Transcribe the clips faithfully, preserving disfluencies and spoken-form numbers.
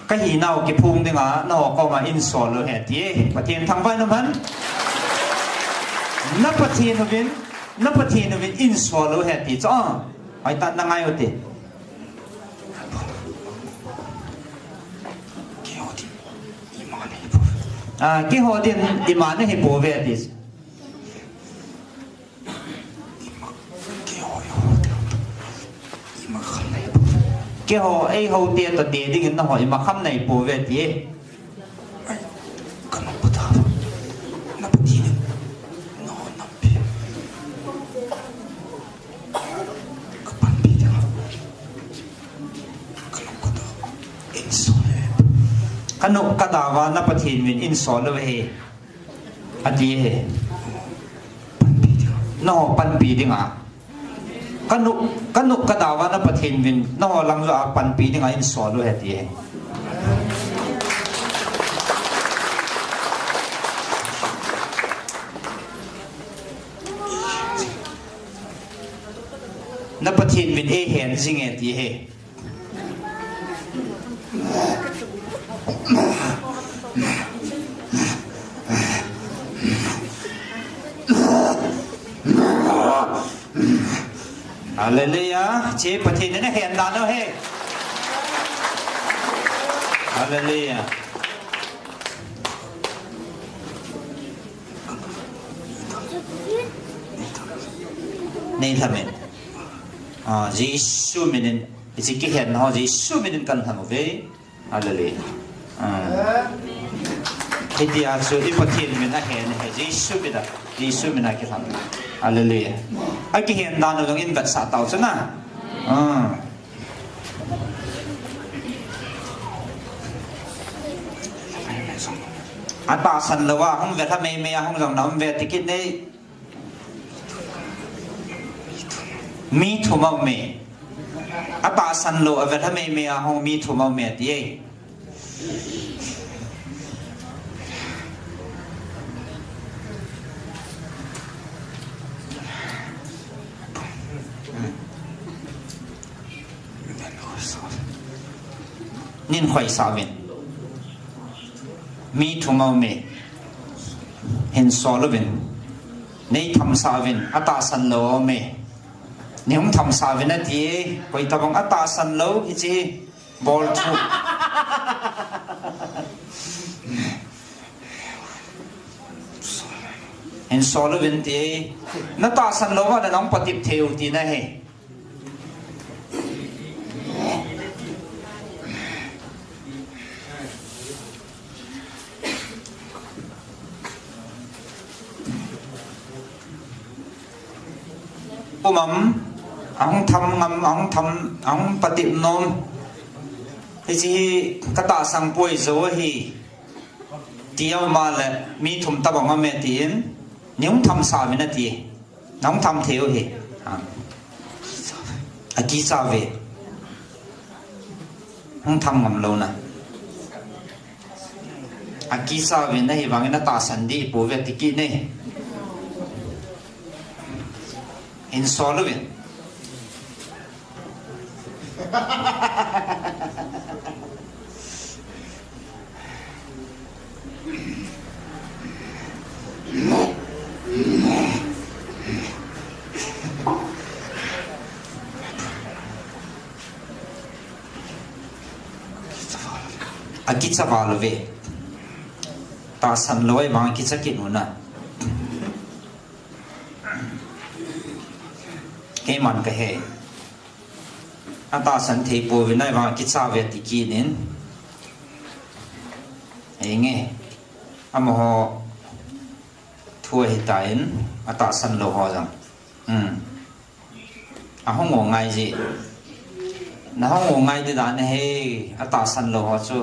Ka hinau kiphong dinga, nangho koma insol u ahi ti e. Pathen thangvah in umhen. Na Pathen uvin, na Pathen uvin insol u ahi ti chu. Hoitah in na ngai u hite. Ah, keiho din ima nahipouve ti. Keiho, eiho te toh te dingin nangho ima kham nahipouve ti. Ai, ka nung pata, na Pathen in, nangho nampi. Ka panpi ding. Ka nung ka da, insol e. Ka nung ka da uva na Pathen uvin insol u ahi. Ati ahi. Nangho panpi dinga. Ka nung, ka nung ka da uva na Pathen uvin, nangho lang uva panpi dinga insol u ahi ati ahi. Na Pathen uvin eihen jing e ti ahi. Hallelujah. Hiche Pathen in ahen dan u ahi. Hallelujah. Nei lhamin. Ah, Jesu minin, hiche kihen ho Jesu minin kan lham uve. Hallelujah. Ah. Hitia chu i Pathen min ahen ahi, Jesu mina, Jesu mina kilham. Hallelujah. Akihen dan u jong in vetsah tau chu na. Ah. Atahsan lou a hung velha meimei a hung jong na um ve ti kit nei. Mi thum a um e. Atahsan lou a velha meimei a hung mi thum a um e ti e. Nin khoisah uvin. Mi thum a um e. Hin sol uvin. Nei thamsah uvin. Atahsan lou a um e. Nei hung thamsah uvin ati e. Koi tabang atahsan lou hiche bol thu. Hin sol uvin ti e. Na tahsan lou uva le nang patep thei u tina ahi. Um am, ahung tham ngam, ahung tham, ahung patep nom. Hiche hi ka tahsan poi jou ahi. Ti a um a le, mi thum tabang a um e tin, nei hung thamsah uvin ati. Nang tham thei u ahi. Ah. Akicha uve. Hung tham ngam lou na. Akicha uvin ahivangin atahsan dih pouve ti kit nei. Hin sol uvin. Akicha val uve. Tahsan lou ahivang kicha kit u na. Keiman kahe. Atahsan thei pouvin ahivang kicha uve ti kit in. Henge. Amaho thu ahitan, atahsan lou ho jong. Hmm. Ahung u ngai ji. Na hung u ngai di dan ahi, atahsan lou ho chu.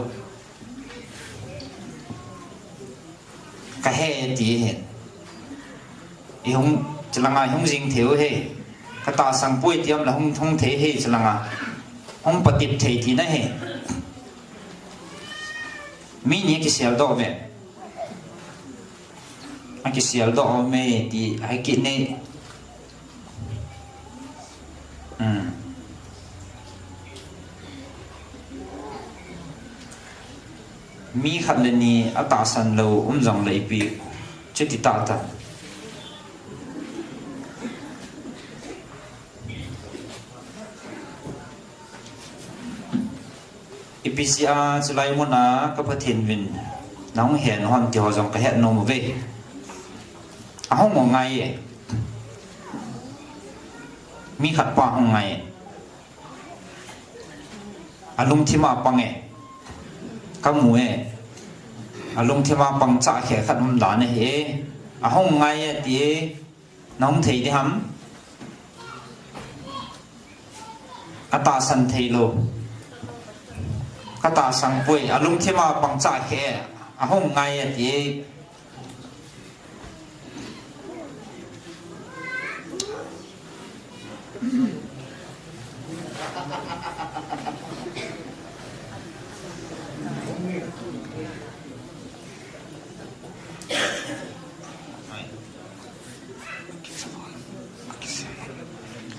Kahe ti ahin. I hung, chulanga i hung jing thei u ahi. Ka tahsan poi ti um le hung, hung thei ahi chulanga. Hung patep thei tina ahi. Mi ni kisel doh uve. Akisel doh uve ti, ahi kit nei. Hmm. Mi khat le ni atahsan lou um jongle ipi chuti tah ta. Ipi jeh a chulai muna ka Pathen vin nahung hen ham ti ho jong kahet nom uve. Ahung u ngai e. Mi khat pa ahung ngai e. Alungthim a pang e. Kamu e. Alungthim a pang chah khe khat um dan ahi e. Ahung ngai e ti e. Nahung thei ding ham? Atahsan thei lou. Katahsan poi, alungthim a pang chah khe, ahung ngai e ti e.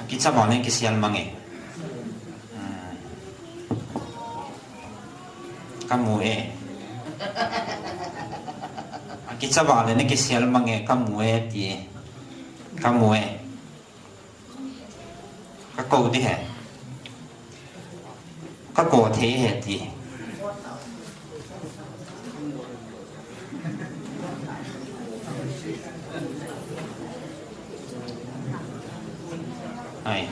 Akicha vale kisel mang e. Hmm. Kamu e. Akicha vale kisel mang e, kamu e ti. Kamu e. Kakou ding ahi. Kakou thei ahi ti. Ai.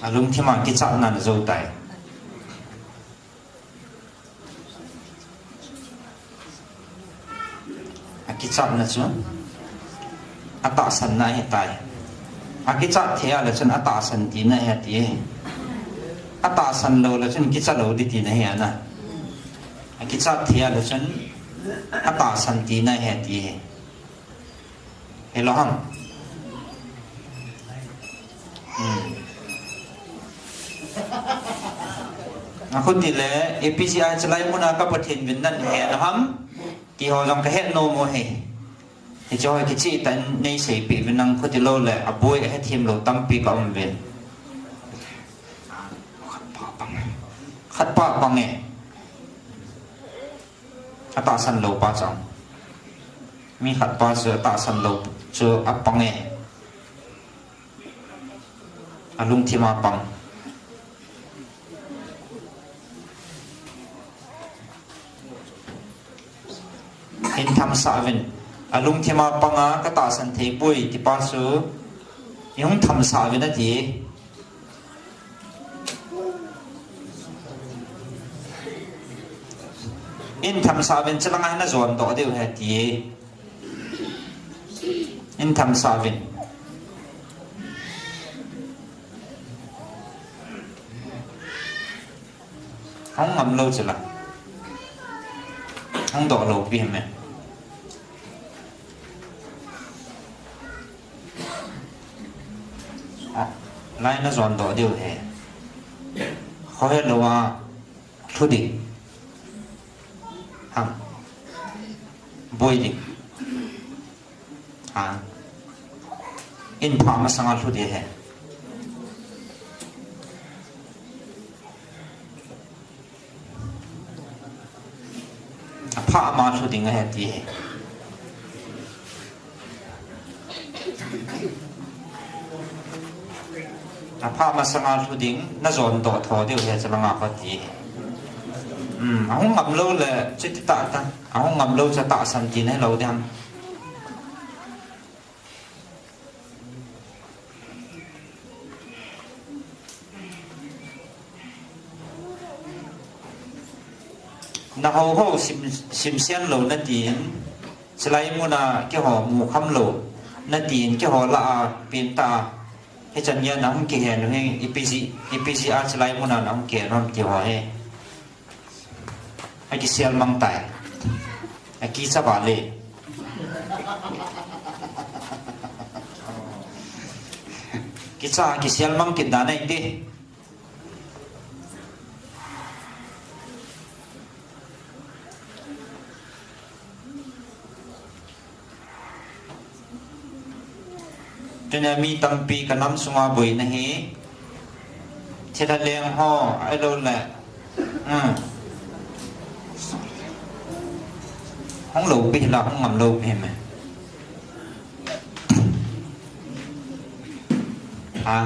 Alungthim a kichatna ana jou tai. Akichatna chu atahsanna ahitai. Akichat thei a le chun atahsan tina ahi ti. Atahsan lou le chun kicha lou ding tina ahi ana. Akichat thei a le chun atahsan tina ahi ti. Hello ham. Hmm. Akhuti le, ipi jeh a chulai muna ka Pathen vin nahin hen ham ti ho jong kahet nom uve. Hiche ho kicheh tah in neiseipeh uvin lang, khuti lou le, aboi ahethem lou tampi kaum uvin. Khat pa pang e. Khat pa pang e. Atahsan lou pa chu. Mi khat pa chu atahsan lou chu apang e. Alungthim a pang. Hin thamsah uvin. Alungthim a pang a katahsan thei poi ti pa chu. Ihung thamsah uvin ati. Hin thamsah uvin, chulanga hin najon doh diu ahi ti. Hin thamsah uvin. Hung ngam lou chula. Hung doh lou pi ham e. Ah, lai najon doh diu ahi. Khohe lou a lhu ding. Ham. Boi ding. Ah. In pha masanga lhu ding ahi. Apha ma lhu ding ahi ti ahi. Apha masanga lhu ding, najon doh tho diu ahi, chulanga kho ti ahi. Hmm, ahung ngam lou le, chuti tah ta. Ahung ngam lou chu tahsan tina hilou ding ham. Nahou hou sim, simsen lou natin, chulai muna keiho mukham lou natin, keiho lah a penta, hichan geiya nahung kihen u hi, ipi jeh, ipi jeh a chulai muna nahung kihen u ham ti ho hi. Akisel mang tai. Akicha vale. Kicha kisel mang kit dan ahi ti. Tunia mi tampi ka nam sunga boina hi, Thilha leng ho, ahilou le. Hmm. Hung lou pi la, hung ngam lou pi me. Ha.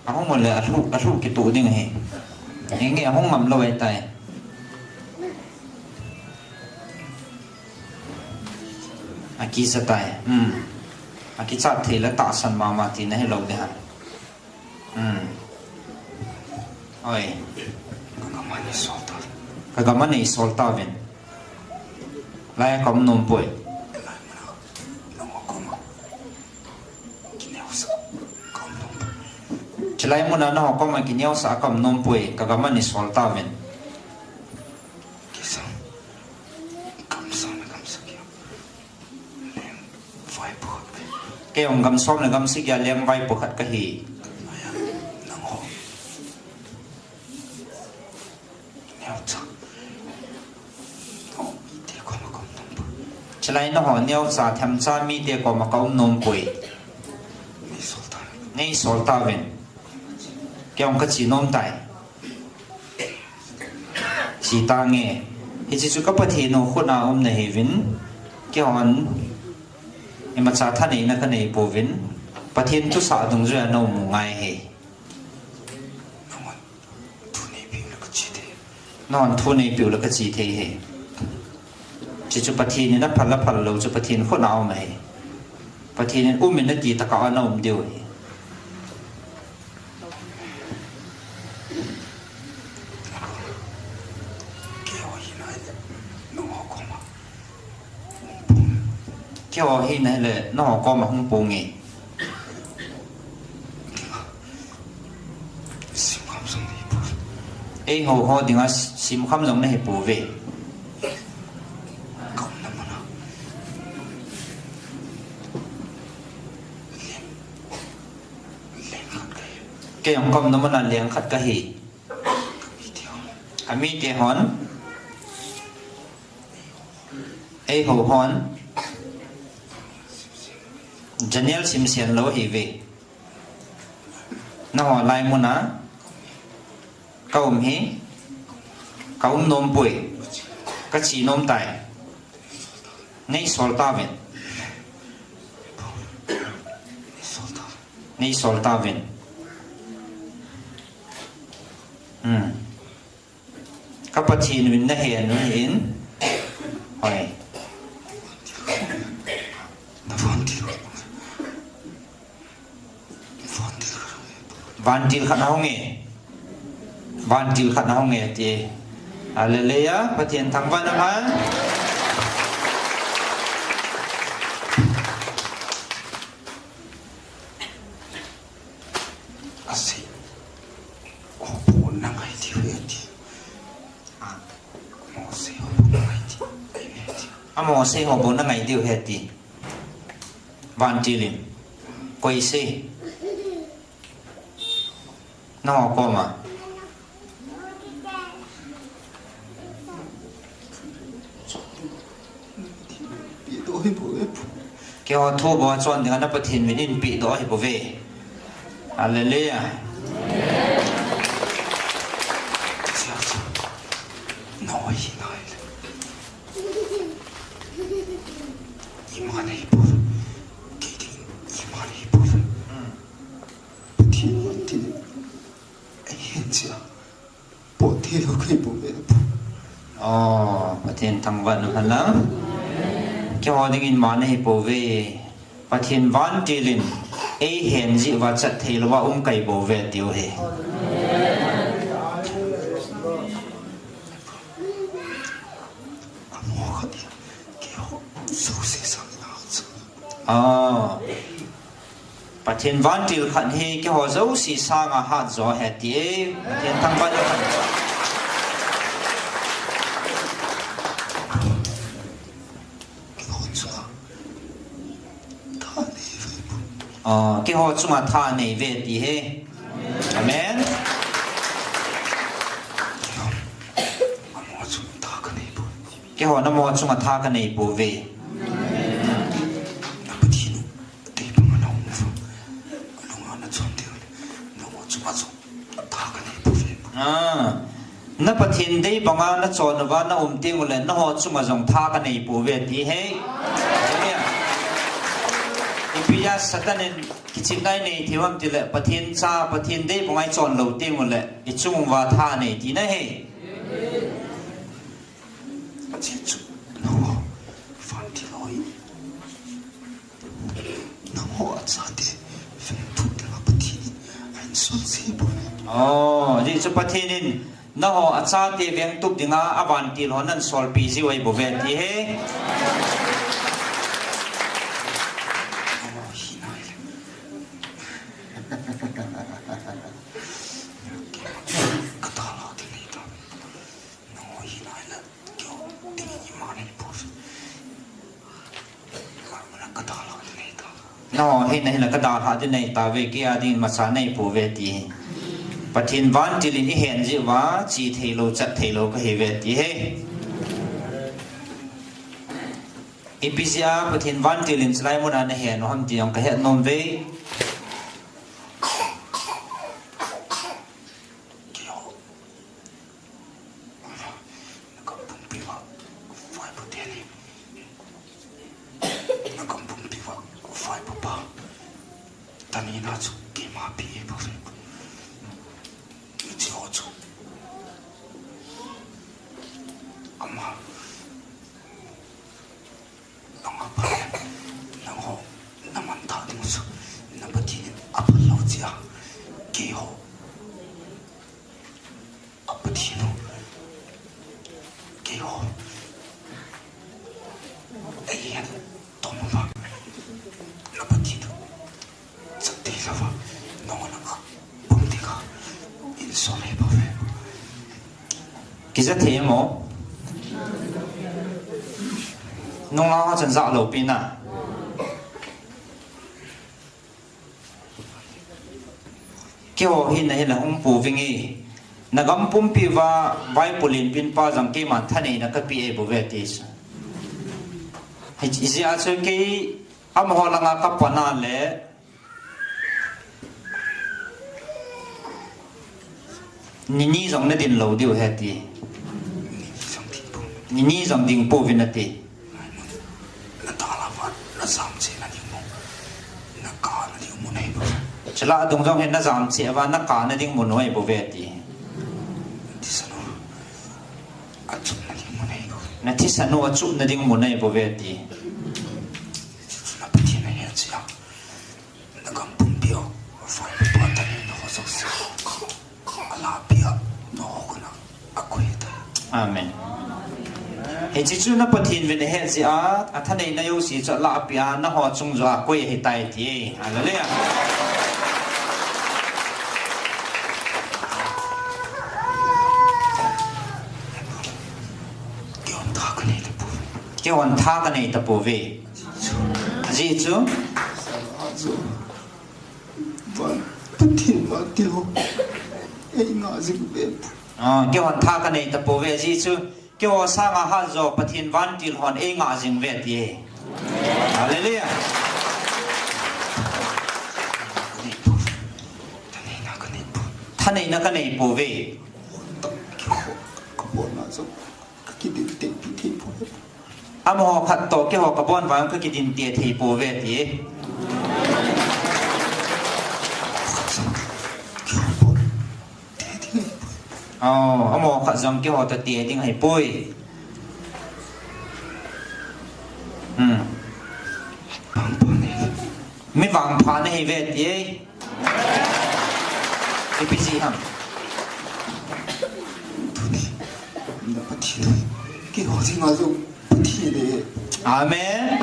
Ahung le, alu, alu kitu ding hi. Nge, nge, ahung ngam lou ahitai. Akisa tai. Hmm. Akichat thei le tahsan mama tina hilou ding ham. Hmm. Oi. Ka gam a nei sol ta. Ka gam a nei sol tauvin. Lai a ka um nom poi. Lai mun a nangho koma. Kineosah a ka um nom poi. Chulai mun a nangho koma kineosah a ka um nom poi. Ka gam a nei sol tauvin. Kisa. Gam som le gam sagi a leng vaipo khat. Kei jong gam som le gam sagi a leng vaipo khat kahi. Nangho. Neocha. Nangho mite koma ka um nom poi. Chulai nangho neocha themcha mite koma ka um nom poi. Nei sol ta. Nei sol tauvin. Kei jong ka che nom tai. Che tange. Hiche chu ka Pathen u khut a um nahiuvin. Keihon imacha thaneina ka nei pouvin. Pathen thusah dungjuia na um u ngai hi. Nangho thu neipiu le ka che thei. Nangho thu neipiu le ka che thei hi. Hiche chu Pathen in aphal aphal lou chu Pathen khut a um ahi. Pathen in um in ati tah a na um diu ahi. Keiho hi nahile nangho koma hung pung. Keiho hi nahile nangho koma hung pung e. Simkham jong nahi pou. Eiho ho dinga simkham jong nahi pouve. Ka umna mun a. Leng, leng khat kahi. Kei jong ka umna mun a leng khat kahi. Ka mite hon. Ka mite hon. Eiho hon. Janel simsen lou ahiuve. Nangho lai mun a ka um hi, ka um nom poi, ka che nom tai. Nei sol tauvin. Nei sol tauvin. Hmm. Ka Pathen u in nahen u ahin. Hoi. Vantil khat nahung e. Vantil khat nahung e ti. Hallelujah. Pathen thangvah in um hen. Asei. Houbung nangai diu ahi ati. Amosei houbung nangai diu ahi ati. Amosei houbung nangai diu ahi ati. Vantil in. Koi sei. Nangho koma. Keiho thu bou a chon dinga na Pathen min in pehdoh ahi bouve. Hallelujah. Ima nei bou. Kei ding ima nei bou. Pathen vantil in eihen jeh a pot thei lou kahi bouve. Oh, Pathen thangvah in um hen lang. Keiho dingin ima nei bouve. Pathen vantil in eihen jeh uva chat thei louva um kahi bouve tiu ahi. Amaho khat hi keiho jouse sanga hat jo. Ah. Pathen vantil khat hi keiho jouse sanga hat jo ahi ati e. Pathen thangvah in um hen. Keiho chunga tha nei ve. Ah, keiho chunga tha nei ve ti ahi. Amen. Keiho nangho chunga tha kanei pouve. Pathen u, tei banga na um uvin. Alunga na chon diu le. chunga jong tha kanei pouve. Ah. Na Pathen dei banga nachon uva naum teng uleh, nangho chunga jong tha kanei pouve ti ahi. Ipi jeh a Satan in kichepna anei thei ham tileh, Pathen cha, Pathen dei banga ichon lou teng uleh, ichung uva tha anei tina ahi. Ajeh chu, nangho, vantil ho hi, nangho achate vengtup dinga Pathen in ahin solse bouve. Oh, ajeh chu Pathen in nangho achate vengtup dinga avantil ho nahin solpeh jiu ahi bouve ti ahi. Nangho hina ahileh, kadalha ding ahitai. Nangho hina ahileh, keiho dingin imacha nei pouve. Nangho hina ahileh kadalha ding ahitai. Nangho hina ahileh kadalha ding ahitai ve, kei a dingin imacha nei pouve ti. Pathen vantil in eihen jeh uva, che theilou, chat theilou kahiuve ti ahi. Ipi jeh a Pathen vantil in chulai muna nahen u ham ti jong kahet nom uve. Keiho, nagam pumpi uva vaipo teni, nagam pumpi uva vaipo pa, tani na chu keima pi e pa ve. Hiche ho chu ama, nang apha, nangho, naman tha ding chu, na Pathen in aphal lou jeh a, keiho, a Pathen u, keiho, eihin tom uva, na Pathen u, Chate lava, nangho langa pum ding a, insol hih bouve. Kija thei mo? Nunglang ho chun ja lou pi na. Keiho hina ahileh hung pu vinge. Nagam pumpi uva vaipo lenpin pa jong keiman thaneina kapeh e bouve ti chu. Hijeh a chu kei amaho langa kapan a leh nini jong nadin lou diu ahi ti. Nini jong ding pouvin ati. Nadalha uva, najam cheh nading mun, nakah nading mun ahi bouve. Chule adung jong hi najam cheh uva, nakah nading mun ahi bouve ti. Nathisan u achup nading mun ahi bouve. Nathisan u achup nading mun ahi bouve ti. Na Pathen ahet jeh a, nagam pumpi a, vaipo pa thaneina ho jouse, alahpeh a, nangho koma akoi tai. Amen. Hiche chu na Pathen uvin ahet jeh a, athaneina jouse chu alahpeh a, nangho chung joh a akoi ahitai ti. Hallelujah. Keihon tha kanei tapouve. Keihon tha kanei tapouve. Ajeh chu? Van, Pathen vantil ho eingah jing uve. Ah, keihon tha kanei tapouve. Ajeh chu, keiho sanga hatjo Pathen vantil hon eingah jing uve ti. Hallelujah. Thaneina kanei pouve. Amaho khat toh keiho kabon vang kakidinte thei pouve ti. Oh, amaho khat jong keiho toh te ding ahipoi. Hmm. Mi vangpha nahiuve ti. Ipi jeh ham? Tuni, na Pathen u hi keiho dinga jong Pathen ahi. Amen.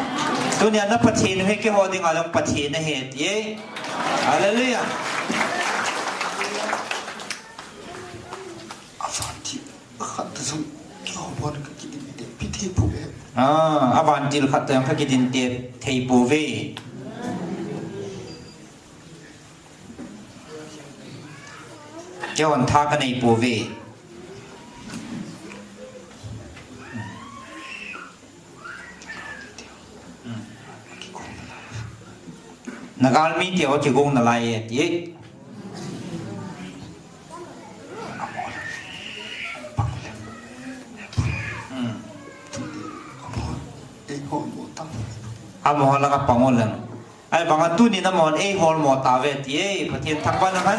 Tunia na Pathen u hi keiho dinga jong Pathen ahi ti. Hallelujah. Avantil khat toh jong keiho bon kakidinte pi thei pouve. Ah, avantil khat toh jong kakidinte thei pouve. Keihon tha kanei pouve. Nagalmi teho kigong nalai e ti. Amaho langa pang uleng. Ahivanga tuni namahon eihol mo tauve ti e, Pathen thangvah in aman.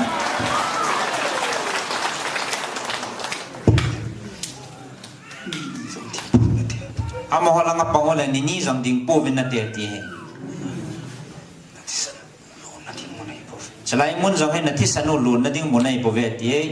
Amaho langa pang uleng, nini jong ding pouvin nate ti e. Chulai mun jong hi nathisan u lonna ding mun ahibouve ti e.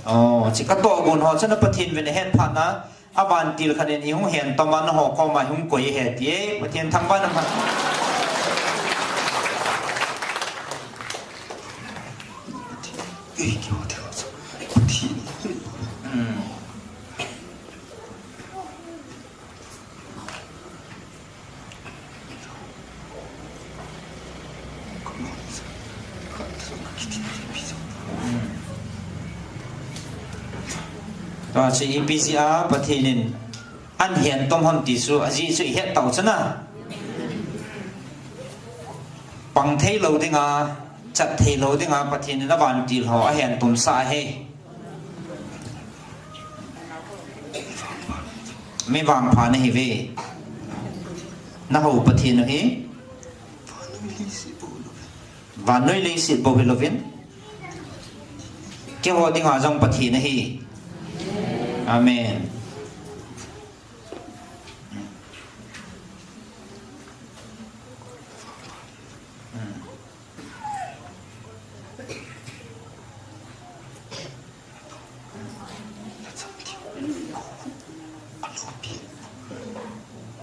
Oh, chi katoh gon ho chun Pathen vin ahet phat na, avantil khat in ihung hen toma naho koma ihung koi ahi ti e, Pathen thangvah in aman. Hmm. Tua chu ipi jeh a Pathen in ahin hen tom ham ti chu, ajeh chu ihet tau chun a. Pang thei lou dinga, chat thei lou dinga Pathen in avantil ho ahin tumsah ahi. Mi vangpha nahiuve. Nahou Pathen u hi vannoi leiset bou hilouvin, keiho dinga jong Pathen ahi. Amen.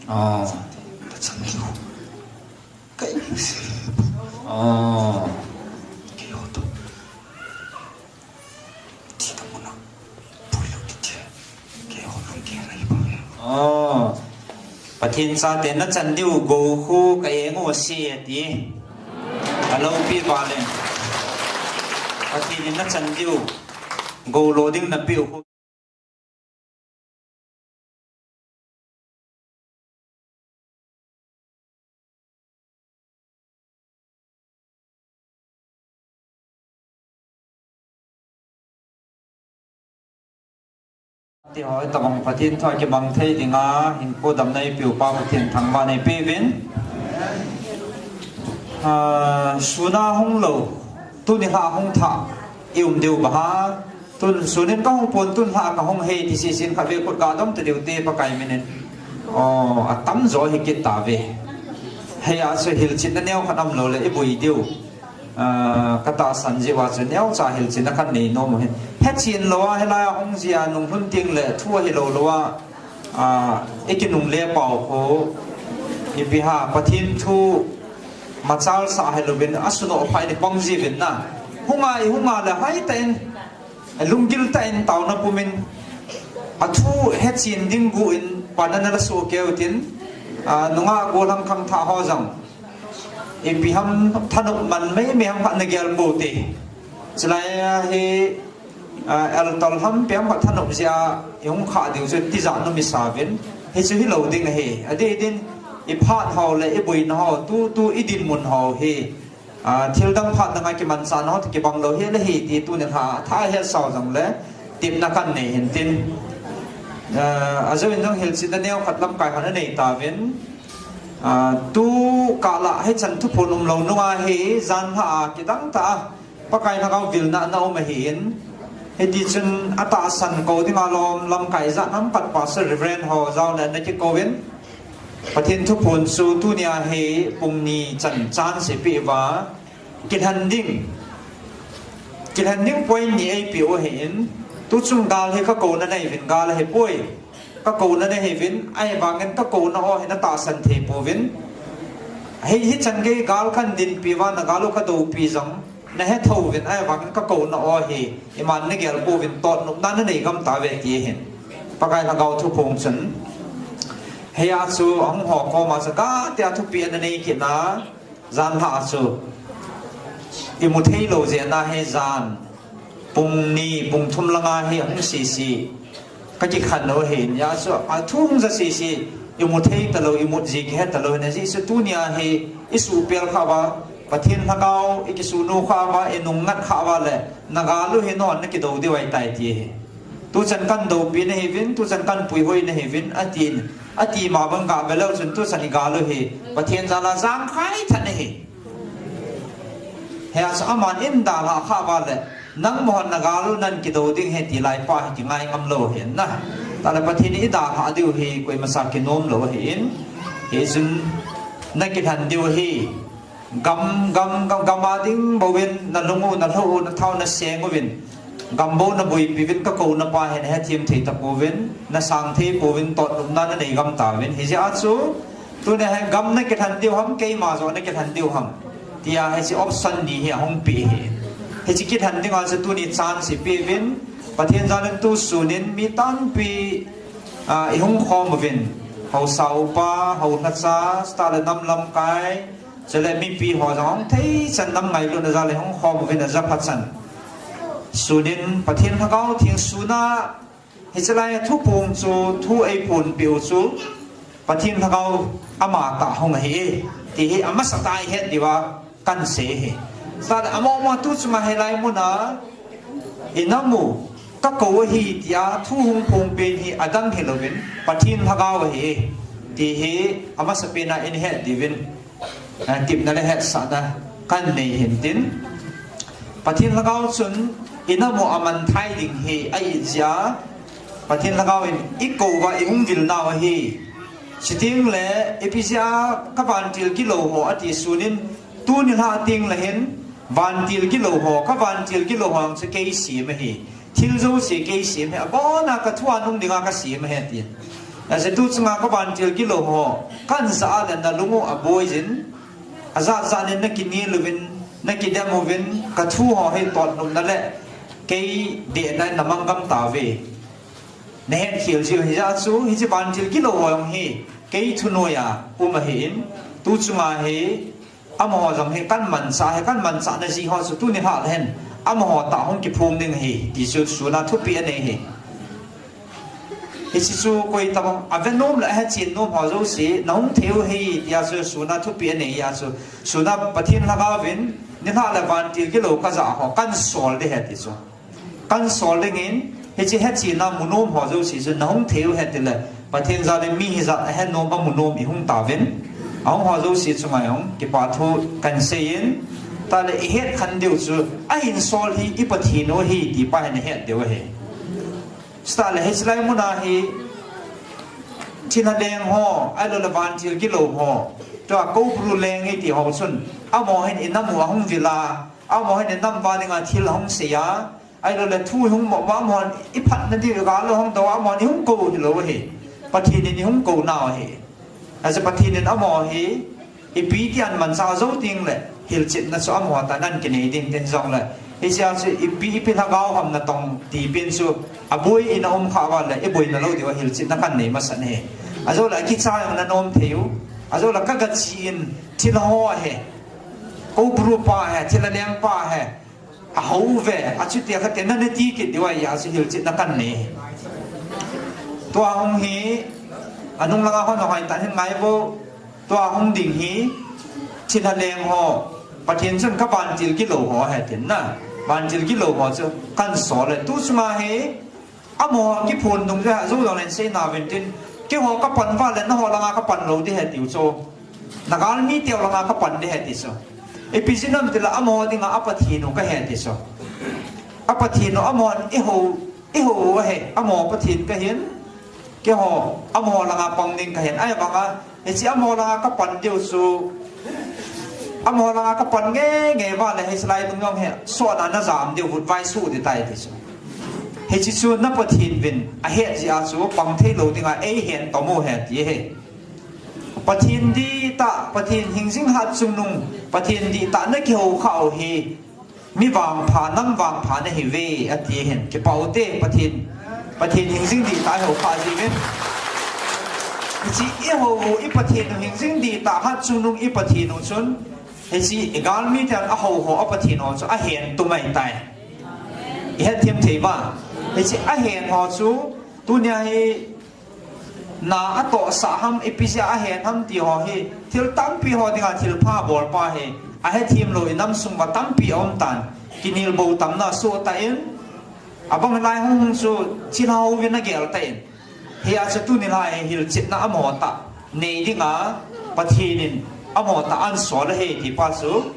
Oh. Oh. Oh. Pathen chate nachan diu gou khu ka eng u ase ati. Aloupi vale. Pathen in nachan diu gou lo ding napeh u khu. Ti ho, tabang Pathen thu a kibang thei dinga, hinkho damna eipeu pa Pathen thangvah in eipeuvin. Ah, sun a hung lou, tuni lha hung thah, i um diu ba ha. Tun sun in kahung pon, tun lha kahung hi, ti seh seh in khatvei khut ga dom ta diu te Pakai min in. Oh, atamjo hi kit tauve. Hiya chu hilchetna neo khat umlou le, i boi diu. Ah, ka tahsan jeh uva chu neocha hilchetna khat nei nom u hin. Hechen lou a, hilai a hung jia nung lhun teng le thu ahi lou lou a, ah, i kinungle pau khu, ipi ham, Pathen thu machal sah hilouvin, asunoh pha in i pang jiuvin na. Hung a, i hung a le hai tah in, lunggil tah in taona pum in, athu hechen ding gu in, pan ana la soh keu tin, ah, nungah gollhang khangthah ho jong. Ipi ham thanop man mai mai ham khat na gel pou te. Chulai a hi, ah, eltol ham ipi ham khat thanop jeh a i hung khah diu chu tijat nom i sa uvin. Hichu hilou ding ahi. Adeh din i phat ho le i boina ho, tu, tu i dinmun ho hi. Ah, thildang phat dang a kimanchahna ho toh kibang lou hel ahi ti tuni lha a thah a hetsah u jong le tepna kan nei hin tin. Ah, ajou in jong hilchetna neo khat lamkai khat anei tauvin. Ah, tu kah lah hichan thuphon umlou nung a hi, jan lha a kidang tah a Pakai lhagao vilna ana um ahin. Hiti chun atahsan kou dinga lom lamkai ijat ham khat Pastor Reverend ho jao le ana kikouvin. Pathen thuphon chu tunia hi pung ni chan chance eipeh uva. Kilhen ding. Kilhen ding point ni eipeh u ahin. Tuchung gal hi ka kouna nahiuvin, gal ahipoi. Ka kouna nahiuvin, ahivangin ka kouna ho hi na tahsan thei pouvin. Hi, hichan gei gal kan dinpi uva, na gal u ka doupi jong na hetho uvin, ahivangin ka kouna ho hi iman na gel pouvin, totnopna na nei gam tauve ti ahin. Pakai lhagao thuphon chun. Hiya chu ahung ho koma chu katia thupeh ana nei kit na. Jan lha a chu imu thei lou jeh a hi jan pung ni, pung thum langa hi ahung sese. Ka kikhen u ahin, hiya chu athu hung ja sese. imu thei talou, imut ji kihe talou, hijeh chun tunia hi isuhpel khah uva, Pathen lhagao ikisuhnu khah uva, inung ngat khah uva le, nagal u hi nangho nakidou diu ahitai ti hi. Tuchan kandoupi nahiuvin, tuchan kanpuihoi nahiuvin, atin, ati ma bang gave leu chun tuchan igal u hi Pathen jal a jangkhai tha nahi. Hijeh chun aman eidalhah khah uva le, nangma hon nagal u nakidou ding ahi ti laipa hi kingai ngam lou ahi na. Tale Pathen in eidalhah diu hi koima cha kinom lou ahin. Hichun nakilhen diu ahi. Gam, gam, gam, gam a ding bouvin, nalung u, nalhou u, nathao u, naseng uvin. Gam bou naboipi uvin, kakouna pa hin hethem thei tapouvin, nasang thei pouvin, totnopna nanei gam tauvin. Hijeh a chu, tunia hi gam nakilhen diu ham, keima joh nakilhen diu ham, tia hiche option ni hi ahung peh ahi. Hiche kilhen dinga chu tuni chance ipeuvin, Pathen jal in tusun in mi tampi, ah, ihung khom uvin. Haosa upa, haolhacha, chutah le nam lamkai, chule mipi ho jong hung theichan nam ngailutna jal in hung khom uvin ajapha chan. Sun in Pathen lhagao theng sun a, hiche lai a thuphong chu, thu eiphonpeh u chu, Pathen lhagao amatah hung ahi, ti hi amasatah a ihet diuva kansei ahi. Chutah le amaho ma tuchunga hilai muna inam u kakou ahi tia thu hung phongpen hi adang hilouvin, Pathen lhagao ahi, ti hi amasapen a ihet diuvin, eh, tepna le hetsahna kanei hintin. Pathen lhagao chun inam u amanthai ding hi a-it jeh a, Pathen lhagao in ikou uva ihung vil nau ahi. Chuteng le, ipi jeh a kavantil gilou ho ati sun in, tuni lhah teng le hin, vantil gilou ho, kavantil gilou ho jong chu kei sem ahi. Thil jouse kei sem ahi, abona kathu a nung dinga kasem ahi ati. Ajeh chu tuchunga kavantil gilou ho, kanjah a le nalung u aboi jin, ajat jat in nakinel uvin, nakidem uvin, kathu ho hi totnopna le, kei dehna in namang gam tauve. Nahet khel jiu hijeh a chu, hiche vantil gilou ho jong hi, kei thunoi a um ahin, tuchunga hi, amaho jong hi kanmanchah ahi, kanmanchahna jeh ho chu tuni lhah le hin, amaho tah hung kiphong ding ahi, ti chu sun a thupeh anei ahi. Hiche chu koi tabang, avenom le ahechen nom ho jouse, nahung thei u ahi, tia chu sun a thupeh anei a chu, sun a Pathen lhagao vin, nilhah le vantil gilou kajah ho, kansol ding ahi ti chu. Kansol dingin, hiche hechena munom ho jouse chu nahung thei u ahi tile, Pathen jal in mi hijat ahenom amunom ihung tauvin, ahung ho jouse chunga jong kipa thu kansei in, tale ihet khen diu chu, ahinsol hi i Pathen u ahi ti pa hin ihet diu ahi. Chutah le hiche lai muna hi, thilha leng ho, ahilou le vantil gilou ho, tua Koubru leng iti ho chun, amaho hin inam u ahung vil a, amaho hin inam uva dinga thil ahung sei a, ahilou le thu ihung mo, amahon iphatna diu igal u hung dou, amahon ihung kou hilou ahi. Pathen in ihung kou nau ahi. Ajeh chu Pathen in amaho hi, ipi tia amanchah jou teng le, hilchetna chu amaho tah in akinei ding tin jong le. Hiche a chu ipi, ipi lhagao ham natong ti pen chu, aboi in aum khah uva le, iboina lou diu a hilchetna kanei masa ahi. Ajou le akicha jong nanom thei u. Ajou le kagache in thilha ho ahi. Koubru pa ahi, thilha leng pa ahi. Ahou ve, achuti a khat te nana ti kit diu ahi, achu hilchetna kanei. Tua hung hi, anung langa hon hoitah in ngai vo, tua hung ding hi, thilha leng ho, Pathen chun kavantil gilou ho ahi tin na, vantil gilou ho chu kansol e, tuchunga hi, amaho kiphon dung jeh a, jou jong le sei nauvin tin, keiho kapan uva le, nangho langa kapan lou ding ahi tiu chu. Nagalmi teu langa kapan ding ahi ti chu. Ipi jeh ham tile amaho dinga a Pathen u kahi ti chu. A Pathen u amahon ihou, ihou u ahi, amaho Pathen kahin, keiho, amaho langa pang ding kahin, ahivanga, hiche amaho langa kapan diu chu, amaho langa kapan nge nge uva le, hiche lai nung jong hi, sot a najam diu, vutvai suh ding tai ti chu. Hiche chu na Pathen uvin ahet jeh a chu, pang thei lou dinga eihen tom u ahi ti ahi. Pathen dihtah, Pathen hingjing hatchungnung, Pathen dihtah nakihou khah u hi, mi vangpha, nam vangpha nahiuve, ati ahin, kipah u hite, Pathen, Pathen hingjing dihtah ihou khah jeh uvin. Hiche ihou u, i Pathen u hingjing dihtah hatchungnung i Pathen u chun, hiche igalmi ten ahou ho a Pathen ho chu ahen tum ahitai. Ihet them thei uva. Hiche ahen ho chu, tunia hi, na atohsah ham, ipi jeh a ahen ham ti ho hi, thil tampi ho dinga thilpha bolpa hi, ahethem lou in nam sung uva tampi aum tan, kinelbou tamna sohta in, abang lai hung chu chilhah uvin agel tan. Hia chu tuni lai hilchetna amaho tah nei dinga Pathen in amaho tah ansol ahi ti pa chu.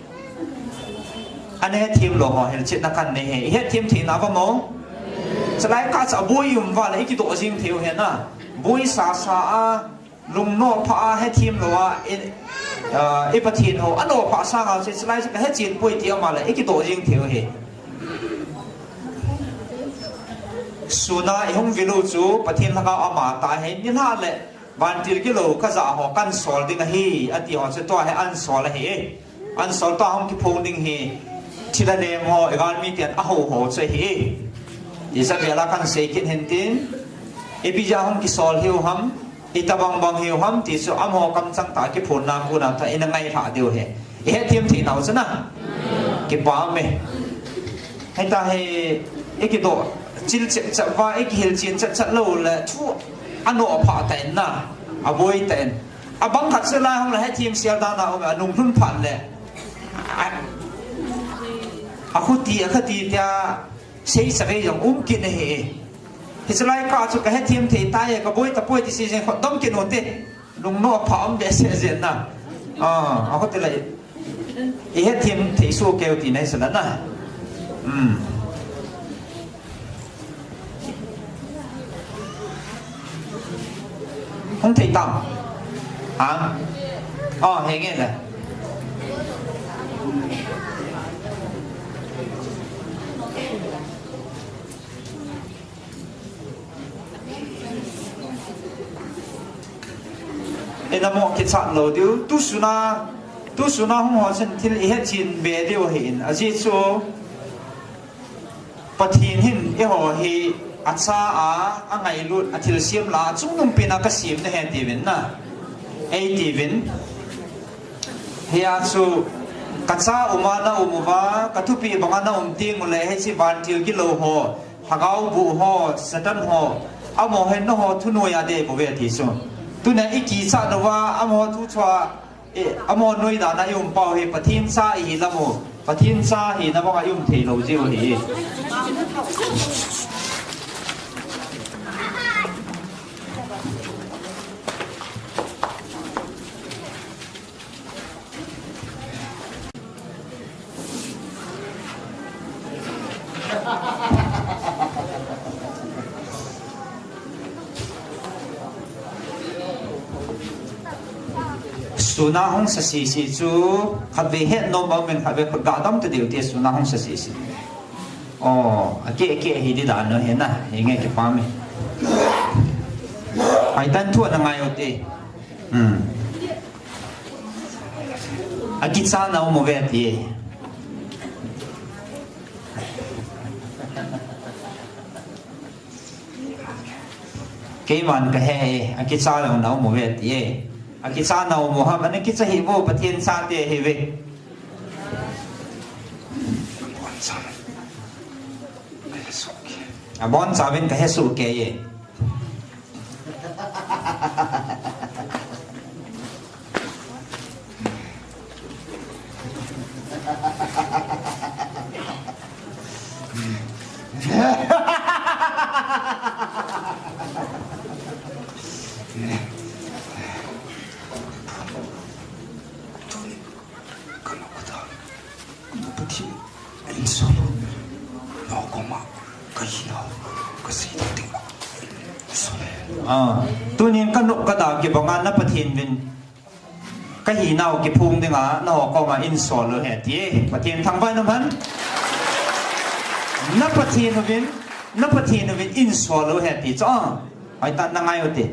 Ana hethem lou ho hilchetna kanei ahi. Ihethem theina uva mo. Chulai kah chu aboi um uva le ikidoh jing thei u ahi na. Boi sasa a, lungnoh pha a, hethem lou a, i, ah, i Pathen ho anoh pha sanga chu chulai chu kahechen poi ti ama le ikidoh jing thei u ahi. Suna ihung vil u chu Pathen lhagao ama tah ahi, nilhah le vantil gilou kajah ho kansol ding ahi, ati ho chu tua hi ansol ahi. Ansol tua hung kiphong ding hi, thilha lem ho, igalmi ten aho ho chu ahi. Isabel a kansei kit hen tin, ipi jeh a hung kisol hiu ham, itobang bang hiu ham ti chu amaho kamchang tah kiphonna kona tah ina ngailhah diu ahi. Ihethem thei nau chu na. Kipa me. Hita hi ikidoh chil chep chep uva, ikihilchen chet chet lou le thu anoh pha tan na. Aboi tan. Abang khat chu lai hung le hethem sel dan a um, anung lhun phat le. A, akhuti, akhati tia sei savei jong um kit ahi. Hiche lai kah chu kahethem thei tai, kaboi tapoi ti sei jeng khut dom kit un te. Lungnoh pha um behseh jeng na. Ah, akhuti lai. Ihethem thei soh keu tina hi sala na. Hmm. Hung thei tam. Ha? Oh, henge le. Ina mo kichat lou diu. Tusuna, tusuna hung ho chun thil ihetchen be diu ahin. Ajeh chu Pathen hin eiho hi acha a, angailut, athilsem lah a, chungnung pen a kasem nahi tiuvin na. Eitiuvin. Hia chu kacha um a naum uva, kathupeh banga naum teng ule, hiche vantil gilou ho, lhagao boh ho, Satan ho, amaho hin nangho thunoi a dei bouve ti chu. Tunia ikichat uva, amaho thu chua, Eh, amaho noi dan a i um pau hi, Pathen cha ihi lam u, Pathen cha hina banga i um thei lou jiu ahi. Suna hung sa sisi chu, khatvei het nom bang min khatvei khut ga dam ta diu ti suna hung sa sisi. Oh, ake, ake hi di dan no he na, hi nge kipa mi. Ai tan thu na ngai u te. Hmm. Akicha na um uve ti. Keiman kahe, akicha lou na um uve ti. Akicha na um u ham, ana kicha hi vo, Pathen chate hi ve. Abon chauvin kahe soh kei e. Ah, tunin ka nop ka da kibanga na Pathen vin ka hinau kiphong dinga nangho koma einsol u ahi ti. Pathen thangvah in um hen. Na Pathen uvin, na Pathen uvin einsol u ahi ti chu. Ah, hoitah in na ngai u te.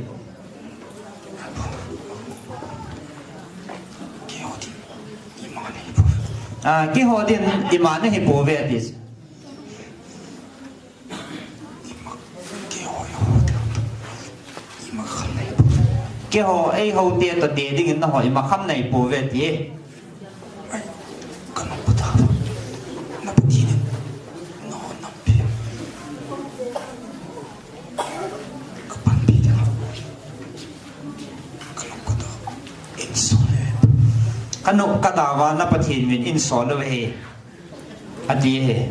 Ah, keiho din ima nahi pouve ti. Keiho, eiho te toh te dingin nangho ima kham nahi pouve ti. Ai, ka nop ka da. Na Pathen in nangho nampi. Ka panpi ding. Kanu kadava na Pathen min in sol uve, ati e.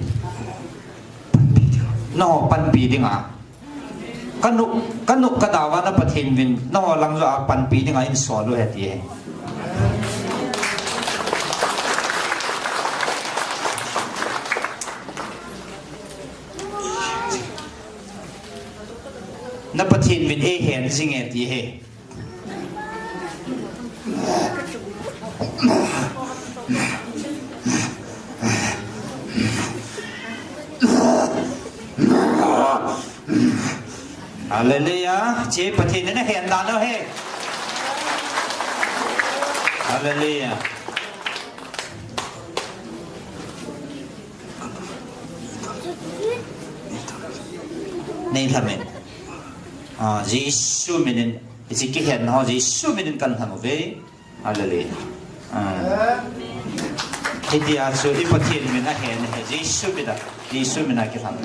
Nangho panpi dinga. Kanu, kanu kadava na Pathen min nangho lang joh a panpi dinga in sol uve, ati e. Na Pathen min eihen jinge, ati e. Hallelujah. Che Pathen in ahen dan ahi. Hallelujah. Nei lhamin. Ah, Jesu minin, hiche kihen ho Jesu minin kan lham uve. Hallelujah. Ah. Hitia chu i Pathen min ahen ahi, Jesu mina, Jesu mina kilham.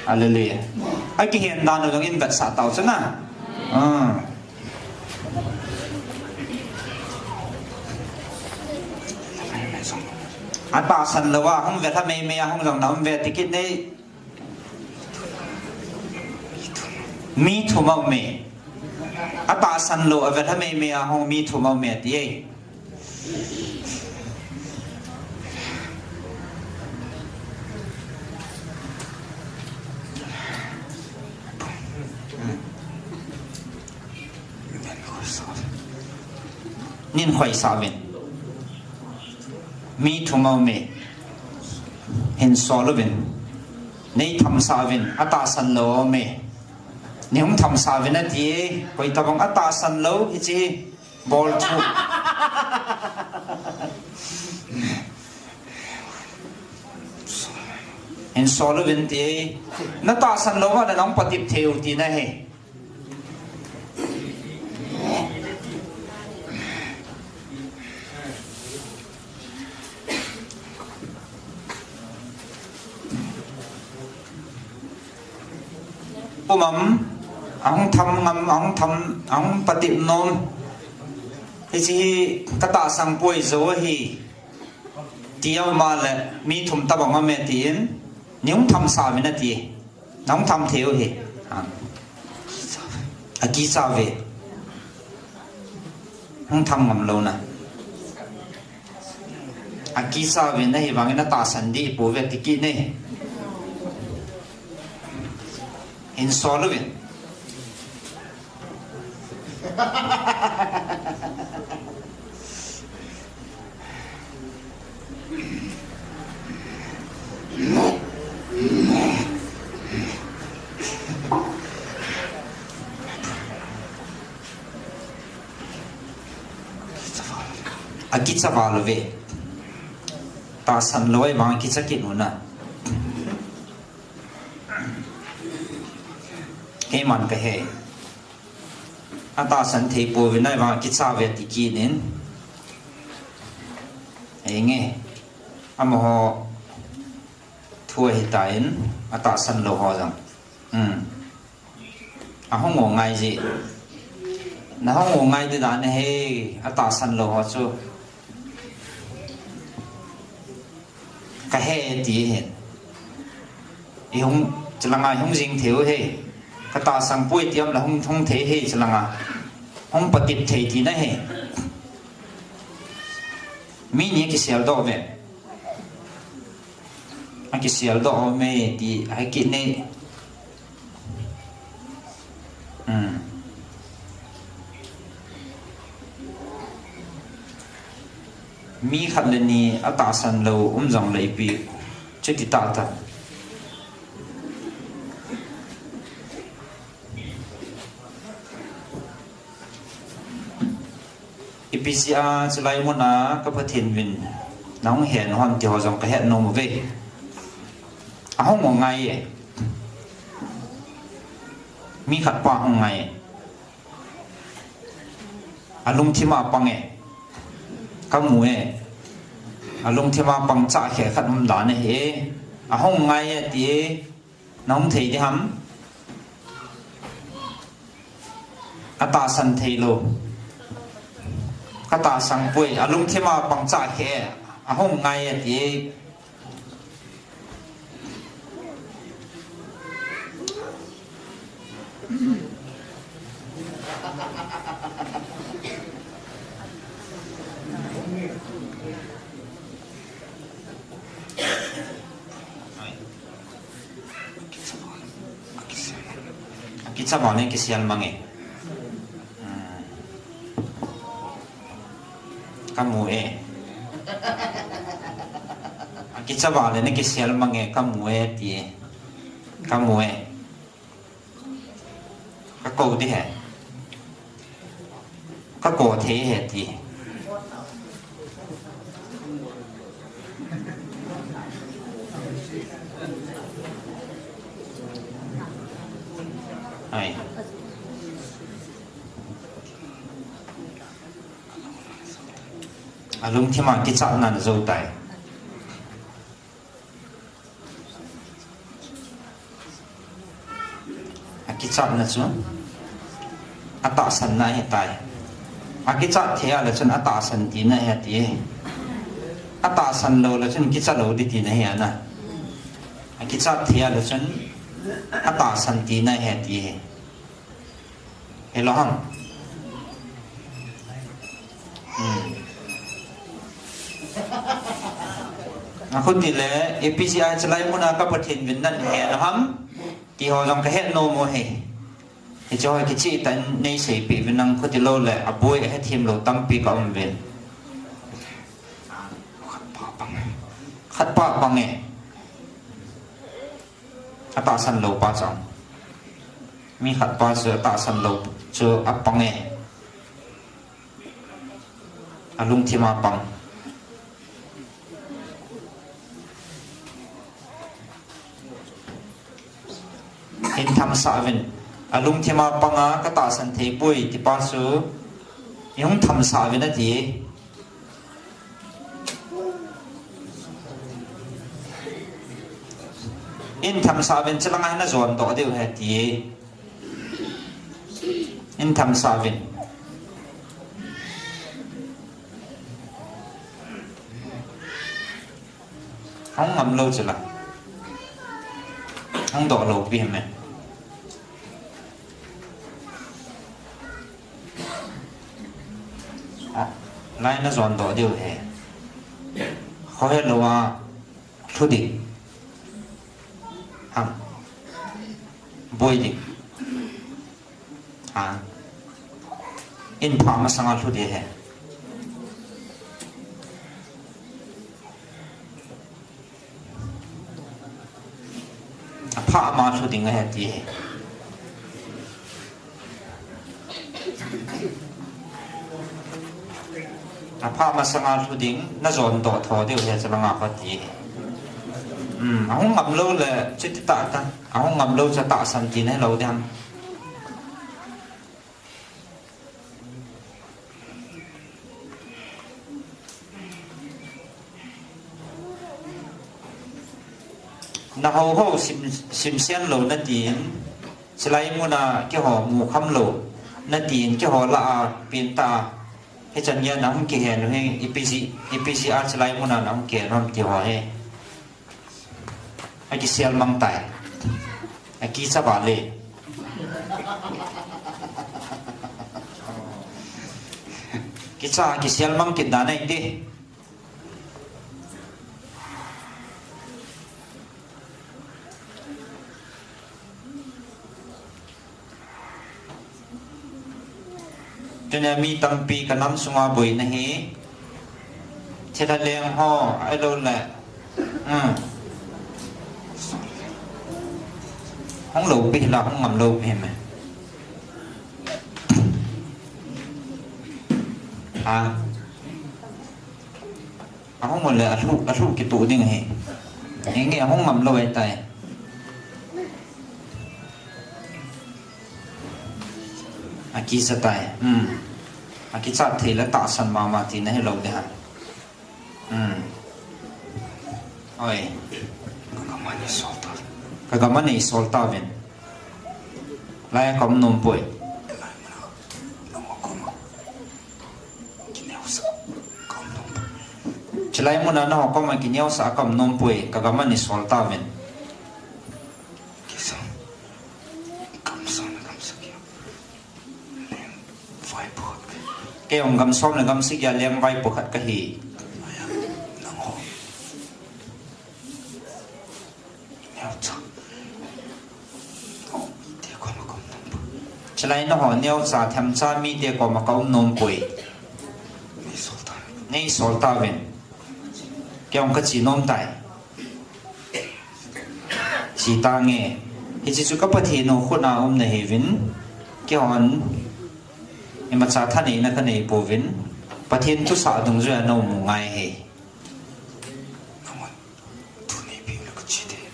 Hallelujah. Akihen dan u jong in vetsah tau chu na. Ah. Atahsan lou a hung ve lha meimei a hung jong na um ve ti kit nei. Mi thum a um e. Atahsan lou a ve lha meimei a hung mi thum a um e, ati e. Nei hoisah uvin. Mi thum a um e. Hin sol uvin. Nei thamsah uvin. Atahsan lou a um e. Nei hung thamsah uvin, ati e. Koi tabang atahsan lou, hiche bol chu. Hin sol uvin, ati e. Na tahsan lou a le nahung patep thei u tina ahi. Pumam, ahung tham ngam, ahung tham, ahung patep nom. Hiche hi katahsan poi jo ahi. Ti a um a le, mi thum tabang a um e tin, nei hung thamsah uvin, ati e. Nahung tham thei u ahi. Ah. Akicha uve. Hung tham ngam lou na. Akicha uvin, ahivangin atahsan dih pouve ti kit nei. Hin sol uvin. Akicha val uve. Tahsan lou a vang kicha kit u na. Keiman kahe. Atahsan thei pouvin ahivang kicha uve ti kit in. Henge. Amaho thu ahitan, atahsan lou ho jong. Hmm. Ahung u ngai ji. Nahung u ngai di dan ahi, atahsan lou ho chu. Kahe ti hin. I hung, chulanga i hung jing thei u ahi. Katahsan poi ti a um le hung, hung thei ahi chulanga. Hung patep thei tina ahi. Mi ni akiseldoh uve. Akiseldoh uve ti, ahi kit nei. Hmm. Mi khat le ni atahsan lou um jong le ipi chuti tah tah. Ipi jeh a chulai mun a ka Pathen min nahung hen u ham ti ho jong kahet nom uve. Ahung u ngai e. Mi khat pa ahung ngai e. Alungthim a pang e. Kamu e. Alungthim a pang chah khe khat um dan ahi e. Ahung ngai e ti e. Nahung thei di ham? Atahsan thei lou. Ka tahsan poi, alungthim a pang cha khe, ahung ngai e ti. Akicha vale kisel mang e. Hmm. Ka mu e. Akicha vale na kisel mang e, ka mu e ti e. Ka mu e. Ka kou di he. Ka kou thei he ti. Ai. Alungthim a kichatna na jou tai. Akichatna chu atahsanna ahi tai. Akichat thei a le chun atahsan tina ahi ti. Atahsan lou le chun kicha lou di tina ahi ana. Akichat thei a le chun atahsan tina ahi ti. Hello ham. Hmm. Akhuti le, ipi jeh a chulai muna ka Pathen vin nan he na ham. Ti ho jong ka he nom u he. Hiche ho kicheh tah in nei seipeh vin lang, khuti lou le, aboi ahe thim lou tampi ka um vin. Khat pa pang e. Khat pa pang e. Atahsan lou pa chang. Mi khat pa chu atahsan lou chu apang e. Alungthim a pang. Hin thamsah uvin. Alungthim a pang a ka tahsan thei poi ti pa chu. Hin thamsah uvin ati. Hin thamsah uvin, chulanga hin na jon doh diu ahi ti. Hin thamsah uvin. Hung ngam lou chula. Hung doh lou pi me. Ah, lai na jon doh diu ahi. Khohe lou a lhu ding. Ham. Boi ding. Ha. Hin phah masanga lhu ding ahi. Aphah ma lhu ding ahi ti ahi. Aphah masanga lhu ding, na jon doh tho diu ahi, chulanga kho ti ahi. Um, ahung ngam lou le, chuti tah tah. Ahung ngam lou chu tahsan tina hilou ding ham. Na hou hou sim, simsen lou na tin, chulai muna keiho mu kham lou na tin, keiho lah a pin ta, hichan geiya na hung kihen u hi, ipi jeh, ipi jeh a chulai muna na hung kihen u ham ti ho hi. Akisel mang tai. Akicha vale. Kicha, akisel mang kit dan ahi ti. Tunia mi tampi ka nam sunga boina hi. Thilha leng ho, ahilou le. Hmm. Hung lou pi la, hung ngam lou pi me. Ha. Ahung le alhu, alhu kitoh ding ahi. Hinge ahung ngam lou ahi tai. Akicha tai. Hmm. Akicha thei le tahsan mama tina hilou ding ham. Hmm. Oi. Ka gam a nei sol ta. Ka gam a nei sol tauvin. Lai ka um nom poi. Kineo Lai muna nangho koma kineosah a kaum nom poi, ka gam a nei sol tauvin. Kisam. Gamsam, gamsam kei. Leng vaipo khat. Kei jong gam som le gam sagi a leng vaipo khat kahi. Nangho. Neocha. Neocha mite koma kaum nom poi. Chulai nangho neocha themcha mite koma kaum nom poi. Nei sol ta. Nei sol tauvin. Kei jong kache nom tai. Che tange. Hiche chu ka Pathen u khut a um nahiuvin. Keihon imacha thaneina kanei pouvin. Pathen thusah dungjuia naum u ngai ahi. Nangho thu neipeh u le kache thei.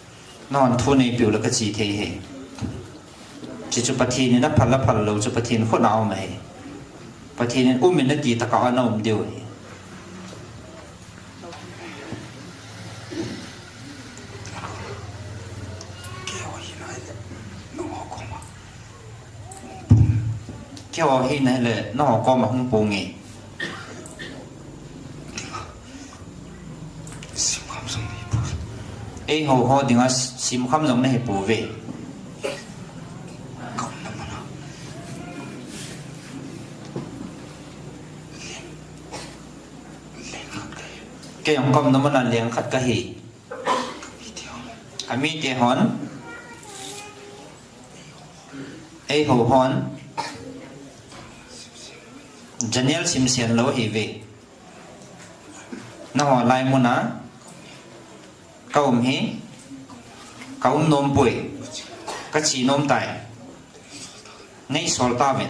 Nangho thu neipeh u le kache thei ahi. Hiche chu Pathen in aphal aphal lou chu Pathen khut a um ahi. Pathen in um in ati tah a naum diu ahi. Keiho hi nahile, nangho koma. Keiho hi nahile, nangho koma hung ponge. Dinga. Simkham jong nahi pou. Eiho ho dinga simkham jong nahi pouve. Kaumna mun a. Leng. Leng khat kahi. Kei jong kaumna mun a leng khat kahi. Kamite hon. Eiho hon. Janel simsen lou ahiuve. Nangho lai mun a. Kaum hi. Kaum nom poi. Kache nom tai. Nei sol tauvin.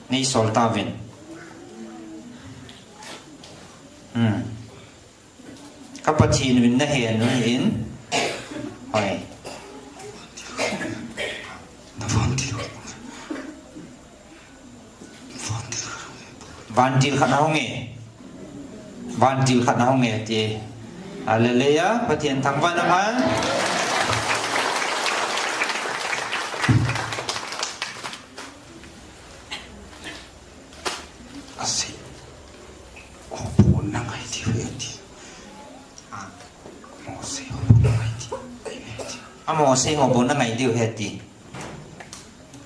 Nei sol tauvin. Hmm. Ka Pathen uvin nahen u ahin. Hoi. Vantil khat nahung e. Vantil khat nahung e ti. Hallelujah. Pathen thangvah in umhen. Asei ho bou nangai diu ahi ati. Amosei ho bou nangai diu ahi ati. Amosei ho bou nangai diu ahi ati.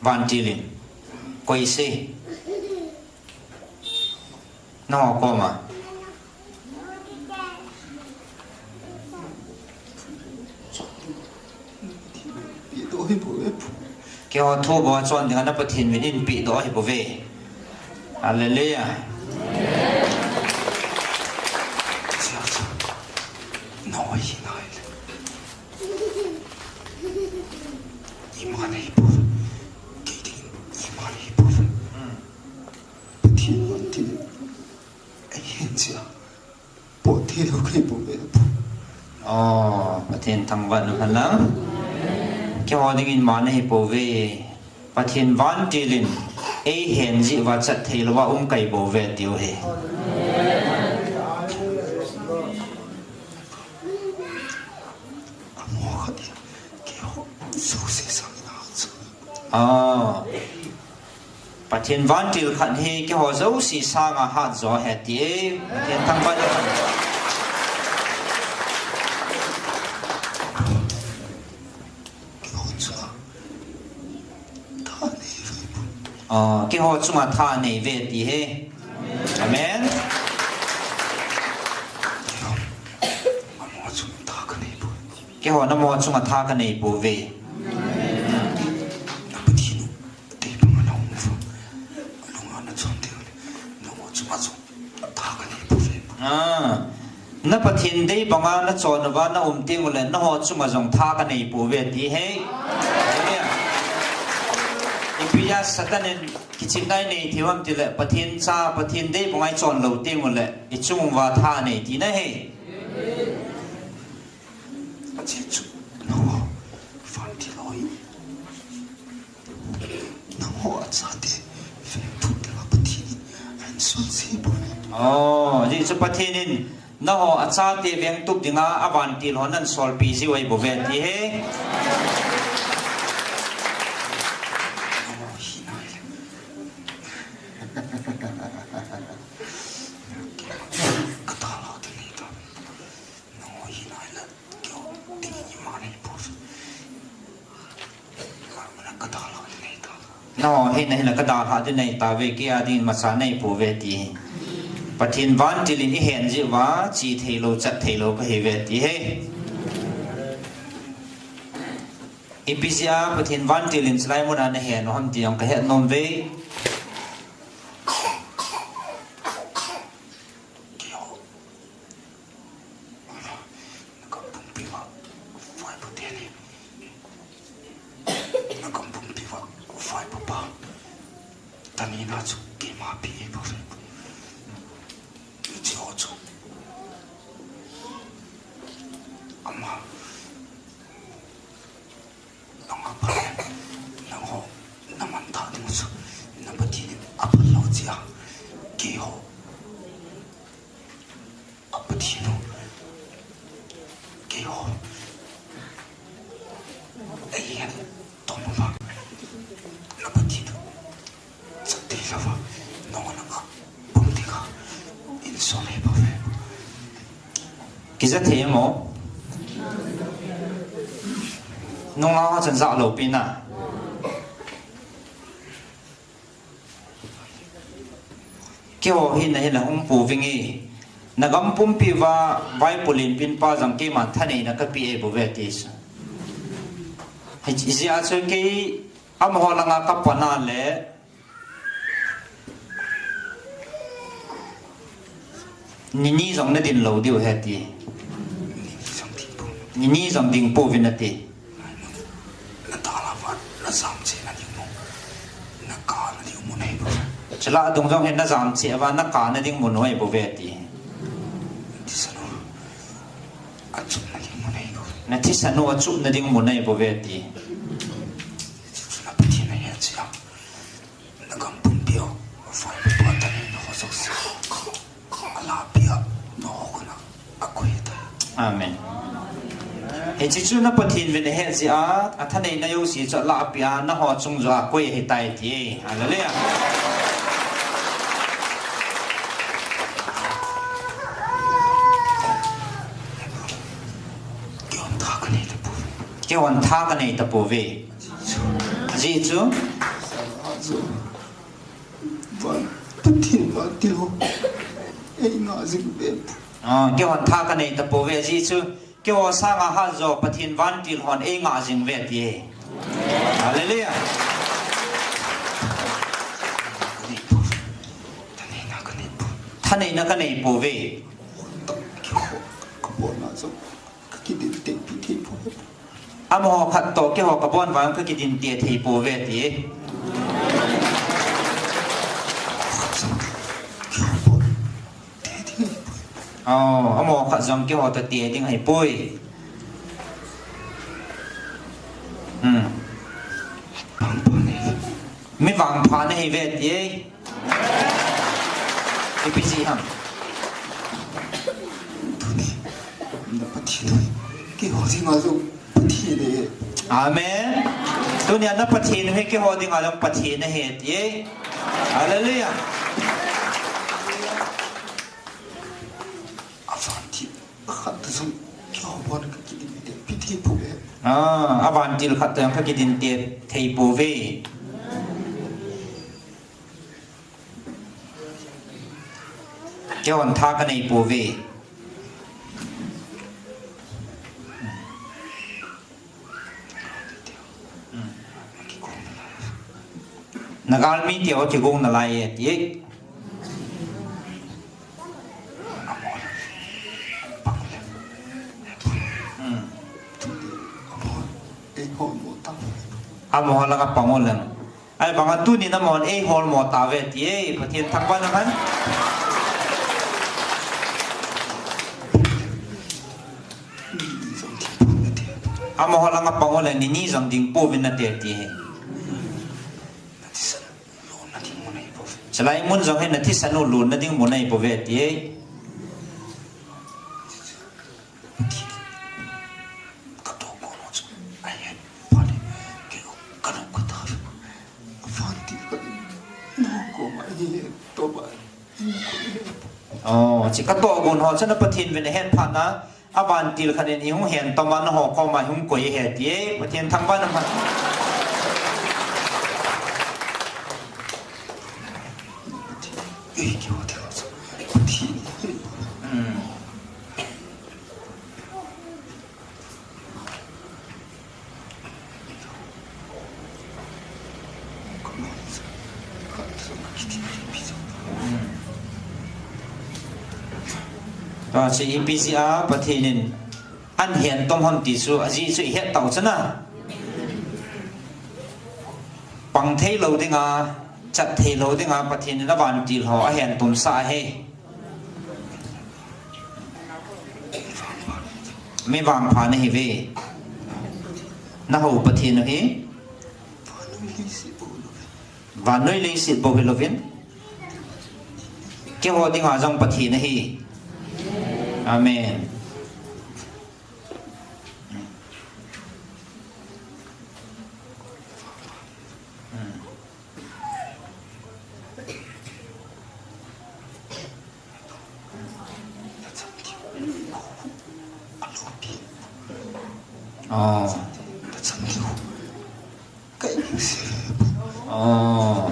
Vantil in. Koi sei. Nangho koma. Keiho thu bou chon dinga na Pathen min in pehdoh ahi bouve. Hallelujah. Nangho hi nahile. Ima nahi pou. Kei dingin ima nahi pou. Pathen vantil in eihen jeh a. Pot thei lou kahi bouve. Oh, Pathen thangvah in umhen lang. Keiho dingin ima nahi pouve. Pathen vantil in eihen jeh uva chat thei louva um kahi bouve tiu ahi. Amo khat in keiho jouse sangin ahah sa. Ah. Pathen vantil khat hi keiho jouse sanga hatjo ahi ati e. Pathen thangvah in. Keiho chunga tha nei ve. Ah, keiho chunga tha nei ve ti ahi. Amen. Keiho namo chunga tha kanei pou. Keiho namo chunga tha kanei pouve. Na Pathen u dei banga na um uva, nunga na chon diu le, namo chunga chun tha kanei pouve. Ah. Na Pathen dei banga na chon uva na um teng uleh, nangho chunga jong tha kanei pouve ti ahi. Hallelujah. Ipi a Satan in kichepna anei thei u ham tileh, Pathen cha, Pathen dei banga i chon lou teng uleh, i chung uva tha anei tina ahi. Ajeh chu, nangho, vantil ho hi. Nangho achate vengtup dinga Pathen in ahin solse bou ve. Oh, ajeh chu Pathen in nangho achate vengtup dinga avantil ho ahin solpeh jiu ahi bouve ti ahi. Nangho hi nahile. Nangho hina hila kadalha ding nei tauve, kei a ding imacha nei pouve ti. Pathen vantil in ihen jeh uva, che theilou, chat theilou kahiuve ti hi. Ipi jeh a Pathen vantil in chulai muna nahen u ham ti jong kahet nom uve. Nagam pumpi uva vaipo teni. Nagam pumpi uva vaipo pa. Tanina chu keima pi e pa. Hiche ho chu. Ama. Nang a phalou, nangho, naman tha ding chu, na Pathen in aphalou jeh a, keiho, a Pathen u, keiho, eihen, toma, na Pathen u. Kija thei mo? Nungah ho chun jah lou pi na. Keiho hina hila hung pu vinge. Nagam pumpi uva vaipo lenpin pa jong keiman thaneina kapeh e bou ve ti chu. Hijeh a chu kei amaho langa kapan a le Nini jong nadin lou diu ahi ti. Nini jong ding pouvin ati. Chule adung jong hin najam cheh uva nakah nading mun ahi bouve ati. Nathisan u achupna ding mun ahi bouve ati. Nagam pumpi u, vaipo pa thaneina ho jouse. Alahpeh a, nangho koma akoi tai. Amen. Hiche chu na Pathen uvin nahet jeh a, athaneina jouse chu alahpeh a, nangho chung joh a akoi ahitai ti. Hallelujah. Keihon tha kanei tapouve. Ajeh chu. Van, Pathen vantil ho eingah jing uve. Ah, keihon tha kanei tapouve, ajeh chu keiho sanga hatjo Pathen vantil hon eingah jing uve ati. Hallelujah. Thaneina kanei pouve. Kakidinte pi thei pouve. Amaho khat toh keiho kabon vang kakidinte thei pouve ti. Oh, amaho khat jong keiho toh te ding ahipoi. Hmm. Mi vangpha nahiuve ti. Ipi jeh ham? Tuni, na Pathen u hi keiho dinga jong Pathen ahi. Amen. Tunia na Pathen u hi keiho dinga jong Pathen ahi ti. Hallelujah. Avantil khat toh jong keiho bon kakidinte pi thei pouve. Ah, avantil khat toh jong kakidinte thei pouve. Keihon tha kanei pouve. Nagalmi teho kigong nalai e ti. Hmm. Amaho langa pang uleng. Ahivanga tuni namahon eiholmo tauve ti e, Pathen thangvahna man. Amaho langa pang uleng nini jong ding pouvin nate ti ahi. Chulai mun jong hi nathisan u lonna ding mun ahi bouve ti ahi. Oh, hiche katoh gon ho chu na Pathen uvin nahet phat na, Avantil khat in ihung hen toma nangho koma hung koi ahi ti e, Pathen thangvah in umhen. Hmm. Tua chu ipi jeh a Pathen in ahin hen tom ham ti chu, ajeh chu ihet tau chu na. Pang thei lou dinga, chat thei lou dinga Pathen in avantil ho ahin tomsah ahi. Mi vangpha nahiuve. Nahou Pathen u hi vannoi leiset bou hilouvin, keiho dinga jong Pathen ahi. Amen. Oh. Oh.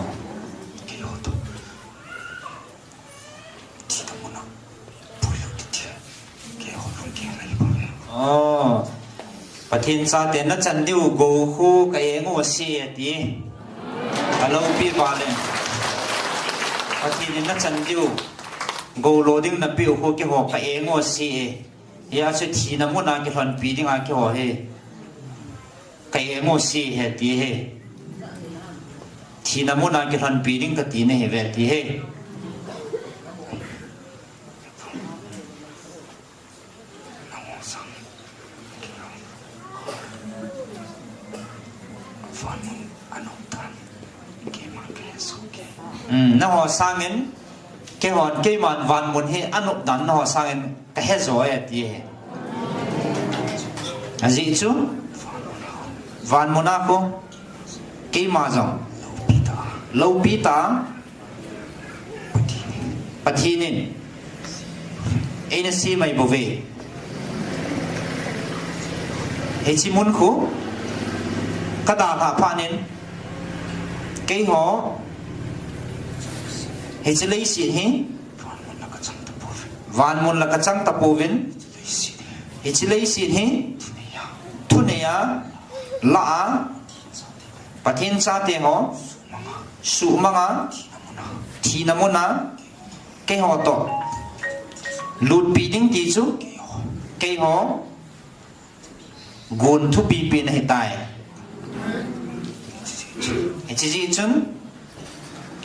Oh. Pathen chate nachan diu gou khu ka eng u ase ati. Aloupi vale. Pathen in nachan diu gou lo ding napeh u khu keiho ka eng u ase. Hia chu thina muna kilhonpi dinga keiho hi ka eng u ase he ti he. Thina muna kilhonpi ding kati nahiuve ti he. Hmm, nangho sangin, keihon, keiman vanmun hi anop dan nangho sangin kahe jo e ti he. Ajeh chu, vanmun a khu, keima jong, loupi tah, Pathen in eina sem mai bouve. Hiche mun khu kadalhah phat in keiho hiche leiset hi vanmun la kachang tapouvin, hiche leiset hi thunei a, lah a, Pathen chate ho suhmanga, thina muna keiho toh lutpi ding ti chu keiho gon thupipen ahitai. Hiche jeh chun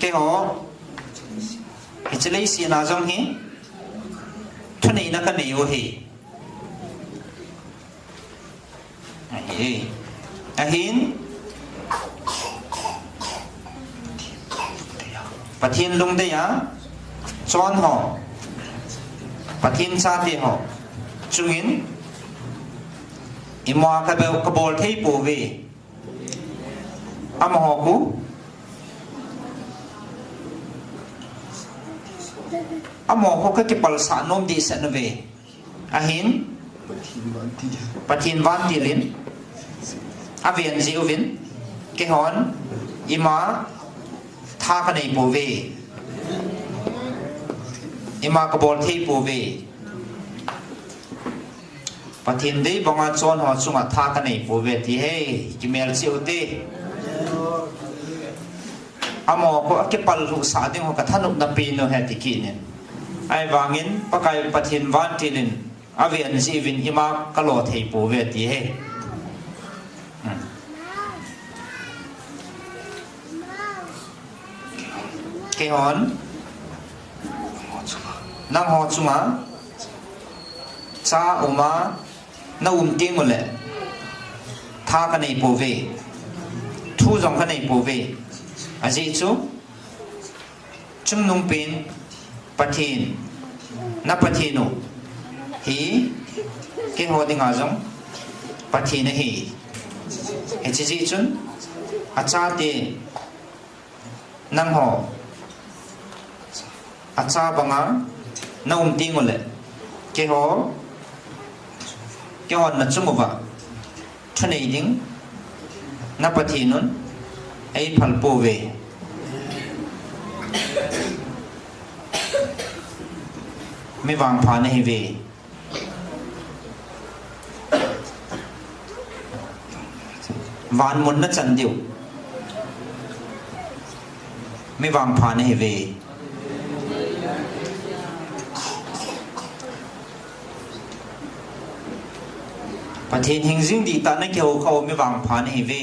keiho hiche leiset a jong hi thuneina kanei u ahi. Ahi. Ahin, Pathen lungdei a chon ho, Pathen chate ho chungin ima kabol thei pouve. Amaho khu, amaho khu kakipalsah nom dehset uve. Ahin, Pathen vantil in aven jeh uvin keihon ima tha kanei pouve, ima kabol thei pouve. Pathen dei banga chon ho chunga tha kanei pouve ti he, kimelchih ute. Amaho khu akipal lhuhsah ding ho kathanopna pen u ahi ti kit in. Ahivangin Pakai Pathen vantil in aven jeh uvin ima kalo thei pouve ti he. Keihon nangho chunga cha uma na um teng uleh tha kanei pouve, thu jong kanei pouve. Ajeh chu chungnungpen Pathen, na Pathen u hi keiho dinga jong Pathen ahi. Hiche jeh chun achate nangho acha banga na um teng uleh keiho Keihon nachung uva thunei ding na Pathen un eiphal pouve. Mi vangpha nahiuve. Van mun nachan diu. Mi vangpha nahiuve. Pathen hingjing dihtah a nakihou khah u mi vangpha nahiuve.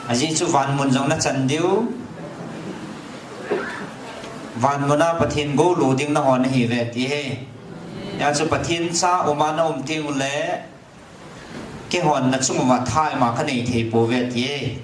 Ajeh chu van mun jong nachan diu. Van mun a Pathen gou lo ding naho nahiuve ti ahi. Hijeh chun Pathen cha um a naum teng uleh, keihon nachung uva tha ima kanei thei pouve ti ahi.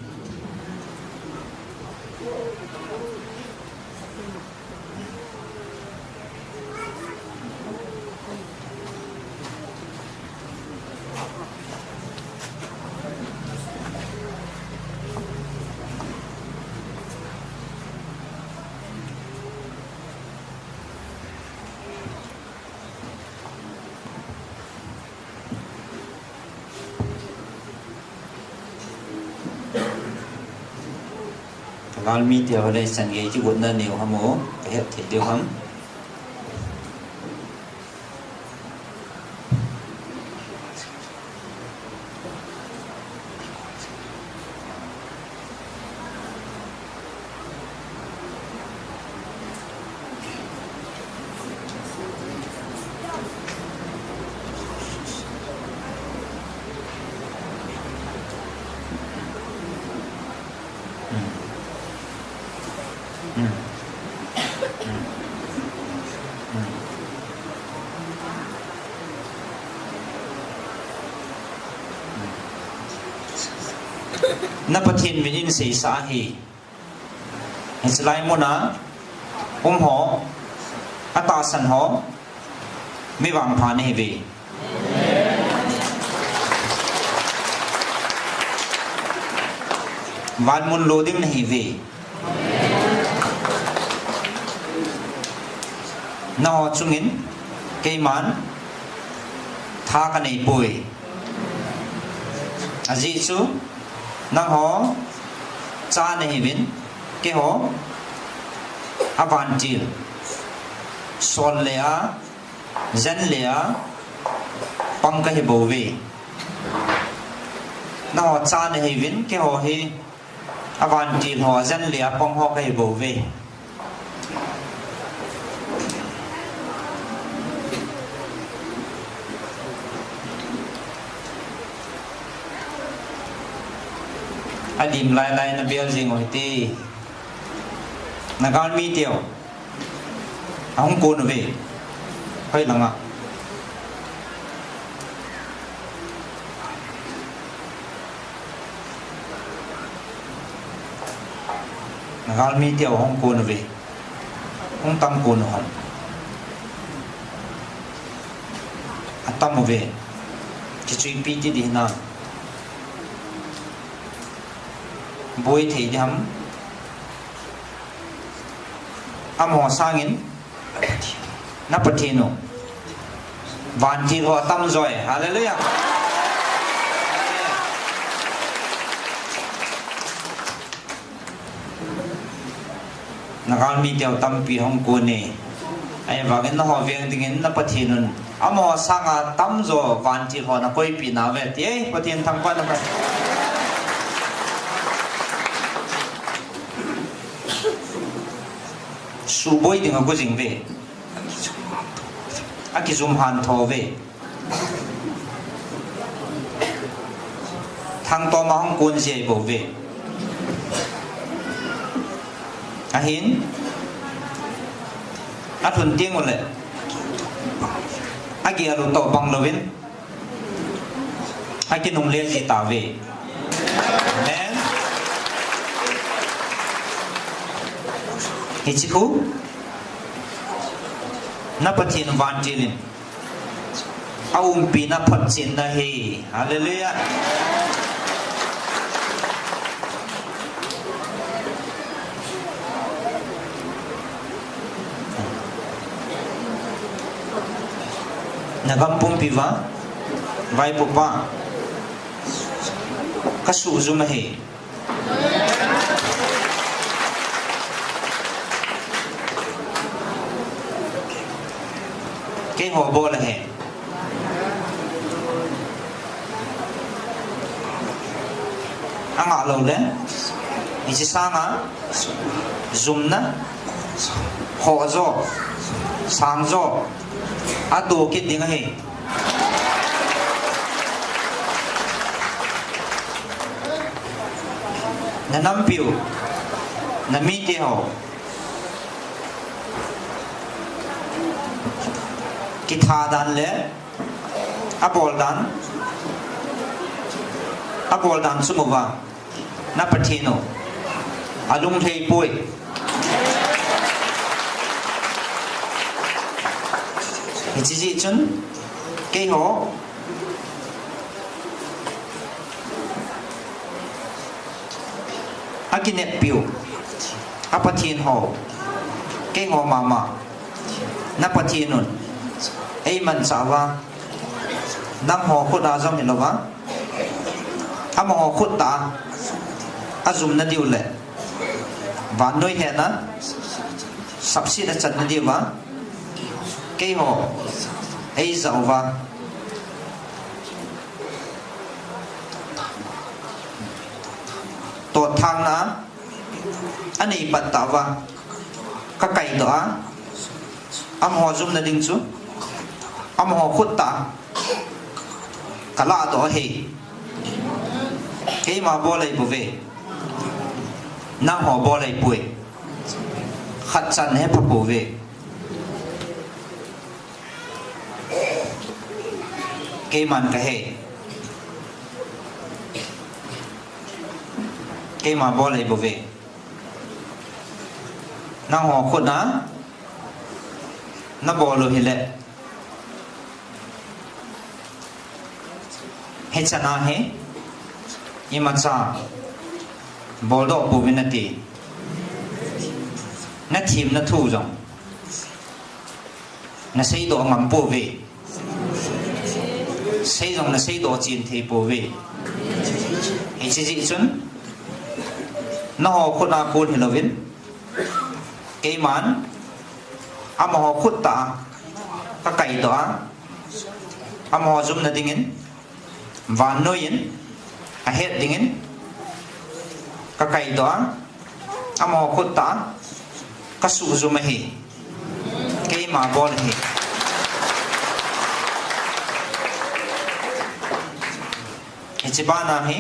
Galmi te ho le chan gei kigotna neo ham o, kahet thei diu ham. Na Pathen min in seisah ahi. Hiche lai mun a um ho, atahsan ho, mi vangpha nahiuve. Van mun lo ding nahiuve. Nangho chungin keiman tha kanei poi. Ajeh chu nangho cha nahiuvin, keiho avantil, sol le a, jen le a pang kahi bouve. Nangho cha nahiuvin, keiho hi avantil ho, ajen le a pang ho kahi bouve. Alim lai lai nabel jing u hite. Na galmi teu. Ahung kon uve. Hoi langa. Na galmi teu ahung kon uve. Hung tam kon u ham. Atam uve. Kichuipi ti di hinam. Boi thei di ham. Amaho sangin na Pathen u. Vantil ho atam joi. Hallelujah. Na galmi teu tampi hung kon e. Ahivangin nangho veng dingin na Pathen un amaho sanga tamjo vantil ho nakoipeh nauve ti e, Pathen thangvahna. Suboi ding ago jing uve. Akijum hantho uve. Thangtom ahung kon jia bouve. Ahin, alhun teng uleh agel u toh bang louvin akinungle ji tauve. Amen. Hiche khu na Pathen vantil in aumpina photchenna ahi. Hallelujah. Nagam pumpi uva, vaipopa, kasuhjum ahi. Keiho bol ahi. Angah lou le, hiche sanga jumna, hoh jo, sang jo, atoh kit ding ahi. Nanampiu, namite ho, kitha dan le, abol dan, abol dan chunguva, na Pathen u alunglhai poi. Hiche jeh chun, keiho akineppiu, a Pathen ho, keiho mama, na Pathen un eimanchah uva, nangho khut a jong hilouva, amaho khut tah a ajumna diu le vannoi hetna, sapsetna channa diuva, keiho eijah uva, totthangna anei pat tah uva, kakaidoh a, amaho jumna ding chu amaho khut tah a kalahdoh ahi. Keima bol ahibouve, nangho bol ahipoi. Khatchan hepha pouve. Keiman kahe. Keima bol ahibouve. Nangho khut a nabol u hile, hichan a hi imacha boldoh pouvin nati. Nathemna thu jong naseidoh ngam pouve. Sei jong naseidoh chen thei pouve. Hiche jeh chun, nangho khut a kon hilouvin, keiman amaho khut tah a kakaidoh a, amaho jumna dingin, vannoi in ahet dingin kakaidoh a, amaho khut tah a kasuhjum ahi. Keima bol ahi. Hiche bana hi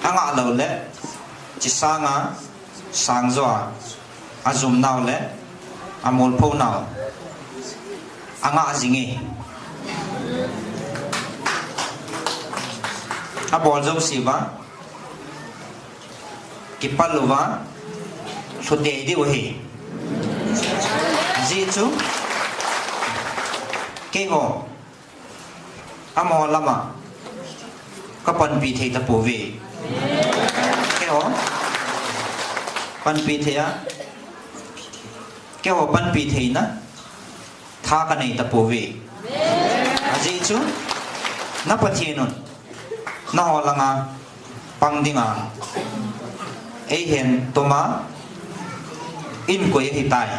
angah lou le, hiche sanga sang jo a ajumnau le amolphounau angah jinge. Abol jouse uva kipal uva lhute diu ahi. Ajeh chu keiho amaho lama kapanpi thei tapouve. Keiho panpi thei a, keiho panpi theina tha kanei tapouve. Ajeh chu na Pathen un nangho langa pang dinga eihen toma eikoi ahitai.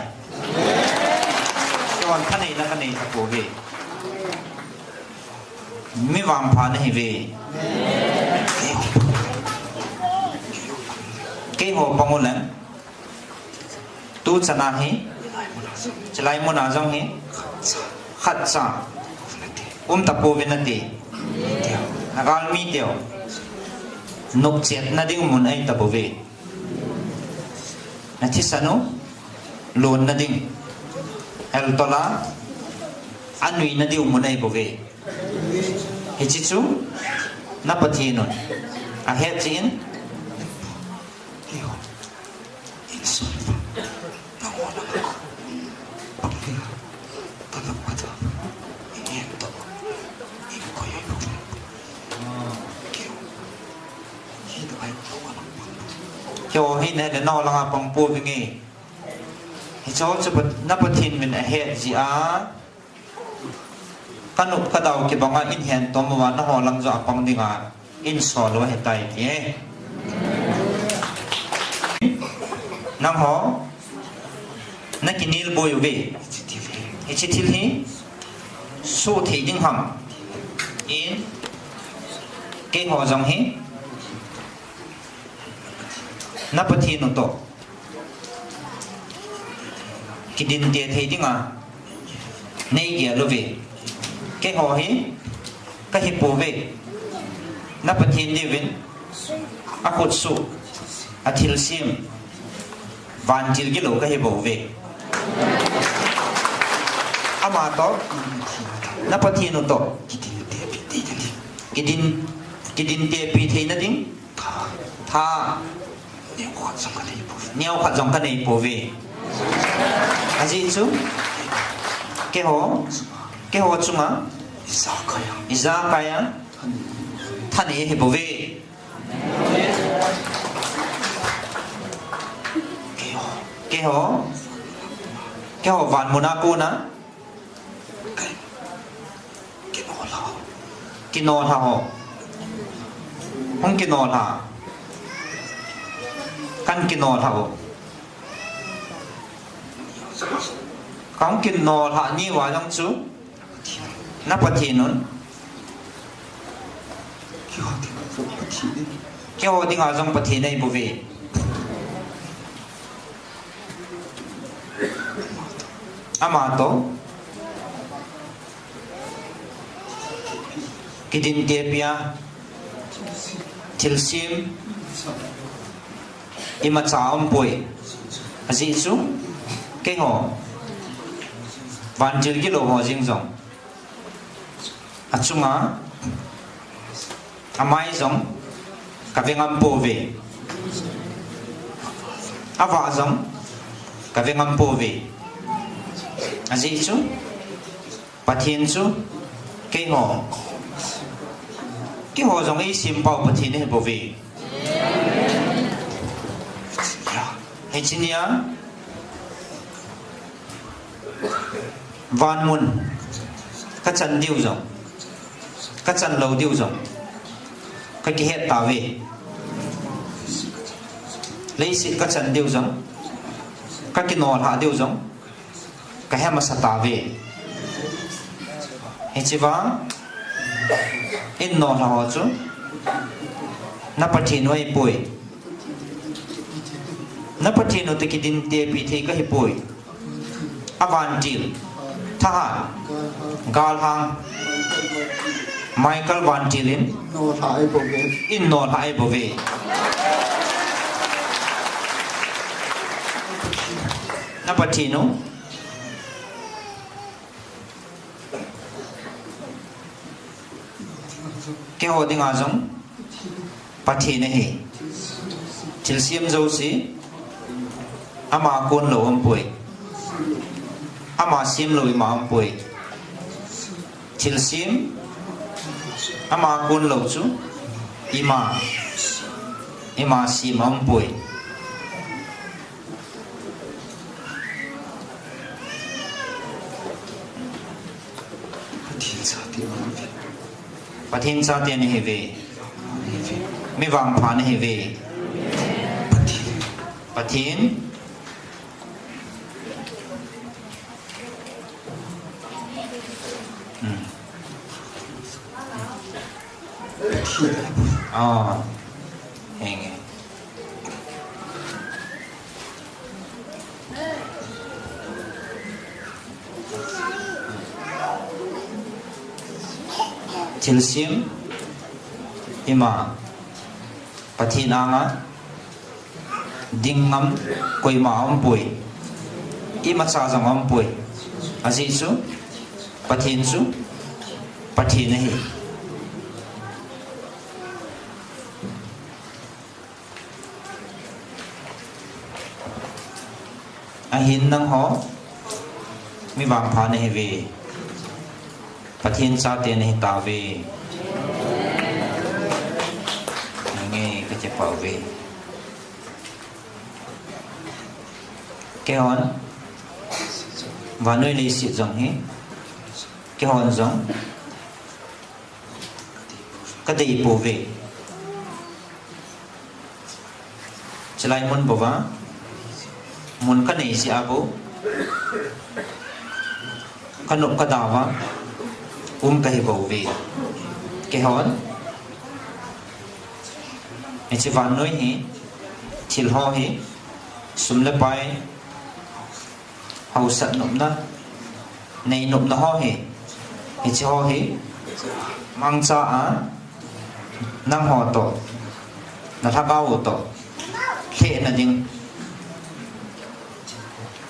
Keihon thaneina kanei tapouve. Mi vangpha nahiuve. Keiho pang uleng, tuchan a hi, chulai muna jong hi khatcha um tapouvin nati. Nagalmi teu nopchetna ding mun ahi tapouve. Nathisan u lonna ding, eltola anuina diu mun ahibouve. Hiche chu na Pathen un ahet jeh in, keiho hi nalanga pang pouvinge. Hiche chu na Pathen min ahet jeh a Ka nop ka dau kibanga in hen tom uva, nangho lang joh a pang dinga in sol u ahitai ti e. Nangho, na kinel boi uve. Hiche thil hi, suh thei ding ham. In, keiho jong hi, na Pathen u toh kidinte thei dinga nei gel uve. Keiho hi kahi pouve. Na Pathen diuvin akhutsuh, athilsem, vantil gilou kahi bouve. Ama toh, na Pathen u toh kidin, kidintepi theina ding tha, neokhat jong kanei pouve. Ajeh chu, keiho, keiho chunga ijakai a thanei ahi bouve. Keiho, keiho van muna kona kinolha ho. Hung kinolha. Kan kinolha ho. Kahung kinolha ni uva jong chu na Pathen un keiho dinga jong Pathen ahi bouve. Ama toh kidintepi a thilsem imacha aumpoi. Ajeh chu keiho vantil gilou ho jeng jong achunga amai jong kave ngam pouve. Avah jong kave ngam pouve. Ajeh chu Pathen chu keiho, keiho jong eisempau Pathen ahi bouve. Hiche nia van mun kachan diu jong, kachan lou diu jong kakihet tauve. Leiset kachan diu jong, kakinolha diu jong kahe masa tauve. Hiche vang in nolha ho chu na Pathen u ahipoi. Na Pathen u toh kidintepi thei kahipoi. Avantil, thahat, galhang Michael vantil in in nolha ahi bouve. Na Pathen u keiho dinga jong Pathen ahi. Thilsem jouse ama kon lou aumpoi. Ama sem lou ima aumpoi. Thilsem ama kon lou chu ima, ima sem aumpoi. Pathen chate nahiuve. Mi vangpha nahiuve. Pathen. Hmm. Ah, henge. Thilsem ima Pathen anga ding ngam koima aumpoi. Imacha jong aumpoi. Ajeh chu Pathen chu Pathen ahi. Ahin nangho mi vangpha nahiuve. Pathen chate nahitauve. Nge kachepauve. Keihon vannoi leiset jong hi Keihon jong kadei pouve. Chulai mun bou a mun kanei jeh a bou kanop kadau a um kahi bouve. Keihon hiche vannoi hi, thil ho hi, sum le pai, hausat nopna, nei nopna ho hi, hiche ho hi mangcha a nangho toh, na lhagao u toh lhehna ding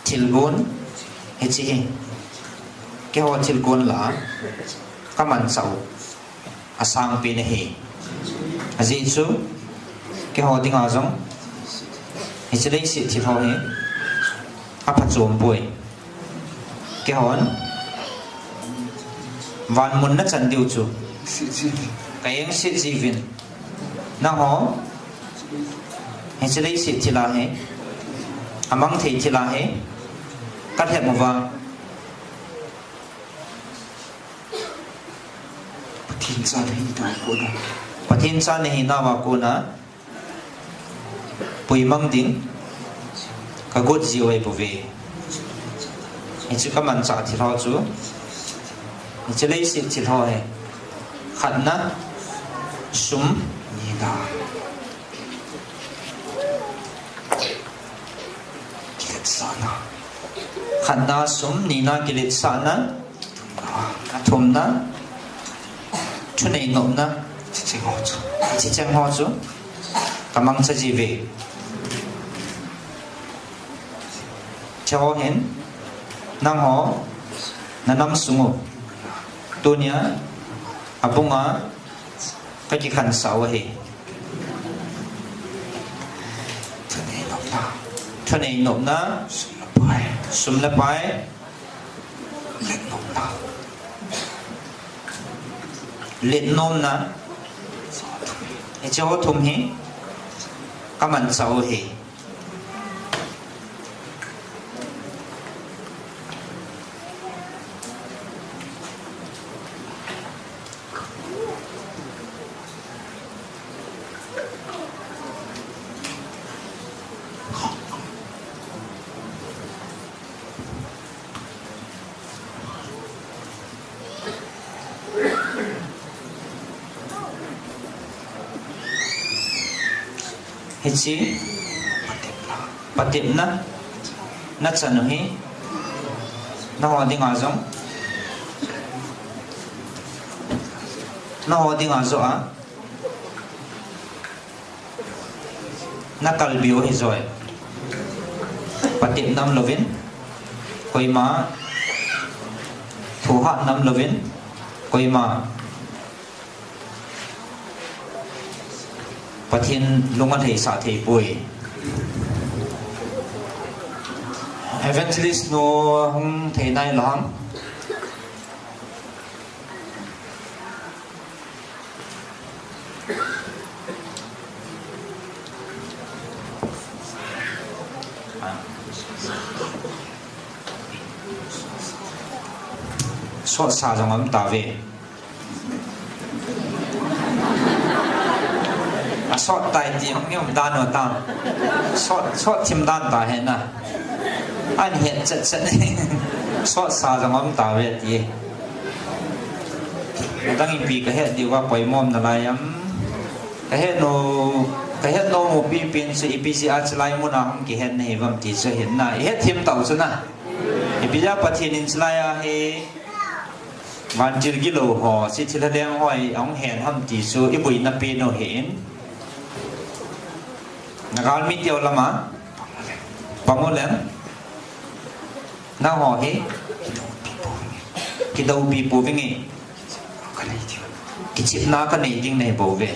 thilgon hiche hi, keiho thilgon lah a kamanchah u asangpen ahi. Ajeh chu keiho dinga jong hiche leiset thil ho hi aphachom poi. Keihon van mun nachan diu chu kaengset jiuvin, nangho hiche leiset thil a hi, amang thei thil a hi kalhem uva, Pathen cha nahi nau a kona, Pathen cha nahi nau a kona puimang ding kagot jiu ahibouve. Hichu kamanchah thil ho chu, hiche leiset thil ho hi, khatna, sum, nina, kiletsahna. Khatna, sum, nina, kiletsahna, thumna, thunei nopna, hiche cheng ho chu, hiche cheng ho chu kamangcha jiuve. Hiche ho hin nangho nanam sung u tunia abunga kakikhansah u ahi. Thunei nopna, thunei nopna, sum le pai, sum le pai, let nopna, let nopna, hiche ho thum hi kamanchah u ahi. Hiche patepna nachan u hi, nangho dinga jong, nangho dinga joh a nakalbe u ahi joi. Patep nam louvin, koima thu hat nam louvin, koima Pathen lung alheisah thei poi. Evangelist nu hung thei nailou ham? Sotsa jong um tauve. Asot tai ti hung um dan u tam. Sot, sot thim dan ta hen na. Ahin het chet chet. Sotsa jong um tauve ti. Adang ipi kahet diu va poimo um nalai am. Kahet nom, kahet nom u pipen chu ipi jeh a chulai mun a hung kihet nahi uvam ti chu hin na. Ihet thim tau chu na. Ipi jeh a Pathen in chulai a hi vantil gilou ho, hiche thil leng ho hi ahung hen ham ti chu iboina pen u hin. Na galmi teu lama pang u leng. Nangho hi kidoupi pouvinge. Kichepna kanei ding nahi bouve.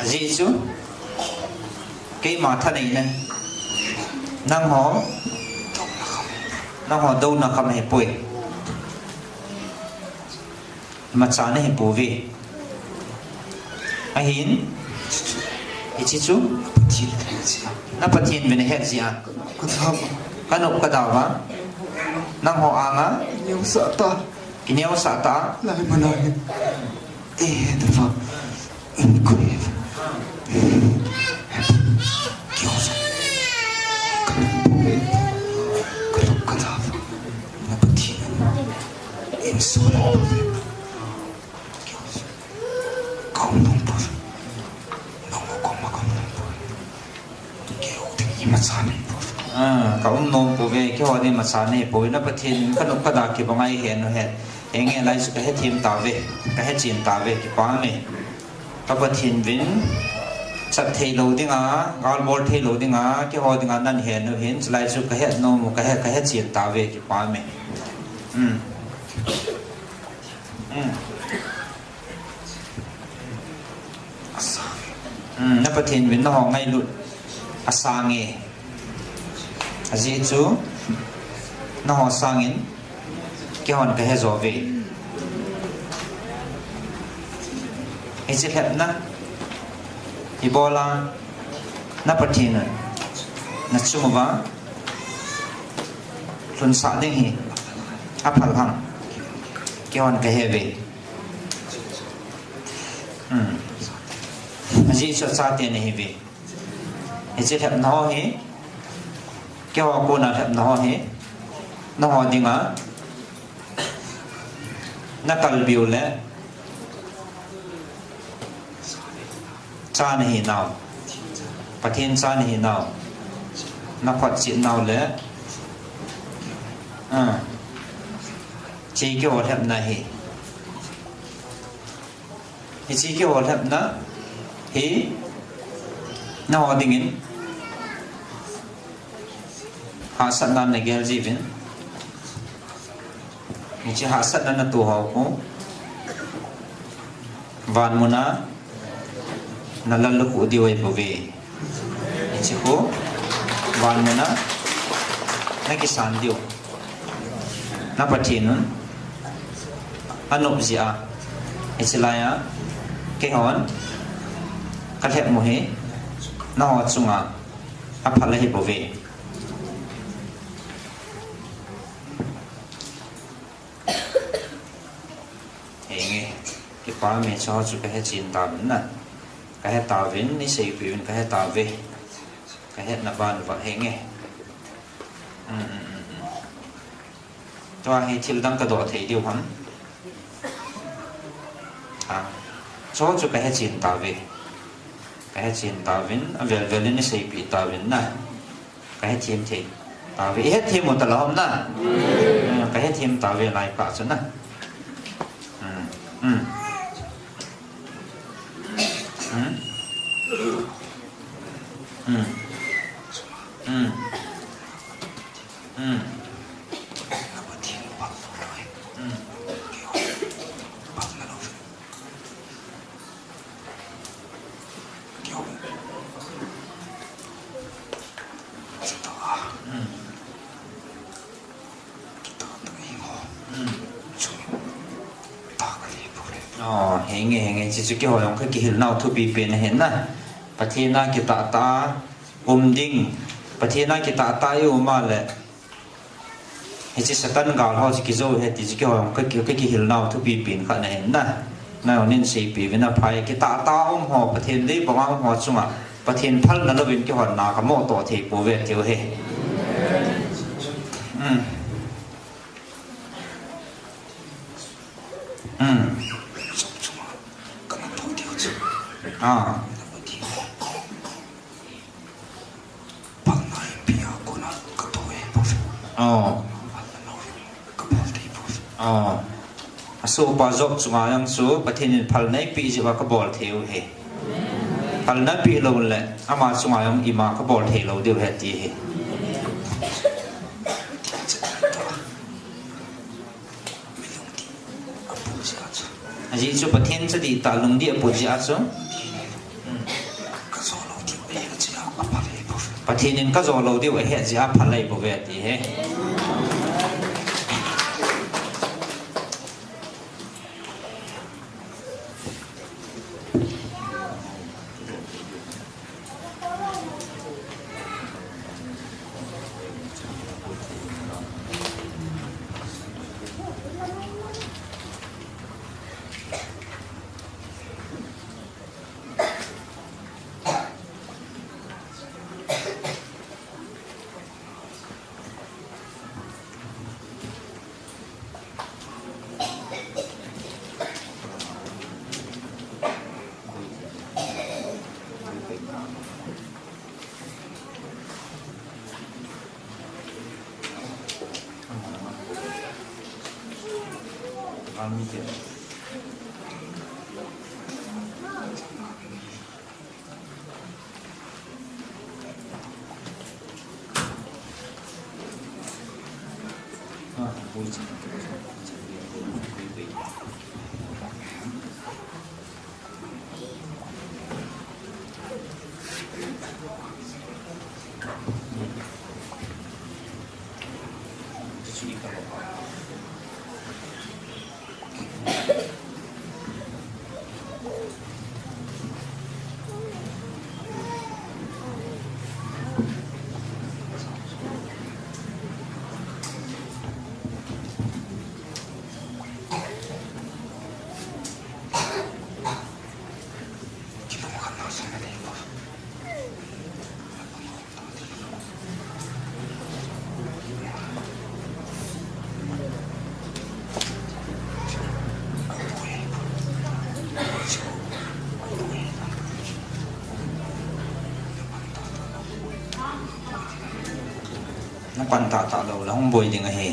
Ajeh chu keima thaneina nangho, nangho douna kham ahipoi. Imacha nahi pouve. Ahin, hiche chu, na Pathen vin ahet jeh a. Ka nop ka dau va. Nangho anga. Kineosah ta. Lai mana hin. Eh, the fuck. In grave. Kineosah. Ka nop ka dau va. Na Pathen. In soul. Kineosah. Ka um nom pouve. Nangho koma ka um nom pouve. Keiho ding imacha nei pouve. Ah, ka um nom pouve, keiho ding imacha nei pouve. Na Pathen in ka nop ka dau kibang a ihen u hen. Henge, lai chu ka hethem tauve, ka hechen tauve, kipah e. Ka Pathen vin, chat thei lou dinga, gal bol thei lou dinga, keiho dinga nei hen u hin, chulai chu ka het nom u, ka he, ka hechen tauve, kipah e. Hmm. Hmm. Hmm, na Pathen vin nangho ngailut asang e. Ajeh chu nangho sangin keihon kahe jo uve. Hiche lhepna ibola na Pathen in nachung uva lhunsah ding hi aphal ham, keihon kahe uve. Hmm. Ajeh chu achate nahiuve. Hiche lhepna ho hi, keiho kona lhepna ho hi, nangho dinga nakalbi u le cha nahinau, Pathen cha nahinau, naphotchet nau le, ah, hiche keiho lhepna hi. Hiche keiho lhepna hi nangho dingin hahsatnan nagel jiuvin. Hiche hahsatna natoh ho khu van muna nalallukhuh diu ahibouve. Hiche khu van muna nakisan diu. Na Pathen un anop jeh a, hiche laiya keihon kalhep u hi nangho chunga aphal ahibouve. Henge, kipah e, chuho chu kahechen tauvin na. Kahe tauvin, neiseipeh uvin kahe tauve. Kahetna ban uva henge. Um, um, um, um. Tua hi thil dang kadoh thei diu ham? Ah, chuho chu kahechen tauve. Kahechen tauvin, avel vel in neiseipeh tauvin na. Kahethem thei tauve. Ihethem u talou ham na? Eh, kahethem tauve lai kah chu na. Hmm. Hmm. Hmm. Hmm. Hmm. Hmm. Oh, henge, henge, hiche chu keiho jong kakihil nau thupi pen ahi na. Pathen a kitah tah a um ding. Pathen a kitah tah a i um a le. Hiche Satan gal ho chu kijou ahi ti chu keiho jong ka, ka, kakihil nau thupi pen khat ahi na. Nangho nin seipeh uvin aphai, kitah tah a um ho, Pathen leibang a um ho chunga Pathen phalna louvin keihon na kamoh toh thei pouve tiu ahi. Um. Um. Ah. Oh. Oh. Asohpa Job chunga jong chu Pathen in phalna eipeh jeh uva kabol thei u ahi. Phalna peh lou le ama chunga jong ima kabol thei lou diu ahi ti ahi. Ajeh chu Pathen chadih tah lungdih aput jeh a chu. Pathen in kajo lou diu ahet jeh a phal ahibouve ati ahi. Na pan tahtah lou le hung boi ding ahi.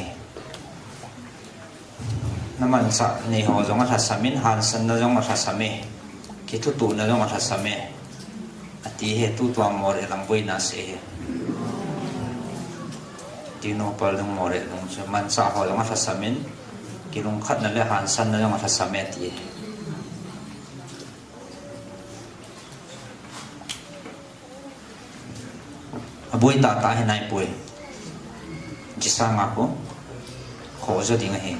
Na manchah nei ho jong alhasam in, hansanna jong alhasam e, kithutuhna jong alhasam e, ati hi. Tutua Moreh lang boina asei hi. Tengnoupal lang Moreh lang chu manchah ho jong alhasam in, kilungkhatna le hansanna jong alhasam e ati hi. Aboi tahtah hi naipoi. Chi sanga khu khoh jo ding ahi.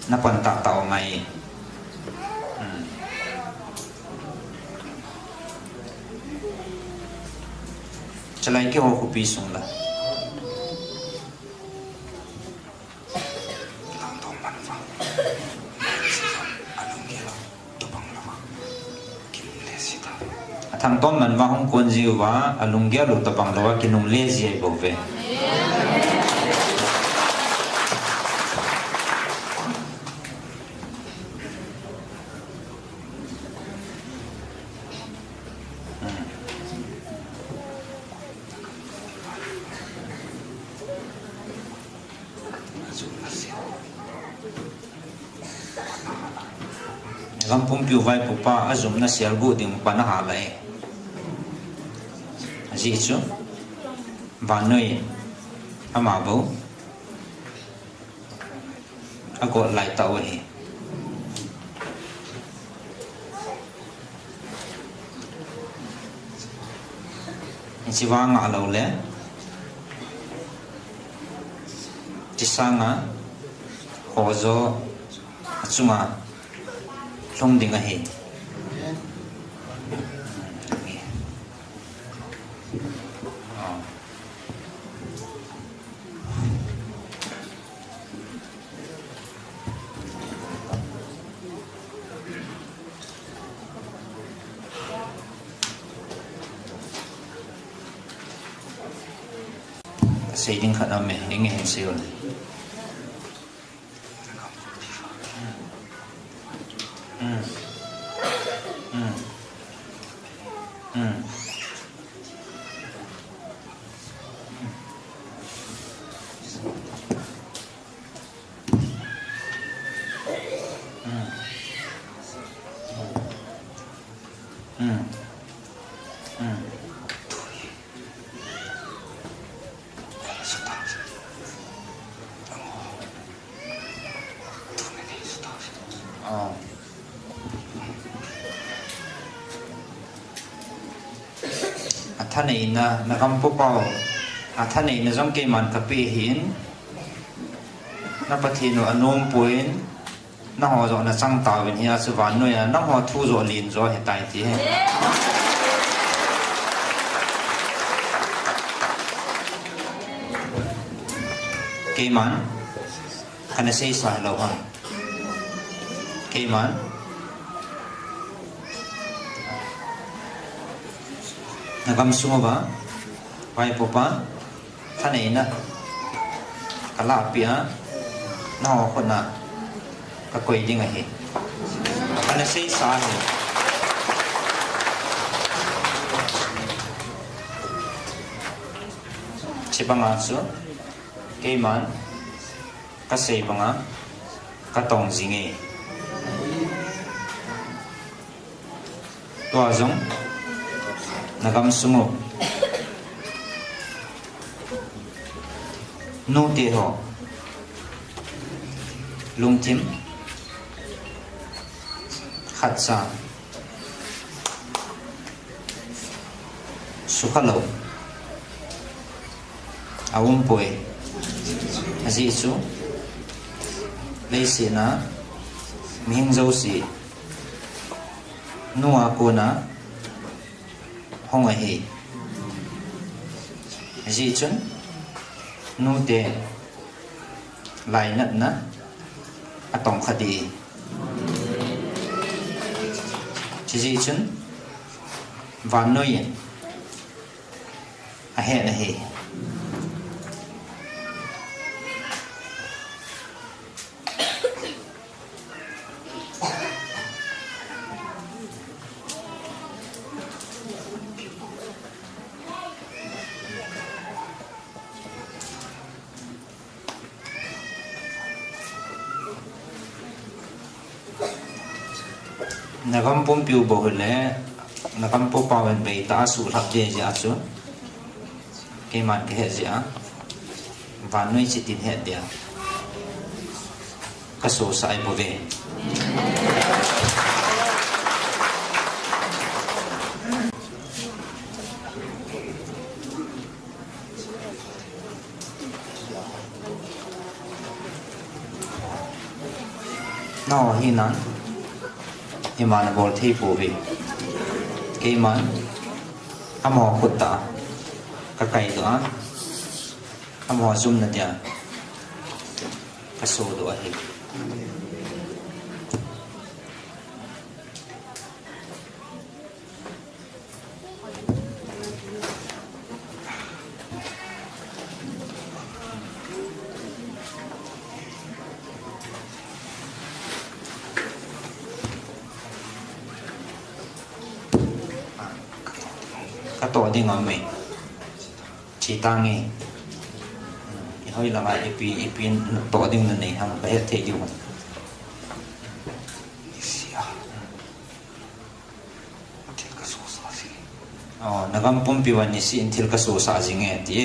Na pan tahtah u ngai. Hmm. Chalai keiho khopi sung la. Athangtom man vang hung kon jiuva, alunggel u tobang louva kinungle ji ahi bouve. Gam pumpiu vaipopa ajumna selguh ding pan ahal e. Ajeh chu vannoi in ama bou agot lai tah u ahi. Hiche vang a lou le, chi sanga khoh jo achunga lhung ding ahi. Sei ding khat aume, ing e hin sei un. Hmm. Hmm. Hmm. Athaneina, na gam popa u athaneina jong keiman kapeh ahin, na Pathen u anom poi, nangho jong nachang tauvin, hia chu vannoi a nangho thu joh len jo ahitai ti hi. Keiman kana seisa lou ham. Keiman na gamsung uva vaipopa thaneina kalahpeh a, nangho khut a kakoi ding ahi, kana seisa ahi. Chibanga chu keiman kasei banga katong jinge. Tua jong, nagam sungu nute ho lungthim khatcha sukha lou aumpoi. Ajeh chu leiset a mihing jouse nu a kona hung ahi. Ajeh chun nute lainatna atong kha ding. Chujeh chun vannoi in ahet ahi. Nagam pumpiu bou hile, nagam poupau in beitah a suhlhap ding jeh a chu, keiman kahet jeh a, vannoi chitin het dia kasosah ahi bouve. Nangho hina, ima nabol thei pouve. Keiman, amaho khut tah a kakaidoh a, amaho jumna dia kasodoh ahi. Katoh ding aume. Chi tange. Ihoi langa ipi, ipi toh ding nanei ham, kahet thei diu ham. Thil kasosah jing. Oh, nagam pumpi vang nisih in thil kasosah jing e, ti.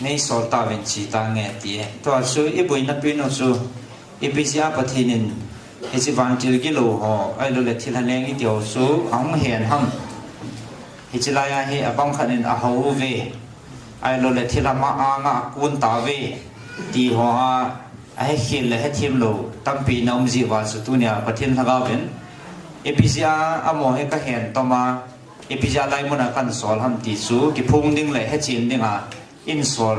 Nei sol tauvin chi tange, ti. Tua chu iboina pen u chu ipi jeh a Pathen in hiche vantil gilou ho, ahilouleh thilha leng iti ho chu ahung hen ham. Hiche laiya hi abang khat in ahou uve. Ahilouleh thilha ma-anga akon tauve. Ti ho a, ahekhel le hethem lou tampi na um jeh uva chu tunia Pathen Lhagao vin ipi jeh a amaho hi kahen toma, ipi jeh a laimun a kahin sol ham ti chu kiphong ding le hechen dinga eihin sol,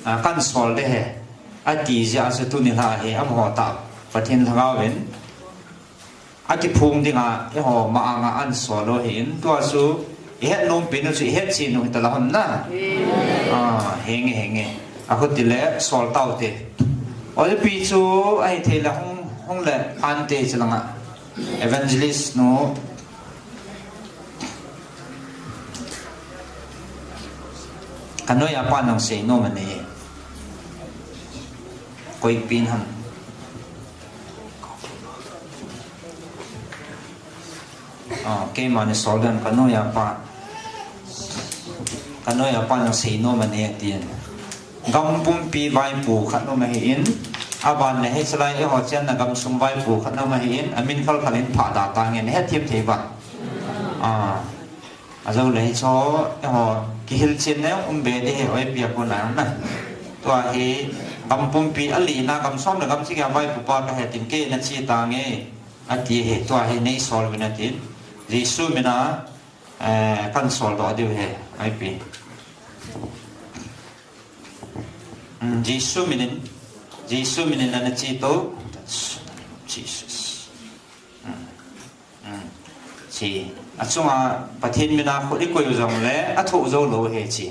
a, kahin sol ding ahi, ati jeh a chu tuni lha hi amaho tah Pathen Lhagao vin akiphong dinga eiho ma-anga ahin sol u ahin, tua chu ihet nom pen u chu ihet chen u hita la ham na. A, henge, henge. Ahuti le sol taute. Oipi chu ahithei le hung, hung le ante chi langa. Evangelist nu. Kanoiya pa nang sei nom ane. Koi pen ham. Ah, keima ni sol dan kanoiya pa. Kanoiya pa nang sei nom ane tin. Gam pumpi vaipo khat um ahin. Aban le hichelai eiho chenna gamsung vaipo khat um ahin. Amin khalkhal in phah da tange, nahet thim thei ba. Ah. Ajou le hicho, eiho, kihilchen na um be ding ahi, oipi a kona na. Tua hi, gam pumpi alina, gam som le gam sagi a vaipo pa kahi tin kei nache tange, ati ahi, tua hi nei sol uvin atin. Jesu mina, eh, kahin sol doh diu ahi, oipi. Mm, Jesu minin, Jesu minin nache to, Jesus. Mm. Mm. Chi, achunga Pathen mina khut ikoi u jongle, athoh jou lou ahi chi.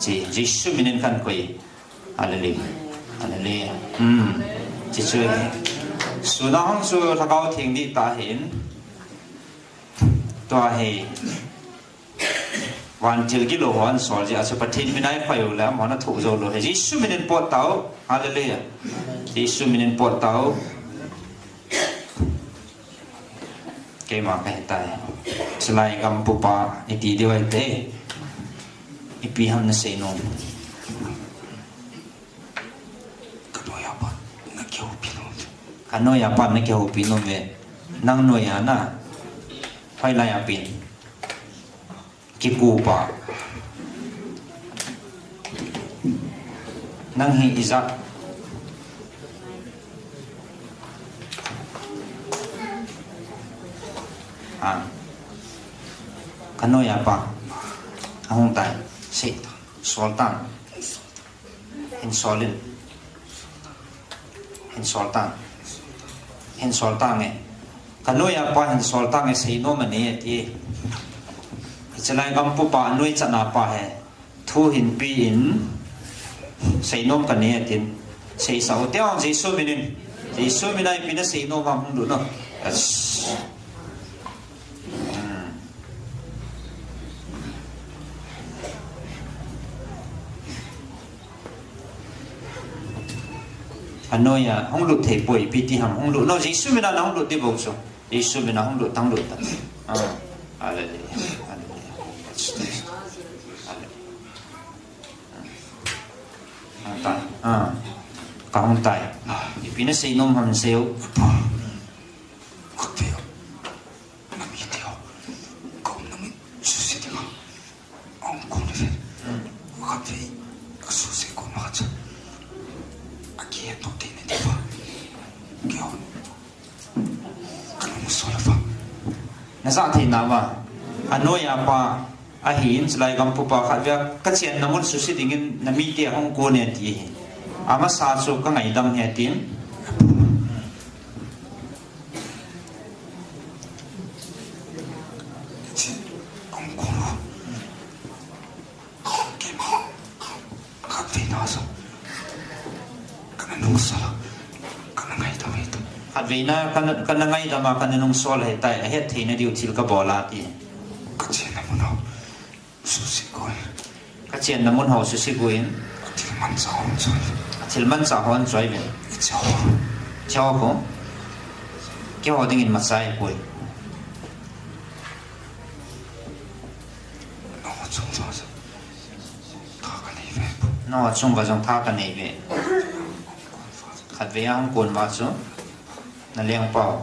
Chi, Jesu minin kahin koi. Hallelujah. Hallelujah. Hmm. Chi chu. Suna hung chu Lhagao Theng dihtah ahin. Tua hi. Vantil gilou hon sol jeh a chu Pathen mina ikoi u le, amahon athoh jou lou ahi. Jesu minin pot tau. Hallelujah. Jesu minin pot tau. Keima kahitai. Chulai gam pupa, iti diu ahi te. Ipi ham nasei nom. Ka noiya pa nakihoupi nom. Ka noiya pa nakihoupi nom ve. Nang noiya na. Hoilai a pen. Kikupa. Nang hi ijat. Ha. Ka noiya pa. Ahung tai. Sei. Sol tan. Hin sol in. Hin sol tan. Hin sol tan e. Ka noiya pa hin sol tan e, sei nom anei e ti. Hichelai gam pupa anoi chana pa hi. Thu hin pi in. Sei nom kanei e tin. Seisah u te ong Jesu minin. Jesu mina ipi nasei nom ham hung lut no. Yes. Hmm. Anoiya, hung lut thei poi, ipi ti ham, hung lut. No, Jesu mina nahung lut ding bou chu. Jesu mina hung lut tan, lut tan. Ah, hallelujah. Hallelujah. Hallelujah. Hung tai. Ah. Ka hung tai. Ipi nasei nom ham sei o. Ka pe o. Namite ho, ka umna mun suse dinga ahung kon uve. Khatvei ka suse kon uva chu akihetdoh theina diuva keihon kana nungsol uva. Najah theina uva, anoiya pa ahin, chulai gam pupa khatvei a kachenna mun suse dingin namite ahung kon e ti ahi. Amasa chu kangaidam e tin. Khatveina, kana, kana ngaidam a, kana nungsol ahitai, ahet theina diu thil kabol a ti. Kachenna mun ho. Suse ko in. Kachenna mun ho suse ko in. Athil manchah ho choi. Athil manchah ho choi uvin. Icha ho. Icha ho ko. Keiho dingin machai poi. Nangho chunga jong tha kanei uve. Nangho chunga jong tha kanei uve. Khatvei ahung kon uva chu. Nalengpau.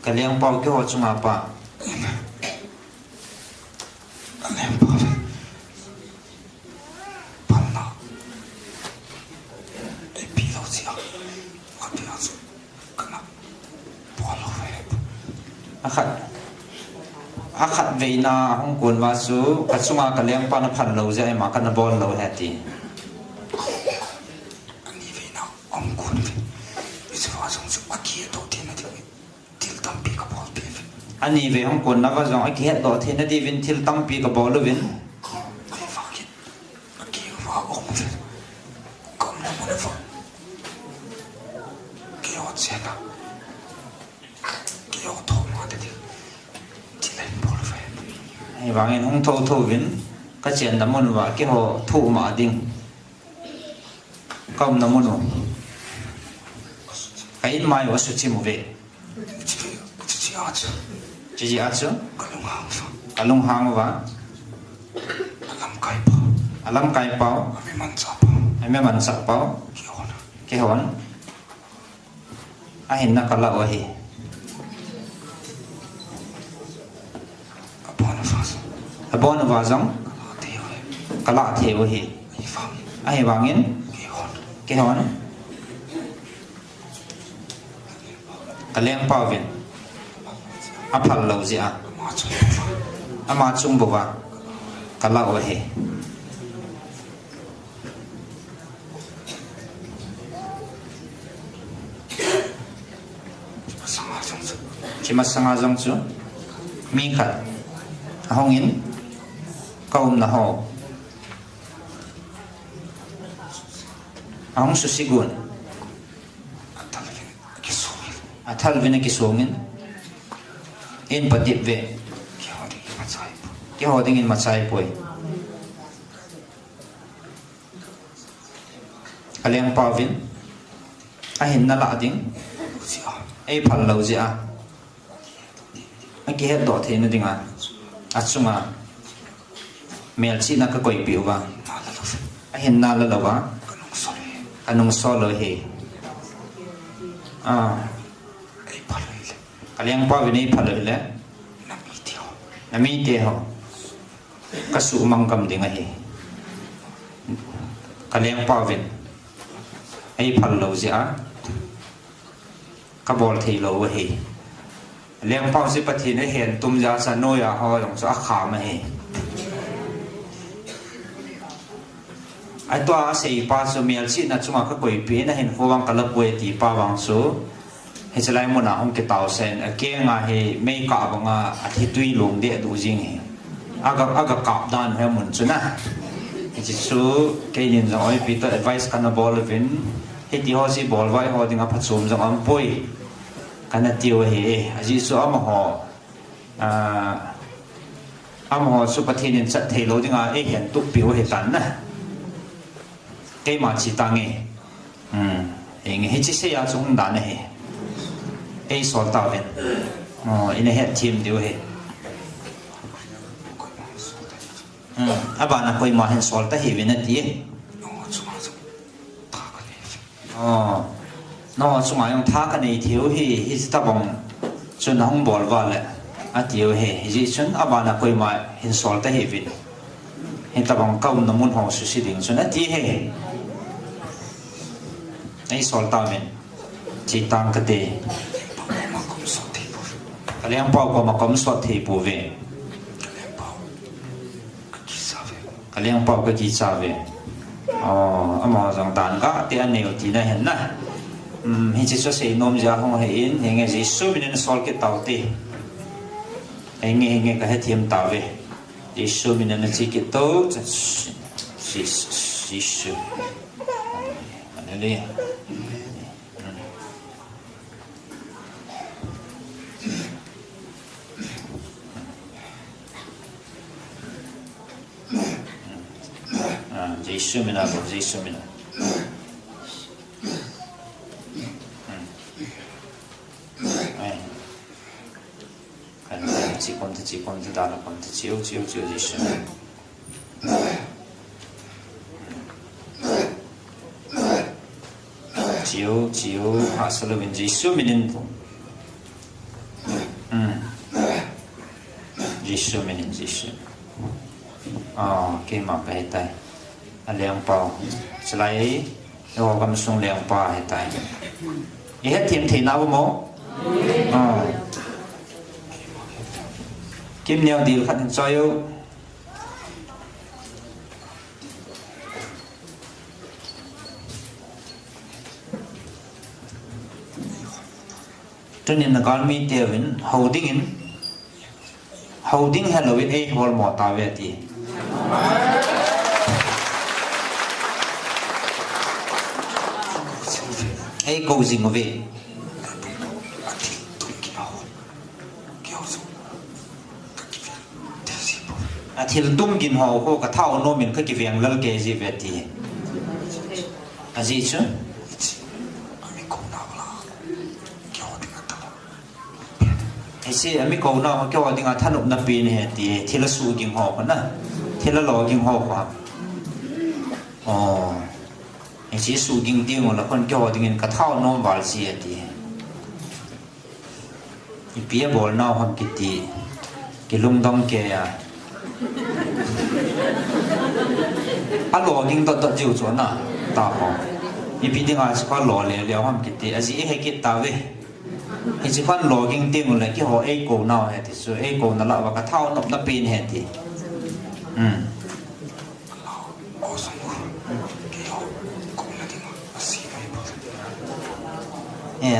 Kalengpau keiho chunga pa. Kalengpau. Phalna. Eipeh lou jeh a. Khatvei a chu. Kana bol lou uve. Akhat. Akhatveina hung kon uva chu. Kachunga kalengpa naphal lou jeh a ima kana bol lou ahi ti. Anivei na hung kon uve. Hiche va jong chu akihetdoh theina diuvin thil tampi kabol peh uve. Anivei hung kon uva jong akihetdoh theina diuvin thil tampi kabol uvin. Kei va kit. Akihet uva um uve. Ka umna mun uva. Keiho chenna. Keiho thoh ma ding. Thil ahin bol uve. Ahivangin hung thotho uvin. Kachenna mun uva keiho thoh ma ding. Ka umna mun u. Ka inmai u asuchim uve. Hiche, hiche jeh a chu. Hiche jeh a chu. Kalunghang uva. Kalunghang uva. Alamkai pau. Alamkai pau. Ami manchah pau. Ami manchah pau. Keihon. Keihon. Ahinna kalah u ahi. Abon uva jong. Abon uva jong. Kalah thei u ahi. Kalah thei u ahi. Ahivang. Ahivangin. Keihon. Keihon. Kalengpa uvin. Aphal lou jeh a. Ama chung uva. Ama chung uva. Kalah u ahi. Hiche masanga jong chu mi khat ahung in, ka umna ho ahung susigun, athal uvin akisongin, in patep ve. Keiho dingin machai poi. Ka lengpa uvin ahinna lah ding, eiphal lou jeh a, akihetdoh theina dinga, achunga melchihna ka koipeh uva, ahinna la louva ka nungsol u ahi. Ka lengpa uvin eiphal u ahile, namite ho ka suhmang gam ding ahi. Ka lengpa uvin eiphal lou jeh a ka bol thei lou u ahi. Lengpa u chu Pathen ahen tum jeh a chu anoiya ho jong chu akham ahi. Atua aseipa chu melchihna chunga ka koipeh in ahinkho vang ka lapoi atipa vang chu, hiche lai muna hung kitaosah in, akenga hi meikah banga athitui long deh duh jing hi. Aga, aga kap dan u hi amun chu na. Hiche chu keinin jong oipi toh advice kana bol uvin, hitiho chu bolvai ho dinga phachom jong aumpoi, kana tiu ahi. Ajeh chu amaho, amaho chu Pathen in chat theilou dinga eihen tup peh u ahitan na. Keima che tange. Hiche seiya chu umdan ahi. Eisol tauvin, ina hetthem diu ahi. Abana koima hin sol tahih uvin ati. Nangho chunga jong tha kanei thei u hi, hiche tobang chun nahung bol uva le, atiu ahi. Hijeh chun abana koima hin sol tahih uvin, hitobang ka umna mun ho suse ding chun ati ahi. Eisol tauvin, che tang kate. Ka lengpa u koma ka um sot thei pouve. Ka lengpa u ka kicha uve. Amaho jong dan gah tah anei u tina ahin na. Hiche chu asei nom jeh a hung ahin, henge, Jesu min in sol kit taute. Henge, henge, ka hethem tauve. Jesu min in nache kit tau. Jesu. Hallelujah. Jesu mina, Jesu mina. Kan che kon ta, che kon ta, dala kon ta, cheu, cheu, cheu, Jesu mina. Cheu, cheu, hahsa louvin Jesu minin. Jesu minin, Jesu. Keima kahitai. Alengpau. Chulai, eiho gamsung lengpa ahitai. Ihet them thei nau mo? Kim neo dil khat hin choi u. Tunin nagalmi teuvin, hou dingin, hou ding helouvin eihol mo tauve ati. Eikou jing uve. Athil tum gin ho khu ka thao nom in ka kiveng lal kei ji uve ati. Ajeh chu, hiche ami kou nau keiho dinga thanopna pen ahi ati. Thil asuh ging ho khu na, thil alo ging ho khu. Hiche suh ging ding u la khun keiho dingin ka thao nom val ji ati. Ipi abol nau ham kiti, kilungdong kei a. Alo ging dot dot jiu chu na, taho. Ipi dinga chu kalo le leo ham kiti, ajeh ihet kit tauve. Hiche khan lo ging teng ule keiho eikou nau ahi ti chu, eikou na lah uva ka thao nopna pen ahi ti.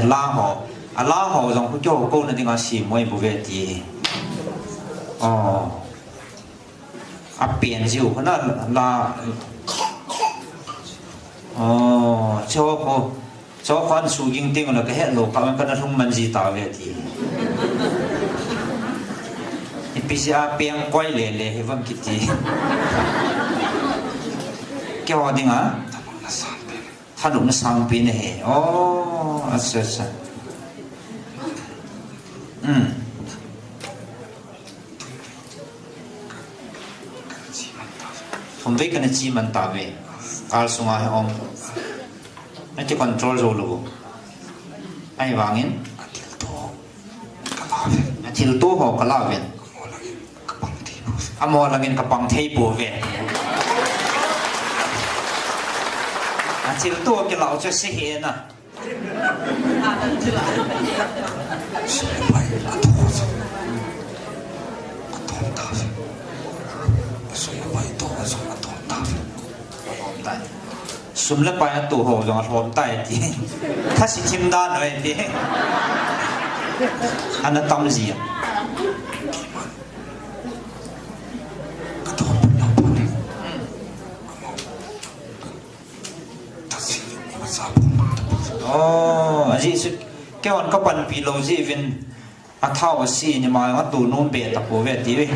La ho, Ala ho jong khu keiho kouna dinga sem u ahi bou ve ti. Oh. Apen jiu khu na la. Oh, cho khu. Cho khu an su ging ting la kahet lou, ka, kana lhung man ji tauve ti. Ipi jeh a peng koi le le hi vang kiti. Keiho dinga. Thanopna sangpen ahi. Oh, acha, acha. Hmm. Thum vei kana che man tauve. Car sunga hi um. Naki control jou lou. Ahivangin. Athilto ho kala uvin. Amaho langin kapang thei pouve. Athilto kilah u chu ase hih e na. Sum le pai atoh ho jong alhom tai ti. Khasi thim dan ahi ti. Ana tam ji a. Oh, ajeh chu keihon kapanpi lou jeh uvin. Athao ase ni ma, atoh nom be tapouve ti ve.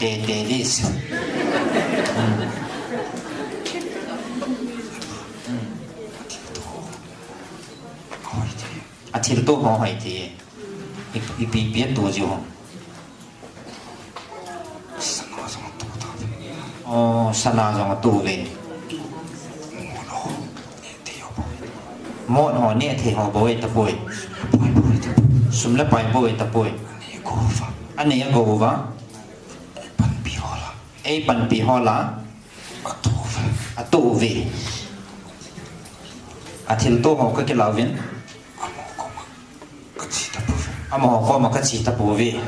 Te, te, this. Hmm. Hmm. Athilto ho hoi ti. I, ipi, ipi atoh jiu ham. Sana jong atoh tauve. Oh, sana jong atoh uve. Mot ho neh thei ho bou ahi tapoi. Sum le pai bou ahi tapoi. Anei agou uva. Eipanpi ho la. Atoh uve. Athilto ho kakilah uvin. Amaho koma kache tapouve.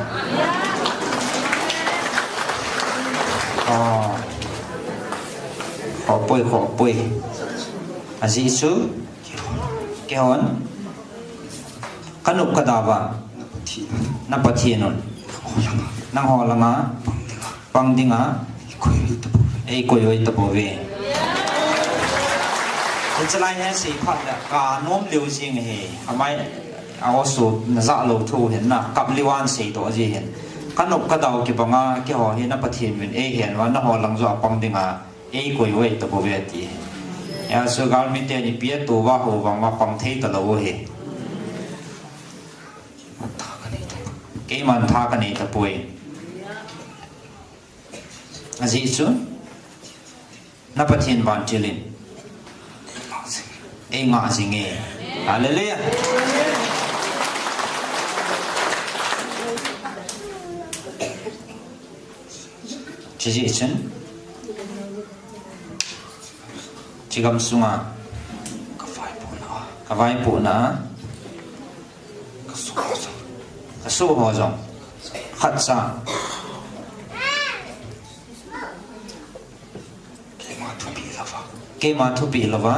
Ah. Khoh poi, khoh poi. Ajeh chu. Keihon. Kanop kadau va. Na Pathen un. Nangho langa. Pang dinga. Eikoi uve tapouve. Hiche lai hi sei phat le kanom lheh jing e. Amai a oso najah lou thu hin na kap livan seidoh ji hin. Kanop kadau kibanga keiho hi na Pathen uvin eihen uva naho lang joh a pang dinga eikoi uve tapouve ti. Hijeh chun galmi ten ipi atoh uva ho vang uva pang thei talou u hi. Keiman tha kanei tapoi. Ajeh chu, na Pathen vantil in eingah jing e. Hallelujah. Chujeh chun, chigam sunga kavaipohna, kavaipohna, kasoh ho jong, khatcha. Keima thupeh louva. Keima thupeh louva.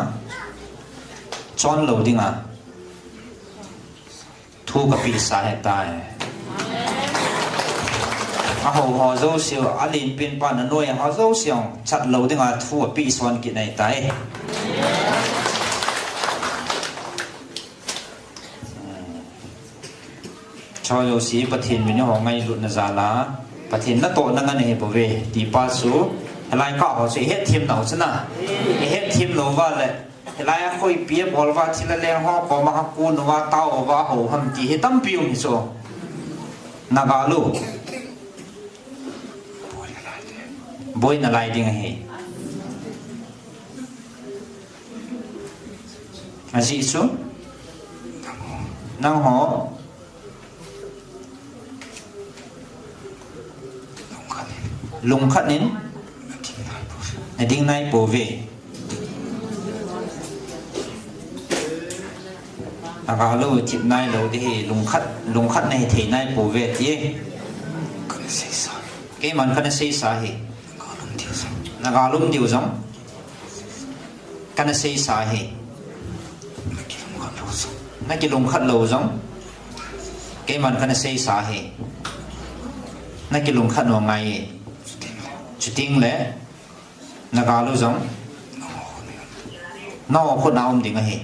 Chon lou dinga. Thu kapeh sa ahitai. Aho ho jouse, alenpen pa nanoi ho jouse, chat lou dinga thu apeh son kit ahitai. Cho jouse Pathen min ho ngailutna jal a, Pathen natohna ngen ahi bouve, ti pa chu, hilai kah ho chu ihet them nau chu na, ihet them lou uva le, hilai a koi ipi abol uva, thil a leng ho koma akon uva, tao uva, hou ham ti hi tampi um hi chu. Naga lou. Boina lai ding ahi. Ajeh chu. Nangho. Lungkhat in. Nading nai pouve. Naga lou thip nai lou ding ahi, lungkhat, lungkhat nahi thei nai pouve ti. Kana seisa. Keiman kana seisa ahi. Naga lum diu jong. Kana seisa ahi. Na kilungkhat lou jong, keiman kana seisa hi. Na kilungkhat nau ngai. Chuting le, na gal u jong, na ho khut na um ding ahi.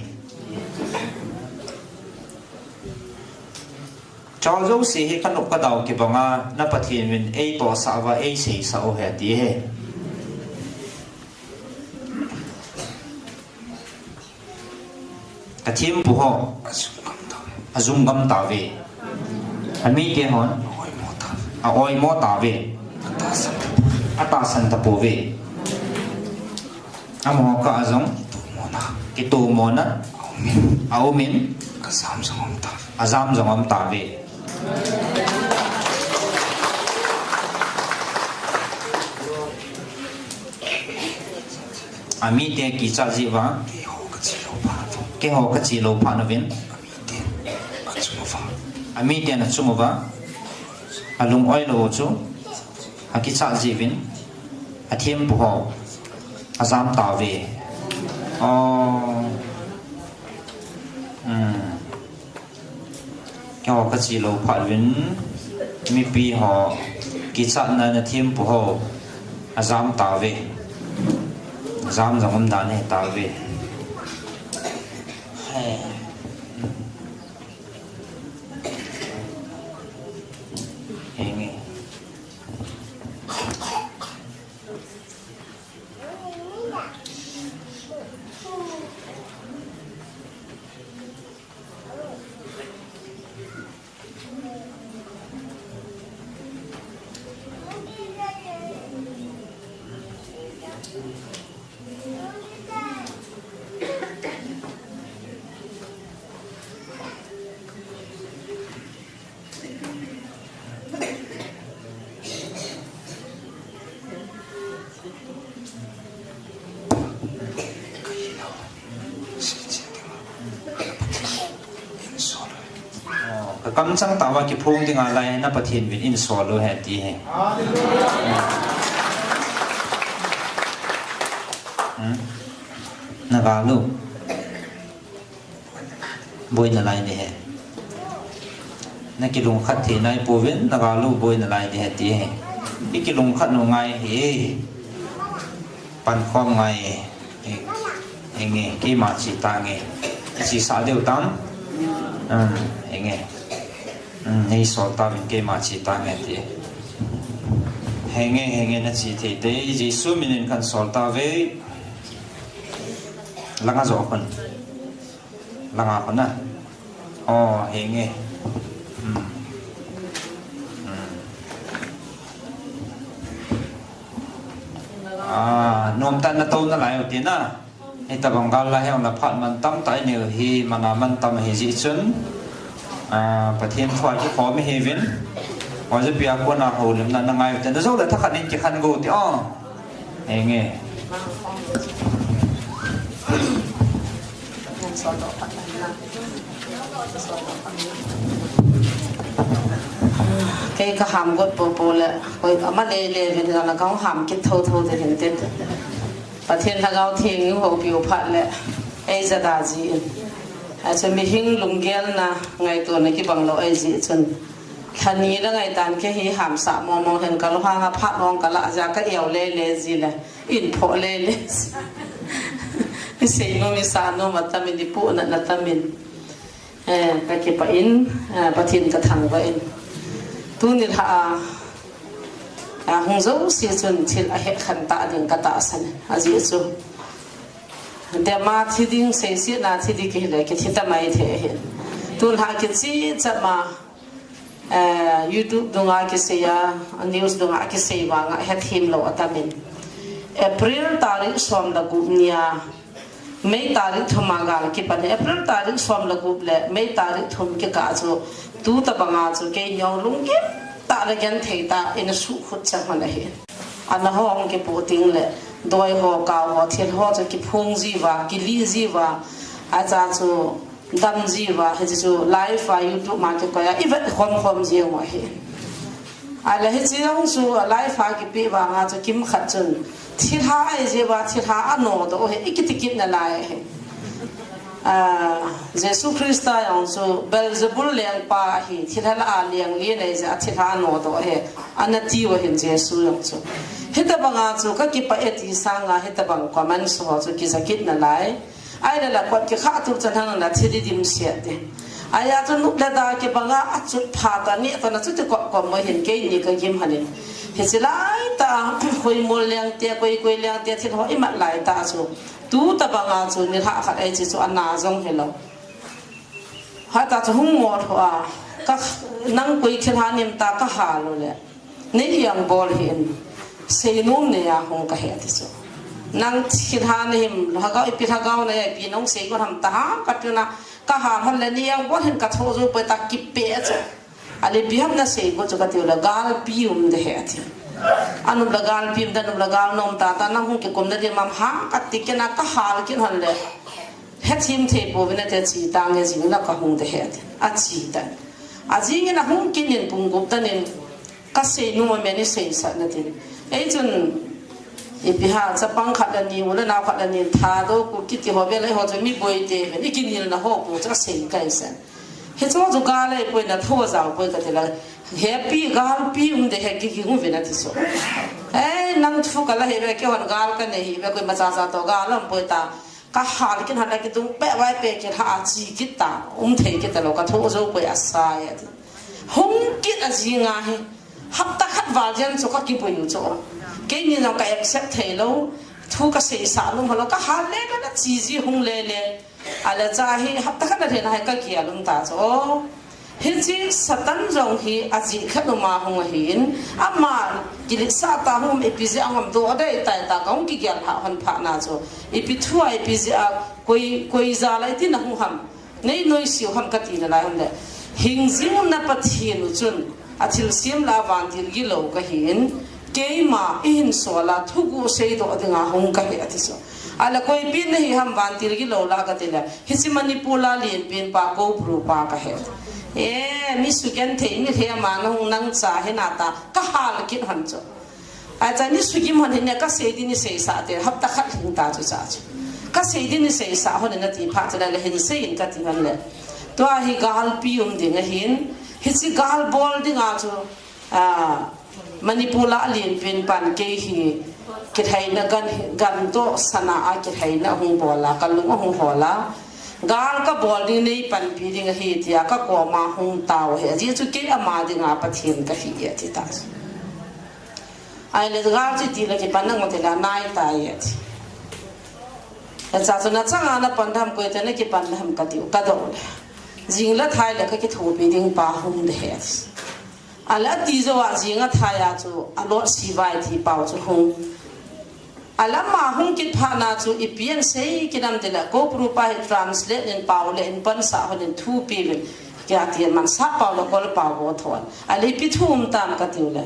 Chol jouse hi ka nop ka dau kibanga, na Pathen in ei tohsah uva, ei seisah u ahi ati ahi. Ka thempu ho. A jum gam tauve. A mite hon. A oimo tauve. A tahsan tapouve. Amaho kah a jong. Kitomona. A umin. A jam jong um tauve. A mite kichat jeh uva. Keiho kache lou phat uvin. A miten achung uva. A lung-oi lou chu. Akichat jeh uvin. A thempu ho. A jam tauve. Oh. Hmm. Keiho kache lou phat uvin, mipi ho, kichatna na thempu ho, a jam tauve. A jam jong um dan ahi tauve. He. Henge. Oh, ka kamchang tah uva kiphong ding a lai na Pathen vin in sol u ahi ti ahi. Hmm? Na gal u. Boi nalai ding ahi. Na kilungkhat thei nai pouvin, na gal u boi nalai ding ahi ti ahi. I kilungkhat nau ngai ahi. Pankhom ngai ahi. Henge, keima che tange. Chesa diu tam? Hmm, henge. Hmm, nei sol tauvin keima che tange ti. Henge, henge na che thei te. Jesu min in kan sol tauve. Langa jo khun. Langa khun a. Oh, henge. Hmm. Hmm. Ah, nomtah na tou nalai u tina. Hitabang gal la hiong la phat mantam tah inei u hi, mana mantam ahi jeh chun. Ah, Pathen thu a kikhom ihiuvin. Oja pia kona houlimna na ngai u tina. Jou le thakhat in kikhen go ti o. Henge. Kei ka ham got popo le, koi ama le le vin la na ka ham kit tho tho te hin tin. Pathen Lhagao Theng in houpi u phat le, ei jada ji in. Achu mihing lunggel na ngaito na kibang lou ahi jeh chun. Lhani la ngai tan kei hi hamsah mong mong hen ka lunghang a phat long ka la ja ka eo le le ji le. In pho le le. I sei nom, i sa nom atamin, i pu na na tamin. Eh, ka kipah in, eh, Pathen ka thangvah in. Tuni lha a, a hung jouse chun thil ahet khen ta ding ka tahsan. Ajeh chu. Dema thi ding, seisetna thi ding kihile, kithi ta mai thei ahin. Tun lha kichi chama, Eh, YouTube dunga kisei a, news dunga kisei vanga hethem lou atamin. April tarik som le gup nia, May tarik thum a gal kipan, April tarik som le gup le May tarik thum kikah chu, tu tabanga chu kei neo lunggim tah le genthei tah in asuhkhut chang hon ahi. Ana hong kipu ting le, doi ho, kau ho, thil ho chu kiphung jiuva, kili jiuva, acha chu, Dam jiuva, hiche chu live a YouTube ma kikoi a, i vet khom khom jiu ahi. Ahile hiche jong chu live a kipe vanga chu kimkhat chun, thilha ahi jiuva, thilha anodoh u hi, i kiti kit nalai ahi. Ah, Jesu Christa jong chu Beelzebul lengpa ahi, thilha lah a leng li nei jeh a thilha nodoh ahi, ana tiu ahin Jesu jong chu. Hitabanga chu kakipah e ti sanga hitabang comment ho chu kija kit nalai. Ahile lah kot kikhah tu chan hang la thil i dimset e. Ahia chu nop le da kibanga achut phat a neh tona chuti kop kop mo hin keini kagim hanin. Hiche laitah a Khoimol lengte, Koikoi lengte thil ho imat laitah a chu. Tu tabanga chu nilhah khat ahi, hiche chu ana jong hilou. Hita chu hung mol ho a, ka, nang koi thilha nem ta kahal u le. Nei hiang bol hih in. Seinom neiya hung kahi ati chu. Nang thilha nahim, lhagao, ipi lhagao nahim, ipi nahung seigot ham taham kati na, kahal hon le nei hiang bol hih in kathoh jou poi ta kipeh chu. Ale ipi ham naseigot chu kati u le galpi um de ahi ati. Anop le galpi um de, anop le gal nom tata, nang hung kikum na di mam ham kati kit na kahal kit hon le. Hethem thei pouvin ati, ache tange jing la kahung de ahi ati. Ache tan. Ajing in ahung kit in pung gup tan in kaseinom a men iseisah na tin. Eichun ipi ham chapang khat le ni u le nao khat le ni Thadou Kuki ti ho vel eiho chu mi boi te ven ikinel na ho pu chu asei kai san. Hiche chu gal ahipoi na tho jao poi kati la. Hepi galpi um de ahi kihung uvin ati chu. Eh, nang thu kala hi ve, keihon gal kanei hi ve, koima chacha toh gal um poi ta. Kahal kit hon le kidung peh vai peh kit ha ache kit ta, um thei kit talou, kathoh jou poi asai ati. Hung kit ajing ahi. Hapta khat val jen chu kakiboi u chu. Keini jong ka accept thei lou. Thu kaseisah nom halou, kahal le kana che ji hung le le. Ahile cha hi hapta khat na lhin ahi kagel um ta chu. Hiche Satan jong hi ajeh khat um a hung ahin, ama kiletsah ta hung ipi jeh a hung doh dei tai ta kahung kigel hah hon phat na chu. Ipi thu a ipi jeh a koi, koi jal a iti na hung ham. Nei noise u ham kati nalai ham le. Hingjing na Pathen u chun athilsem lah a vantil gilou kahin, keima ihin sol a thuguh seidoh dinga hung kahi ati chu. Ahile koipen nahi ham vantil gilou lah a kati le. Hiche Manipur a lenpen pa Koupru pa kahi. Eh, mi sugenthei mi lhema nahung nang cha hi nata kahal kit hon chu. Acha ni sugim hon hin ne kasei din iseisah te hapta khat lhing ta chu cha chu. Kasei din iseisah hon in ati phat chu le hin sei in kati hon le. Tua hi galpi um ding ahin, hiche gal bol dinga chu, ah, Manipur a lenpen pan kei hi kilhaina gan, gan toh sana a kilhaina hung bol a, kalung ahung hol a. Gal kabol ding nei panpi ding ahi tia kakoma hung tao ahi. Ajeh chu kei ama dinga Pathen kahi ati ta. Ahile gal chu iti le kipan nang ati le nai tai ati. Acha chu nachanga napan dem koi te nakipan dem kati u kadoh le. Jing le thai le kakithopi ding pa hung de ahi. Ahile ati jou a jing a thai a chu alot sivai ti pau chu hung. Ahile ama hung kit phat na chu ipi asei kit nam ti le Koupru pa hi translate in pau le in pansah hon in thupi uvin. Kia ti man sah pau le kol pau ho thon. Ahile ipi thu um tam kati u le.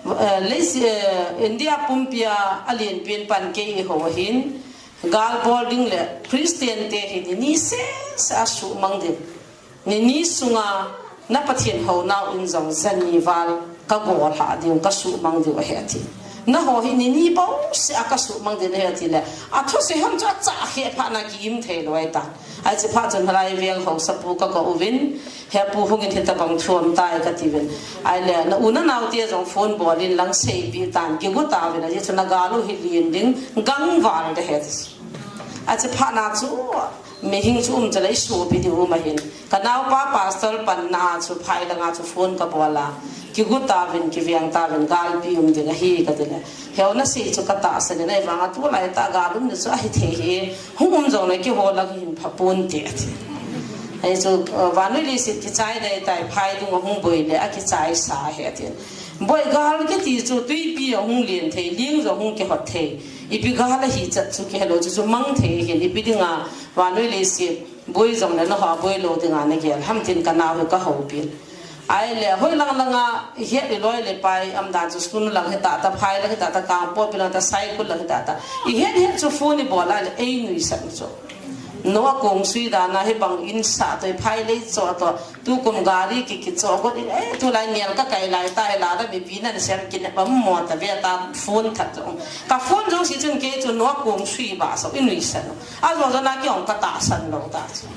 Eh, lei si, eh, India pumpi a lenpen pan kei ho ahin. Gal bol ding le Christian te hi ni ni seh seh a suhmang ding. Ni ni sunga na Pathen hounau in jong jani val kagol ha ding, kasuhmang diu ahi ati. Naho hi ni ni bouseh a kasuhmang ding ahi ati le. Athusei ham chu achah khe phat na ki-im thei lou ahi ta. Ahi che phat chun halai veng haosapu kakou uvin, he pu hung in hitabang thu um tai kati uvin. Ahile na u na nao te jong phone bol in lang seipi tan kigu tauvin, ajeh chu na gal u hi lien ding, gangval de ahi ati. Ache phat na chu, mihing chu um chalai sopi di um ahin. Kanaopa pastor panna chu phai langa chu phone kabol a. Kigu tauvin, kiveng tauvin, galpi um ding ahi kati le. Heu nasei chu katahsan in ahivanga tulai tah gal um na chu ahithei hi. Hung um jong le kihol a hin pha ponte ati. Ahi chu, uh, vannoi leiset kichai dei tai, phai dung a hung boi le akichai sa ahi ati. Boi gal kiti chu twipi a hung lien thei, ling jong hung kihot thei. Ipi gal ahi chat chu kihelou chu, chu mang thei hin, ipi dinga vannoi leiset boi jong le naho boi lou dinga nagel ham tin kanao hi kahoupi. Ahile, hoi lang langa ihet iloi le pai um dan chu school lang hita ta, phai lang hita ta, Kangpokpi lang ta, Saikul lang hita ta. Ihet het chu phone ibol a le, einuisat u chu. Noah kong sui dan a hi bang in sa to, phai lei cho to, tu kum gari ki ki cho got in, eh, tu lai nial ka kai lai ta, he la da mi pi nan sem ki ne bam mo ta ve ta, phone that cho. Ka phone jong si chun kei chu Noah kong sui ba so in ui san. A zo zo na ki ong ka ta san lo ta chu.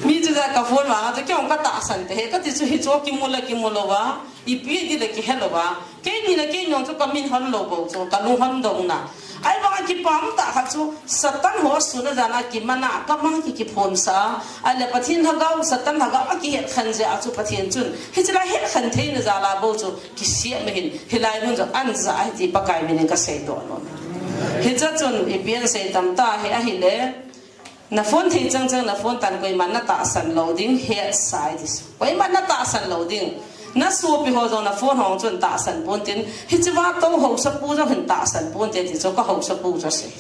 Mi chu da ka phone ma chu ki ong ka ta san te, he ka ti chu hi cho ki mu la ki mu lo wa. Ipi ti le ki he lo wa. Kei ni le kei nong chu ka min hon lo bo chu, ka lung hon dong na. Ai bang a kipah tah khat chu, Satan ho sun a jan a kimana, ka mang ki kiphon sa. Ai le Pathen lhagao, Satan lhagao a kihet khen jeh a chu Pathen chun. Hichi lai het khen thei na jal a bo chu, kisiam hin, hilai mun chu an ja a hi ti Pakai min in ka sei doh nom. Hicha chun, ipi an sei tam ta hi ahi le. Na phone thei chang chang na phone tan koima na tahsan lo ding, het sai ti. Koima na tahsan lo ding. Na sopi ho jong na phone ho chun tahsan pon tin, hichi va to hausa pu jong hin tahsan pon te ti chu ka hausa pu chu sei.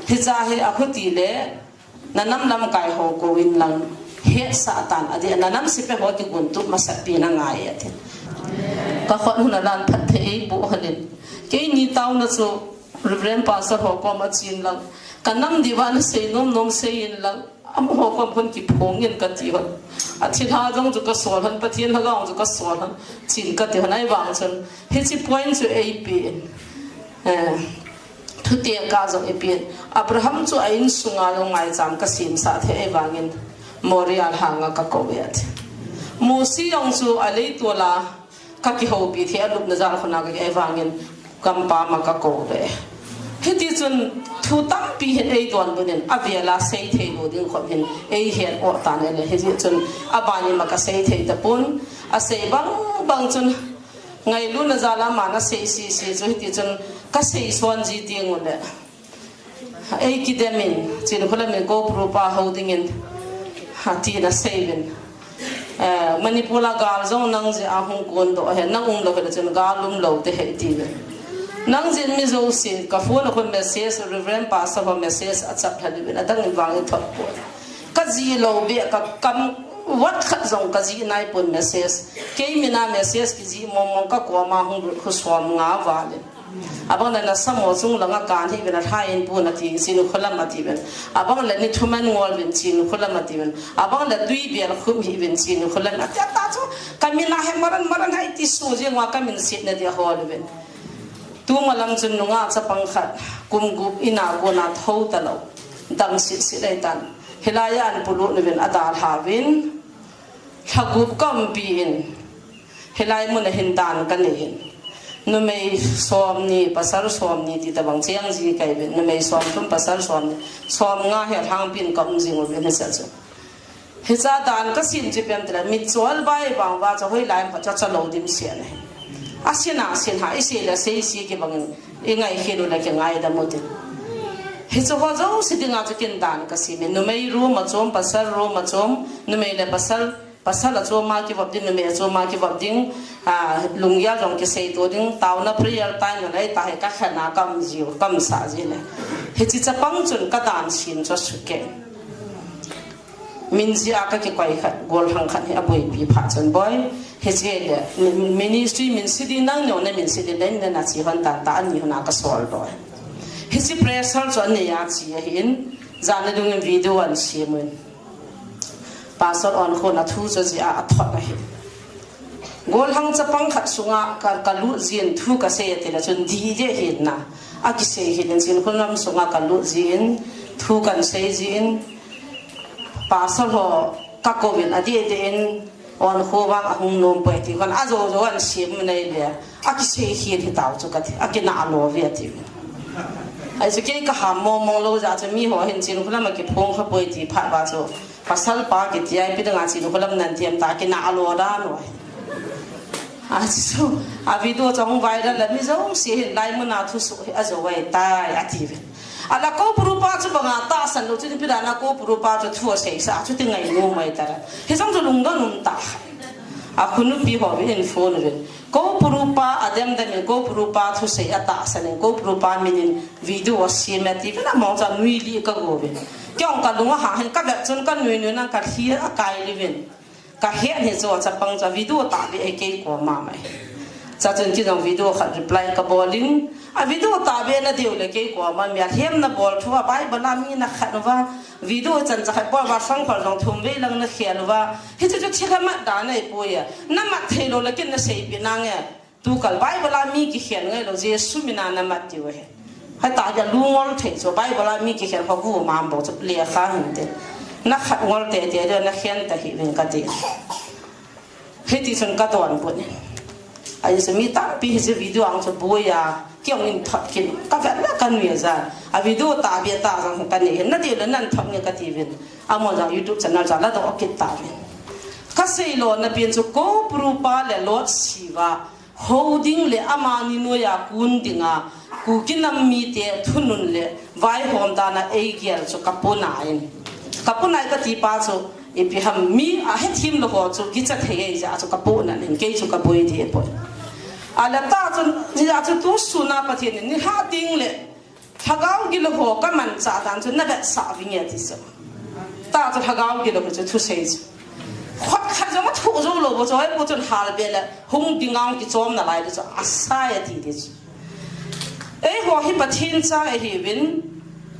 Hicha hi a khuti le, na nam lamkai ho ko in lang, het sa tan, a di na nam sipe ho kigun tu masat pi na ngai a tin. Ka khut hun a lan phat thei ei pu hanin. Kei ni tau na chu, Reverend Pastor ho kom a chin lang. Ka nam diva na sei nom nom sei in lang. Amaho kom khun kiphong in ka ti hon. A thilha jong chu ka sol hon, Pathen lhagao jong chu ka sol hon. Chin ka ti hon ai vang chun. Hichi point chu ei pi in. Eh, thute ka jong ei pi in. Abraham chu a insunga jong ngaicham ka sim sa thei ei vangin. Moria lhanga ka ko ve a ti. Mosi jong chu a lei tu la. Ka kihoupi thei a lupna jal khuna ka kei vangin gampa ma ka ko ve. Hiti chun thu tampi hin ei don bunin a vela sei thei lo ding khop hin ei het o tan le hiti chun a bani ma ka sei thei ta pun a sei bang bang chun ngailuna jal a ma na sei si si chu hiti chun ka sei son ji ding u le. Ei kidemin, Chinkholam in Koupuru pa ho dingin, ha, tina seivin. Eh, Manipur a gal jong nang jeh a hung kon doh he, nang um lou hile chun gal um lou te he tivin. Nang jeh in mi jouse, ka phone a khun message, Reverend Pastor ho message a chap lha diuvin, adang in vang i thot pon. Ka ji lou be, ka kam, wat khat jong ka ji nai pon message. Kei mina message ki ji mong mong ka koma hung lut khu som nga valin. Abang le na samo chung langa kan hi vena thai in pu na ti Chinkholam a ti ven. Abang le ni thuman ngol vin Chinkholam a ti ven. Abang le tui bial khum hi vin Chinkholam a ti ta chu. Ka min a he maran maran hai ti su je ngwa ka min sit na dia hol vin. Tu malam chun nunga chapang khat kum gup ina kona tho ta lo. Dam sit sit ai tan. Hilai a an pulu ni vin a dal ha vin. Lha gup ka umpi in, hilai mun a hin dan ka nei in. Numei som ni, pasal som ni ti tabang cheng ji kai vin. Numei som thum, pasal som ni. Som nga hi a lhangpin ka um jing uvin hisa chu. Hicha dan ka sim chi pem tila, mit chol bai bang va cha hoi lai pa cha cha lo dim sia nei. A sin a sin ha, i si le sei si ki bangin. I ngai khel u le ki ngai da mu tin. Hichu ho jouse dinga chu kin dan ka sim e. Numei room a chom, pasal room a chom, numei le pasal, pasal a chom a kivop ding, numei a chom a kivop ding, ah, lunggel jong kisei to ding, taona prayer time na lai ta he ka khana kam jiu, kam sa ji le. Hichi chapang chun ka dan sim chu suke. Min ji a ka kikoi khat, gollhang khat hi a boipi pha chun boi. Hiche le, mi-, ministry min si ding nang neo na min si ding le, na chi hon tan ta ani hon a ka sol boi. Hiche pressure chu ani a chi a hin, jan a dung in video an si mun. Pastor on khun a thu chu ji a, a thot a hin. Gollhang chapang khat sunga ka, ka lut jin thu ka sei a ti le chun di je hin na. A kisei hin in Chinkholam sunga ka lut jin, thu kan sei jin, pastor ho ka kou vin a di di in, on kho vang a hung nom poi ti kon a jo jo an sim nei le. A kisei hin hi tau chu ka ti, a kina lo ve a ti. Ai chu kei ka ham mong mong lo ja chu mi ho hin Chinkholam a kiphong kha poi ti phat ba chu. Pasal pa kiti ai pi dang a Chinkholam nan tiam ta kina a lo da no. A chu a video chong viral la mi jouse hin lai mun a thu su a jo vai tai a ti ve. A la Koupuru pa chu banga tahsan lo chu pi dang a Koupuru pa chu thu a sei sa chu ti ngai nu mai ta ra. Hi jong chu lungdon um ta. A khunu pi ho vi in phone ve. Koupuru pa a dem dem in Koupuru pa thu sei a tahsan in Koupuru pa min in Video a sim e ti vin a mong cha nui li ka go vin. Kei ong ka lung a hang hin ka vet chun ka nui nui nang ka hi a kai li vin. Ka het hi chu a chapang cha video ta bi e kei ko ma mai. Chachun kei jong video khat reply kabol in, a video tahbeh na diu le kei koma mi alhemna bol thu a Bible a mi na khen uva, video chan cha khat bol uva sangkhol jong thum vei lang na khel uva. Hichu chu thil amat dan ahipoi. Na mat thei lou le ken na seipeh nange. Tukal Bible a mi kikhen ngai lou, Jesu mina na mat diu ahi. Hita hi alungol thei chu, Bible a mi kikhen ho gu mam bou chu lekha hinte. Na khat ngol tete diu na khen tahih uvin kati. Hiti chun kadonbut in. Ahi chu mi tampi hiche video ang chu boi a, kei jong in thot kit in. Kavet le kanui a jan. A video tahbeh tah jong kanei in. Na diu le nan thot nge kati uvin. Amahon jong YouTube channel chu aladoh kit tauvin. Kasei lona pen chu Koupuru pa le Lord Shiva hou ding le amani noiya kun dinga Kuki nam mite thunun le vaihom dan a eigel chu kapohnat in. Kapohnat kati pa chu ipi ham, mi ahethem lou ho chu kicha thei ahi jeh a chu kapohnat in, kei chu kaboi deh poi. Ahile tah chun, hijeh a chu tu sun a Pathen in nilhah teng le Lhagao gilou ho kamanchah dan chu na vetsah vinge ati chu. Tah chu Lhagao gilou chu thusei chu. Khut khat jong athoh jou lou bou chu, hoi bou chun halbe le hung dinga hung kichom nalai chu, asai ati ti chu. Eiho hi Pathen cha ihiuvin,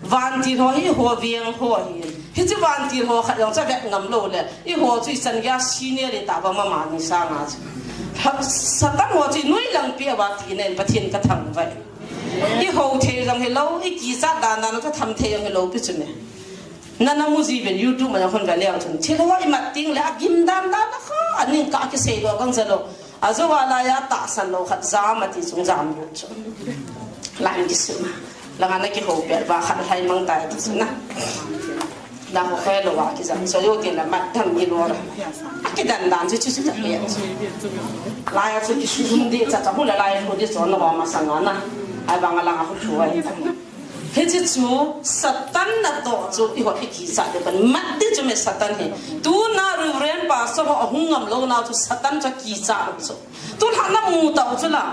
vantil ho hi eiho veng ho ahin. Hiche vantil ho khat jong chu avet ngam lou le, eiho chu ichan geiya senior itah uva mama ni sanga chu. Satan ho chu inui lang peh uva tina in Pathen kathangvah e. Ihou thei jong hilou, ikichat dan dan u chu tham thei jong hilou pi chu me. Nana mu jiuvin YouTube a jong hung ve leu chun. Thil ho imat teng le agim dan dan a kha, aning kah kisei lou gang ja lou. Ajou a laiya tahsan lou khat jam ati chung jam lou chu. Lai kisum a. Langa na kihou pet uva khat lhai mang tai ti chu na. Na ho khe lou a kijam chu yo tin la mat tham ni lou la. Akidan dan chu chu chu ta pet chu. Laiya chu kisum di cha cha hu la lai hu di chu na ho masanga na. Ahivanga langa hu chu ai ta. Hiche chu Satan natoh chu eiho hi kichat ding pan mat di chu me Satan hi. Tuna Reverend Pastor ho ahung ngam lou nau chu Satan chu kichat chu. Tulha na mu tau chu la.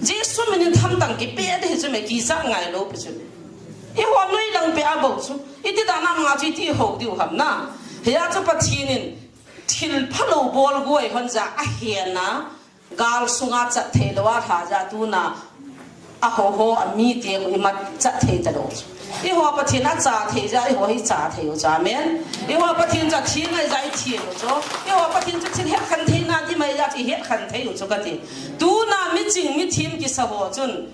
Jesu min in thamtang kipeh di hi chu me kichat ngai lou pi chu me. Eiho nui lang peh a bou chu. Iti dan a nga chu iti hou diu ham na. Hia chu Pathen in thil phalou bol guai hon ja ahen a. Gal sunga chat thei lou a lha ja tuna. Aho ho amite khu imat chat thei talou. Eiho Pathen acha thei ja, eiho hi cha thei u cha amen. Eiho Pathen cha thi ngai ja ithi u chu. Eiho Pathen chu thil het khen thei na di mai ja thi het khen thei u chu kati. Tuna miching mithem kisa ho chun.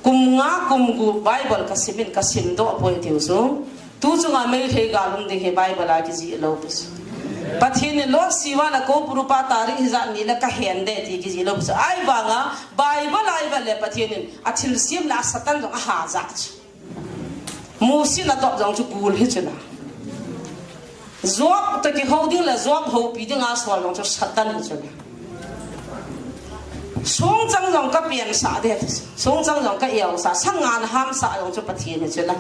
Kum nga kum gup Bible kasim in kasim doh poi tiu chu. Tu chunga Meitei gal um ding hi Bible a kijih lou pi chu. Pathen in Lord Shiva le Koupuru pa tarik hijat ni le kahen de ti kijih lou pi chu. Ahivanga Bible a ivet le Pathen in athilsem le Satan jong aha ja chu. Musin adop jong chu gul hi chu la. Job toh kihou ding le Job houpi dinga sol jong chu Satan hi chu la. Songchang jong kapian sa de. Songchang jong ka iau sa. Sangan ham sa jong chu Pathen hi chu la.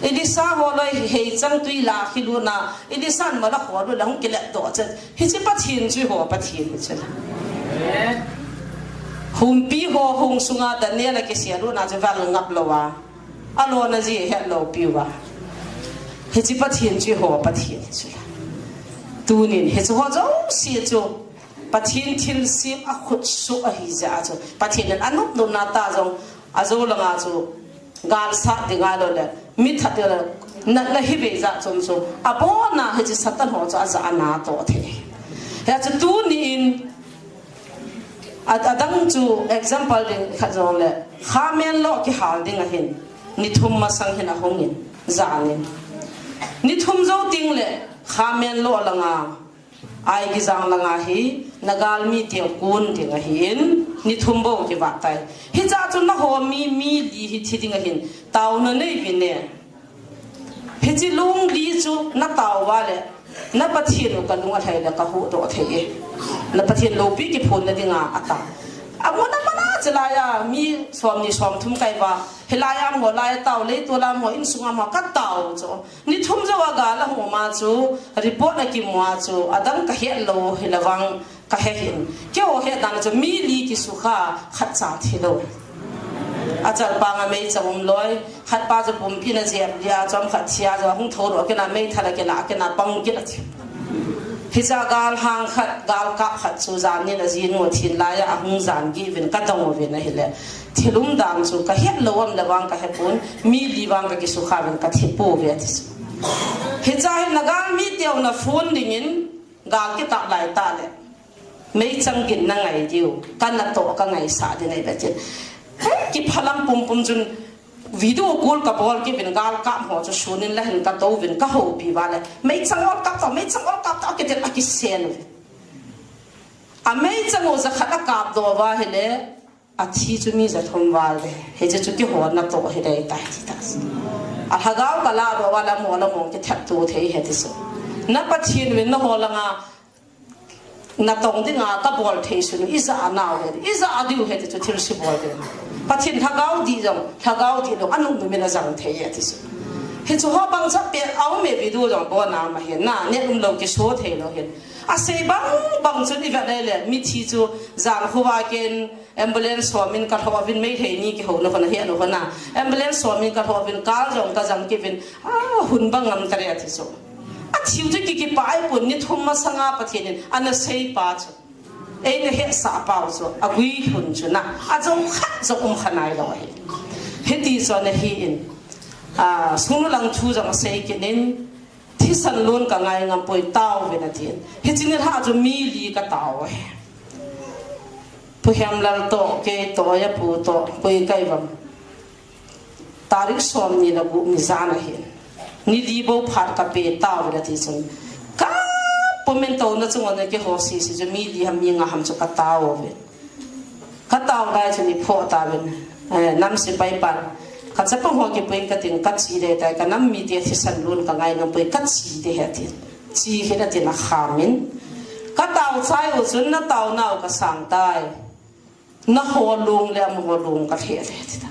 Elisha ho loi hei chang tui la khi lu na. Elisha in mala ho lu la hung kilet doh chu. Hiche Pathen chu eiho Pathen hi chu la. Humpi ho hung sunga Daniel a kisia lu na chu val ngap lou a. Alona ji het lou piu va. Hiche Pathen chu eiho Pathen chu. Tunin hiche ho jouse chu Pathen thilsem akhut suh ahi jeh a chu. Pathen in anop nop na ta jong ajo langa chu gal sat ding ahilou le. Mi that ding ahilou le. Natna hi ve jat chom chu. Abona hiche Satan ho chu aja ana toh thei. Hia chu tunin A, adang chu example ding khat jong le, khamen lo kihal ding ahin, ni thum masang hin ahung in, jan in. Ni thum jou teng le, khamen lo langa, Aigijang langa hi, na galmi teu kun ding ahin, ni thum bou kivat tai. Hicha chu na ho mi, mi li hi thi ding ahin, taona nei uvin e. Hiche lung li chu na tao uva le, na Pathen u ka lung alhai le ka huhdoh thei e. Na Pathen loupi kiphonna dinga ata. Amun aman a chelai a mi som ni som thum kai uva. Hilai a amaho lai a tao, leitol a amaho, insung a amaho ka tao chu. Ni thum jou a gal a hung um a chu, report a kimu a chu, adang ka het lou hi le vang. Ka he hin, keiho het dan chu mi li kisukha khat cha thi lou. Achal pang a meichang um loi, khat pa chu pumpi na jep lia, chom khat thia chu hung tho lou, kena meithal a kena, kena pang kit a thi. Hicha galhang khat, galkap khat chu jan nin ajinu athin laiya ahung jan gih uvin kadong uvin ahile, thil umdan chu kahet lou um le vang kahepon, mi li vang kakisukha uvin kathi pouve ati chu. Hicha hin nagalmi teu na phone dingin, gal kitap laitah le meichang gin nangai diu, kanatoh kangaisah ding ahi ve tin. Hei, kiphalam pumpum chun video call kabol kit uvin, galkap ho chu sunin lahin katou vin kahoupi uva le, meichang ol kap tao, meichang ol kap tao kitin akisen uvin. Ameichang u jakhat akapdoh uva ahile, athi chu mi jathum val de, hiche chu kihona toh hiding ahitai ti ta. Alhagao kalahdoh uva le amol amol kithat to thei ahi ti chu. Na Pathen uvin naho langa natong dinga kabol thei sun u, ijah nau ahi, ijah diu ahi ti chu thilse bol ding. Pathen lhagao dih jong, lhagao dih lou, anung numin ajang thei ahi ti chu. Hichu ho bang chapeh aume, video jong abona um ahin, na net umlou kiso theilou hin. Asei bang bang chun ivet le le, mithi chu jan khovah kin, ambulance homin kalhoh uvin, Meitei ni kihouna khona, hianu khona. Ambulance homin kalhoh uvin, kal jong kajang kit uvin. A, hun bang ngam tare ati chu. Athiu chu kikipah ahipon, ni thum masanga Pathen in ana seipa chu. Eina hetsah pau chu, agui lhun chu na. Ajou khat jong um kha nailou ahi. Hiti chu ana hin. A, sungnu lang thu jong asei kit in. Thisan lon kangai ngam poi, tao uvin atin. Hiche nilhah chu mi li katao e. Pu Hemlal toh, kei toh, apu toh, koi kai vang. Tarik som ni le gup ni jan ahin. Ni li bou phat kape, tao uvin ati chun. Kapumin touna chunga ana kiho sese chu mi li ham mi nga ham chu katao uvin. Katao lai chun iphoh tauvin, eh, nam sepai pan, kachapang ho kipuiyin katin, kache ding tai, kanam mite thisan lon kangai ngam poi, kache ding ahi atin. Che hih in atin akhamin. Katao chai u chun, natao nau kasang tai. Naho long le amaho long kalheh ding ahi ati ta.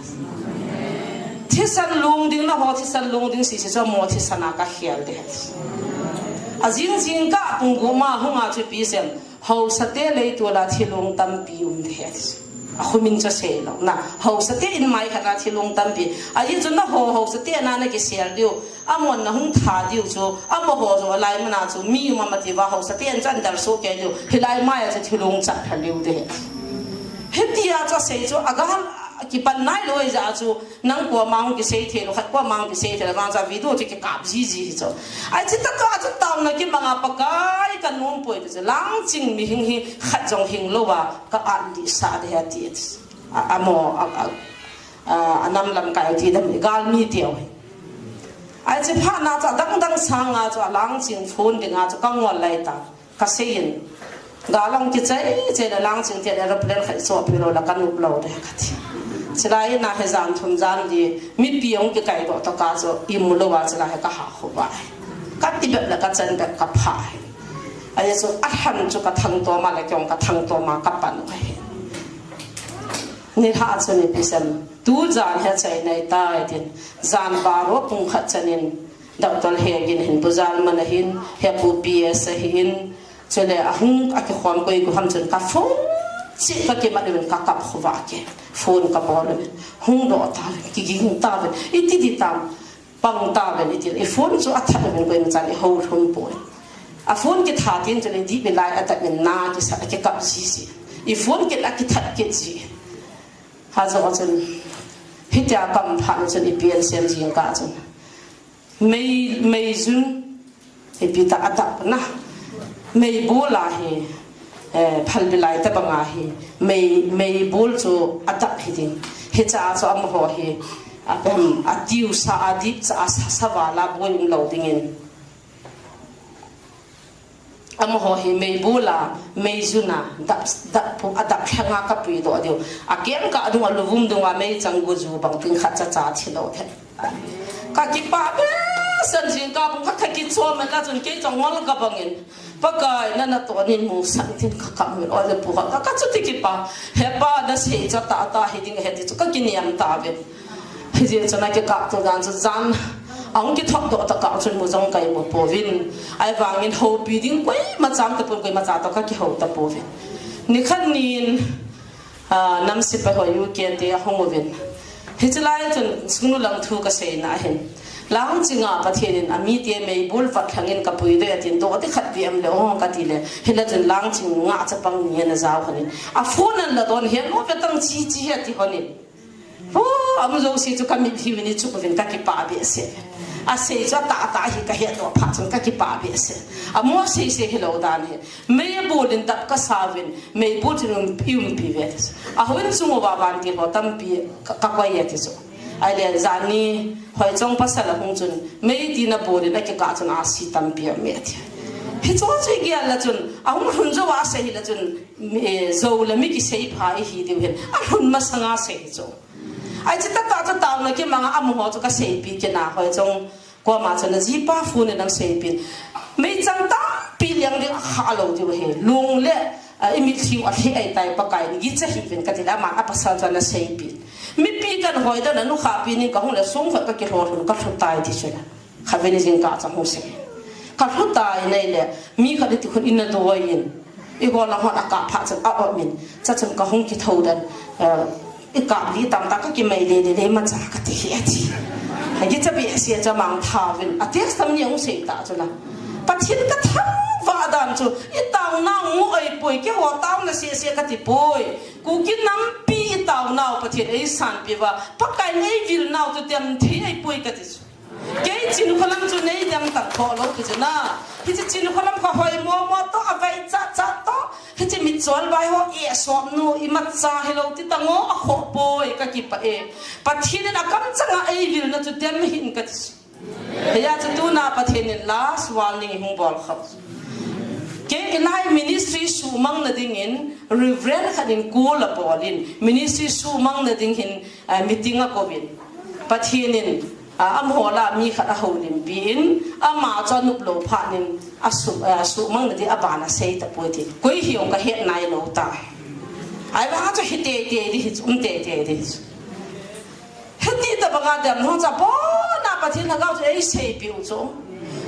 Thisan long ding, naho thisan long ding sese chu amaho thisan a kakhel ding ahi ati. Ajing jingkah pung gup ma hunga chu ipi sem. Haosa te leitol a thilong tampi um ding ahi ati. Akhumin chu seilou na. Haosa te in mai khat a thilong tampi. Ajeh chu naho haosa te na nakisel diu. Amon nahung tha diu chu. Amaho jong alai mana chu. Mi um ama tiva haosa te in chan dal so ke diu. Hilai mai a chu thilong chat pha liu ding ahi. Hitia chu asei chu. Agal kipan nailou ahi jeh a chu. Nang koima hung kisei thei lou, khat koima hung kisei thei lou, vang chu video chu kikap jiji hi chu. Ai, chutah toh, a chu taona kimanga Pakai kanom poi ti chu. Langching mihing hi khat jong hing louva, ka at lih sah ding ahi ati. A, amo, a, a, a, anam lamkai ti dam, galmi teu hi. Ai, chu phat na chu, adang dang sanga chu, alangching phone dinga chu, kangol lai ta. Kaseiyin, gal ahung kichai chai le langching te le aeroplane khat ichohpeh lou le kanop lou ding kati. Chulai in ahi jan thum jan li, mipi ahung kikaidoh tokah chu imu louva chulai hi kaha khovah e. Kati bep le kachan bep kapha e. Ajeh chu alhan chu kathangtom a le kei jong kathangtom a kapan u ahi. Nilhah chun ipi sem, tu jan hi achaina ahitai tin, jan baro pung khat chanin, Doctor Hegin ahin, Pu Jalman ahin, Hepu P S ahin, chule ahung akikhom koi ko ham chun ka phone cheh kakimat uvin kakap khovah kei. Phone kabol uvin. Hung doh tauvin, kiging tauvin. Iti ding tam, pang tauvin iti. I phone chu athat uvin koima chan ihou lhon poi. A phone kithat in chule dih bilai atat in na kisa, akikap jiji. I phone kit akithat kit ji. Hijeh chun, hitia kam phat chun ipi asem jing kah chun. Mei, meijun, ipi ta adap na. Meibol a hi, eh, phalbi lai tabang a hi. Mei, meibol chu adap hiding. Hicha chu amaho hi, apem, atiusa adipcha a sa, saval a boi umlou dingin. Amaho hi meibol a, meijun a, dap, dap pu, adap lhanga kapuidoh diu. Akeng kah dunga luvum dunga meichang guju bang tin khat chacha thilou the. Kakipah behseh jing, kapung khat kakichom in la chun kei chang ngol kabang in. Pakai nana tonin musah in tin kakap min. Ole pu khat ka, kachuti kipah. Hepa nasei chu tah tah hiding ahi ti chu kakiniam tauvin. Hijeh chun akikapto dan chu jan ahung kithopdoh tokah chun mu jong kaimu pouvin. Ahivangin houpi ding koima cham tapon koima cha toh kakihou tapouvin. Nikhat nin, ah, nam sepai ho U K te ahung uvin. Hiche lai chun sungnu lang thu kaseina ahin. Langchinga Pathen in amite meibol vat lhangin kapuidoi atin, doh ti khat beh em le o kati le, hila chun Langching nga chapang ni ana jao khanin. A phone ana la don, hello ve tang chi chi he ti honin. Ho, amu jouse chu ka mitlhi uvin ichuh uvin ka kipah behseh. Asei chu atah tah hi ka hetdoh phat chun ka kipah behseh. Amu asei sei hilou dan hi. Mei abol in dap kasa uvin, meibol chun um, i umpi uve ti chu. Ahon chung uva vantil ho tampi ka, ka koi e ti chu. Ahile janhi Hoichong pasal ahung chun, mei tina bol in akikah chun ahsi tampi aume ati. Hichu chu igel le chun, ahung lhun jou a asei hile chun, mi, eh, jou le mi kisei pha ihi diu hin. Alhun masanga asei chu. Ahi chu tah tah chu taona kimanga amaho chu ka seipeh kit na, Hoichong koma chun ajipa phone in ana seipeh in. Meichang tampi leng ding akha lou diu ahi. Lung le, ah, i mitlhi u alheh ahitai Pakai in, gicha hih uvin kati le aman apasal chu ana seipeh in. Mipi kan hoi dan a nukha pi ning kahung le sung khat ka kilhou lhun ka lhu tai ti chu le. Khatvei ni jingkah chang hung sei. Ka lhu tai nai le, mi khat iti khun in ana doi in. Eiho lang hon akap phat chun a-om in. Chachun kahung kithou dan, eh, ikap li tam ta ka kimai le le le macha kati hi ati. Agicha behseh a chu amang thauvin. A text tam ni ahung sei ta chu la. Pathen ka thangvah dan chu, itaonau mu ahipoi, keiho taona seh seh kati poi. Kuki nampi itaonau Pathen eisanpeh uva, Pakai in eivil nau chu dem thei ahipoi kati chu. Kei Chinkholam chu neidem tang tho lou ti chu na. Hiche Chinkholam kha hoi mo mo toh, avai cha cha toh. Hiche mitchol vai ho e sop nu imacha hilou ti tang o akhoh poi ka kipah e. Pathen in akamchanga eivilna chu dem hih in kati chu. Hijeh a chu tuna Pathen in last warning hung bol khah. Kei hilai ministry suhmang na dingin Reverend khat in call abol in ministry suhmang na ding hin, ah, meeting akouvin. Pathen in, ah, amaho lah a mi khat ahoulimpi in, ama chu anop lou phat in, asuh, ah, suhmang na ding aban asei tapoi ti. Koi hiu kahet nailou tai. Ahivang a chu hi teitei ding hi chu, um teitei ding hi chu. Hiti tabanga dem ho cha pona Pathen Lhagao chu eiseipeh u chu.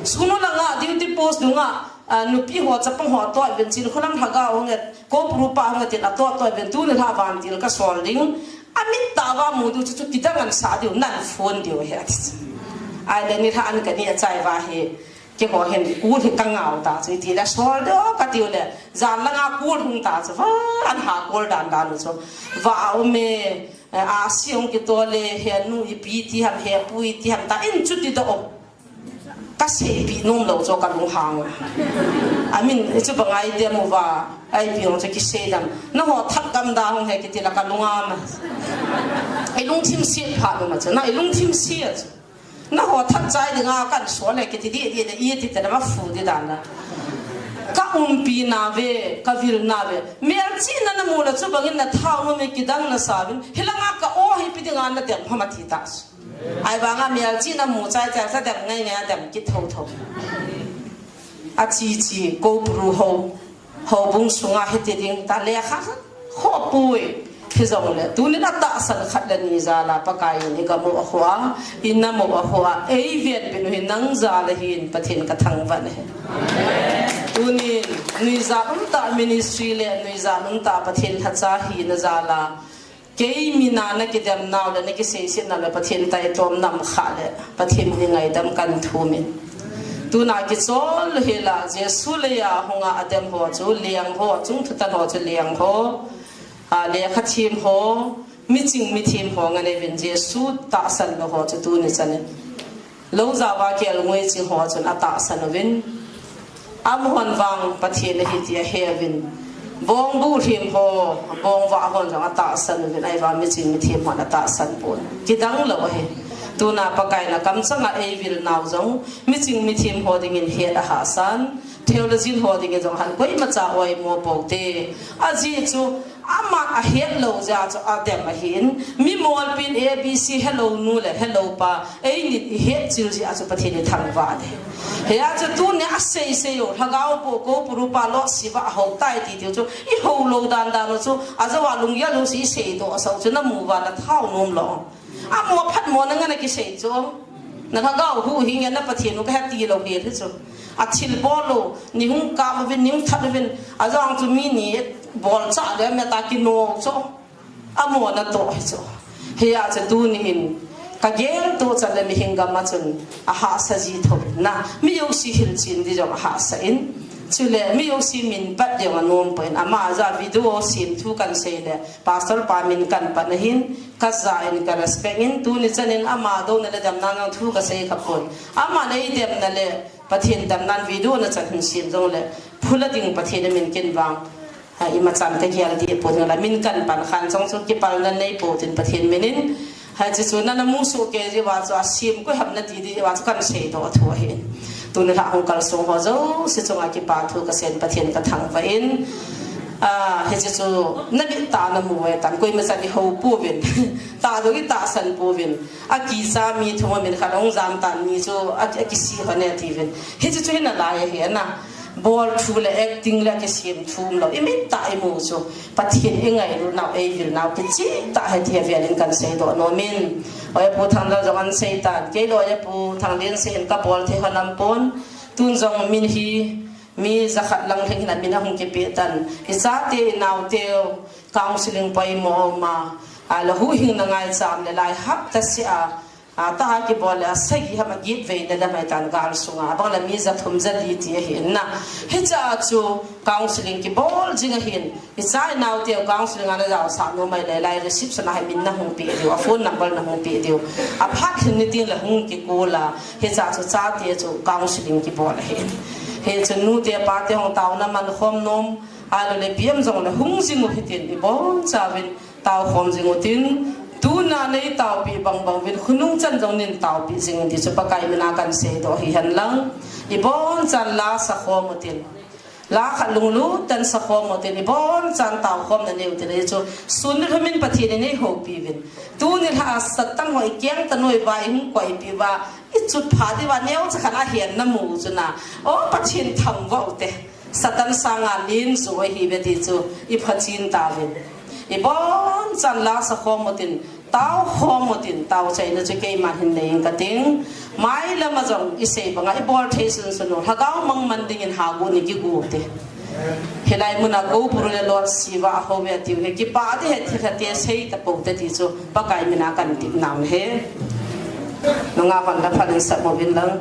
School langa duty post dunga, ah, nupi ho chapang ho atoh uvin Chinkholam Lhagao hung e, Koupuru pa hung e tin atoh toh uvin tuni lha vantil kasol ding. Amit tah uva mu diu chu, chu kidang ana sah diu, nan phone diu ahi ati chu. Ahile nilhah an kani achai uva hi, keiho hin call hi kangah u ta chu, iti le sol diu kati u le, jan langa call hung ta chu, va, ana call dan dan u chu. Va aume, Eh, a siung kitol le, he nu ipi ti ham, he pu iti ham ta, in chuti doh o. Kaseipeh nom lou chu kalunghang. Amin, chu banga idem uva, ipi hung chu kisei dam. Naho thagam da hung he kiti la kalung ama. Ilungthim se phat nom a chu, na ilungthim se a chu. Naho thachai dinga kan sol le kiti di di le iti te na ma fu di dan na. Ka umpi nauve, ka vil nauve. Melchihna namu le chu bangin na thao nom e kidang nasa uvin. Hilanga ka o hi ipi dinga nadem ham ati ta. Ahivanga melchihna mu chai chai sa dem ngai ngai dem kit tho tho. Achi chi Koupuru ho. Houbung sunga hiti ding ta lekha khoh poi. Hijongle, tunin atahsan khat le ni jal a Pakai in igamu a hoa, inamu a hoa, eivenbit u hi nang jal ahin Pathen kathangvah e. Tunin, nuijat umtah ministry le, nuijat umtah Pathen lhacha hina jal a, kei mina nakidem nau le, nakiseiset nau le, Pathen taitom nam kha le, Pathen min ngaidam kan thum in. Tuna kichol hela, Jesu leiya hunga adem ho chu, leng ho, chung thutan ho chu leng ho, a, lekha them ho, miching mithem ho ngan eivin Jesu tahsan lou ho chu tuni chanin. Lou jao a kelngoi ching ho chun atahsan uvin. Amahon vang Pathen ahi ti ahe uvin. Bongbu lhem ho, bongvah hon jong atahsan uvin. Ahivang miching mithem hon atahsan pon. Kidang lou ahi. Tuna Pakai in akamchanga eivil nau jong, miching mithem ho dingin het ahahsan. Theologian ho dingin jong han koimacha oimo pou te. Ajeh chu, aman ahet lou jeh a chu adem ahin. Mi molpin A B C helou nu le helou pa, einin ihet chil jeh a chu Pathen ithangvah e. Hia chu tunia asei sei u, Lhagao Pu Koupuru pa Lord Shiva ahou tai ti tiu chu, ihou lou dan dan u chu, ajou a lunggel lou si isei doh asau chu, namu uva nathao nom lou. Amo phat mo nanga nakisei chu. Na Lhagao huhhing e, na Pathen u kahe ti lou hel hi chu. Athilbol lou, nei hung kap uvin, nei hung that uvin, ajong chu mi ni bolcha le meta kino chu. Amo natoh hi chu. Hia chu tunin, Ka gel to chan le mihing gam a chun a hahsa ji tho na, mi jouse hilchen di jong a hahsa in. Chule mi jouse min pat jong a nom poi in, ama ja video sem thu kan sei le, pastor pa min kan pat na hin, ka ja in ka respect in, tuni chan in ama douna le damna jong thu ka sei kha pon. Ama nei demna le, Pathen damnan video na chan hin sem jong le, phula ding Pathen a min kin vang. Ha, ima chan ka gel di pon la, min kan pan khan jong chu kipalna nei pon tin Pathen min in. Ha, chu chu na na mu su ke ji wa chu a sem koi ham na ti di wa chu kan sei doh thu ahin. Tuni la hung kal sung ho jouse chunga kipa thu ka sei in Pathen ka thangvah in. A, hi chu chu na bit ta na mu ve tan koi ma chan i ho pu vin. Ta do i ta san pu vin. A kisa mi thum a min khat hung jam tan mi chu a, a kisi ho ne ti vin. Hi chu chu hi na lai hi na. Bol thu le acting le kisem thum lo. I mit tah i mu chu. Pathen i ngailut nau, ei vil nau, kichih tah hi ti hi avel in kan sei doh nom in. Oja Pu Thanglal jong an sei tan. Kei le Oja Pu Thanglal sei hin ka bol thei ho nam pon. Tun jong min hi, mi jakhat lang lhing hin a min a hung kipeh tan. I chate, i naute, counseling poimo ma. A, la huhhing na ngaicham le lai hap ta si a. A, ta a kibol le a sagi ham a git vei na dam hai tan gal sunga. Abang le mi ja thum ja li ti ahi na. Hicha chu counseling kibol jing ahin. I cha i naute counseling a na jao sa nom mai le lai reception a hai min na hung pe diu. A phone number na hung pe diu. A phat hin ni tin le hung kikol a. Hicha chu chate chu counseling kibol ahin. Hichu nute pate hung taona man khom nom. A lo le piam jong le hung jing u hitin i bon chauvin. Tao khom jing u tin, tuna nei taopi bang bang vin, khonung chan jong nin taopi jing u ti chu Pakai mina kan sei doh hi hen lang. I bon chan la sa khom u tin. La khat lunglut tan sa khom u tin, i bon chan tao khom na nei u tin, i chu sun ni lhumin Pathen in ei houpi vin. Tuni la Satan ho i keng ta noi va, i hung koi pi va, i chut pha di va neo cha khan a hian na mu chu na. O Pathen thangvah u te. Satan sanga len jo ahi ve ti chu i phachin tauvin. I bon chan la sa khom u tin, tao khom u tin, tao chaina chu keiman hin nei ing ka ting. Mai lama jong i sei banga i bol thei sun sun u. Lhagao mang man dingin ha gu ni ki gu te. Hilai muna go puru le lot siva a ho ve tiu he kipa te he thil te sei ta po te ti chu Pakai mina kan ti nau he. Nunga hon la phalin sa mo vin lang.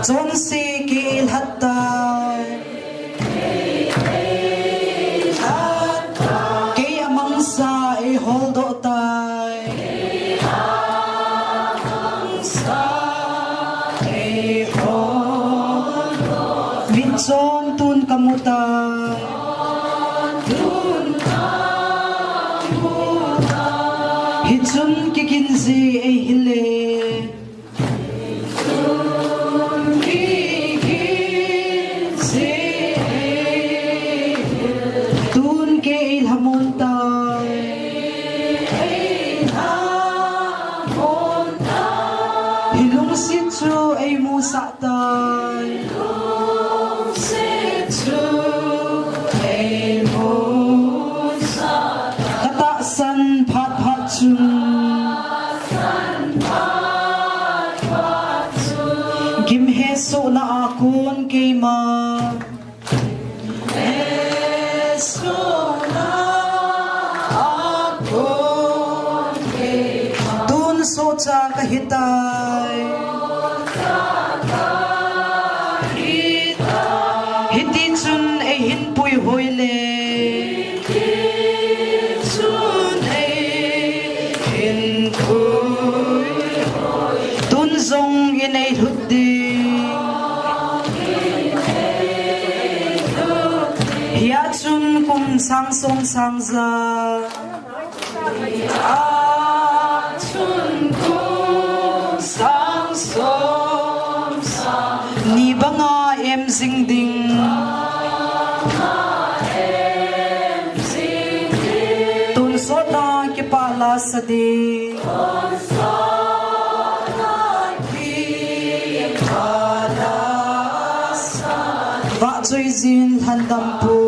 Chonse kilhat tai. Kei amangsa ei holdoh tai. Mitchon tun kamu tai. Hichun kiginji ei hile. Tun kei ei lhamon tai. Hi lungsit chu ei musah tai. Ka tahsan phat phat chun. Gim hesohna a kon keima. Tun sohcha kahi tai. Hiti chun eihin puihoi le. Tun jong in ei lhut ding. Sang som sang ja. A chun kum sang som sang. Ni banga em jing ding. Tonsot a kipa lasa ding. Vahchoijin lhandampu.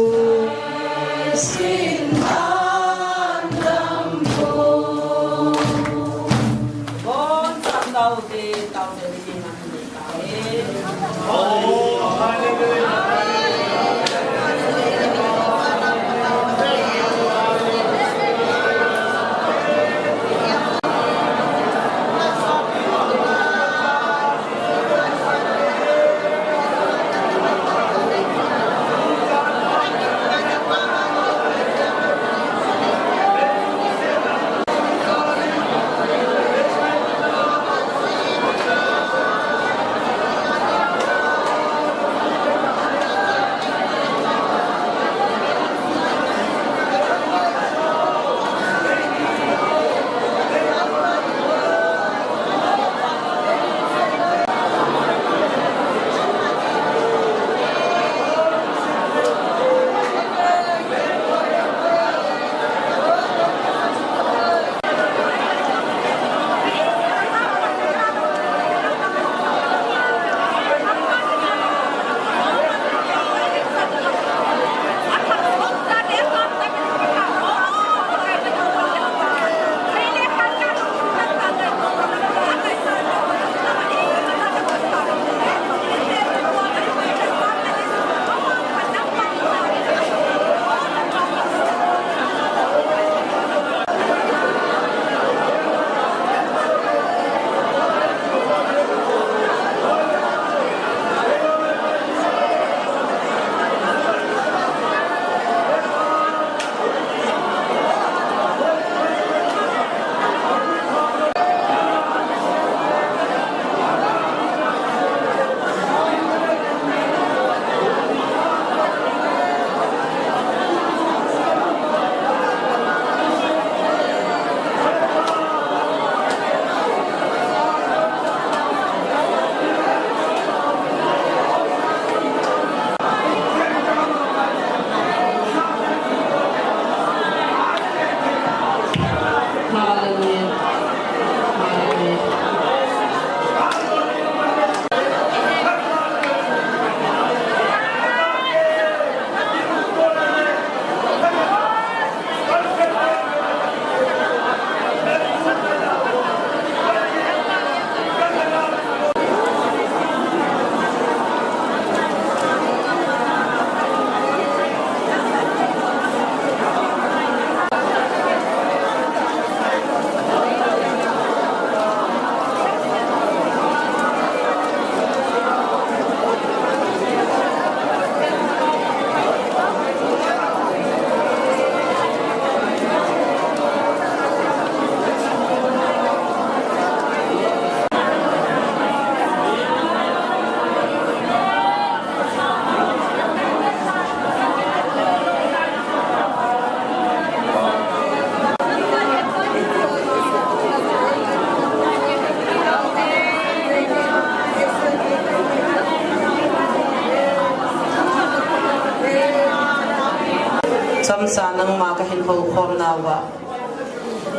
Chomcha nangma kahin houkhom nauva,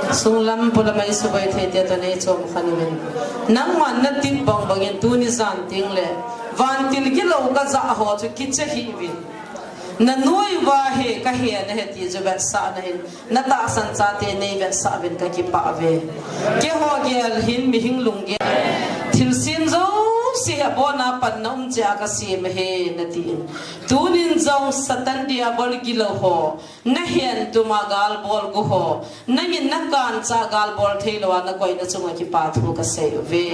sunglam polam a isubai thei tia tun eichom khan uvin. Nangman natip bang bangin tuni jan tengle vantil gilou kajah ho chu kicha hih uvin. Nanoi uva hi kahe nahi ti chu vetsahna in, natahsan chate neivetsah uvin kakipah uve. Keiho gel hin mihing lunggel. Thilsem jouse hi abona panna um cheh a kasem ahi natin. Tunin jong Satan Diabol gilou ho nahen tuma galbol gu ho, nangin nakancha galbol theilouva nakoina chunga kipa thu kasei uve.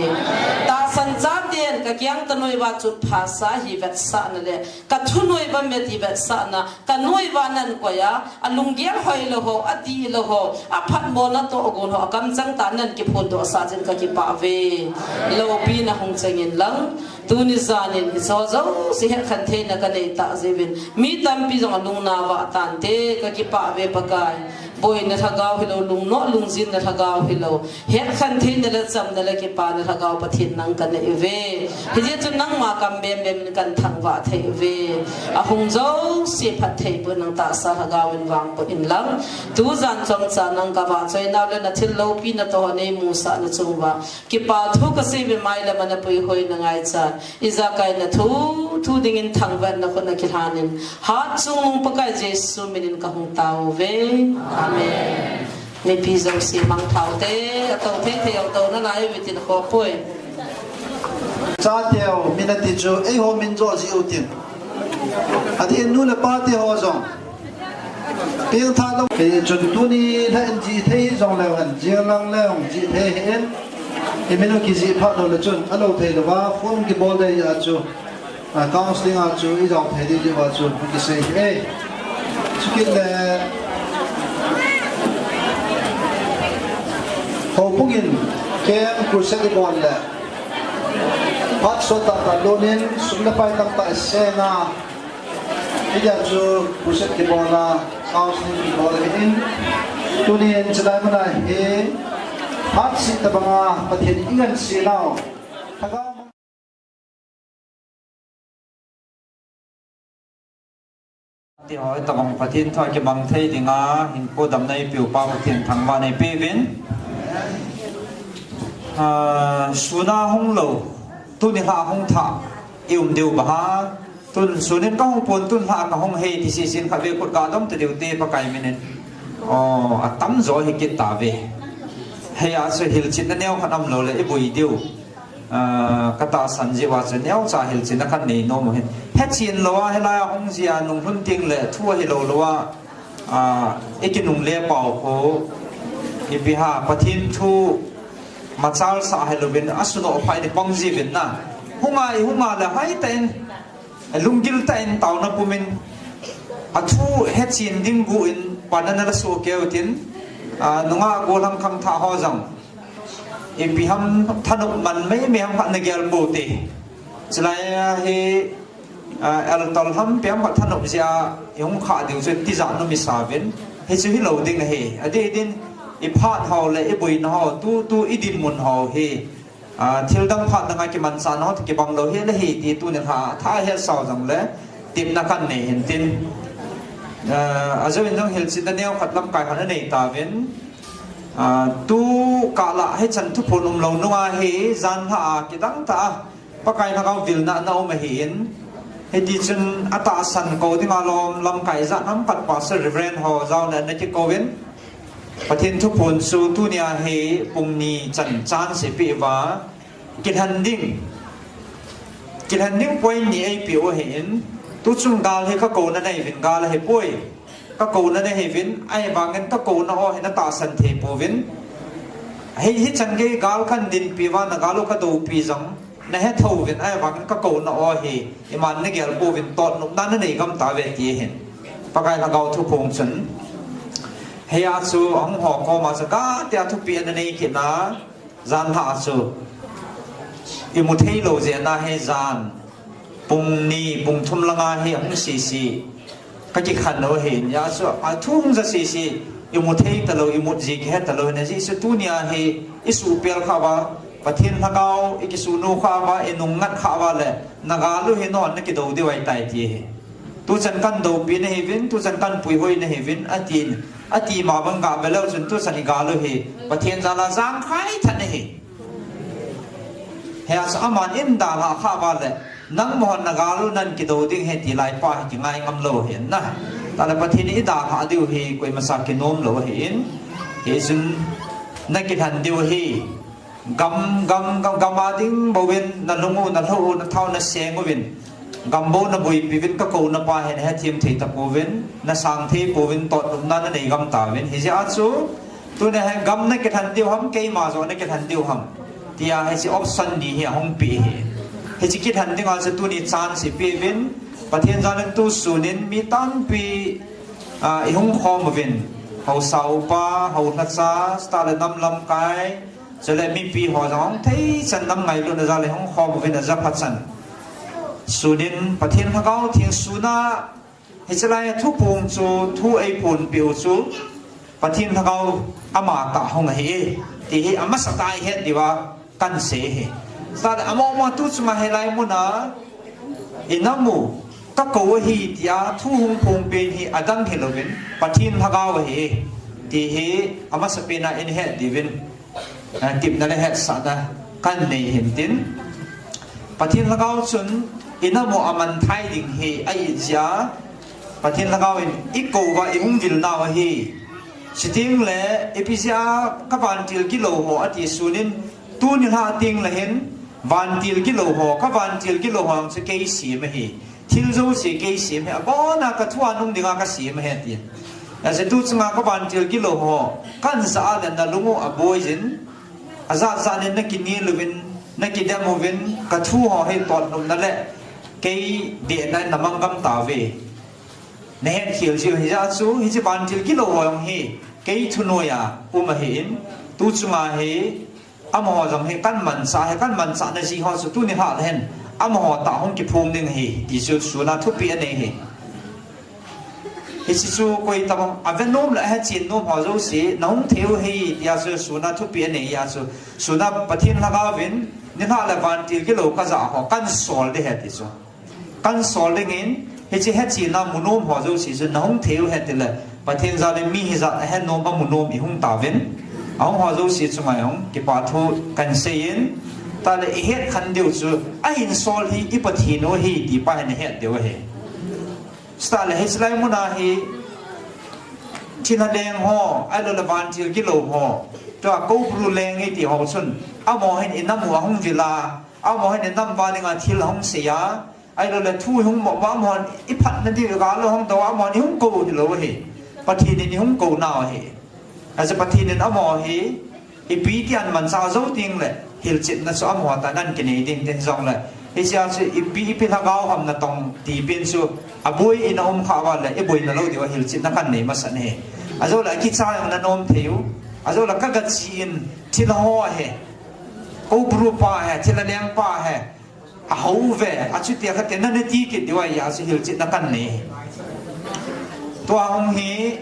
Tahsan chaten kakiang tanoi uva chutphasa hi vetsahna le kathunoi uva meti vetsahna, kanoi uva nankoi a, alunggel hoilou ho, adihlou ho, aphatmo natoh gon ho, akamchang tah nan kiphondoh sah jeh in kakipah uve. Loupina hung changin lang. Tuni janin hiche jouse hekhen theina kanei tah jeh uvin, mi tampi jong alungna vah tante, kakipah uve Pakai. Boina lhagao hilou, lungnoh lungjinna lhagao hilou, hekhen theina le chamna le kipana lhagao Pathen nang kanei uve. Hijeh chun nangma kam bembem in kathangvah thei uve. Ahung jouse phattheiboh in nang tahsa lhagao in vangboh inlang. Tujan chomcha nang kavahchoinau le nathil loupina toh neimusahna chung uva kipa thu kasei uve, mailam a napuihoi nangaicha, ijakaina thu, thu dingin thangvahna khut a kilhan in, Hatchungnung Pakai Jesu minin kahung tao uve. Amen. Mipi jouse mangthao te, atou thei thei, atou nalai uve tin khopoi. Chateu min ati chu, eiho min joh jeh u tin. Adeh in nu le pa te ho jong pengtha lou. Kei chun tuni lha in jih thei jongleu hen, jinglang leu jih thei hih in. Imin u kijih phat lou le chun, alou thei louva, phone kibol ding a chu, a, counseling a chu, ijao thei ding diuva chu, kisei hih e. Chukit le, houbung in, camp crusade ibol le, phat sot tah tah lon in, sum le pai tamtah iseng a, Hijeh chun crusade kibol a, counseling kibol ahin, tunin chulai mun a hi, phat seh tobang a Pathen in ngansen nau. Lhagao ti ho, tobang Pathen thu a kimang thei dinga, hinkho damna eipeu pa Pathen thangvahna eipeuvin. Ah, sun a hung lou, tuni lha hung thah, i um diu bang ham. Tun sun in kahung pon, tun lha kahung hi, ti seh seh in khatvei khut ga dom ta diu te Pakai minin. O, atamjo hi kit tave. Hia chu hilchetna neo khat umlou le, i boi diu. Ah, katahsan jeh uva chu neocha hilchetna khat nei nom u hin. Hechen lou a, hilai a hung jia nung lhun teng le, thu ahilou lou a, ah, i kinungle pau khu. Ipi ham, Pathen thu machal sah hilouvin, asunoh phai ni pang jiuvin na. Hung a, i hung a le, hoitah in, lunggil tah in taona pumin, athu hechen ding guh in pan ana la soh kei utin, a, nungah gollhang khangthah ho jong ipi ham thanop man meimei ham khat na gel pou te. Chulai a hi, a, eltol ham ipi ham khat thanop jeh a i hung khah diu chu tijat nom i sa uvin. Hichu hilou ding ahi. Adeh din i phat ho le i boina ho, tu, tu i dinmun ho hi A, thildang phat nanga kimanchahna ho toh kibang lou hel ahi ti tunin ha, tha hetsau jongle, tepna kanei hin tin. A, ajou in jong hilchetna neo khat lamkai khat anei tauvin. A, tu kah lah hichan thuphon umlou nunga hi, jan lha a kidang tah a, Pakai lhagao vilna ana um ahin. Hitichun atahsan kou dinga lom lamkai jat ham khat Pastor Reverend ho jaona ana kikouvin. Pathen thuphon chu tunia hi pung ni chan chance eipeh uva, kilhen ding, kilhen ding point ni eipeh u ahin, tuchung gal hi kakouna nahiuvin, gal ahipoi, kakouna nahiuvin, ahivangin kakouna u hi natahsan thei pouvin, hi, hichan gei gal kahin dinpi uva, nagal u kadoupi jong, nahethouvin, ahivangin kakouna u hi, iman nagel pouvin, totnopna nanei gam tauve ti ahin. Pakai lhagao thuphon chun. Hia chu ahung ho koma chu katia thupi ana nei kit na, jan lha chu imu theilou jeh a hi jan pung ni, pung thum langa hi ahung sese kakikhen u ahin, hia chu athu hung ja sese imu thei talou, imut ji kihe talou ahin, ajeh chu tunia hi isuhpel khah uva, Pathen lhagao ikisuhnu khah uva, inung ngat khah uva le, nagal u hi nahon nakidou diu ahitai ti ahi. Tuchan kahin doupi nahiuvin, tuchan kahin puihoi nahiuvin, atin, ati ma bang gave leu chun tuchan igal u hi Pathen jal a jangkhai tha ahi. Hia chu aman eidalhah khah uva le, nangma hon nagal u nahin kidou ding ahi ti laipa hi kingai ngam lou ahi na. Tale Pathen in eidalhah diu hi koimacha kinom lou ahin. Hichun nakilhen diu ahi. Gam, gam, gam, gam a ding bouvin, nalung u, nalhoh u, nathao, naseng uvin. Gam bou naboipi uvin, kakouna pa hi nahethem thei tapouvin, nasang thei pouvin, totnopna nanei gam tauvin. Hijeh a chu, tunia hi gam nakilhen diu ham, keima joh nakilhen diu ham, tia hiche option ni hi ahung peh ahi. Hiche kilhen dinga chu tuni chance eipeh uvin, Pathen jal in tusun in mi tampi, a, ihung khom uvin. Haosa upa, haolhacha, chutah le nam lamkai, Chule mipi ho jong hung thei chan nam ngailutna jal in hung khom uvin aja phat chan. Sunin Pathen Lhagao theng suna, hiche lai a thuphong chu, thu eiphonpeh u chu, Pathen Lhagao amatah hung ahi e, ti hi amasatah a ihet diuva kahin sei ahi. Chule amaho ma tu chunga hilai muna inam u kakou ahi tia thu hung phongpen hi adang hilouvin, Pathen Lhagao ahi e, ti hi amasapen a ihet diuvin, eh, tepna le hetsahna kahin nei hin tin. Pathen Lhagao chun inam u amanthai ding hi a-it jeh a, Pathen Lhagao in ikou uva ihung vil nau ahi. Chuteng le ipi jeh a kavantil gilou ho ati sunin, tuni lha teng le hin vantil gilou ho, kavantil gilou ho chu kei sem ahi. Thil jouse kei sem ahi, abona kathua nung dinga kasem ahi tin. Ajeh chu tu chunga kavantil gilou ho kahin jah a le nalung u aboi jin, ajat jat in nakinel uvin, nakidem uvin, kathu ho hi totnopna le kei dehna in namang gam tauve. Nahet khel jiu hijeh a chu, hiche vantil gilou ho jong hi kei thunoi a um ahin, tu chunga hi amaho jong hi kahin manchah ahi, kahin manchahna jeh ho chu tuni lha le hin amaho tah hung kiphong ding ahi, ti chu suna thupeh anei ahi. Hiche chu koi tabang ave nom le ahechen nom ho jouse nahung thei u ahi, tia chu suna thupeh anei a chu, suna Pathen Lhagao vin nilhah le vantil gilou kajah ho kahin sol ding ahi ti chu. Kahin sol dingin, hiche hechenna mu nom ho jouse chu nahung thei u ahi tile, Pathen jal in mi hijat ahe nom amu nom ihung tauvin, ahung ho jouse chunga jong kipa thu kahin seiyin, tale ihet khen diu chu, ahin sol hi i Pathen u ahi ti pa hin ihet diu ahi. Chutale hiche lai muna hi thilha leng ho, ahiloule vantil gilou ho, tua Koubru leng iti ho chun, amaho hin inam u ahung vil a, amaho hin inam uva dinga thil ahung sei a, ahiloule thu ihung mo uva, amahon iphatna diu gal ahung dou a, amahon ihung kou hilou ahi. Pathen in ihung kou nau ahi. Ajeh chu Pathen in amaho hi ipi tia ahin manchah jou teng le, hilchetna chu amaho tah in ahin kinei ding tin jongle, hichea chu ipi, ipi lhagao ham natong ti pen chu, aboi in aum khah uva le iboina lou diuva hilchetna kahin nei masat ahi. Ajoule akicha jong nanom thei u, ajoule kaga che in thilha ho ahi, Koubru pa ahi, thilha leng pa ahi, ahou uve, achutia khat te nana ti kit diu ahi, achu hilchetna kahin nei. Tua hung hi,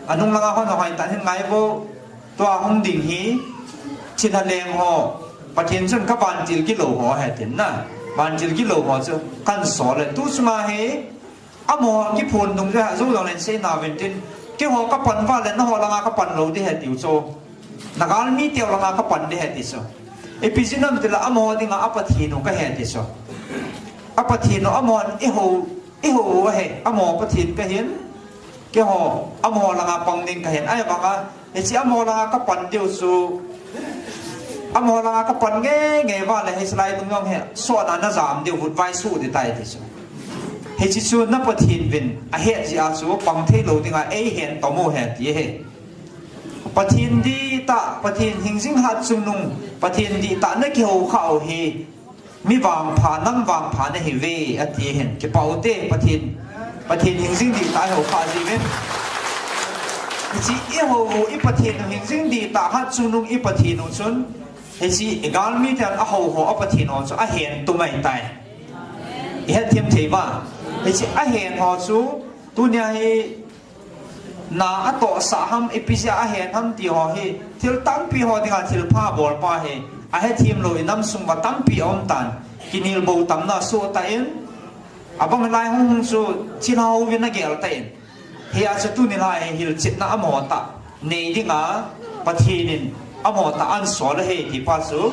anung langa hon ahoi tan hin ngai uvo, tua hung ding hi, thilha leng ho, Pathen chun kavantil gilou ho ahi tin na, vantil gilou ho chu kahin sol e, tu chunga hi, amaho kiphon dung jeh a jou jongle sei nauvin tin, keiho kapan uva le naho langa kapan lou ding ahi tiu chu. Nagalmi teu langa kapan ding ahi ti chu. Ipi jeh ham itile amaho dinga a Pathen u kahi ti chu. A Pathen u amahon ihou, ihou u ahi, amaho Pathen kahin, keiho amaho langa pang ding kahin. Ahivanga hiche amaho langa kapan diu chu, amaho langa kapan nge nge uva le hiche lai lung jong hi sotna najam diu, vutvai suh ding tai ti chu. Hiche chu na Pathen uvin ahet jeh a chu pang thei lou dinga eihen tom u ahi ti ahi. Pathen dihtah, Pathen hingjing hatchungnung, Pathen dihtah nakihou khah u hi mi vangpha, nam vangpha nahiuve ati ahin, kipah u te, Pathen, Pathen hingjing dihtah ihou khah jeh uvin. Hiche ihou u i Pathen u hingjing dihtah hatchungnung i Pathen u chun, hiche igalmi ten ahou ho a Pathen ho chu ahen tum ahitai. Ihet them thei uva. Hiche ahen ho chu, tunia hi na atohsah ham, ipi jeh a ahen ham ti ho hi, thil tampi ho dinga thilpha bol pa hi, ahethem lou inam sung uva tampi aum tan, kinel bou tamna soh tan, abang lai hung hung chu thilha houvin agel tan. Hia chu tuni lha hi hilchetna amaho tah nei dinga Pathen in amaho tah ahin sol ahi ti pa chu,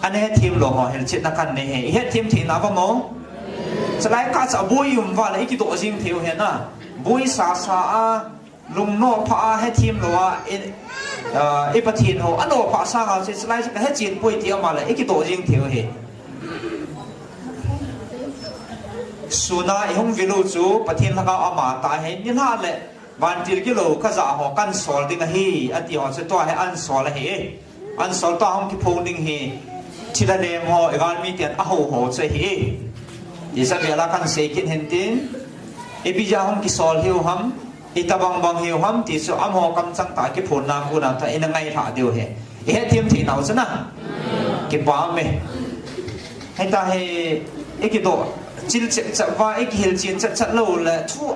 ana hethem lou ho hilchetna kahin nei ahi. Ihethem thei nauvam? Chulai kah chu aboi um uva le ikidoh jeng thei u ahi na. Boi sasa a, lungnoh pha a, hethem lou a, i, ah, i Pathen ho anoh pha sanga chu chulai chu kahechen poi ti ama le ikidoh jeng thei u ahi. Suna ihung vil u chu Pathen Lhagao amatah ahi, nilhah le vantil gilou kajah ho kahin sol ding ahi, ati ho chu tua hi ahin sol ahi. Ahin sol, tua hung kiphong ding hi thilha leng ho, igalmi ten ahou ho chu ahi. Isabel a kahin sei kit hin tin, ipi jeh a hung kisol hiu ham? Itobang bang hiu ham ti chu amaho kamchang tah kiphonna kona tah ina ngailhah diu ahi. Ihet them thei nau chu na. Kipa me. Hita hi ikidoh chil chep chep uva, ikihil chen chat chat lou le thu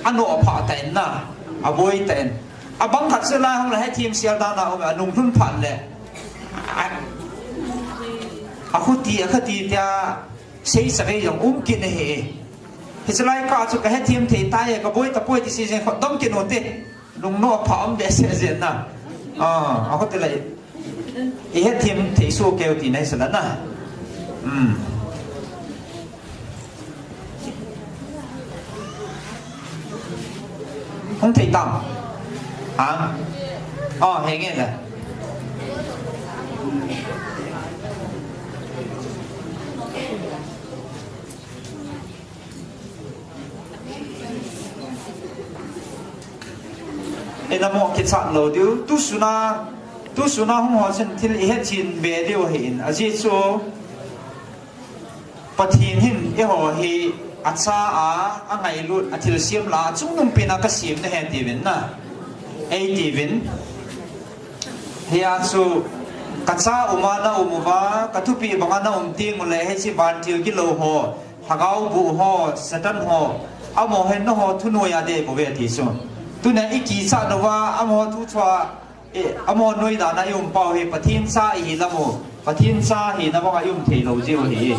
anoh phah tah in na. Aboi tah in. Abang khat chu lai hung le hethem sel dan a um e, anung lhun phat le. A, akhuti, akhati tia Sei savei jong um kit ahi. Hiche lai kah chu kahethem thei tai, kaboi tapoi ti sei jeng khut dom kit u te. Lungnoh pha um behseh jeng na. Ah, akhuti lai. Ihethem thei soh keu tina hi sala na. Hmm. Hung thei tam. Ha? Oh, henge la. Ina mo kichat lou diu. Tusuna, tusuna hung ho chun thil ihet chin be diu ahin. Ajeh chu Pathen hin eiho hi acha a, angailut, athilsem lah a chungnung pen a kasem nahi tiuvin na. Eitiuvin. Hia chu kacha uma naum uva, kathupeh banga naum teng uleh hiche vantil gilou ho, lhagao boh ho, Satan ho, amaho hin nangho thunoi a dei bou ve ti chu. Tunia ikichat uva, amaho thu chua, Eh, amaho noi dan a i um pau hi Pathen cha ihi lam u, Pathen cha hina banga i um thei lou jiu ahi.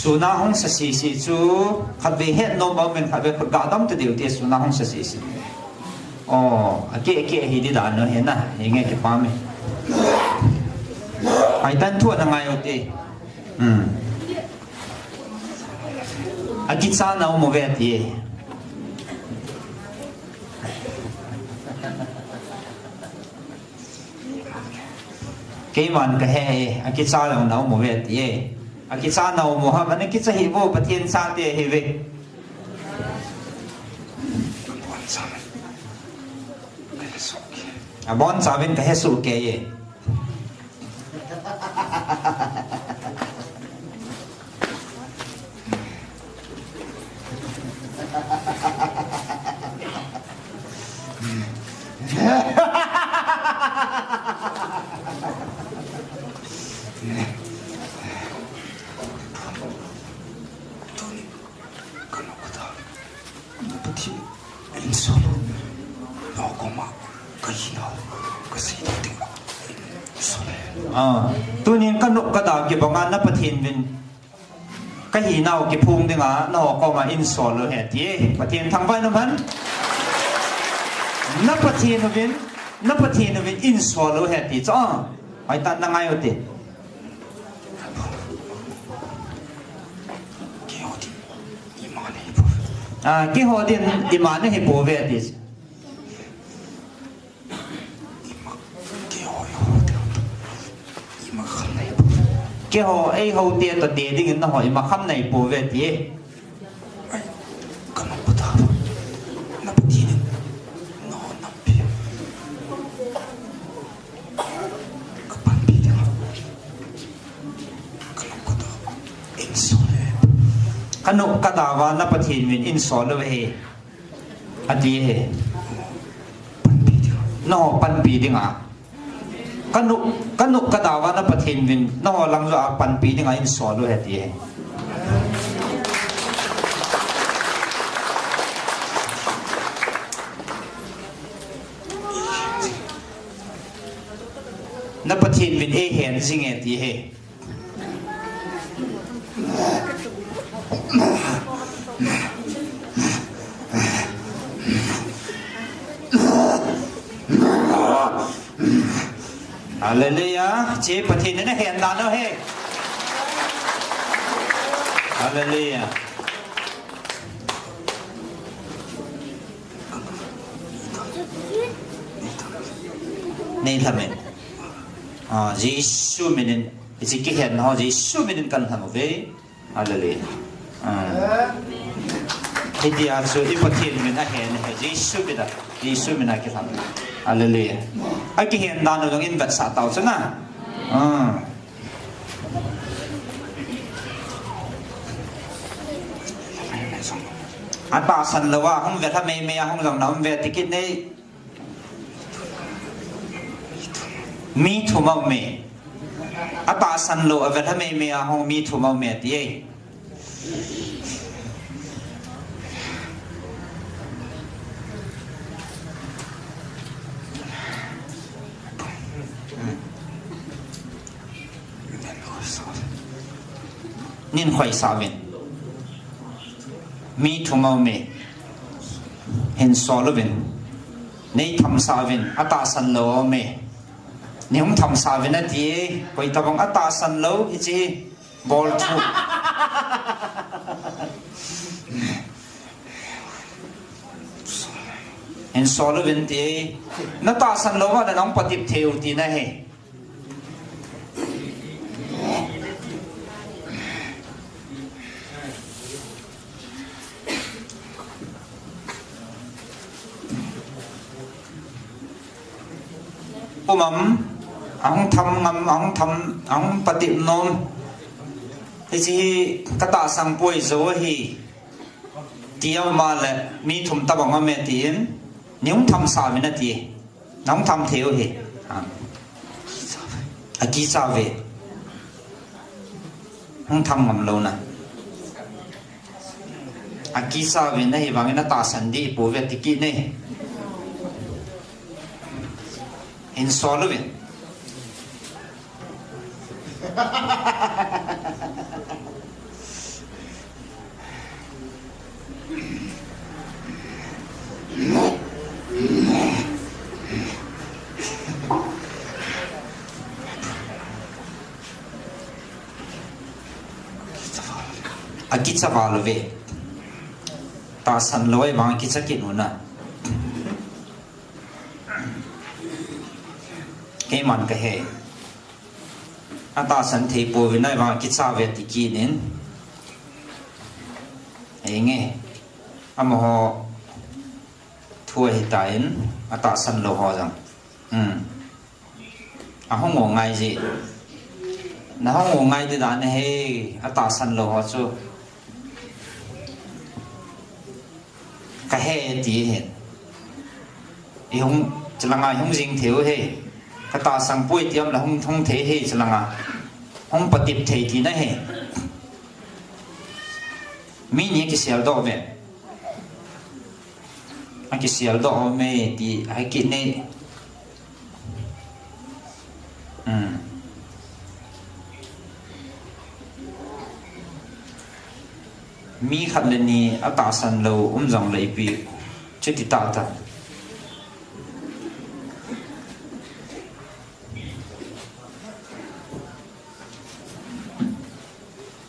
Suna hung sa sisi chu, khatvei het nom bang men khatvei khut ga dam ta diu ti suna hung sa sisi. Oh, ake ake hi di dan u hi na, hi nge kipah me. Ai tan thu ana ngai u te. Hmm. Akicha na um uve ti. Keiman kahe e, akicha lou na um uve ti e. Akicha na um u ham, ana kicha hih vo, Pathen chate hi ve. Abon chauvin kahe soh kei e. Ah, tunin ka nop ka dam kibanga na Pathen vin kahinau kiphong dinga, nangho koma in sol u ahi ti. Pathen thangvah in um hen. Na Pathen uvin, na Pathen uvin in sol u ahi ti chu. Ah, hoitah in na ngai u te. Ah, keiho din ima nahi pouve ti. Keiho eiho te toh te dingin nangho ima kham nahi pouve ti. Ka nop ka dam uva, na Pathen in nangho nampi kapanpi dinga, ka nop ka dam uva in sol u ahi. Ka nop ka dam uva na Pathen vin in sol u ahi. Ati ahi. Panpi dinga. Nangho panpi dinga. Ka nop, ka nop ka dam uva na Pathen vin nangho lang joh a panpi dinga in sol u ahi ati ahi. Na Pathen vin eihen jing e ti ahi. Hallelujah. Hiche Pathen in ahen dan u ahi. Hallelujah. Nei lhamin. Ah, Jesu minin. Hiche kihen ho Jesu min in kan lhang uve. Hallelujah. Ah. Hitia chu i Pathen min a hen hi Jesu min a, Jesu min a kilhang. Hallelujah. A kihen dan u jong in vetsah tau chu na. Ah. A tahsan lou a hung ve lha mei mei a hung jong na um ve ti kit nei. Mi thum a um e. A tahsan lou a ve lha mei mei a hung mi thum a um e ti e. Nin khoisah uvin. Mi thum a um e. Hin sol uvin. Nei thamsah uvin. A tahsan lou a um e. Nei hung thamsah uvin ati e. Koi tabang a tahsan lou hiche bol thu. Hin sol uvin ti e. Na tahsan lou a le nang patep thei u tina ahi. Um am, ahung tham ngam, ahung tham, ahung patep nom. Hiche hi ka tahsan poi jou ahi. Ti a um a le, mi thum tabang a um e tin, nei hung thamsah uvin ati. Nang tham thei u hi. A. A kicha uve. Hung tham ngam lou na. A kicha uve na hi vangin a tahsan di pouve ti kit nei. Hin sol uvin. A kicha val uve. Tahsan lou a vang kicha kit u na. Keiman ka he. A tahsan thei pouvin a vang kicha uve ti kit in. Ei nge. Amaho thu ahi tan, a tahsan lou ho jong. Hmm. Ahung u ngai ji. Na hung u ngai di dan ahi, a tahsan lou ho chu. Ka he ti hin. I hung, chulanga i hung jing thei u hi. Ka tahsan poi ti am la hung, hung thei hi chulanga. Hung patep thei ti na hi. Mi ni kisel doh ve. A kisel doh me ti, a kit nei. Hmm. Mi khat le ni a tahsan lou um jong le ipi chuti tah ta.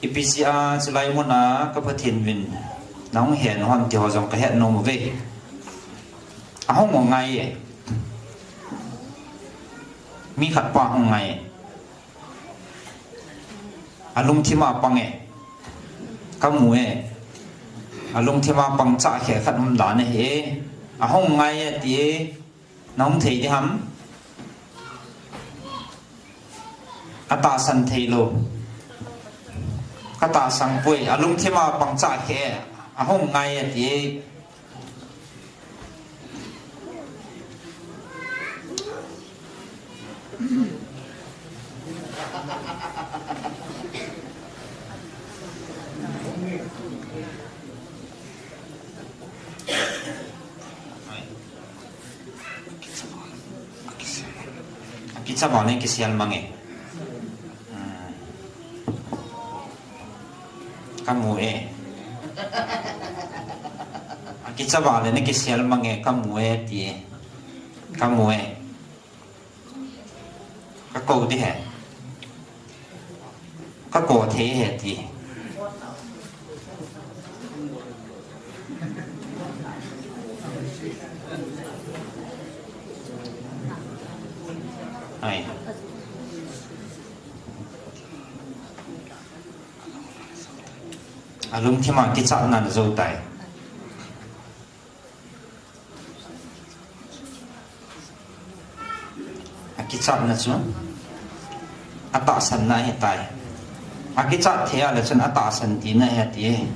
Ipi jeh a chulai mun a ka Pathen vin nahung hen u ham ti ho jong ka het nom uve. Ahung u ngai e. Mi khat pa hung ngai e. Alungthim a pang e. Ka mu e. Alungthim a pang chah khe khat um dan ahi. Ahung ngai e ti e. Nahung thei di ham. A tahsan thei lou. Ka tahsan poi, alungthim a pang chah khe, ahung ngai ati. Akicha val le kisel mang e. Hmm. Ka mu e. Akicha val le kisel mang e, ka mu e ti e. Ka mu e. Ka kou di he. Ka kou thei he ti. Ai. Alungthim a kichatna ana jou tai. Akichatna chu atahsanna ahitai. Akichat thei a le chun atahsan tina ahi ati.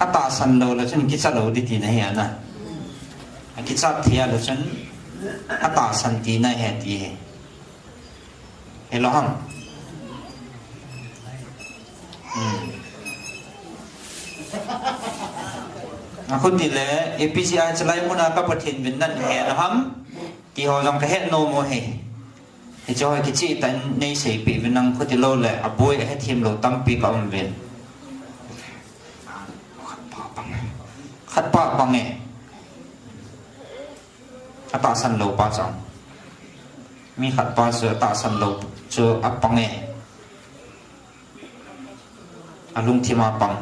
Atahsan lou le chun kicha lou ding tina ahi ana. Akichat thei a le chun atahsan tina ahi ati. Hello ham. Hmm. Akhuti le, ipi jeh a chulai muna ka Pathen vin nan he na ham. Ti ho jong ka he nom u ahi. Hiche ho kicheh tah in nei seipeh vin lang, khuti lou le, aboi ahethem lou tampi ka um vin. Khat pa bang e. Atahsan lou pa chang. Mi khat pa chu atahsan lou chu apang e. Alungthim a pang.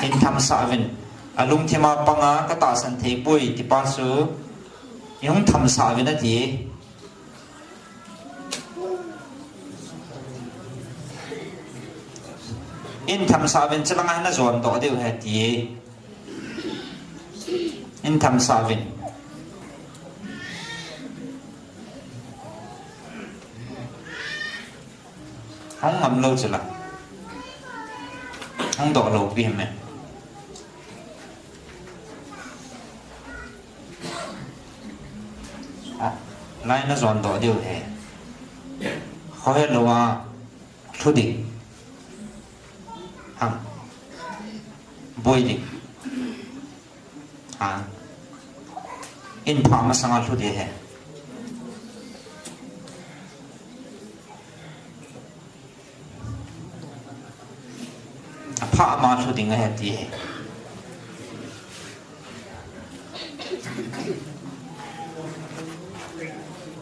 Hin thamsah uvin. Alungthim a pang a ka tahsan thei poi ti pa chu. Hin thamsah uvin ati. Hin thamsah uvin, chulanga na jon doh diu ahi ati. Hin thamsah uvin. Hung ngam lou chu la. Hung doh lou pi me. Ah, lai na jon doh diu ahi. Khohe lou a lhu ding. Hang. Boi ding. Ha. Hin phah masanga lhu ding ahi. Aphah ma lhu ding ahi ati ahi.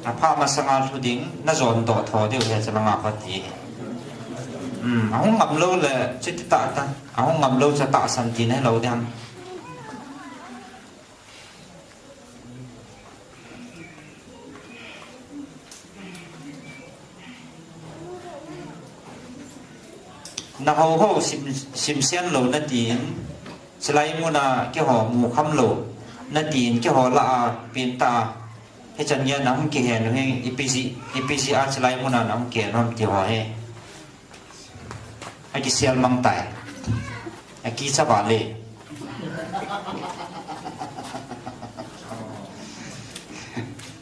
Aphah masanga lhu ding, na jon doh tho diu ahi, chulanga kati ahi. Hmm, ahung ngam lou le, chuti tah tah. Ahung ngam lou chu tahsan tina hilou ding ham. Na ho ho sim, simsen lou na tin, chulai muna keiho mukham lou na tin, keiho lah a penta. Hichan geiya na hung kihen u hi, ipi jeh, ipi jeh a chulai muna na hung kihen u ham ti ho hi. Akisel mang tai. Akicha vale.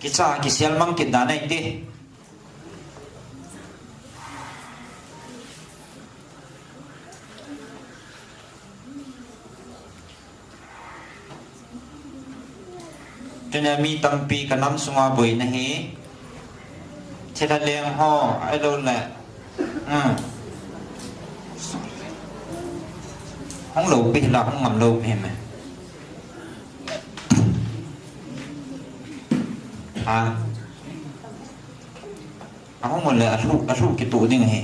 Kicha, akisel mang kit dan ahi ti. Tunia mi tampi ka nam sunga boina hi. Thilha leng ho, ahilou le. Hmm. Hung lou pi la, hung ngam lou pi me. Ha. Ahung le alhu, alhu kitoh ding ahi.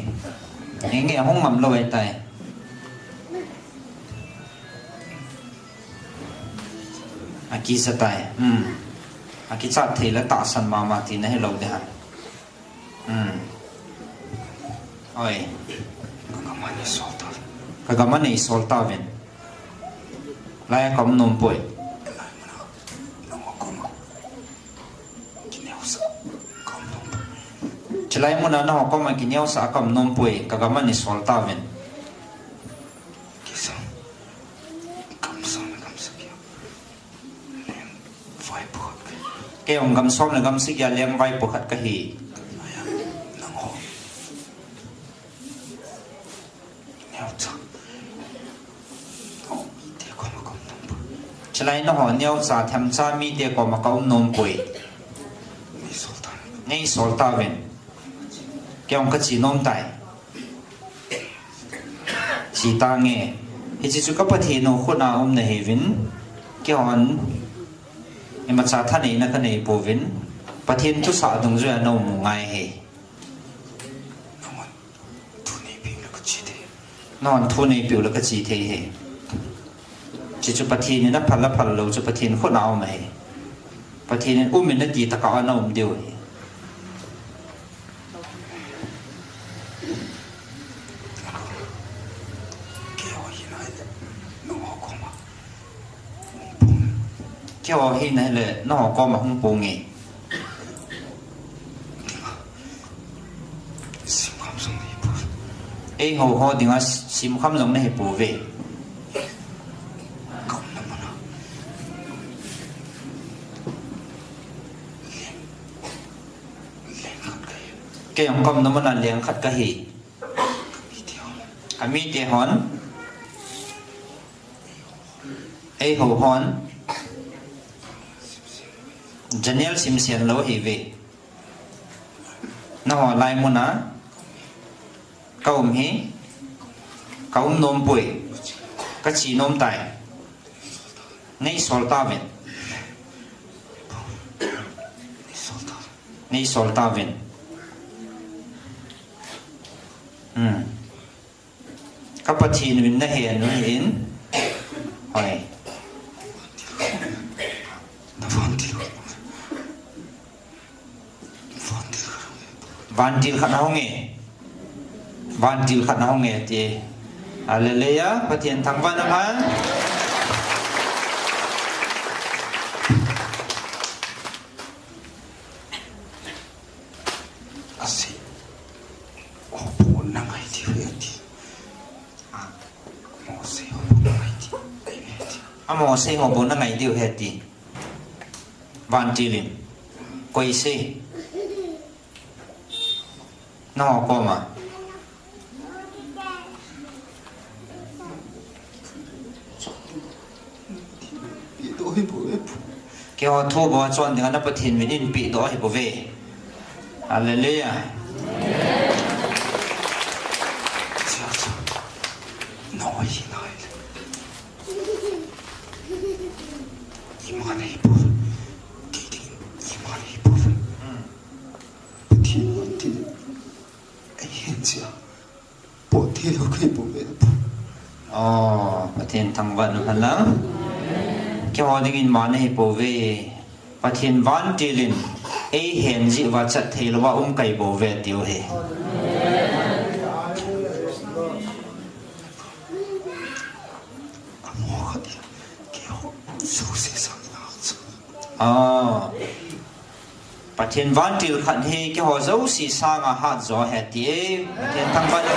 Hinge ahung ngam lou ahitai. Akicha tai. Hmm. Akichat thei le tahsan mama tina hilou ding ham. Hmm. Oi. Ka gam a nei sol tauvin. Ka gam a nei sol tauvin. Lai a ka um nom poi. Chulai muna nangho koma kineosah a ka um nom poi, ka gam a nei sol tauvin. Kisa. Gamsam le gamsagi a. Lengvaipo khat kahi. Kei jong gamsam le gamsagi a lengvaipo khat kahi. Aya, nangho. Neocha. Chulai nangho neocha, themcha mite koma ka um nom poi. Nei sol tauvin. Kei jong ka che nom tai. Che tange. Hiche chu ka Pathen u khut a um nahiuvin. Kei hon imacha thaneina ka nei pouvin. Pathen thusah dungjuia na um u ngai ahi. Thu neipiu le ka che thei. Nangho thu neipiu le ka che thei ahi. Hiche chu Pathen in aphal aphal lou chu Pathen khut a um ahi. Pathen in um in ati tah a na um diu ahi. Keiho hi nahile, nangho koma hung ponge. Simkham jong nahi pou. Eiho ho dinga simkham jong nahi pouve. Kaumna muna. Leng, leng khat kahi. Kei jong kaumna muna leng khat kahi. Kamite hon. Kamite hon. Eiho hon. Janel simsen lou ahiuve. Nangho lai muna. Kaum hi. Kaum nom poi. Kache nom tai. Neisol tauvin. Neisol tauvin. Hmm. Ka Pathen uvin nahen u ahin. Hoi. Vantil khat nahung e. Vantil khat nahung e ti. Hallelujah. Pathen thangvah in umhen. Ase. Houbung nangai diu ahi ati. Amose houbung nangai diu ahi ati. Amose houbung nangai diu ahi ati. Vantil in. Koi se. Nangho koma. Keiho thu bou a chon dinga na Pathen min in pehdoh ahi bouve. Hallelujah. Iman ahi bouve. Kei dingin iman ahi bouve. Pathen vantil in eihen jeh a. Pot thei lou kahi bouve. Oh, Pathen thangvah in umhen lang. Keiho dingin man ahi bouve. Pathen vantil in eihen jeh uva chat thei louva um kahi bouve tiu ahi. Oh. Pathen vantil khat hi keiho jouse sanga hatjo ahi ati e. Pathen thangvah in.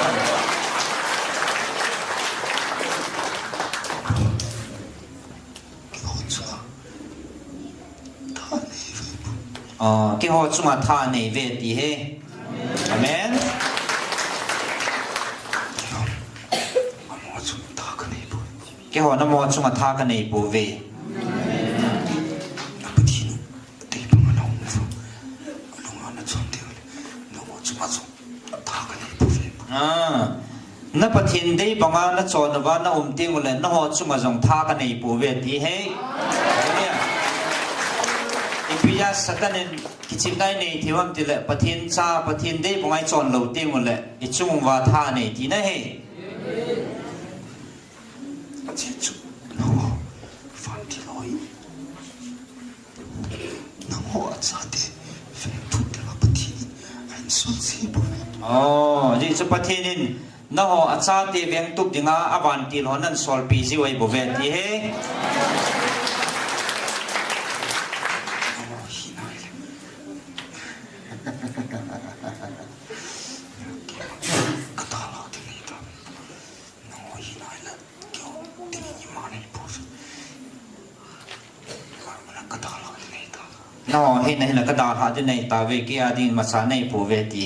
Oh, keiho chunga tha neiuve ti ahi. Amen. Keiho namo chunga tha kanei pouve. Ah, na Pathen dei banga na chon uva na um teng uleh, nangho chunga jong tha kanei pouve ti ahi. Hallelujah. Ipi jeh a Satan in kichepna anei thei u ham tileh, Pathen cha, Pathen dei banga i chon lou teng uleh, i chung uva tha anei tina ahi. Ajeh chu, nangho, vantil ho hi. Nangho achate vengtup dinga Pathen in ahin suse bouve. Oh, ajeh chu Pathen in nangho achate vengtup dinga avantil ho ahin solpeh jiu ahi bouve ti ahi. Nangho hina ahile. Ka dalha ding ahitai. Nangho hina ahile. Nangho hina ahile ka dalha ding ahitai ve, kei a dingin imacha nei pouve ti.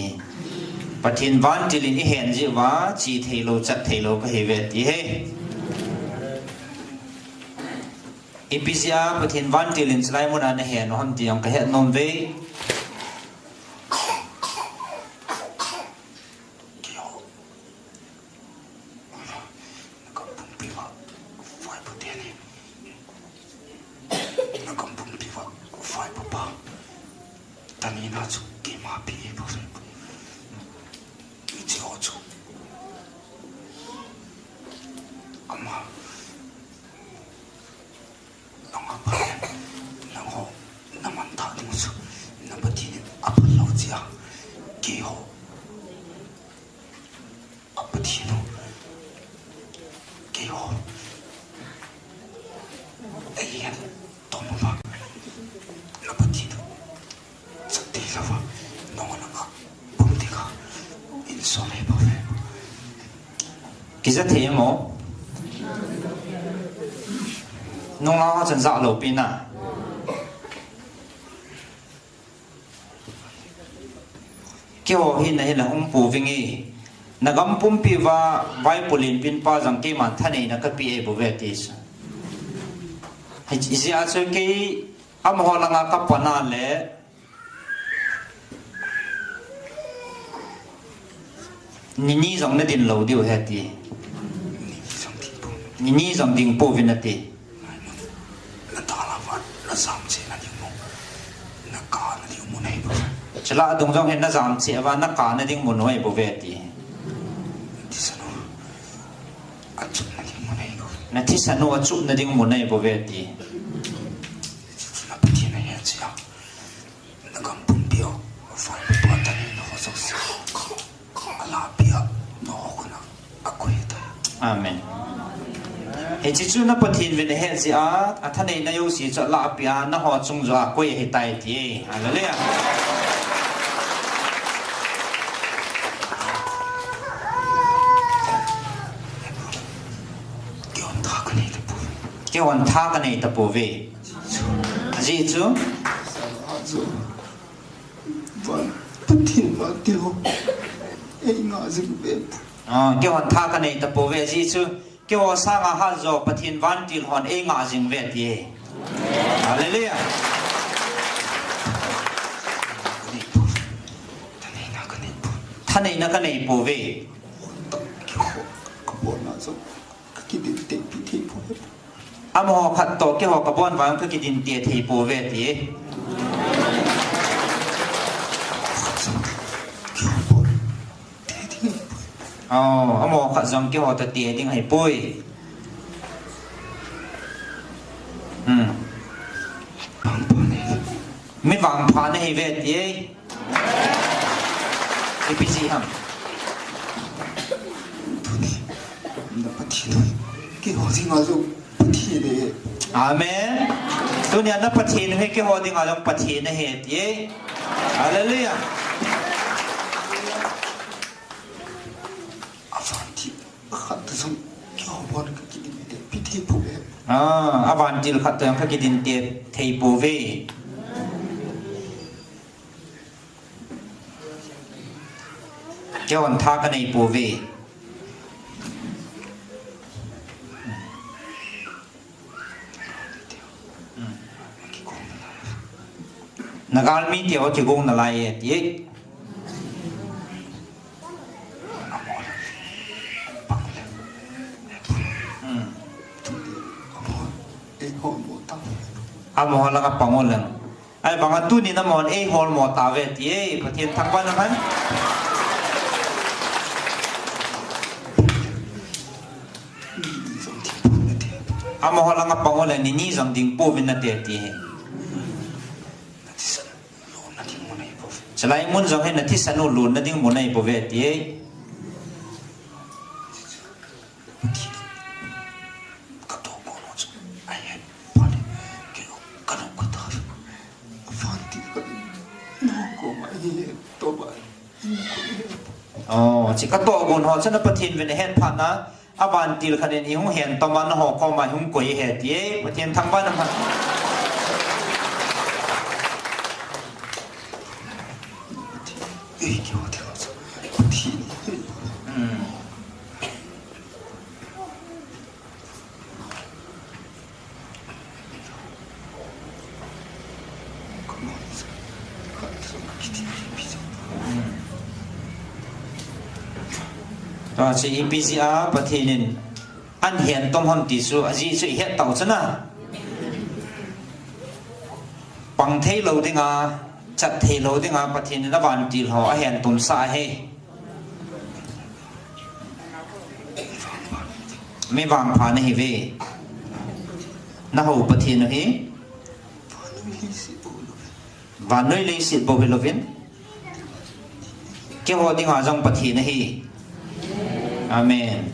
Pathen vantil in eihen jeh uva, che thei lou, chat thei lou kahiuve ti ahi. Ipi jeh a Pathen vantil in chulai muna nahen u ham ti jong kahet nom uve. Keiho. Na gam pumpi uva vaipo teni. Na gam pumpi uva vaipo pa. Tani na chu keima pi e pa. Hiche ho chu. Ama. Nangho, nangho, na mangthah ding chu, na Pathen in aphal lou jeh a, keiho, a Pathen u, keiho, eihen, tom uva, Kija thei mo? Nunga ho chun ja lo pi na. Keiho hi na hi la hung pu vingi. Na gam pumpi va vai pulin pin pa jang keiman thaneina ka pi e bu ve ti sa. Hi isi a chu kei amaho langa ka pana le. Nini jong na din lo diu he ti. Nini jong ding pu vin ati. Na ta la va, na jam che na ding mo. Na ka na ding mo nei bo. Chila dung jong he na jam che va na ka na ding mo noi bo ve ti. Ti sa no. A chup na ding mo nei bo. Na ti sa no a chup na ding mo nei bo ve ti. Na pi ti na he chia. Na gam pumpi o, fai pa ta ni no so si. Ala pia, no ko na, a ko he ta. Amen. Hichi chu na Pathen vin he chi a, a thaneina jouse chu la pia, na ho chung jo a ko he tai ti. Hallelujah. Keiho tha ka nei ta pu. Keiho tha ka nei ta pu ve. Ajeh chu. Van, Pathen vantil ho. Ei nga jing ve. Ah, keiho tha ka nei ta pu ve ajeh chu. Keiho sanga ha jo Pathen vantil hon ei nga jing ve ti. Hallelujah. Thaneina ka nei pu. Thaneina ka nei pu ve. Keiho ka bon na jo. Ka kidin te pi thei pu ve. Amaho khat to keiho ka bon vang ka kidin te thei pu ve ti. Oh, amaho khat jong keiho ta te ding hai pui. Hmm. Mi vangpha na hi ve ti. Ipi ji ham. Tuni, na Pathen hi. Keiho dinga jong Pathen ahi. Amen. Tunia na Pathen hi keiho dinga jong Pathen ahi ti. Hallelujah. Avantil khat jong keiho bon ka kidin te pi thei pu ve. Ah, avantil khat jong ka kidin te thei pu ve. Keiho tha ka nei pu ve. Na galmi te ho kigong na lai e ti. Amaho la ka pang o leng. Ahivanga tuni na mon ei hol mo ta ve ti e, Pathen thangvah in aman. Amaho langa pang o le nini jong ding pouvin nate ti hi. Chulai mun jong hi na thisan u lutna ding mun ahi bouve ti e. Ka to ko no chu. Ai, pa ni. Ke ka no ka ta. Van ti ka ni. No ko ma ye to ba. Oh, chi ka to gon ho chana Pathen vin hen pha na. Avantil khat in ihung hen toma na ho koma hung koi he ti e. Pathen thangvah in aman. Ei, ki ho ti ho chu. Pathen. Hmm. Tua chu ipi jeh a Pathen in ahin hen tom ham ti chu, ajeh chu ihet tau chana. Pang thei lou dinga, chat thei lou dinga, Pathen in avantil ho ahin tom sah ahi. Mi vangpha na hi ve. Na hou Pathen u hi. Vannoi leiset bou hi louvin. Keiho dinga jong Pathen ahi. Amen.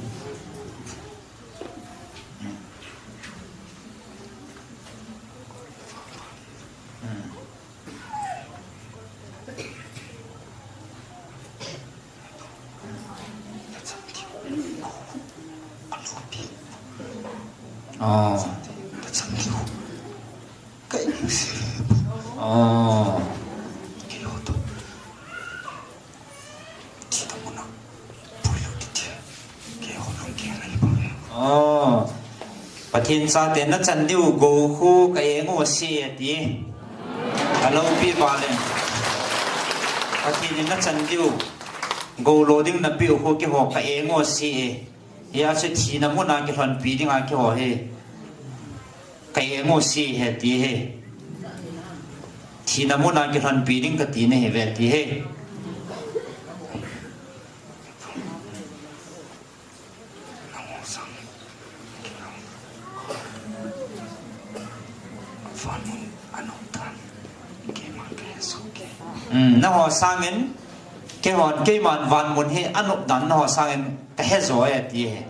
Oh. Oh. Oh. Pathen chate nachan diu gou khu ka eng u ase ati. Aloupi vale. Pathen in nachan diu gou lo ding napeh u khu keiho ka eng u ase. Hia chu thina muna kilhonpi dinga keiho hi ka eng u ase ati hi. Thina muna kilhonpi ding kati nahi ve ati hi. Hmm, nangho sangin, keihon, keiman vanmun hi anop dan nangho sangin kahe jo e ati hi.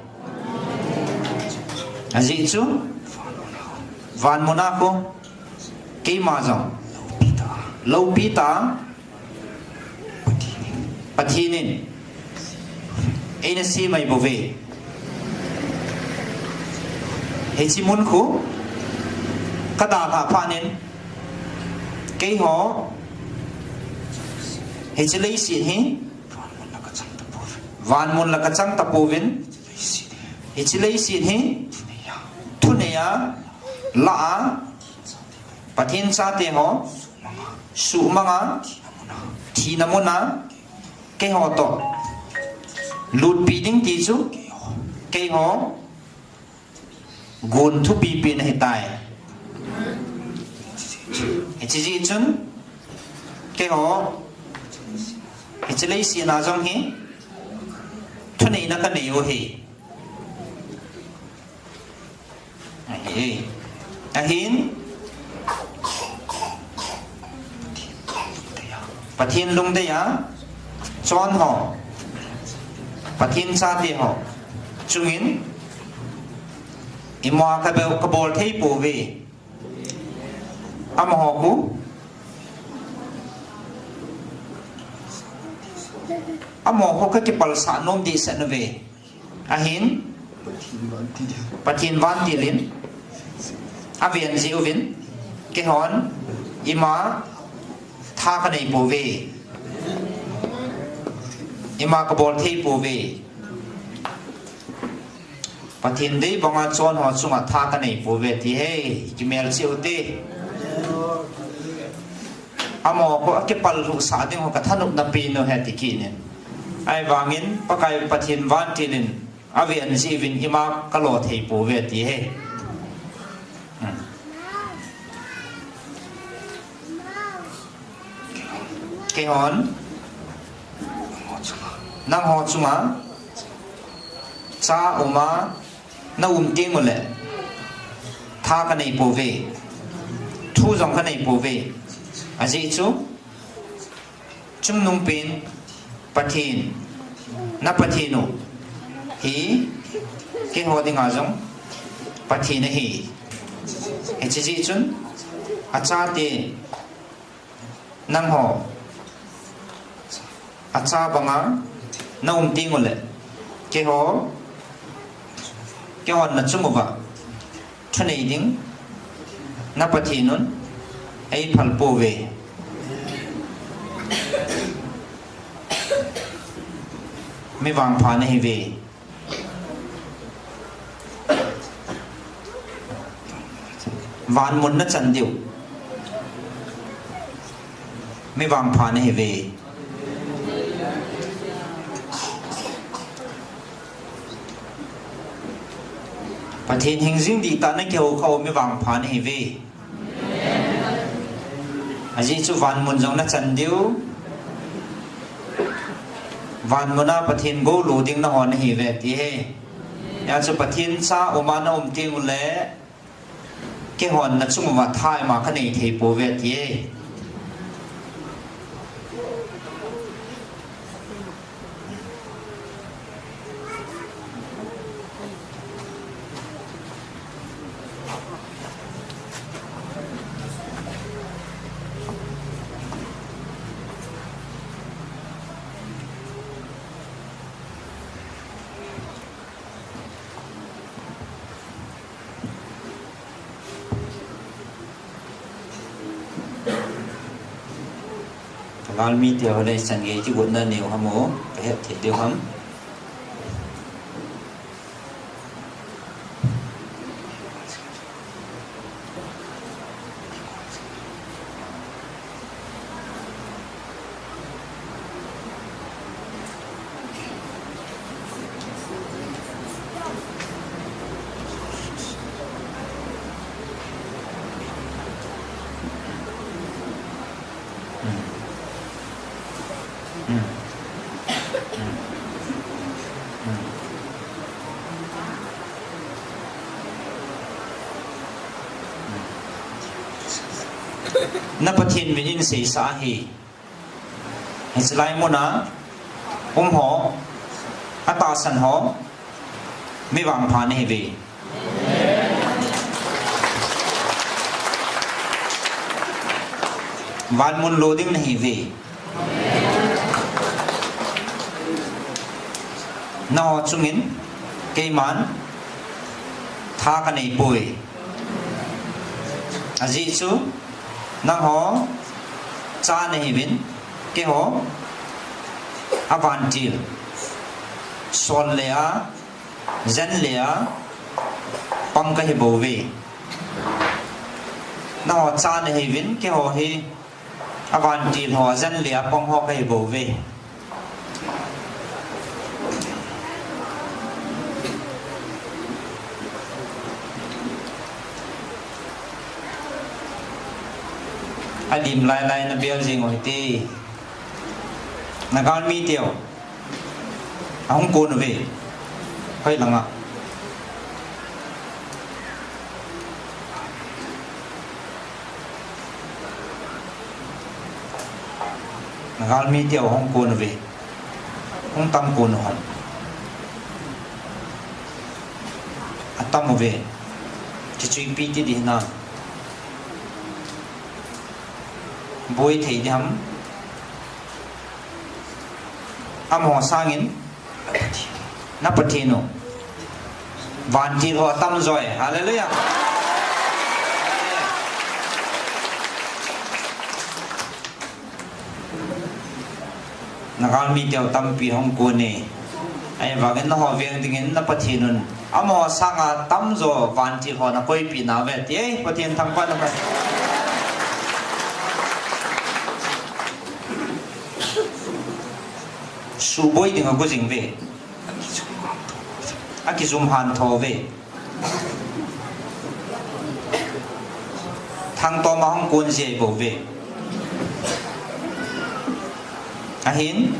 Ajeh chu, vanmun a khu, keima jong, loupi ta, Pathen in eina sem mai bouve. Hiche mun khu kadalhah phat in keiho hiche leiset hi vanmun la kachang tapouvin, hiche leiset hi thunei a, lah a, Pathen chate ho suhmang a, thina muna keiho toh lutpi ding ti chu keiho gon thupi pen ahitai. Hiche jeh chun keiho hiche leiset a jong hi thuneina kanei u ahi. Ahi. Ahin, Pathen lungdei a chon ho, Pathen chate ho chungin ima kabol, kabol thei pouve. Amaho khu, amaho khu kakipalsah nom dehset nauve. Ahin, Pathen vantil in aven jeh uvin, keihon ima tha kanei pouve, ima kabol thei pouve. Pathen dei banga chon ho chunga tha kanei pouve ti hi kimelchih ute. Amaho khu akipallhuhsah ding ho kathanopna pen u ahi ti kit in. Ahivangin Pakai Pathen vantil in aven jeh uvin ima kalo thei pouve ti hi. Hmm. Keihon, nangho chunga cha uma na um teng uleh tha kanei pouve, thu jong kanei pouve. Ajeh chu chungnungpen Pathen, na Pathen u hi keiho dinga jong Pathen ahi. Hiche jeh chun achate nangho acha banga na um teng uleh keiho, keihon nachung uva thunei ding na Pathen un eiphal pouve. Mi vangpha nahiuve. Vanmun nachan diu mi vangpha nahiuve. Pathen hingjing dihtah a nakihou khah u mi vangpha nahiuve. Ajeh chu vanmun jong nachan diu. Vanmun a Pathen gou lo ding nangho nahiuve ti hi. Hijeh chun Pathen cha uma na um teng uleh keihon nachung uva tha ima kanei thei pouve ti hi. Galmi te ho le chan gei kigotna neo ham o, ka het thei diu ham. Na Pathen min in seisah ahi. Hiche lai muna um ho, atahsan ho, mi vangpha nahiuve. Van mun lo ding nahiuve. Nangho chungin keiman tha kanei poi. Ajeh chu nangho cha nahiuvin, keiho avantil, sol le a, jen le a pang kahi bouve. Nangho cha nahiuvin, keiho hi avantil ho, jen le a pang ho kahi bouve. Alim lai lai na bel jing u hite. Na galmi teu ahung kon uve. Hoi langa. Na galmi teu ahung kon uve. Hung tam kon u ham? Atam uve. Kichuipi ti ding hinam? Boi thei ding ham? Amaho sangin na Pathen u vantil ho atam joi. Hallelujah. Na galmi teu tampi hung kon e. Ahivangin nangho veng dingin na Pathen un amaho sanga tamjo vantil ho nakoipeh nauve ti e, Pathen thangvahna. Suboi ding ago jing uve. Akijum hantho uve. Thangtom a hung kon jia bouve. Ahin,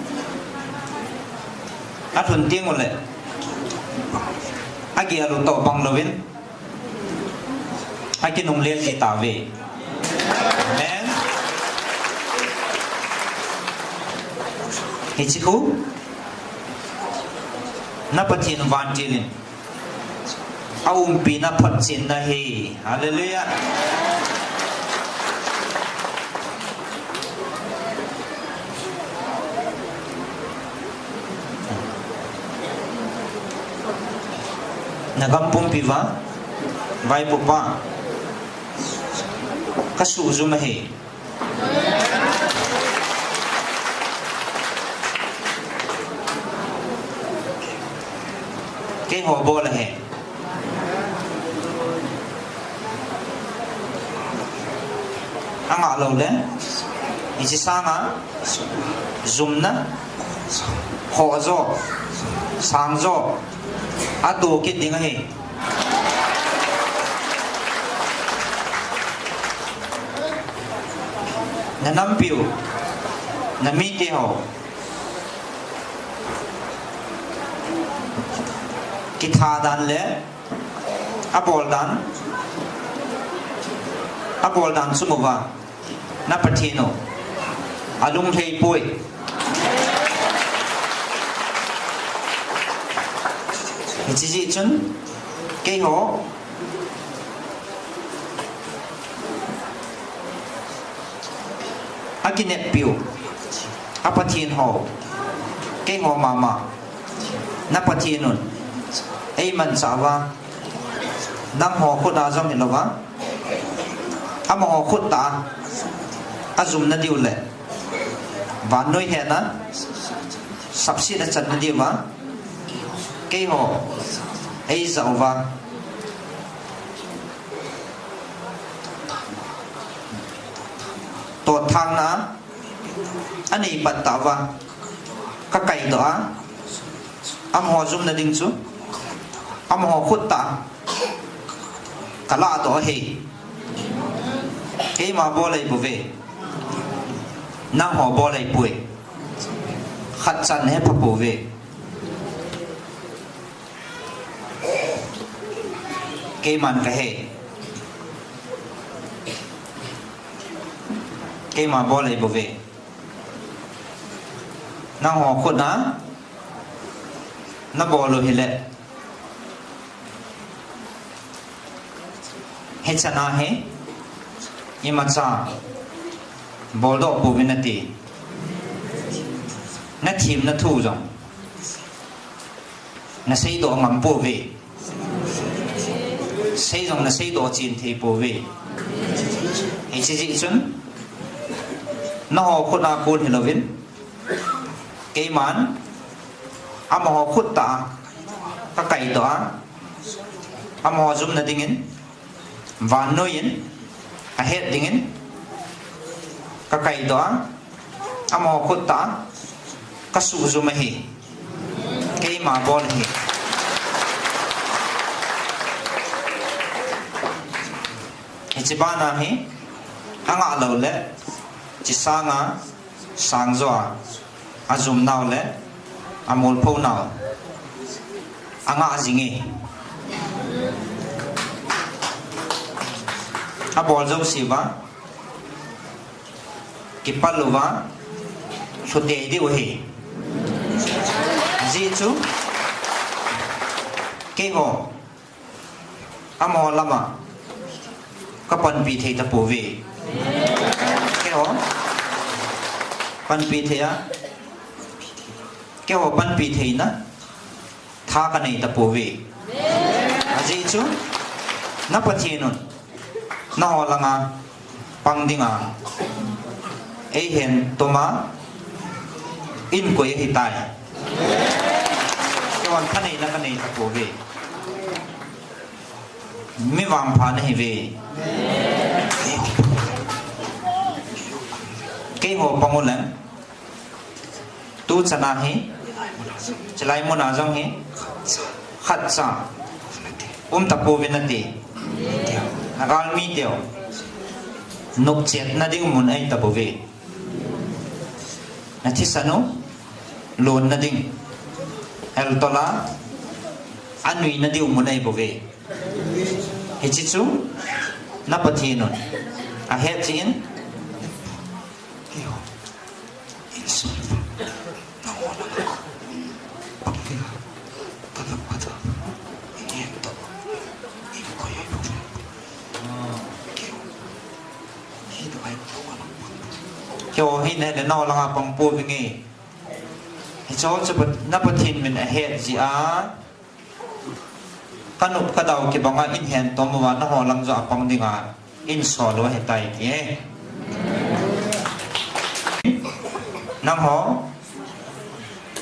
alhun teng uleh agel u toh bang louvin akinungle ji tauve. Amen. Hiche khu na Pathen vantil in aumpina photchenna ahi. Hallelujah. Na gam pumpi uva vaipopa kasuhjum ahi. Keiho bol ahi. Angah lou le, hiche sanga jumna, hoh jo, sang jo, ato kit ding ahi. Na nampiu, na mite ho kitha dan le abol dan, abol dan chung uva na Pathen u alunglhai poi. Hiche jeh chun keiho akineppiu, a Pathen ho, keiho mama, na Pathen un eimanchah uva, nangho khut a jong hilouva, amaho khut tah a ajumna diu le Vannoi hetna, sapsetna channa diuva, keiho eijah uva, totthangna anei pat tah uva kakaidoh a, amaho jumna ding chu amaho khut tah a kalahdoh ahi. Keima bol ahibouve. Nangho bol ahipoi. Khatchan hepha pouve. Keiman kahe. Keima bol ahibouve. Nangho khut a nabol u hile, hichan a hi imacha boldoh pouvin nati. Nathemna thu jong naseidoh ngam pouve. Sei jong naseidoh chen thei pouve. Hiche jeh chun, nangho khut a kon hilouvin, keiman amaho khut tah a kakaidoh a, amaho jumna dingin, vannoi in ahet dingin kakaidoh a, amaho khut tah a kasuhjum ahi. Keima bol ahi. Hiche bana hi angah lou le, hiche sanga sangjo a ajum nau le amolpho nau angah jinge. Abol jouseuva kipal uva lhutei diu ahi. Ajeh chu keiho amaho lama kapanpi thei tapouve. Keiho panpi thei a, keiho panpi theina tha kanei tapouve. Ajeh chu na Pathen un nangho langa pang dinga eihen toma einkoi ahitai. Keihon thaneina kanei tapouve. Mi vangpha nahiuve. Keiho pang uleng, tuchan a hi, chulai muna jong hi khatcha um tapouvin nati. Nagalmi teu nopchetna ding mun ahi tapouve. Nathisan u lonna ding, eltola anuina diu mun ahibouve. Hiche chu na Pathen un ahet jeh in, keiho hi nale nangho langa pang pouvinge. Hicheho chu na Pathen min ahet jeh a, kanop kadau kibanga eihin hentom uva nangho lang joh a pang dinga einsol u ahitai ti e. Nangho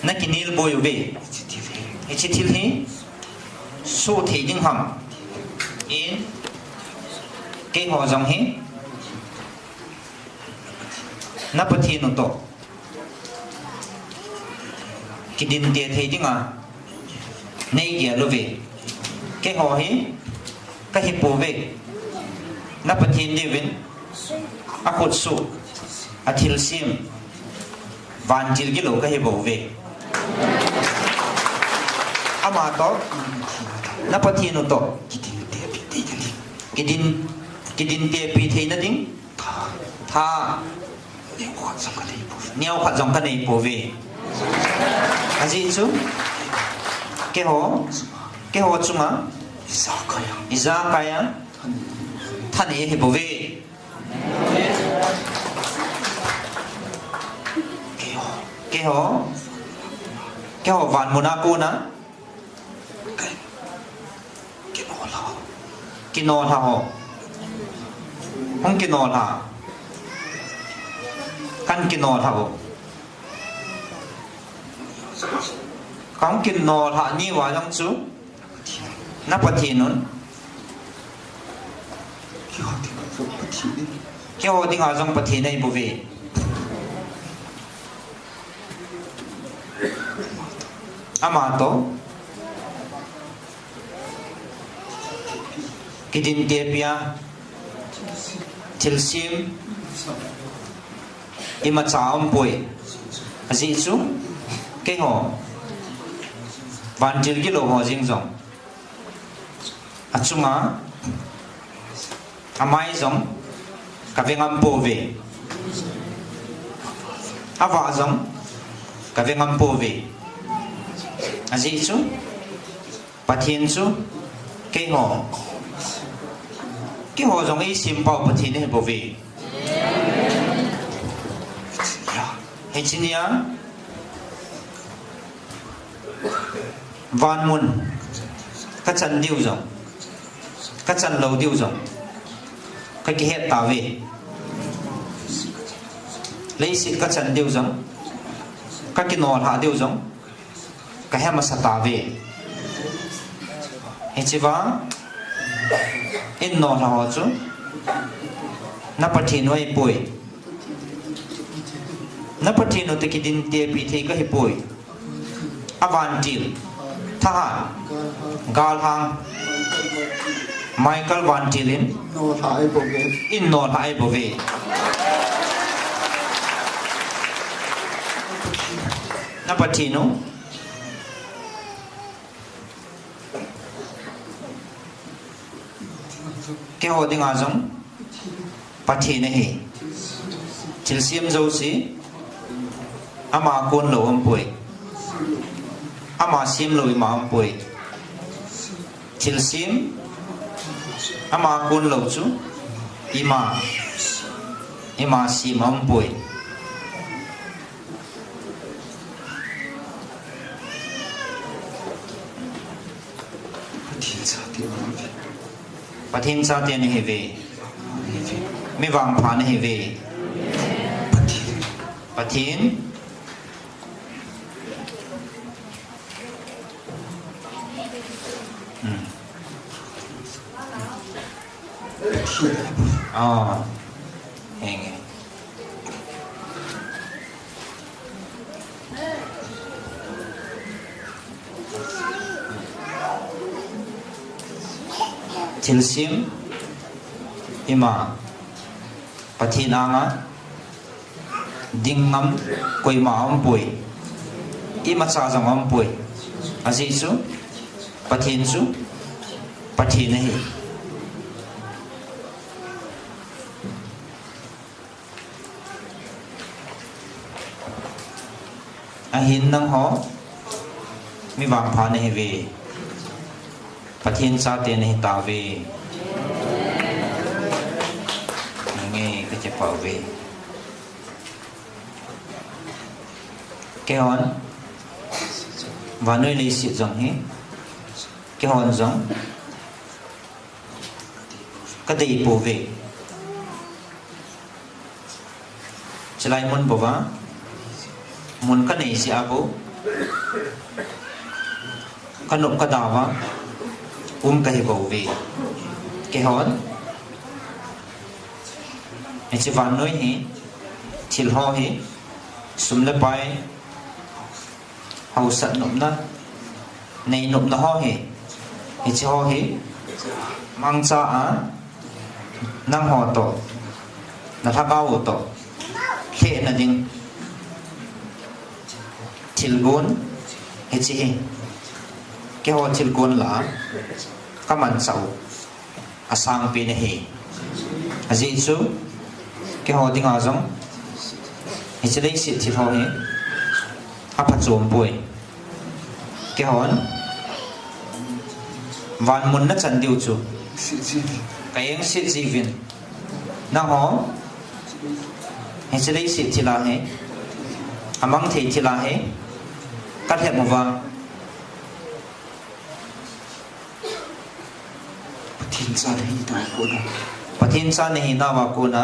nakinel boi uve. Hiche thil hi soh thei ding ham? In, keiho jong hi na Pathen u toh kidinte thei dinga neigel uve. Keiho hi kahipouve. Na Pathen diuvin akhutsoh, athilsem, vantil gilou kahibouve. Amatoh, na Pathen u toh kidin, kidintepi theina ding tha neokhat jong kaneipouve. Ajeh chu keiho, keiho chunga ijakai a thanei ahibouve. Keiho, keiho vanmuna kona kinolha ho, hung kinolha, kan kinolha u Kang kin no lha ni wa jong chu. Na Pathen un. Keiho dinga jong Pathen ahi bouve. Ama toh. Kidin tepi a. Thilsem. Imacha aumpoi. Ajeh chu. Keiho. Vantil gilou ho jeng jong. Achunga. Amai jong. Kave ngam pouve. Avah jong. Kave ngam pouve. Ajeh chu. Pathen chu keiho, keiho jong eisempau Pathen ahi bouve. Hiche nia, van mun kachan diu jong, kachan lou diu jong, kakihet tauve. Leiset kachan diu jong, kakino lha diu jong, kahe masa tauve. Hiche vang, in no lha ho chu, na Pathen u ahipoi. Na Pathen u toh kidin tepi thei kahipoi. Avantil, thahat, galhang, Michael vantil in, in no lha ahi bouve. Na Pathen u. Keiho dinga jong Pathen ahi. Thilsem jouse, ama kon lou aumpoi. Ama sem lou ima aumpoi. Thilsem, ama kon lou chu, ima, ima sem aumpoi. Pathen chate nahiuve. Mi vangpha nahiuve. Pathen. Hmm. Ah, henge. Thilsem, ima, Pathen anga ding ngam koima aumpoi. Imacha jong aumpoi. Ajeh chu, Pathen chu, Pathen ahi. Ahin nangho, mi vangpha nahiuve. Pathen chate nahitauve. Nge, kachepauve. Keihon, vannoi leiset jong hi, keihon jong, kadei pouve. Chulai mun bouva, mun kanei jeh a bou, kanop kadau va, um kahi bouve. Keihon, hiche vannoi hi, thil ho hi, sum le pai, hausat nopna, nei nopna ho hi, hiche ho hi, mangcha a, nangho toh, na lhagao u toh, lhehna ding, thilgon, hiche hi, keiho thilgon lah a, kamanchah u. Asangpen ahi. Ajeh chu, keiho dinga jong, hiche leiset thil ho hi, aphachom poi. Keihon, van mun nachan diu chu, kaengset jiuvin. Nangho, hiche leiset thil a hi, amang thei thil a hi, kalhem uva. Pathen cha nahinauva kona. Pathen cha nahinauva kona.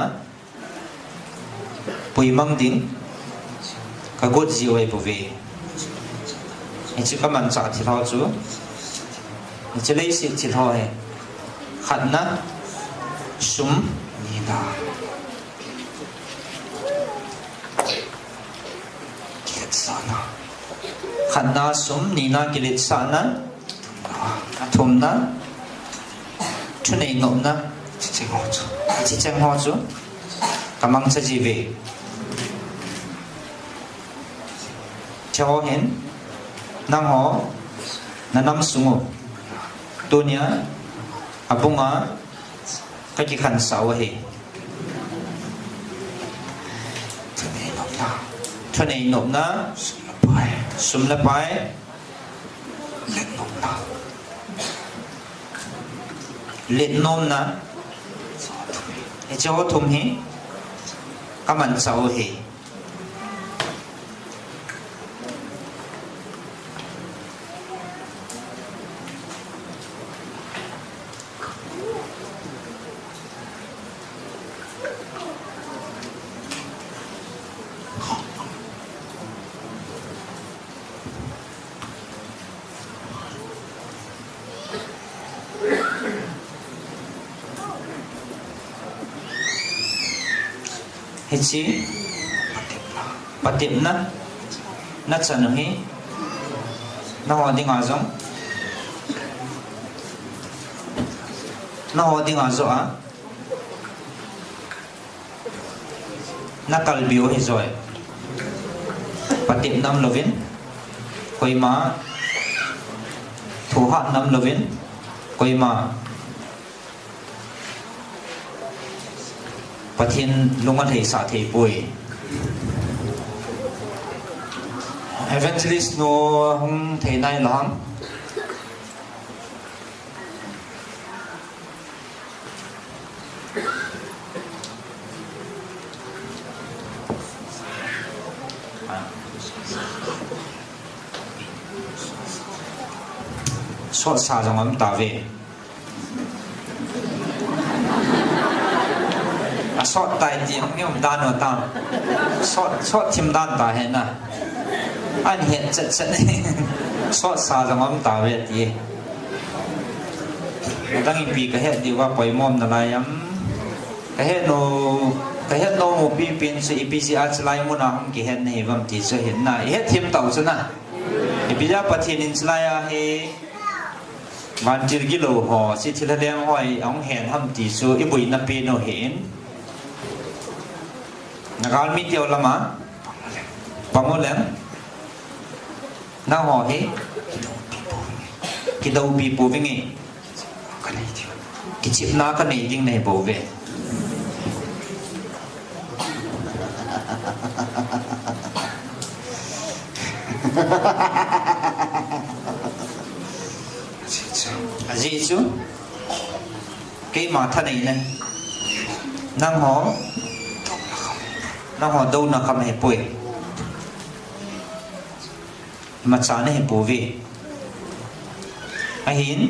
Puimang ding. Kagot jiu ahi bouve. Hiche kamanchah thil ho chu, hiche leiset thil ho hi, khatna, sum, nina, kiletsahna. Khatna, sum, nina, kiletsahna. Athumna, thunei nopna. Hiche cheng ho chu, hiche cheng ho chu kamangcha jiuve. Hiche ho hin, nangho nanam sung u, tunia abunga kakikhansah u ahi. Thunei nopna, sum le pai, letnomna, hiche ho thum hi kamanchah u ahi. Hiche patepna, nachan u hi, nangho dinga jong, nangho dinga joh a nakalbe u ahi joi. Patepna umlouvin, koima, thohhatna umlouvin, koima, Pathen lung alhaisah thei poi. Evangelist nu hung thei nailou ham? Sotsa jong um tauve. Asot tai ti hung um dan u ta. Sot, sot thim dan ta hina. Ahin het chet chet. Sotsa jong um tauve ti. Adang ipi kahet diuva poimo um nalai am. Kahet nom, kahet nom u pipen chu ipi jeh a chulai muna hung kihet nahi uvam ti chu hina. Ihet thim tau chu na. Ipi jeh a Pathen in chulai a hi vantil gilou ho, hiche thil leng ho hi ahung hen ham ti chu iboina pen u ahin. Nagalmi teu lama pang u leng. Nangho hi kidoupi pouvinge. Kichepna kanei ding nahi bouve. Ajeh chu, keima thaneina, nangho, nangho douna kham ahipoi. Imacha nahi pouve. Ahin,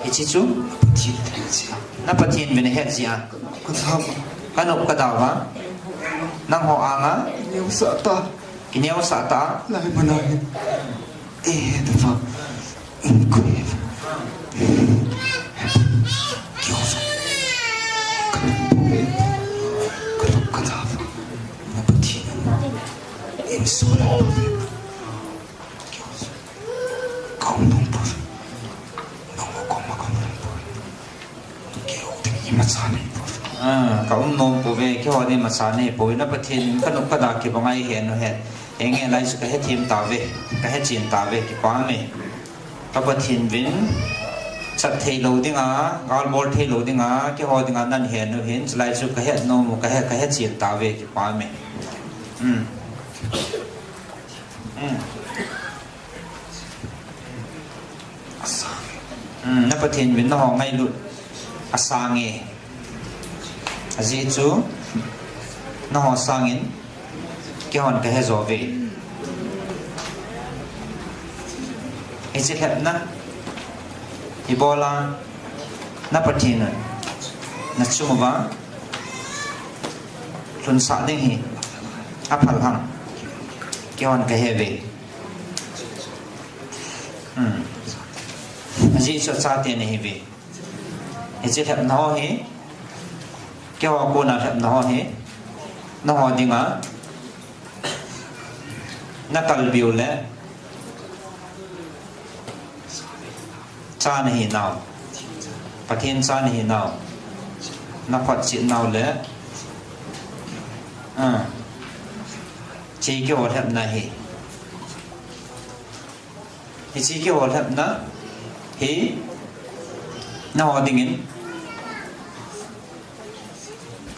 hiche chu, na Pathen uvin nahet jeh a. Kanop kadau va. Nangho anga. Kineosah ta. Kineosah ta. Lai mana hin. Eh, the fuck. Ah, ka um nom pouve, keiho ding imacha nei pouve, na Pathen in kanop kada kibang a eihen u hen. Enge lai chu kahethem tauve, kahechen tauve, kipah e. Ka Pathen uvin, chat theilou dinga, galbol theilou dinga, keiho dinga nahin hen u hin, chulai chu kahet nom u, kahe, kahechen tauve, kipah e. Hmm. Hmm. Hmm, na Pathen uvin nangho ngailut asang e. Ajeh chu nangho sangin keihon kahe jo uve. Hiche lhepna hi bola na Pathen un nachung uva lhunsah ding hi aphal ham, keihon kahe uve. Hmm. Ajeh chu achate nahiuve. Hiche lhepna ho hi, keiho kona lhepna ho hi, nangho dinga nakalbi u le, cha nahinau, Pathen cha nahinau, naphotchetnau le, ah, hiche keiho lhepna hi. Hiche keiho lhepna hi nangho dingin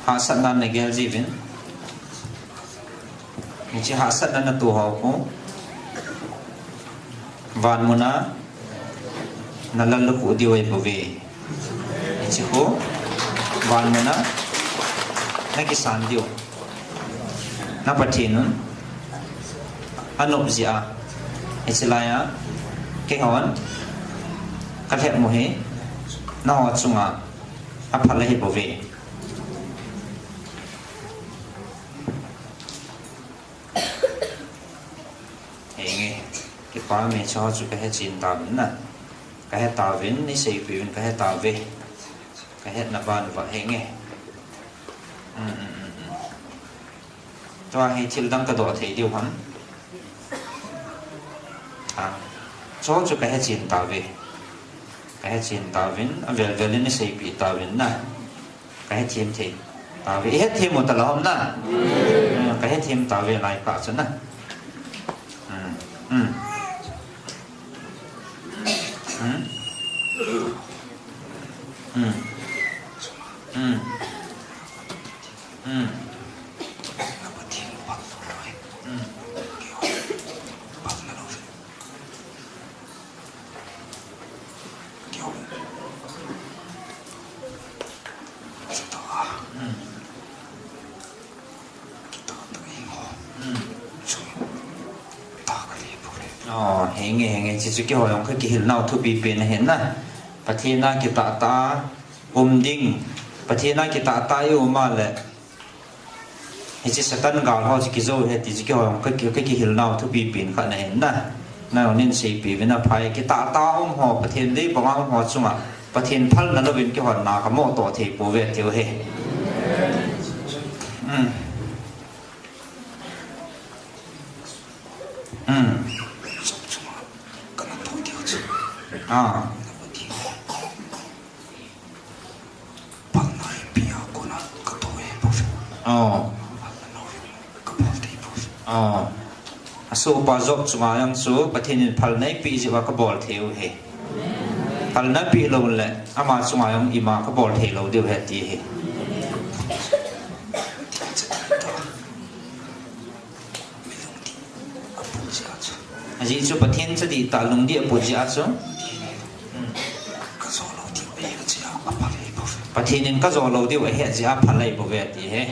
hahsatna nagel jiuvin. Hiche hahsatna natoh ho khu van muna nalallukhuh diu ahibouve. Hiche khu van muna nakisan diu. Na Pathen un anop jeh a, hiche laiya keihon kalhep u hi nangho chunga aphal ahibouve. Henge, kipah e, chuche chu kahechen tauvin na. Kahetauvin, neiseipeh uvin kahetauve. Kahetna ban uva henge. Um, um, um, um. Tua hi thil dang kadoh thei diu ham? Ah, chuche chu kahechen tauve. Kahechen tauvin, avel vel in neiseipeh tauvin na. Kahethem thei tauve. Ihetthem u talou ham na? Ah, kahethem tauve lai kah chu na. Um, um. Um. Um. Um. Um. Um. Oh, henge, henge, chuche chu keiho jong kakihilnau thupi pen ahi na. Pathen a kitah tah a um ding. Pathen a kitah tah a i um a le, hiche Satan gal ho chu kijou ahi ti chu keiho jong ka, ka, kakihilnau thupi pen khat ahi na. Nangho nin seipeh uvin aphai, kitah tah a um ho, Pathen dei banga um ho chunga Pathen phalna louvin keihon na kamoh toh thei pouve tiu ahi. Um. Um. Ah. Oh. Oh. Asohpa Job chunga jong chu Pathen in phalna eipeh jeh uva kabol thei u ahi. Phalna peh lou le, ama chunga jong ima kabol thei lou diu ahi ti ahi. Ajeh chu Pathen chadih tah lungdih aput jeh a chu. Pathen in kajo lou diu ahet jeh a phal ahibouve ati ahi.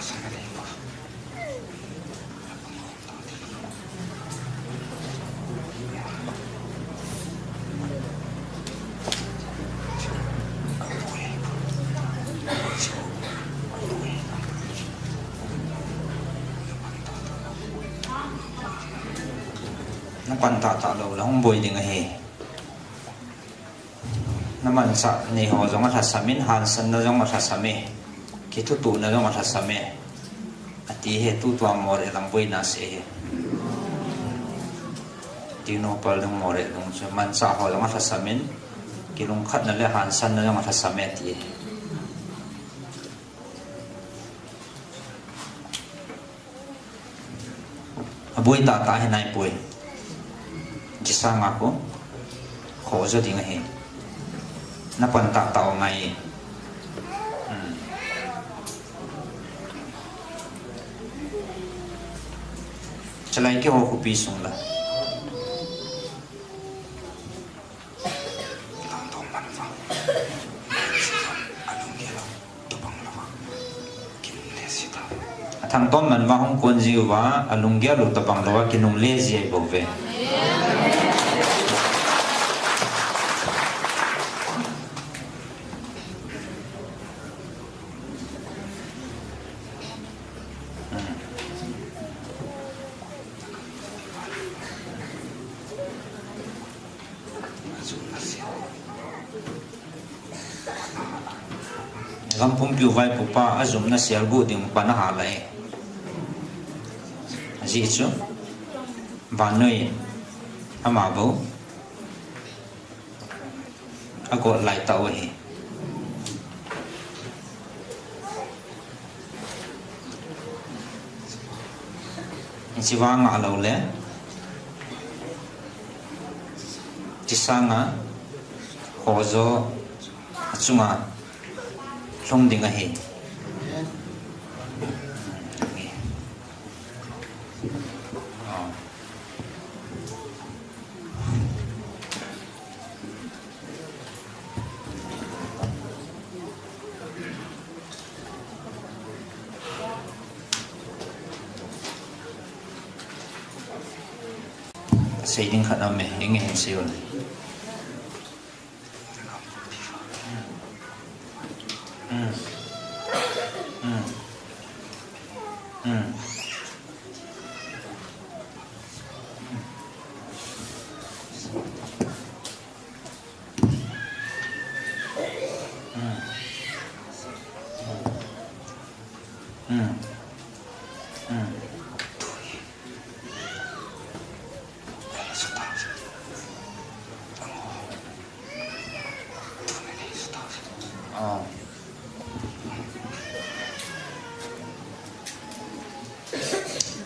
Na pan tahtah lou le hung boi ding ahi. Na manchah nei ho jong alhasam in, hansanna jong alhasam e, kithutuhna jong alhasam e, ati hi tutua Moreh lang boina seh hi. Tengnoupal ding Moreh ding chu manchah ho jong alhasam in, kilungkhatna le hansanna jong alhasam e ati hi. Aboi tahtah hi naipoi. Chisanga khu khoh jo ding ahi. Na pan tahtah u ngai. Hmm. Chalai keiho khopi sung la. Athangtom man uva hung kon jiuva, alunggel u tobang louva kinungle ji ahi bouve. Gam pumpiu vaipopa ajumna selguh ding pan ahal e. Ajeh chu vannoi in ama bou agot lai tah u ahi. Hiche vang a lou le, chisanga khoh jo achunga lhung ding ahi. Sei ding khat aume, inge hin sei un.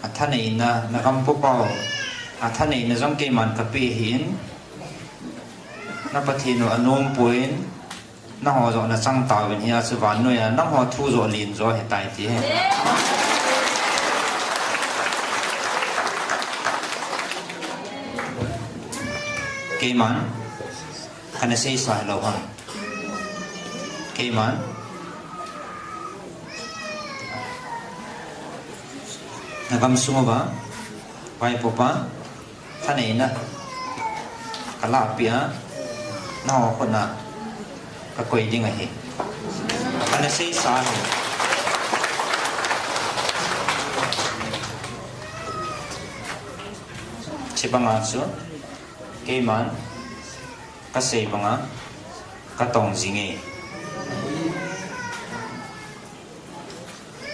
Athaneina, na gam popa u athaneina jong keiman kapeh ahin, na Pathen u anom poi, nangho jong nachang tauvin, hia chu vannoi a nangho thu joh len jo ahitai ti hi. Keiman kana seisa hilou ham. Keiman na gamsung uva vaipopa thaneina kalahpeh a, nangho khut a kakoi ding ahi, kana seisa ahi. Chibanga chu keiman kasei banga katong jinge.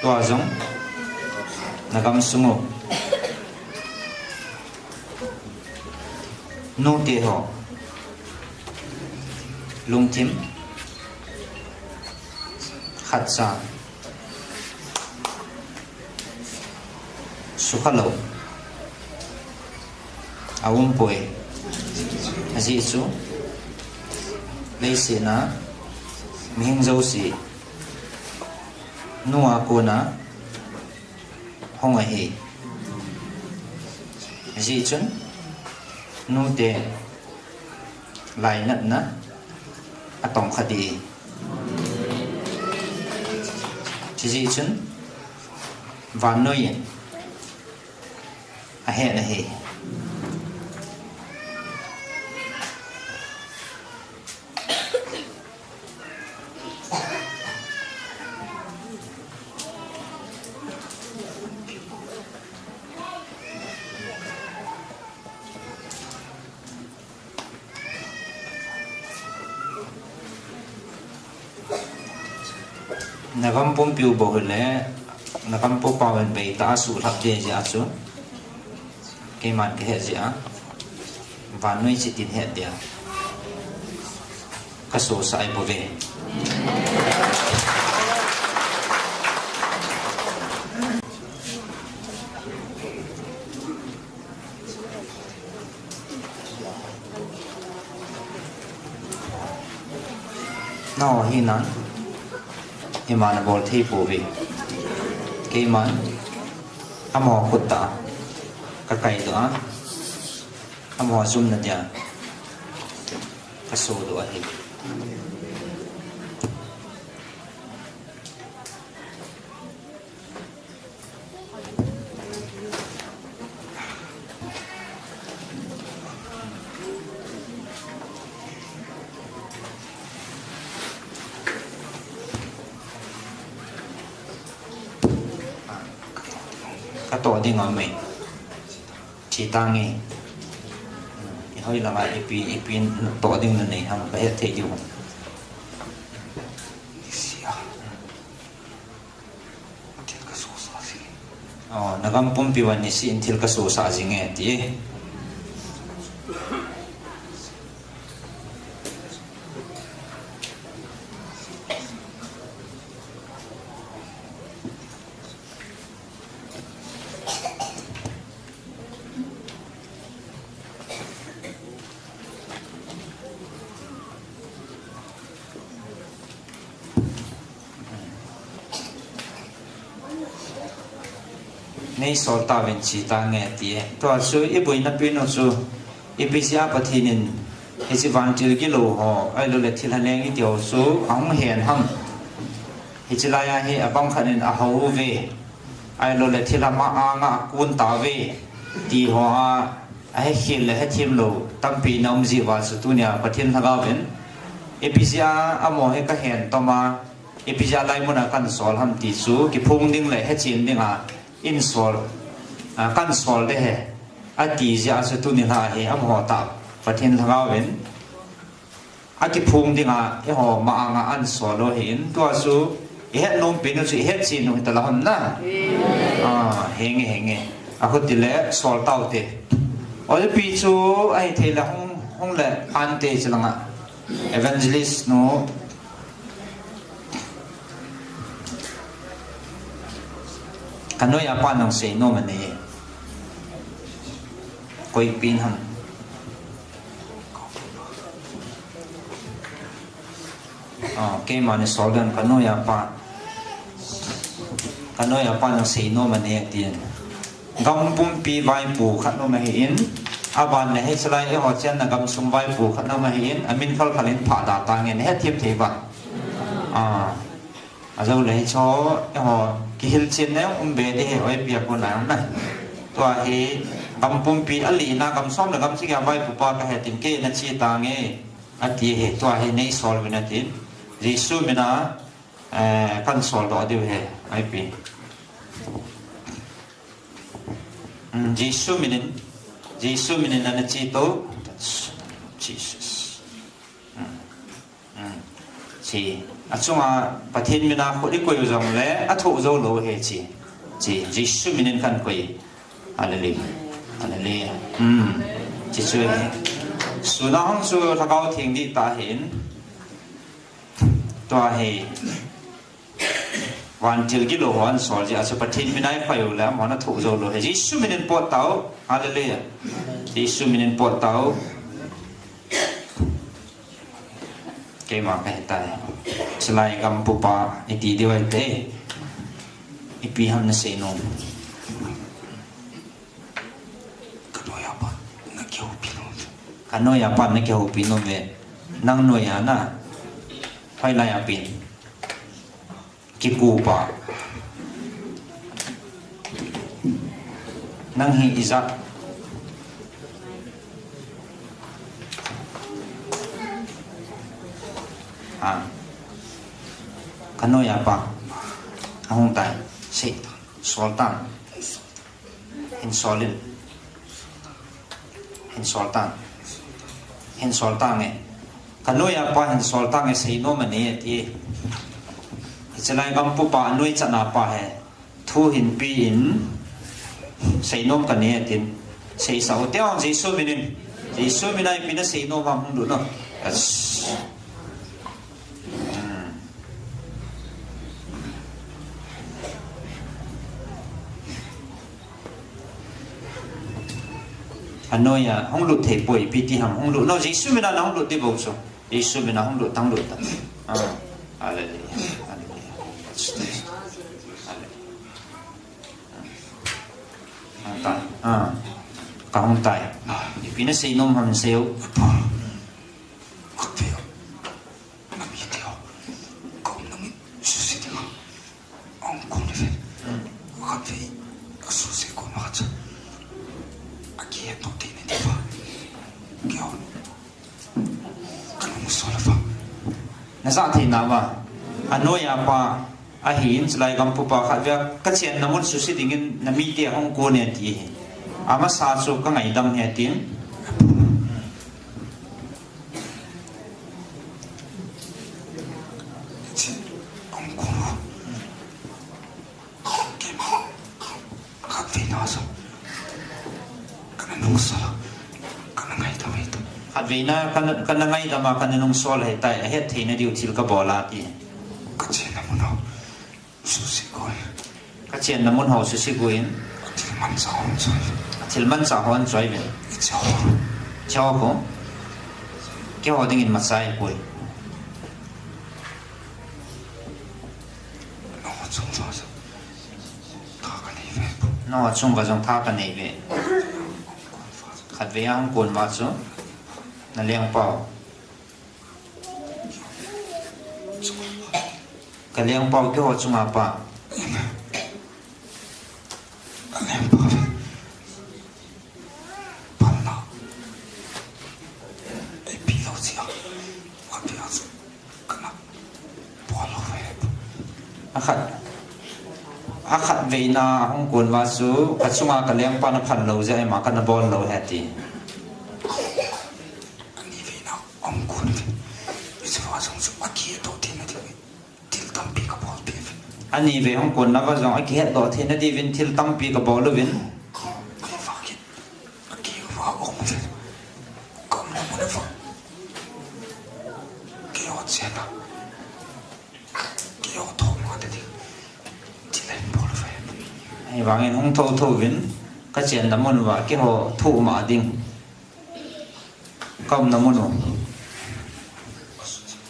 Tua jong na gamsung u nute ho lungthim khatcha sukha lou aumpoi. Ajeh chu leiset a mihing jouse nu a kona hung ahi. Ajeh chun nute lainatna atongkha ding. Chujeh chun Vannoi in ahet ahi. Nagam pumpi u bou hile, nagam pupa uvin beita asuhlhap ding jeh a chu. Keiman kahet jeh a. Vannoi chitin het dia. Kasosah bouve. Nao hina, ima nabol thei pouve. Keiman, amaho khut tah a, kakaidoh a, amaho jumna dia, kasodoh ahi. Katoh ding aum e. Thi tange. Ihoi langa ipi, ipi toh ding nanei ham, kahet thei diu ham. Thil kasosah jing e. Oh, nagam pumpi uva nisih in thil kasosah jing e, ti. Nei sol tauvin chi tange, ti. Tua chu iboina pen u chu, ipi jeh a Pathen in hiche vantil gilou ho, ahilouleh thilha leng iti ho chu ahung hen ham. Hiche laiya hi abang khat in ahou uve. Ahilouleh thilha ma anga akun tauve, ti ho a, ahekhel le hethem lou tampi na um jeh uva chu tunia Pathen Lhagao in ipi jeh a amaho hi kahen toma, ipi jeh a laimun a kahin sol ham ti chu kiphong ding le hechen dinga eihin sol, a, kahin sol ding ahi, ati jeh a chu tuni lha hi amaho tah Pathen Lhagao in akiphong dinga eiho ma anga ahin sol u ahin, tua chu ihet nom pen u chu ihet chen u hita la ham na. Ah, henge, henge. Ahuti le sol taute. Oipi chu ahithei le hung, hung le ante chulanga. Evangelist nu. Kanoiya pa nang seinom anei e. Koi pen ham. Ah, keima ni sol dan kanoiya pa. Kanoiya pa nang seinom anei e tin. Gam pumpi vaipo khat nom ahin. Aban le hichelai eiho chenna gamsung vaipo khat nom ahin. Amin khalkhal in phada tange, nahet them thei uvam. Ah. Ajou le hicho, eiho, kihilchen na um be ding ahi, oipi a kona na. Tua hi, gam pumpi alina, gam som le gam sagi a vaipo pa kahi tin, kei nache tange, ati ahi, tua hi nei sol uvin atin. Jesu mina, eh, kahin sol doh diu ahi, oipi. Mm, Jesu minin, Jesu minin nache to, Jesus. Mm. Mm. Chi. Achunga Pathen mina khut ikoi u jongle, athoh jou lou ahi chi. Chi. Jesu minin kahin koi. Hallelujah. Hallelujah. Mm. Chi chu ahi. Suna hung chu Lhagao Theng dihtah ahin. Tua hi. Vantil gilou ho ahin sol jeh a chu Pathen mina ikoi u le, amahon athoh jou lou ahi. Jesu minin pot tau. Hallelujah. Jesu minin pot tau. Keima kahe tai. Chulai gam pupa iti diu ahi te. Ipi ham nasei nom. Kanoiya pa nakihoupi nom. Kanoiya pa nakihoupi nom ve. Nang noiya na. Hoilai a pen. Kikupa. Nang hi ijat. Ha. Ka noiya pa. Ahung tai. Sei. Sol tan. Hin sol in. Hin sol tan. Hin sol tan e. Ka noiya pa hin sol tan e, seinom anei e ti. Hichelai gampu pa anoi chana pa he. Thu hin pi in, seinom kanei e tin, seisah u te ong Jesu minin, Jesu mina ipi naseinom ham hung lut no. Yes. Hmm. Anoiya, hung lut thei poi, ipi ti ham, hung lut no, Jesu mina na hung lut di bou chu. Jesu mina hung lut, hung lut ta. Ah, hallelujah, hallelujah. Hallelujah. Hung tai. Ah. Ka hung tai. Ah, ipi naseinom ham sei u. Khatvei. Nami teo. Ka umna mun suse dinga. Ahung kon uve. Khatvei. Asuse kon uva chu. Akihetdoh theina diuva. Keiho. Ka nungsol uva. Na ja thei nauva. Anoiya pa ahin, chulai gampu pa khat vea, ka chenna mun suse dingin na mite ahung kon e ti hi. Amasa chu ka ngaidam e tin. Ahung kon uva. Khatvei na jong kana nungsol a, kana ngaidam ahitai. Khatvei na kana, kana ngaidam a, kana nungsol ahitai, ahet theina diu thil kabol a ti. Ka chenna mun ho suse gon. Ka chenna mun ho suse gon. Athil manchah hon choi. Athil manchah hon choi ve. Iche ho. Iche ho ko. Keiho dingin machai poi. Nangho chunga jong tha kanei ve. Nangho chunga jong tha kanei ve. Khatvei ahung kon uva chu. Na lengpa u. Ka lengpa u keiho chunga pa. Ka lengpa u. Phalna. Ipi lou jeh a. Khatvei a chu. Kana bol lou ve. Akhat. Akhatvei na hung kon uva chu, ka chunga ka lengpa na phal lou jeh a, ima kana bol lou ahi ti. Anivei na hung kon uve. Hiche va jong chu akihetdoh theina diuvin. Thil tampi kabol peh uve. Anivei hung kon nauva jong akihetdoh theina diuvin thil tampi kabol uvin. Kei vang kit. Kei vang um uve. Ka umna mun uva. Keiho chenna. Keiho thoh ma te ding. Thil ahin bol uve. Ahivangin hung thotho uvin. Ka chenna mun uva. Keiho thoh ma ding. Ka umna mun u.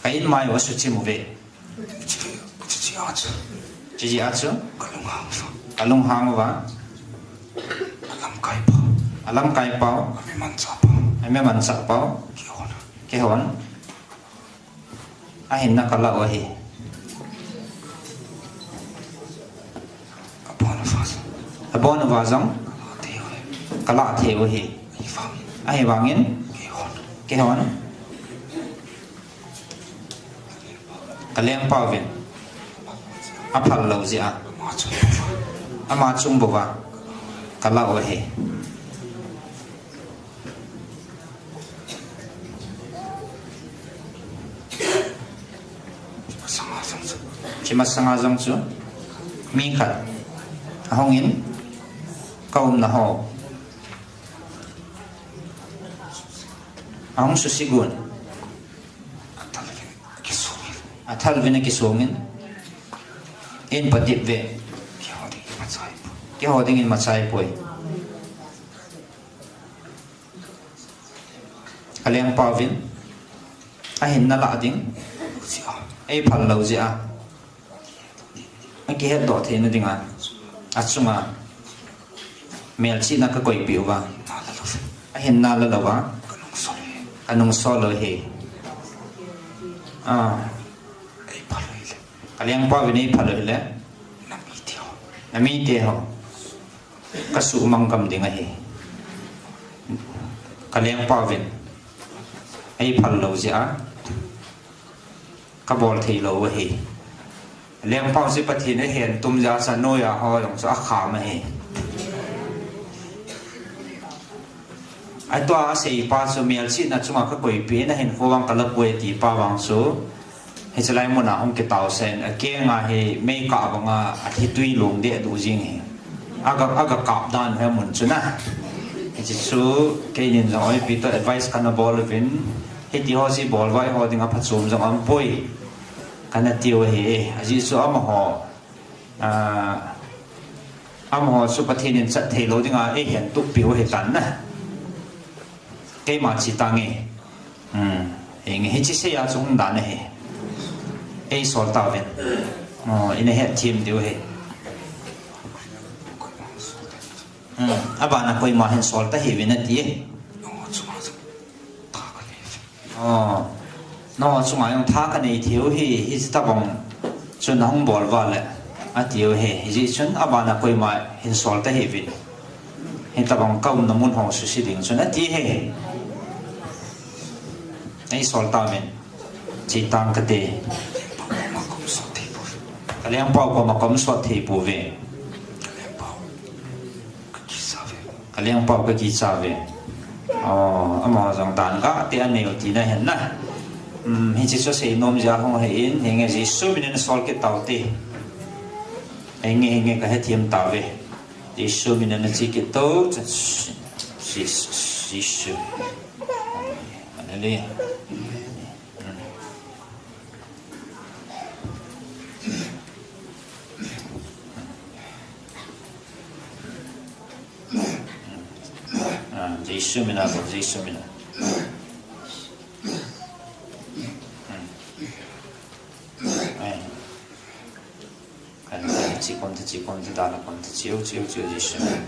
Ka in mai u asuchim uve. Hiche, hiche jeh a chu. Hiche jeh a chu. Ka lunghang uva. Ka lunghang uva. Alamkai pau. Alamkai pau. Ami manchah pau. Ami manchah pau. Keihon. Keihon. Ahinna kalah u ahi. Abon uva jong. Abon uva jong. Kalah thei u ahi. Ahivangin. Ahivangin. Keihon. Keihon. Ka lengpa uvin aphal lou jeh a, ama chung bou va kalah u ahi. Hiche masanga jong chu mi khat ahungin ka umna ho ahung susigun. Athal uvin akisongin. Athal uvin akisongin. Eipatep uve. Keiho dingin machai poi. Keiho dingin machai poi. Ka lengpa uvin. Ahinna lah ding. Eiphal lou jeh a. Akihetdoh theina dinga. Achunga. Melchihna kakoipeh uva. Ahinna la louva. Ka nungsol u ahi. Ah. Ka lengpa uvin eiphal u ahile. Na mite ho. Ka suhmang gam ding ahi. Ka lengpa uvin ei phal lou jeh a ka bol thei lou ahi. Lengpa u chu Pathen a hen tum jeh a chu noiya ho jong chu a kham ahi. Atua a seipa chu melchihna chunga ka koipeh in ahin khovang ka la poi ati pa vang chu. Hiche lai muna hung kitao sen, a kenga hi meikah banga a thi tui long deh duh jing hi. Aga, aga kap dan hi mun chu na. Hiche chu keinin jong oipi to advice kana bol uvin. Hiti ho chu bol vai ho dinga phachom jong aum poi. Kana tiu hi, ajeh chu amaho, ah, amaho chu Pathen in chat thei lou dinga eihen tup piu hi tan na. Keima chi tange. Hmm. Henge, hiche sei a chung dan ahi. Ei sol tauvin. Oh, ina het thim diu ahi. Hmm. Abana koima hin sol tahih uvin ati. Oh. Nangho chunga jong tha ka nei thei u hi, hiche tabang chun hung bol val le, ati u hi, hijeh chun abana koima hin sol tahih uvin. Hitabang ka umna mun hung suse ding chun ati hi. Ei sol tauvin. Chi tang kate. Ka lengpa u koma ka um sot thei pouve. Ka lengpa u ka kicha uve. Oh, amaho jong dan gah te anei u tina ahin na. Hmm, hiche chu seinom jeh a hung ahin, henge Jesu minin sol kit taute. Henge, henge ka hethem tauve. Jesu minin che kit tau. Jesu, Jesu. Hallelujah. Ah, Jesu mina, Jesu mina. Hmm. Ai. Kan, kan, chi kom te, chi kom te, dala kom te, chiu, chiu, chiu, Jesu mina.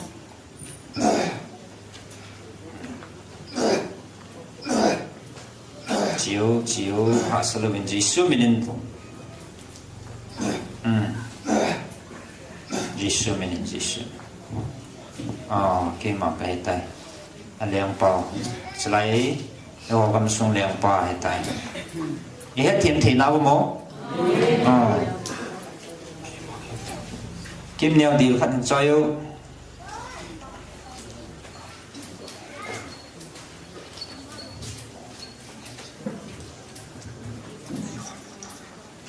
Chiu, chiu, hahsa louvin Jesu minin. Hmm. Jesu minin, Jesu. Ah, keima ka hetai. A lengpa u. Chulai, eiho gamsung lengpa ahitai. I hethem thei nau mo? Ah. Kim neo dil khat hin choi u.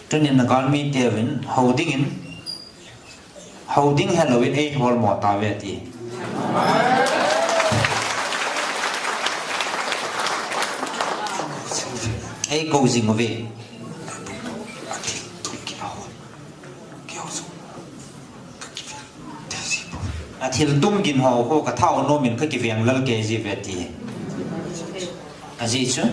Tunin na galmi teuvin, hou dingin, hou ding helouvin ei holmo tauve ati. Ei kou jing uve. A thil tum gin ho khu ka thao nom in ka kiveng lal kei ji uve ati. Ajeh chu.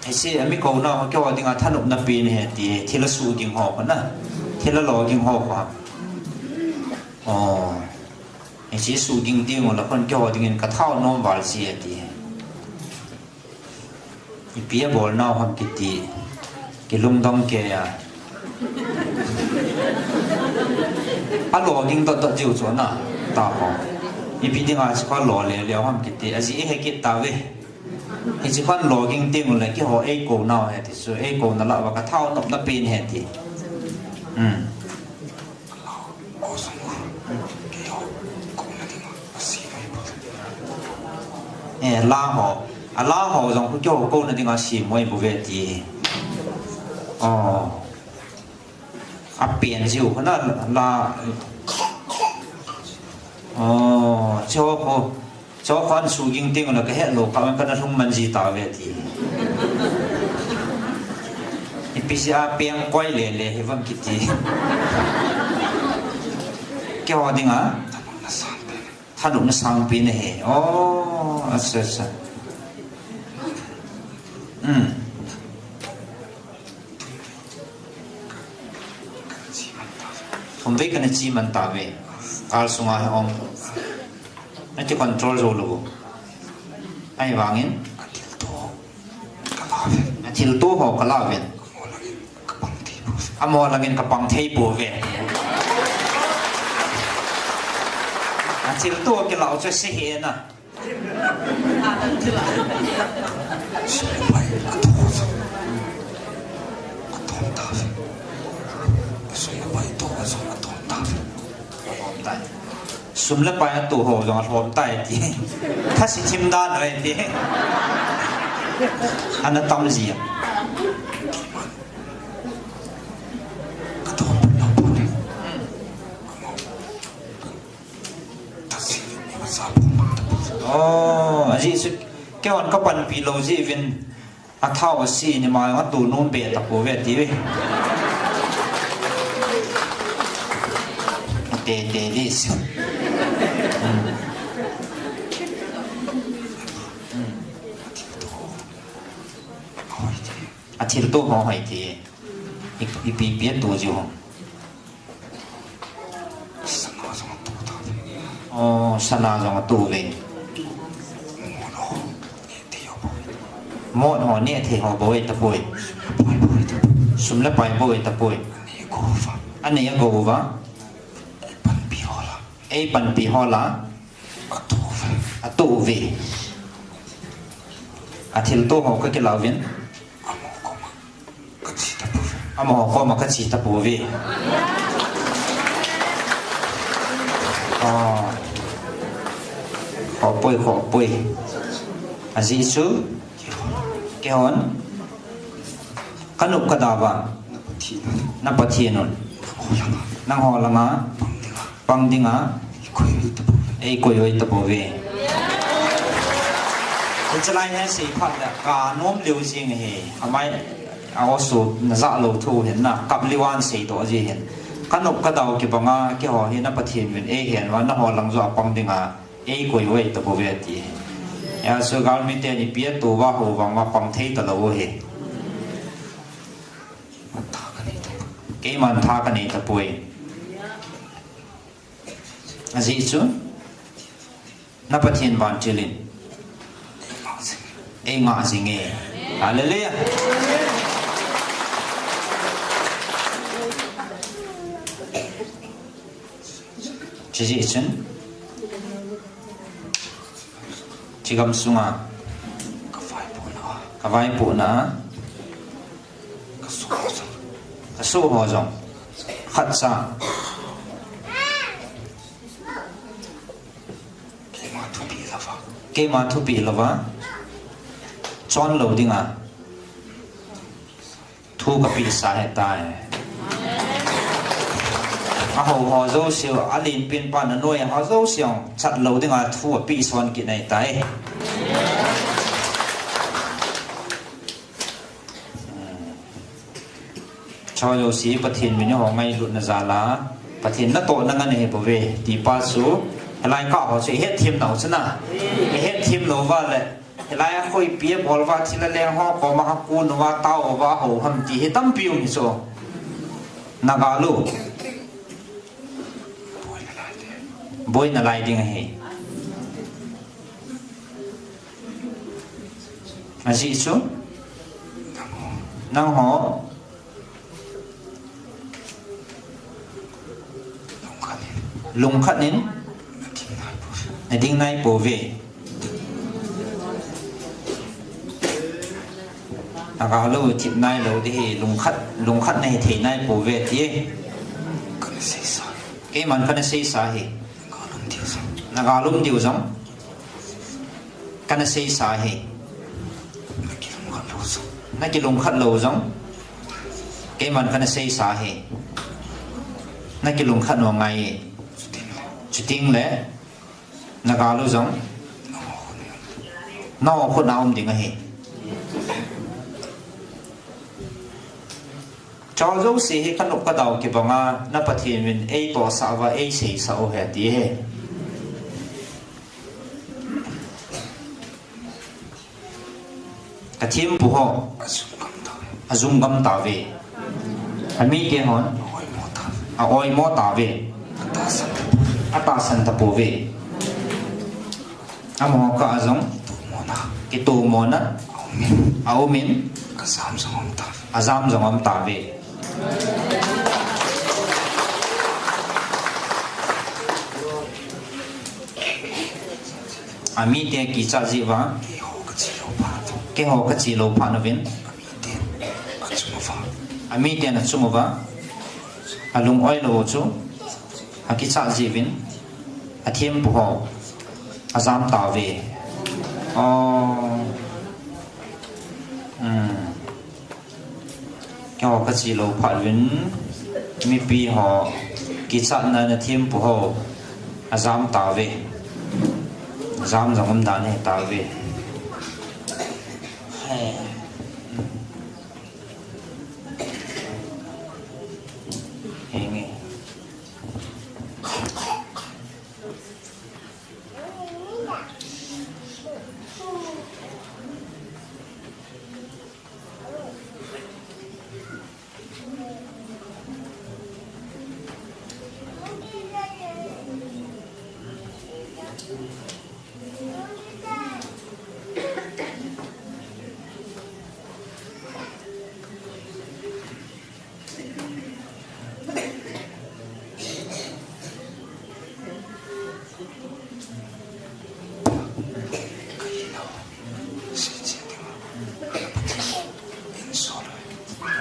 Hiche ami kou nau keiho dinga thanopna pen ahi ati. Thil asuh ging ho khu na. Thil alo ging ho khu. Oh. Hiche suh ging teng ula khun keiho dingin ka thao nom val ji ati. Ipi abol nau ham kiti, kilungdong kei a. Alo ging dot dot jiu chu na, ta ho. Ipi dinga chu ka lo le le ham kiti, ajeh i he kit tauve. Hiche khan lo ging teng ule keiho ei kou nau ahi ti chu, ei kou na lah uva ka thao nopna pen ahi ti. Hmm. Eh, la ho. A la ho jong khu keiho kouna dinga sem uve ti. Oh. A pen jiu khu na la. Oh, cho khu. Cho khu an suh ging teng ula ka het lou, ka man ka na lhung man ji tauve ti. Ipi jeh a peng koi le le hi vang kiti. Keiho dinga. Thanopna sangpen ahi. Oh, acha, acha. Hmm. Thum vei kana chi man tauve. Kal sunga hi ong. Na ki control jou lou. Ahivangin. A thilto ho ka la uvin. Amaho langin kapang thei pouve. Athilto kilah u chu se hih e na. Sum le pai atoh jong atom tauve. Sum le pai atoh jong atom tauve. Sum le pai atoh ho jong alhom tai ti. Thase thim dan ahi ti. Ana tam jia. Ka to pun na pun. Ka mo. Ka si ni ka sa pun na pun. Oh, ajeh chu keihon kapanpi lou jeh uvin athao asi ni ma nga tu nom be tapouve ti ve. Te te dis. Hmm. Hmm. Athilto ho hoi ti. I, ipi ipi atoh jiu ham? Sana jong atoh tauve. Oh, sana jong atoh uve. Mo no. Ne thei ho bou. Mo no ne thei ho bou tapoi. Sum le pai bou tapoi. Sum le pai bou tapoi. Anei agou uva. Anei agou uva. Ei panpi ho la. Ei panpi ho la. Atoh uve. Atoh uve. Athilto ho kakilah uvin. Amaho koma kache tapouve. Amaho koma kache tapouve. Ah. Khopoi, khopoi. Ajeh chu keihon kanop kadau va. Na Pathen un. Na Pathen un. Nangho langa. Nangho langa. Pang dinga. Pang dinga. Eikoi oi tapouve. Eikoi oi tapouve. Hiche lai hi sei phat le kanom lheh jing ahi. Amai a osu na ja lou thu hin na kap liwan sei to ji hin. Kanop kadau kibanga keiho hi na Pathen uvin eihen uva nangho lang joh a pang dinga. Eikoi oi tapouve ati. Hijeh chun galmi ten ipi atoh uva hou vang uva pang thei talou u ahi. Tha kanei tapoi. Keiman tha kanei tapoi. Ajeh chu na Pathen vantil in. Ei ngah jing e. Hallelujah. Chujeh chun, chigam sunga ka vaipohna a, ka vaipohna a, ka soh ho jong, ka soh ho jong, khatcha, keima thupeh louva, keima thupeh louva, chon lou dinga. Thu kapeh sa ahitai. Ahou ho jouse, alen pen pan anoi ho jouse, chat lou dinga thu apeh son kit ahitai. Choi jouse, Pathen min ho ngailutna jal a, Pathen natohna ngen ahi bouve, ti pa chu, hilai kah ho chu, ihet them nau chu na, ihet them lou uva le, hilai a koi ipi abol uva, thil aleng ho koma akon uva, tao uva, hou ham ti hi tampi um hi chu. Na gal u. Boina lai ding ahi. Ajeh chu. Nangho. Lungkhat in. Na ding nai pouve. Na gal u thip nai lou ding ahi, lungkhat, lungkhat na hi thei nai pouve ti. Kana seisa. Keiman kana seisa ahi. Na gal um diu jong. Na gal um diu jong. Kana seisa ahi. Na kilungkhat lou jong. Na kilungkhat lou jong. Keiman kana seisa ahi. Na kilungkhat u ngai e. Chuteng le. Chuteng le. Na gal u jong. Nangho khut a um ding ahi. Choi jouse hi kanop kadau kibanga na Pathen min eitohsah uva eiseisah u ahi ti ahi. Ka thempu ho. Ajum gam tauve. Ajum gam tauve. Amite hon. A oimo tauve. A oimo tauve. Atahsan tapouve. Atahsan tapouve. Amaho kah a jong. Kitomona. Kitomona. A um in. A um in. Ajam jong um tauve. Ajam jong um tauve. Amite kichat jeh uva. Keiho kache lou phat uvin. Amiten achung uva. Alungoi lou chu. Akichat jeh uvin. Athempu ho. Ajam tauve. Oh. Hmm. Keiho kache lou phat uvin, mipi ho, kichatna a thempu ho, ajam tauve. Jam jong um dan ahi tauve. He. Henge.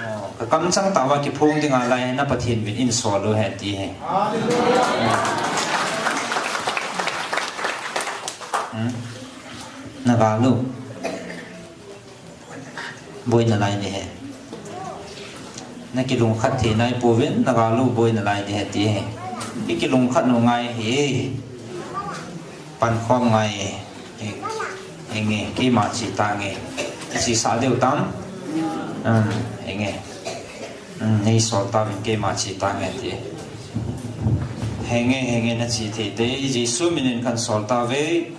Oh, ka kamchang tah uva kiphong dinga lai na Pathen min in sol u hen ti hi. Hmm? Na gal u. Boina lai ding ahi. Na kilungkhat thei nai pouvin, na gal u boina lai ding ahi ti ahi. I kilungkhat u ngai ahi. Pankhom ngai ahi. Henge, keima che tange. Che sah diu tam? Um, henge. Um, nei sol tauvin keima che tange ti. Henge, henge na che thei te. Jesu min in kan sol tauve.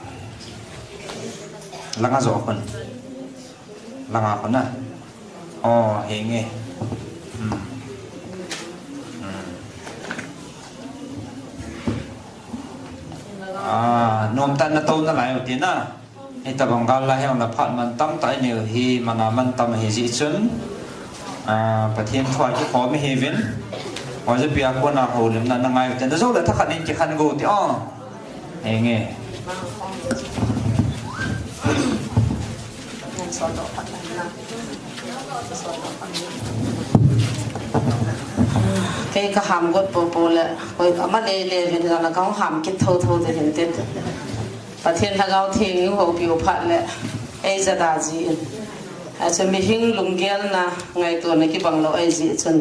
Langa jo khun. Langa khun a. Oh, henge. Hmm. Hmm. Ah, nomtah in na tou nalai u ti na. Hitabang gal la hiong la phat mantam tah i neiu hi, mana mantam ahi jeh chun. Ah, Pathen thu a kikhom i hiuvin. Oja pia kona houlimna na ngai u ti na. Jou le thakhat in kikhen go ti o. Henge. Kei ka ham got popo le, koi ama le le vin la ka ham kit tho tho te hin tin. Pathen Lhagao Theng in houpi u phat le, ei jada ji in. Achu mihing lunggelna ngaitona kibang lou ahi jeh chun.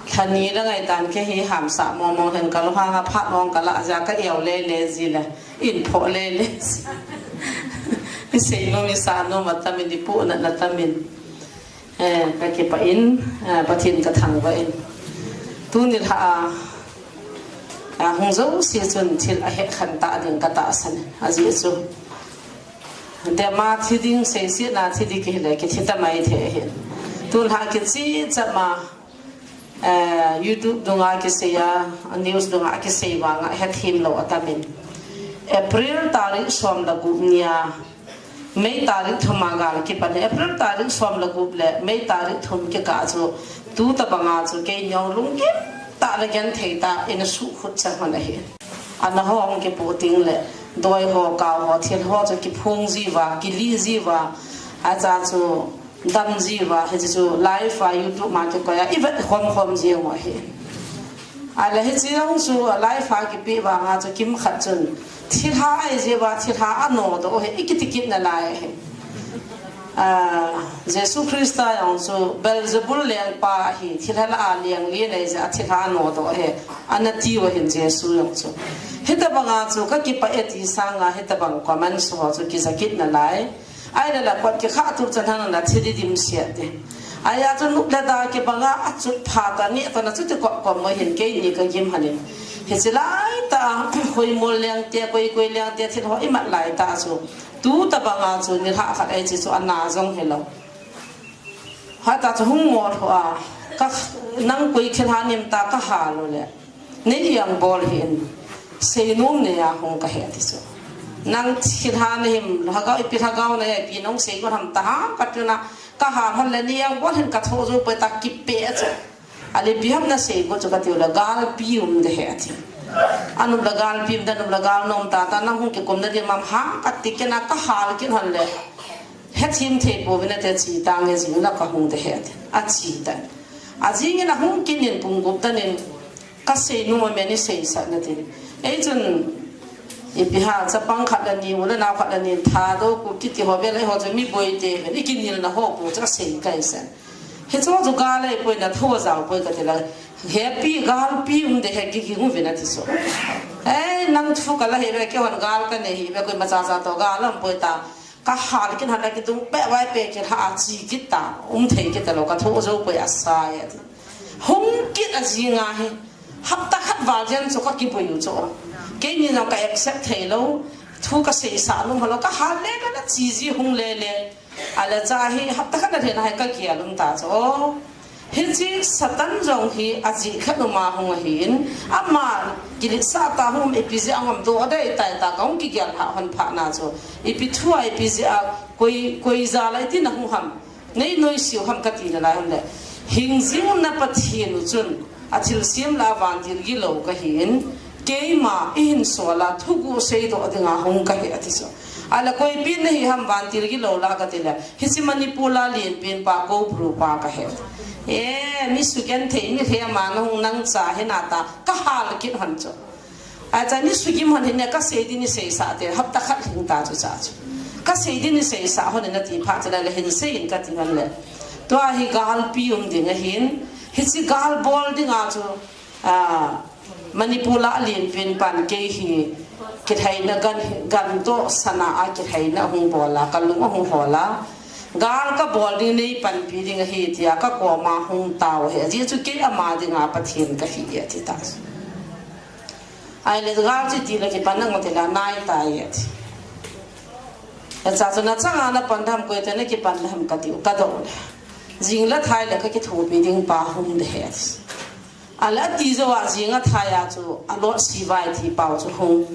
Lhani la ngai tan kei hi hamsah mong mong hen ka lunghang a phat mong ka la ja ka eu le le ji le. In phoh le le. I seinom i sanom atamin, i puhnatna tamin. Eh, ka kipah in, eh, Pathen ka thangvah in. Tuni lha a, a hung jouse chun thil ahet khen ta ding ka tahsan. Ajeh chu. Dema thi ding, seisetna thi ding kihile, kithi ta mai thei ahi. Tun lha kichi chama, Eh, YouTube dunga kisei a, news dunga kisei vanga hethem lou atamin. April tarik som le gup nia, May tarik thum a gal kipan. April tarik som le gup le May tarik thum kikah chu, tu tabanga chu kei jong lunggim tah le genthei tah in asuhkhut chang hon ahi. Ana hong kipu ting le, doi ho, kau ho, thil ho chu kiphung jiuva, kili jiuva, acha chu, Dam jiuva, hiche chu live a YouTube ma kikoi a, i vet khom khom jeng u ahi. Ahile hiche jong chu live a kipe vanga chu kimkhat chun, thilha ahi jiuva, thilha anodoh u ahi, i kiti kit nalai ahi. Ah, Jesu Christa jong chu Beelzebul lengpa ahi, thilha lah a leng lien ahi jeh a thilha anodoh u ahi, ana tiu ahin Jesu jong chu. Hitabanga chu ka kipah e ti sanga hitabang comments ho chu kija kit nalai. Ahile la kot kikhah tup chan hang la thil i dimset te. Ahia chu nup le da kibanga achut phat a neh tona chuti kop kop mo hin keini ka gim hanin. Hiche lai tah a, Khoimol leng te, koi koi leng te, thil ho i mat lai tah chu. Tu tabanga chu nilhah khat ahi chu ana jong hilou. Hatah chu hung mol ho a, ka, nang koi thilha nem ta ka hal u le. Nei jeng bol hih in, seinom nei a hung kahi ati chu. Nang thilha nahim, lhagao, ipi lhagao nahi, ipi nahung seigot ham taham kati na, kahal hon le nei jeng bol hih in kathoh jou poi tia kipe chu. Ahile ipi ham naseigot chu kati u le, galpi um ding ahi ati. Anop le gal pim da, nop le gal nom tata, nang hung kikum na ding mam hang kati kena kahal kin hon le. Hethem thei pouvin ati, achi tange jing la kahung de he ati. Achi tan. Ajing in ahung kin in pung gup tan in kasei nom a meni seisah na tin. Ei chun ipi ham chapang khat le ni, u le nao khat le ni, Thadou, Kuki ti ho ve le ho chu mi boi te ve, i kinil na ho pu chu asei kai san. Hichu chu gal le poi na tho jao poi kati la. Hepi gal pi um de he ki ki um ve na ti so. Ei nang thu ka la he ve ke hon gal ka ne hi ve koi ma cha cha to gal lam poi ta. Kahal kin hon la kidung pe vai pe ki ha chi kita. Um thei kita lo ka tho jo poi asai ati. Hung kit ajing a hi. Hapta khat val jen chu ka kiboi u chu. Keini jong ka accept thei lo. Thu ka seisah nom ho lo kahal le le la chi ji hung le le. Ala cha hi hapta khat na thena hi ka kial um ta chu. Hichi Satan jong hi ajih khat um a hung ahin. Ama kilitsah ta hung ipi jeh a ngam do dei tai ta ka hung kigial ha hon pha na chu. Ipi thu a ipi jeh a koi, koi jal a iti na hung ham. Nei noise u ham kati nalai ham le. Hingjing na Pathen u chun athilsem la vantil gilou kahin, keima ihin sol a thuguh seidoh dinga hung kahi ati chu. Ala koipin nahi ham vantil gilou la kati le. Hichi Manipur a lenpen pa Koubru pa kahe. E, mi sugenthei mi he ma na hung nang cha he na ta kahal kit hon chu. Acha ni sugim hon hin ne kasei ding ni seisah te, hapta khat hing ta chu cha chu. Kasei ding ni seisah hon na ti pha chu la le hin sei in kati hon le. Tua hi gal pi um ding ahin, hichi gal bol ding a chu, a, Manipur a lenpen pan kei hi kithaina gan, gan to sana a kithaina hung bol a, kalung a hung hol a. Gal ka bol ding nei panpi ding ahi tia ka koma hung tao he. Ajeh chu kei ama dinga Pathen kahi ati ta. Ai le gal chi ti le kipan nang te la nai tai ati. Acha chu na changa na pan dam koi te na kipan dam kati u ka do le. Jing la thai le ka kithopi ding pa hung de he ati. Ala ti jo a jing a thai a chu a lot si vai ti pau chu hung.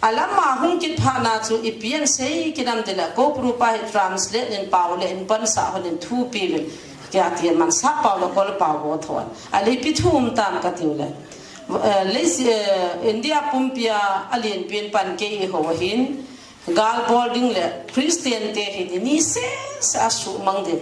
Ala ma hung kit pha na chu ipi an sei kidam de le Koubru pa hi translate in pau le in pan sa hon in thupi le. Kia ti man sa pau le kol pau bo thon. Ala ipi thum tam kati u le. Eh, le si, eh, India pumpi a lenpen pan kei ho hin gal bol ding le Christian te hi ni ni se sa su mang ding.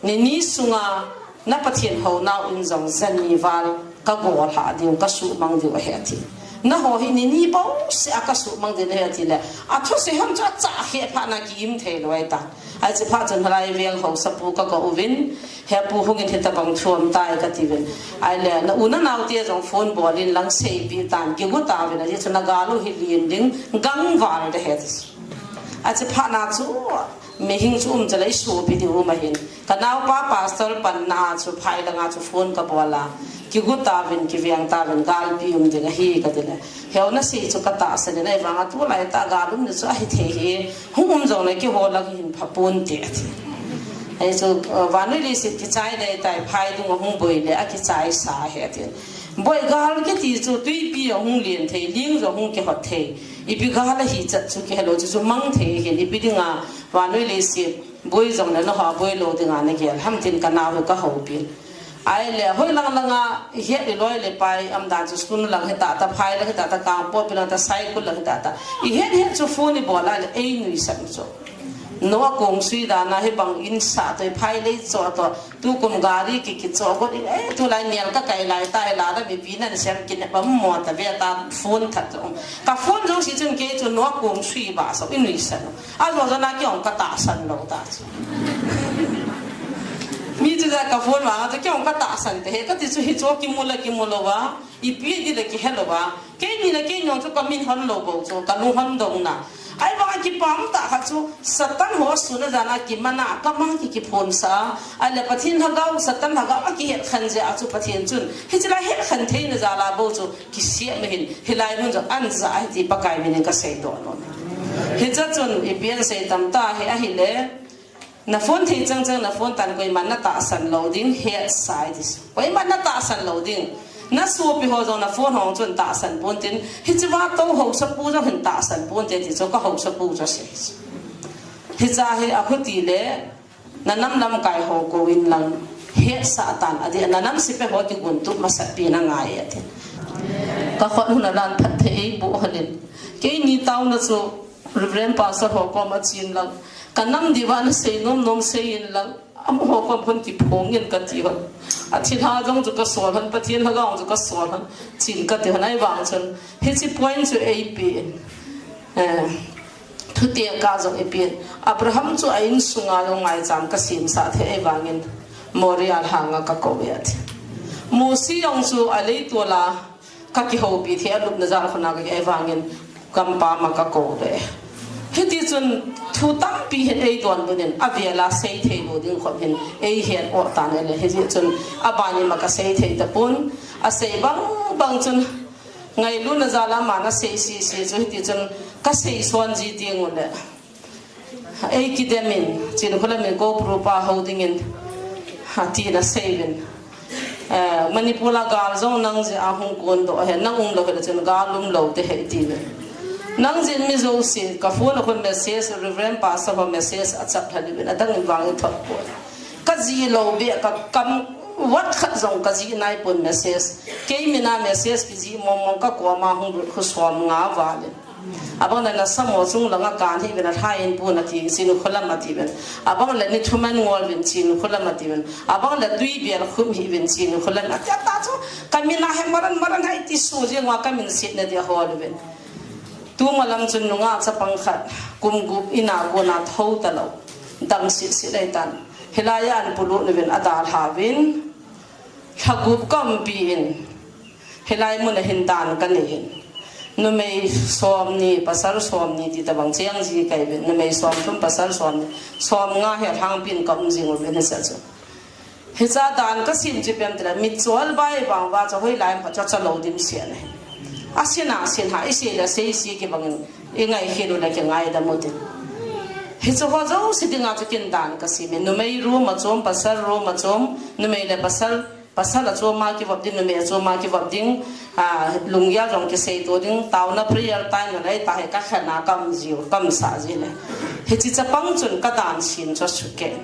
Ni ni sunga na Pathen ho nau in jong jan ni val ka gol ha ding ka su mang ding ahi ati. Na ho hi ni ni bo se a ka su mang ding ahi ati le. A thu se ham cha cha he pha na ki im thei lo ai ta. Ai chi pha chun halai veng ho sa pu ka ko uvin. He pu hungin hita bang thuam tai ka ti vin. Ai le, na u na nau te jong phone bol in lang sei pi tan ki gu ta vin a ji chu na galu hi lin ding gang val de he. A chi pha na chu mi hing chu um cha lai su pi di u ma hin. Ka nau pa pastor pan na chu phai langa chu phone ka bol a. Ki gu ta vin ki veng ta vin gal pi um ding ahi ka ti le. Heu na sei chu ka ta sa ni nai vang a tu lai ta gal um ni chu ahi thei hi. Hung um jong le kihol a kihin pha pon te ati. Hei chu, uh, vannoi leiset kichai dei tai phai dung a hung boi le a kichai sa he ati. Boi gal kiti chu tuipi a hung lien thei, ling jong hung kihot thei. Ipi gal ahi chat chu kihe lo chu chu mang thei hin ipi dinga vannoi leiset boi jong le na ha boi lo dinga na gel ham tin ka nau hi ka hopin. Ai le, hoi lang langa, i het i loi le pai, am dan chu school lang hita ta, phai lang hita ta, Kangpokpi lang ta, Saikul lang hita ta. I het het chu phone i bol a le, ei nuisat chu. Noah kong sui dan a hi bang in sa to, i phai lei cho to, tu kum gari ki ki cho got in, eh, tu lai nial ka kai lai ta, i la da mi pi nan siam kin bam mo ta ve ta, phone that chu. Ka phone jong si chun kei chu Noah kong sui ba so, i nuisat. A jo jo na ki ong ka tahsan lo ta chu. Mi chu ja ka phone vang a chu ki ong ka tahsan te he ka ti chu hi chu ki mu la ki mu lo va. Ipi di le ki he lo va. Kei ni le kei nong chu ka min hon lo bo chu ka lung hon dong na. Ai vang a ki pam ta kha chu Satan ho su na ja na ki mana ka mang ki ki phon sa. Ai le Pathen lhagao Satan lhagao a ki het khan je a chu Pathen chun. Hi chu la het khan thei na ja la bo chu. Kisiah na hin, hilai mun jong an ja ahi ti Pakai min in ka seidoh nom. Hicha chun, ipi an sei tam ta hi ahile, na phone thei chang chang, na phone tan koiman na tahsan lo ding, hetsa ahi ti. Koiman na tahsan lo ding. Na sopi ho jong na phone hong chun tahsan pon tin, hiche va to haosapu jong hin tahsan pon te ti chu ka haosapu chu sei. Hicha hi akhuti le, Na nam lamkai ho kou in lang, hetsah tan, adeh, na nam sepai ho kigon tup masat pi na ngai e, ati. Ka khut hon alan phatthei eiboh hon in. Keini taona chu Reverend Pastor ho koma chen lang. Ka nam diuva nasei nom nom sei in lang. Amaho koma hon kiphong in kati hon. Athilha jong chu kasol hon, Pathen lhagao jong chu kasol hon. Chen kati hon ahivang chun. Hiche point chu eipe in. Eh, Thutekah jong ipen. Abraham chu a insunga jong ngaichan kasemsah thei ahivangin Moriah lhanga kakou e ati. Mosi jong chu aleitol a kakihoupi thei, alupna jal khun a kakihi ahivangin gampam a kakou e. Hiti chun thu tampi hin eidonbut in, avel a seithei lou ding khop hin eihet o tan ahile. Hiti chun abanin ma kaseithei tapon, asei bang bang chun ngailutna jal a aman asei sese chu hiti chun kasei son ji ding ule. Eikidem in, Chinkholam in Koupuru pa hou dingin, atin asei uvin. Eh, Manipur a gal jong nang jeh a hung kondoh ahi, nang umlou hile chun gal umlou ding ahi atiuvin. Nang jeh in mi jouse, ka phone a khun message, Reverend Pastor ho message achat lha uvin, adang in vang ithot poi. Kajih lou beh, ka kam word khat jong kajih naipon message. Kei mina message kijih mong mong kakoma hung lut khu som nga val in. Abang le nasamo chung langa kan hih uvin, alha in pun ati, Chinkholam ati uvin. Abang le ni thuman ngol uvin, Chinkholam ati uvin. Abang le tui bial khum hih uvin, Chinkholam ati. Atah chu ka mina hi maran maran hai ti su jeng uva ka min setna dia hol uvin. Tumalam chun nungah chapang khat kum gup in a kona thou talou, dam sitsit ahitan. Hilai a an pulut uvin adalha uvin. Lha gup kaumpi in, hilai mun a hin dan kanei in. Numei somni, pasal somni ti tabang cheng ji kahi uvin. Numei somthum, pasal somni, somnga hi alhangpi in kaum jing uvin hiche chu. Hiche a dan kasem chu ipi ham itile, mitchol bai vang uva chu hoilai ham khat chu achalou dimset ahi. Asin a sin ha, isei le seise kibang in. Ingaikhen u le kingaidam u tin. Hiche ho jouse dinga chu kin dan kasem in. Numei room a chom, pasal room a chom, numei le pasal, pasal a chom a kivop ding, numei a chom a kivop ding, ah, lunggel jong kiseito ding, taona prayer time na lei ta hi kakhen a kaum jiu, kaum sah ji le. Hiche chapang chun kadan sem chu asuh kei.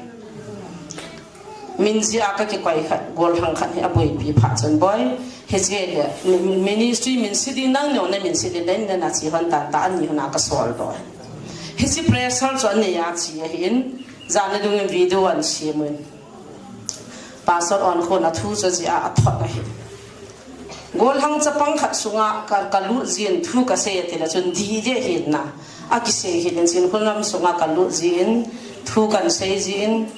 Min jeh a kakikoi khat, gollhang khat hi aboipi phat chun boi. Hiche le, mi-, ministry min se ding nang neo na min se ding le, na che hon tan ta ani hon a kasol boi. Hiche pressure chu anei a che ahin, jan a dungin video ahin sem un. Pastor Onkho na thu chu jeh a athot ahi. Gollhang chapang khat sunga ka, kalut jin thu kasei atile chun dih deh hin na. Akisei hin in Chinkholam sunga kalut jin thu kahin sei jin.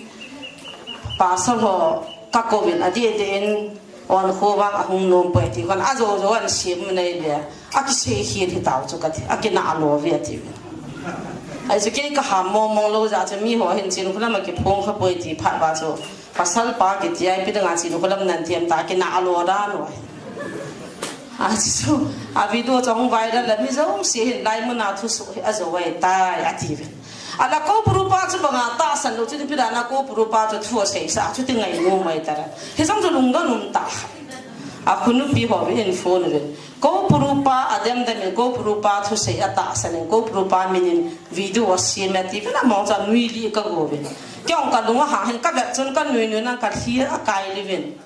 Pastor ho kakouvin adeh deh in Onkho vang ahung nom poi ti kon ajou jou ahin sem un ahile. Akisei hin hitau chu kati. Akinah lou ve ati. Ahi chu kei kaham mong mong lou jeh chu miho hin Chinkholam a kiphong kha poi ti phat uva chu. Pasal pa kiti a ipi dinga Chinkholam nan them ta kinah lou dan u ahi. Achu, a video chu ahung viral le mi jouse hin lai mun a thusoh hi ajou ahitai ati uvin. Ahile Koupuru pa chu banga tahsan lou chu ipi dan a Koupuru pa chu thu aseisah chu ti ngainom ahitai. Hijong chu lungdon um tah. Akhonupi ho vin phone uvin. Koupuru pa adem dem in Koupuru pa thusei atahsan in Koupuru pa min in video asem e ati uvin, among chu anui lih kago uvin. Kei jong kalung ahang hin kavet chun kanui nui nan kalhi akai lih uvin.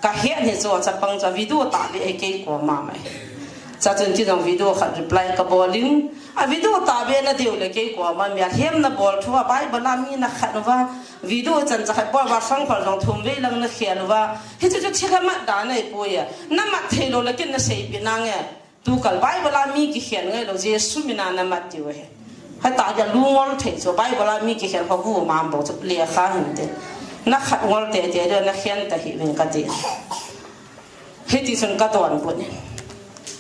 Kahet hi chu chapang chu video tahbeh e kei koma mai. Chuchun kei jong video khat reply kabol in, a video tahbeh na diu le kei koma mi alhem na bol thu a Bible a mi na khen uva, video chan cha khat bol uva sangkhol jong thum vei lang na khel uva. Hichu chu thilha mat dan ahipoi. Na mat thei lou le kin na seipeh nange. Tukal Bible a mi kikhen ngai lou, Jesu min a na mat diu ahi. Hita ja lungol thei chu Bible a mi kikhen kho gu mam bou chu lekha hinte. Na khat ngol tete diu na khen ta hih uvin kati. Hiti chun kadonbut in.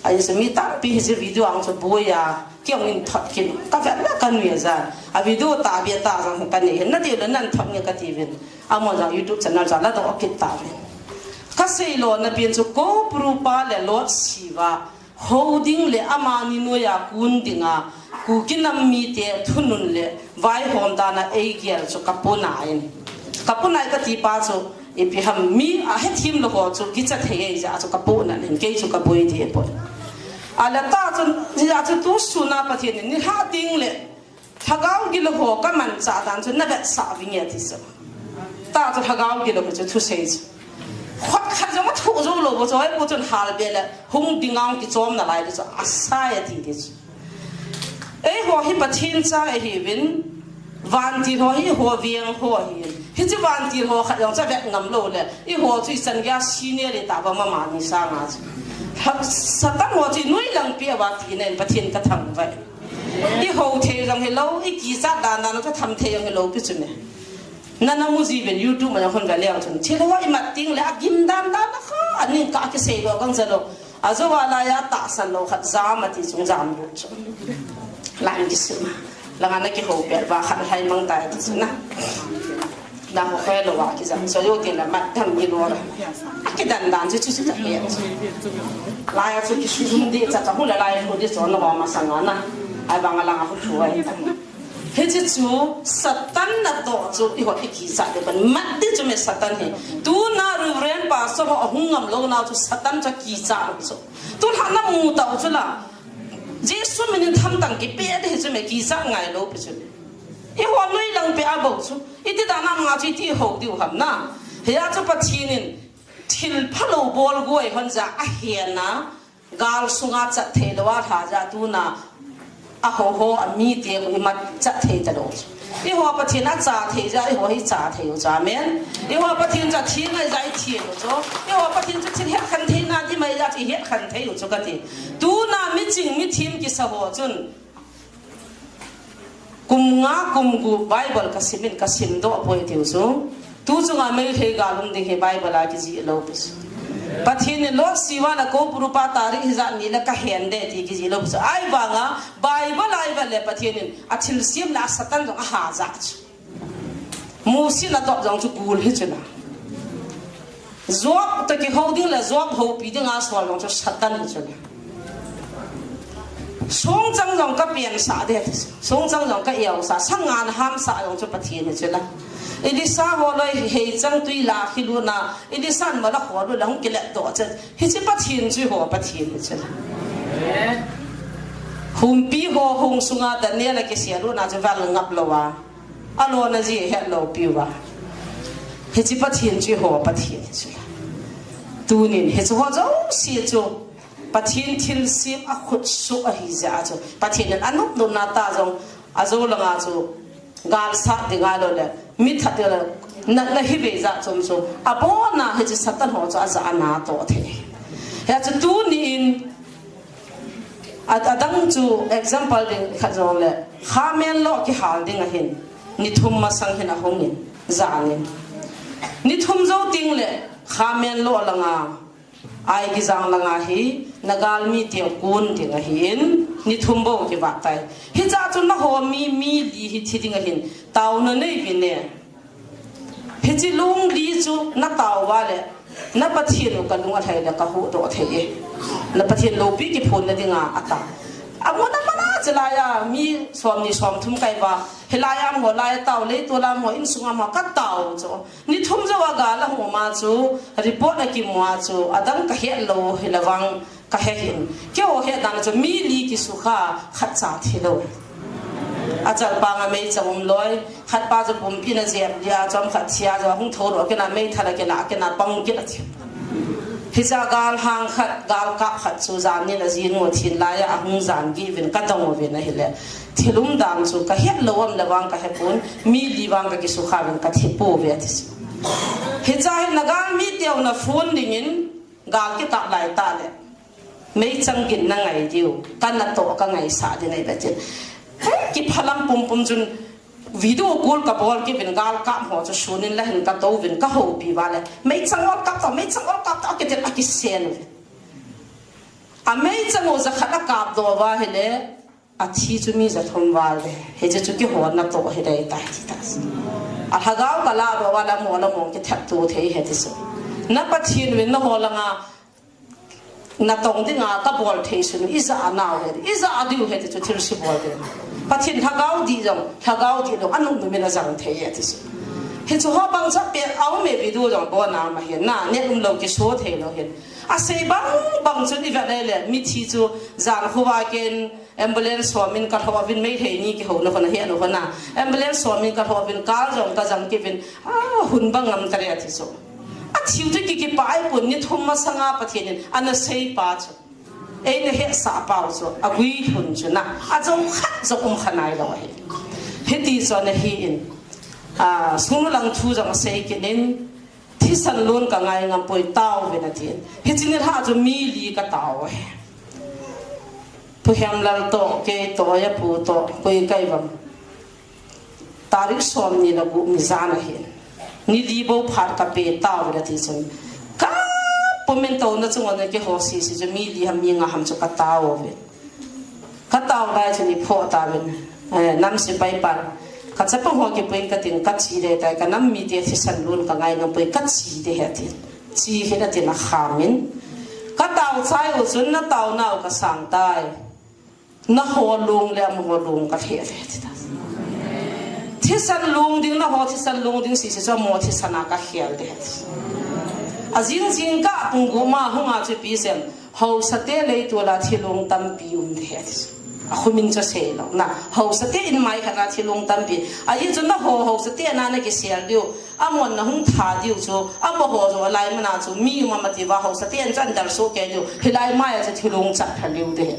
Ahi chu mi tampi hiche video a chu boi a, kei jong in thot kit, kavet le kanui a jan. A video tahbeh tah jong kanei hin, na diu le nan thot nge kati uvin. Amon jong YouTube channel chu aladoh kit tauvin. Kasei lona pen chu Koupuru pa le Lord Shiva hou ding le amani noiya kun dinga Kuki nam mite thunun le vaihom dan a eigel chu kapu Nai in. Kapu Nai kati pa chu ipi ham mi ahethem lou ho chu kicha thei ahi jeh a chu kapu Nai in kei chu kaboi deh poi. Ahile tah chun, hijeh a chu tu sun a Pathen in nilhah ding le Lhagao gilou ho kamanchah dan chu na vetsah vinge ati chu. Tah chu Lhagao gilou ho chu thusei chu. Khut khat jong athoh jou lou. Bo choi bo chun hal be le hung ding ang kichom nalai di chu. Asai ati di chu. Eiho hi Pathen cha ihiuvin, vantil ho hi eiho veng ho ahin. Hiche vantil ho khat jong chu avet ngam lou le, eiho chu ichan geiya senior itah uva mama ni sanga chu. Ha, Satan ho chu inoi lang peh uva tina in Pathen kathangvah e. Ihou thei jong hilou, ikichat dan dan chu tham thei jong hilou pi chu me. Nana mu jiuvin YouTube a jong hung ve leu chun. Thil ho imat teng le agim dan dan a kha, aning kah kisei lou gang ja lou. Ajou a laiya tahsan lou khat jam ati chung jam lou chu. Lai kisim a. Langa na kihou pet uva khat hai mang tai ti chu na. Na ho khe lou a kijam so yo ti la mat tham ni lou la. Akidan dan chu chu chu ta he. Laiya chu kisum di cha cha hu la lai hu di so na ho masanga na. Ai bang a langa hu chu ai. Hiche chu Satan natoh chu eiho ikichat di pan mat di chu me Satan hi. Tuna Reverend Pastor ho ahung ngam lou nau chu Satan chu kichat chu. Tun ha namu tau chu la. Jesu min in thamtang kipe di hi chu me kichat ngai lou pi chu. Eiho noi lang peh a bou chu. Iti dan a nga chu iti hou diu ham na. Hiya chu Pathen in thil phalou bol guai hon ja ahen na. Gal sunga chat thei lou a lha ja tuna a ho ho a mite khu imat chat thei talou. Eiho Pathen a cha thei ja, eiho hi cha thei u cha amen. Eiho Pathen cha thi ngai ja i thi u chu. Eiho Pathen chu thil het khan thei na di mai ja i het khan thei u chu kati. Tuna miching mithem kisa ho chun. Kum nga kum gup Bible kasim in kasim doh poi tiu chu. Tu chunga Meitei gal um ding hi Bible a kijih lou pi chu. Pathen in Lot siva na ko purupa tari hijat ni le kahen de ti kijih lou pi chu. Ai vanga Bible ai va le Pathen in athilsem le a Satan jong aha ja chu. Musi na top jong chu gul hi chu na. Job toh kihou ding le Job houpi dinga sol jong chu Satan hi chu le. Songchang jong ka pian sa de, songchang jong ka iau sa, sanga na ham sa jong chu Pathen hi chu le. Elisa ho loi hei chang tui la khi lu na, Elisa ma la ho lu lang kilet doh chu. Hiche Pathen chu ho Pathen hi chu le. Humpi ho hung sunga Daniel a kisia lu na chu val ngap lou a. Alona ji het lou piu va. Hiche Pathen chu ho Pathen chu. Tunin hiche ho jouse chu Pathen thilsem a khutsuh ahi jeh a chu. Pathen in anop nop na ta jong ajo langa chu gal sat ding a lou le. Mi that ding le. Na, na hi ve ja chom chu. Abona hiche Satan ho chu aja ana toh thei. Hiya chu tunin A, adang chu example ding khat jong le, khamen lo kihal ding ahin, ni thum masang hin ahung in, jan in. Ni thum jou ding le, khamen lo langa, ai kijang langa hi, na galmi teu kun ding ahin, ni thum bou kivat tai. Hicha chu na ho mi, mi li hi thi ding ahin, taona nei vin e. Hiche lung li chu na tao va le, na Pathen u ka lung alhai le ka huhdoh thei e. Na Pathen loupi kiphonna dinga ata. Amun aman a chelai a mi som ni som thum kai va. Hilai a mo lai tao le tu la mo insung a mo ka tao chu. Ni thum jou a gal a hung ma chu report a kimu a chu adang ka het lou hi le vang. Ka he hin. Keiho het dan chu mi li kisukha khat cha thi lou. Achal pa nga meichang um loi. Khat pa chu pumpi na jep lia chom khat chia chu hung tho lo kena mei thala kena kena pang kit a thi. Hicha gal hang khat, gal kap khat chu jan ni na jin ngo thin lai a hung jan gi vin ka dong vin ahile. Thil um dan chu ka het lou am le vang ka he pon, mi li vang ka kisukha vin ka thi po ve ati chu. Hicha hin na galmi teu na phone ding in gal kikap lai ta le. Meichang gin na ngai diu, ka natoh ka ngaisah ding ahi betin. Hei, kiphalam pumpum chun video call ka bol kit uvin gal kap ho chu sunin la hin ka tou uvin ka houpi uva le. Meichang ol kap tao, meichang ol kap tao, kiti a kisel uvin. A meichang u jakhat a kap doh uva ahile, a thi chu mi jathum val ve. Hiche chu kihonna toh hi dei tai ti ta. A lhagao ka lah doh uva le mo le mo kithat tu thei ahi ti chu. Na Pathen uvin na ho langa Na tong dinga ka bol thei sun, i ja a nau he, i ja a diu he ti chu thil si bol ding. Pathen lhagao di jong, lhagao di jong, anung nu min a jang thei e ti chu. Hi chu ho bang cha pe, a um e video jong bona ma hin na, ne um lo kiso thei lo hin. A sei bang bang chun i vet le le, mithi chu jan khuwa ken, ambulance ho min ka lho vin mei thei ni ki ho na khona he no khona. Ambulance ho min ka lho vin kal jong ka jang ki vin, a hun bang ngam ta re ti chu. Athiu chu ki, kipah ahipon, ni thum masanga Pathen in ana seipa chu. Eina hetsah pau chu, agui lhun chu na. Ajou khat jong um kha nailou ahi. Hiti chu ana hi in. A, sunglang thu jong asei kit in, thisan lon ka ngai ngam poi, tao vin atin. Hiche nilhah chu mi li ka tao ahi. Pu Hemlal toh, kei toh, apu toh, koi kai vam. Tarik som ni le gup ni jan ahin. Ni li bou phat ka pe tao vin ati chun. Ka pumin touna chunga ana kihou sisi chu mi li ham mi nga ham chu ka tao vin. Ka tao lai chun i phoh tauvin. Eh, nam sepai pan. Ka chapang ho kipuiin katin kache ding tai, ka nam mite thisan lon ka ngai ngam poi, kache ding ahi atin. Che hih in atin akhamin. Ka tao chai u chun na tao nau ka sang tai. Naho long le amaho long ka lheh le ti ta. Thisan long ding, naho thisan long ding sisi chu amaho thisan a ka khel le. Ajing jingkah pung gup ma hunga chu ipi sem. Hausate leitol a thilong tampi um le. Akhumin chu seilou. Na, hausate in mai khat a thilong tampi. Ajeh chu naho hausate na na kisel diu. Amahon na hung tha diu chu, amaho jong alai mun a chu, mi um am ati uva, hausate in chu ana dalsuh kei diu, hilai mai a chu thilong chat lha diu te.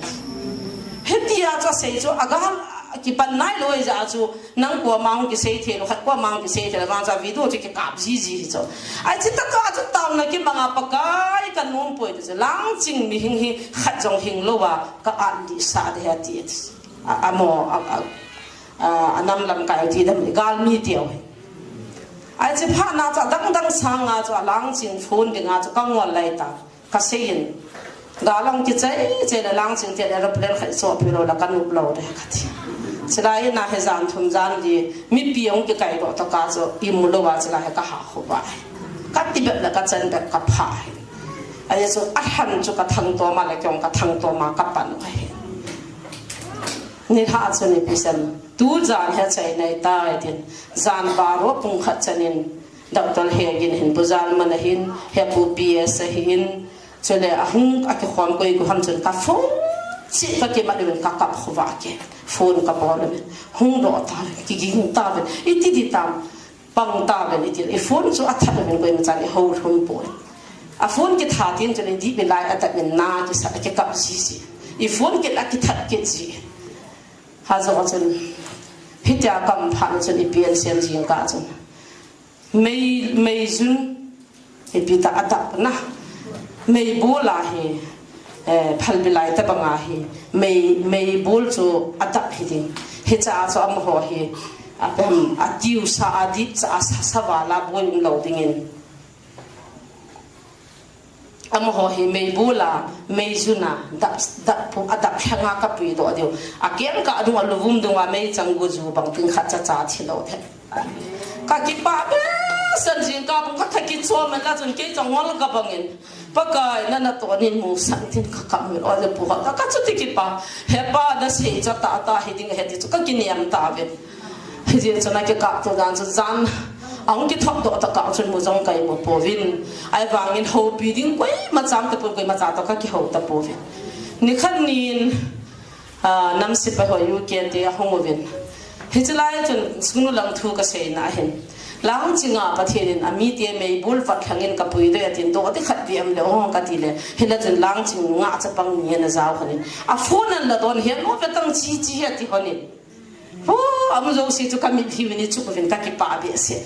Hitia chu asei chu, agal kipan nailou jeh a chu, nang koima hung kisei thei lou, khat koima hung kisei thei lou, vang chu video chu kikap jiji hi chu. Ai chu tah tah chu taona kimang a Pakai ka nom poi ti chu, Langching mihem hi khat jong hing lou a, ka at ding sa ding ahi ati. A, amo, a, a, a, anam lamkai ti dam, galmi tiu hi. Ai chu phat na chu adang dang sanga chu a Langching phone dinga chu ka ngol lai ta. Ka seiyin. Gal ahung kichai chai le Langching te le aeroplane khat chohpeh lou le ka nop lou ding ka ti. Chulai na hi jan thum jan li mipi ahung kikai doh tah a chu imu lou a chulai hi ka ha khuva. Ka ti bep le ka chan bep ka pha hi. Ajeh chu alhan chu ka thangtom a le kei jong ka thangtom a ka pan u ahi. Nilhah chun ipi sem, tu jan hi achaina ahitai tin, jan baro pung khat chan in, Doctor Hegin hin, Pu Jalman ahin, Hepu P S ahin, chule ahung akikhom koi koi ham chun ka phone cheh ka kimat uvin ka kap khuva kei, phone ka bol uvin, hung doh tauvin, kiging tauvin, iti ding tam, pang tauvin iti le, i phone chu athat uvin koima chan i hou lhon poi. A phone kithat in chun i dih bilai a tah in na kisa a kikap jiji. I phone kit a kithat kit ji. Hijeh chun hitia ka um phat chun ipi asem jing ka chun. Mei, meijun ipi ta adap na. Meibol a hi, eh, phalbi lai tabang a hi. Mei, meibol chu adap hi ding. Hiche a chu amaho hi, a pem, a tiu sa a dip sa a sa, sa vala bol in lou ding in. Amaho hi meibol a, meijun a, dap, dap pu, adap lhang a ka puidoh diu. Akeng ka dung a luvum dung a meichang guju bang tin khat cha cha thi lou the. Ka kipah behseh jing ka bung ka tha kichom la chun kei chang ngol ka bang in. Pakai nana toh nin mu san tin ka kam min o le pu ka ka chu ti kipah. He pa na sei cha ta ta hi ding he ti chu ka kiniam tauvin. Hijeh chun akikap to dan chu jan ahung kithop doh tah a chun mu jong ka imu pouvin. Ahivangin houpi ding koima cham tapon koima cha toh ka kihou tapouvin. Nikhat nin, ah, nam sepai ho U K te ahung uvin. Hiche lai chun sungnu lang thu ka seina ahin. Langching a Pathen in amite meibol vat lhang in ka puidoh e tin doh ti khat vem le ong ka ti le. Hila chun Langching nga chapang ni ana jao khan in. A phone an la don he no ve tang chi chi he ti hon in. Pu, amu jouse chu ka mitlhi uvin i chuk uvin ka kipah behseh.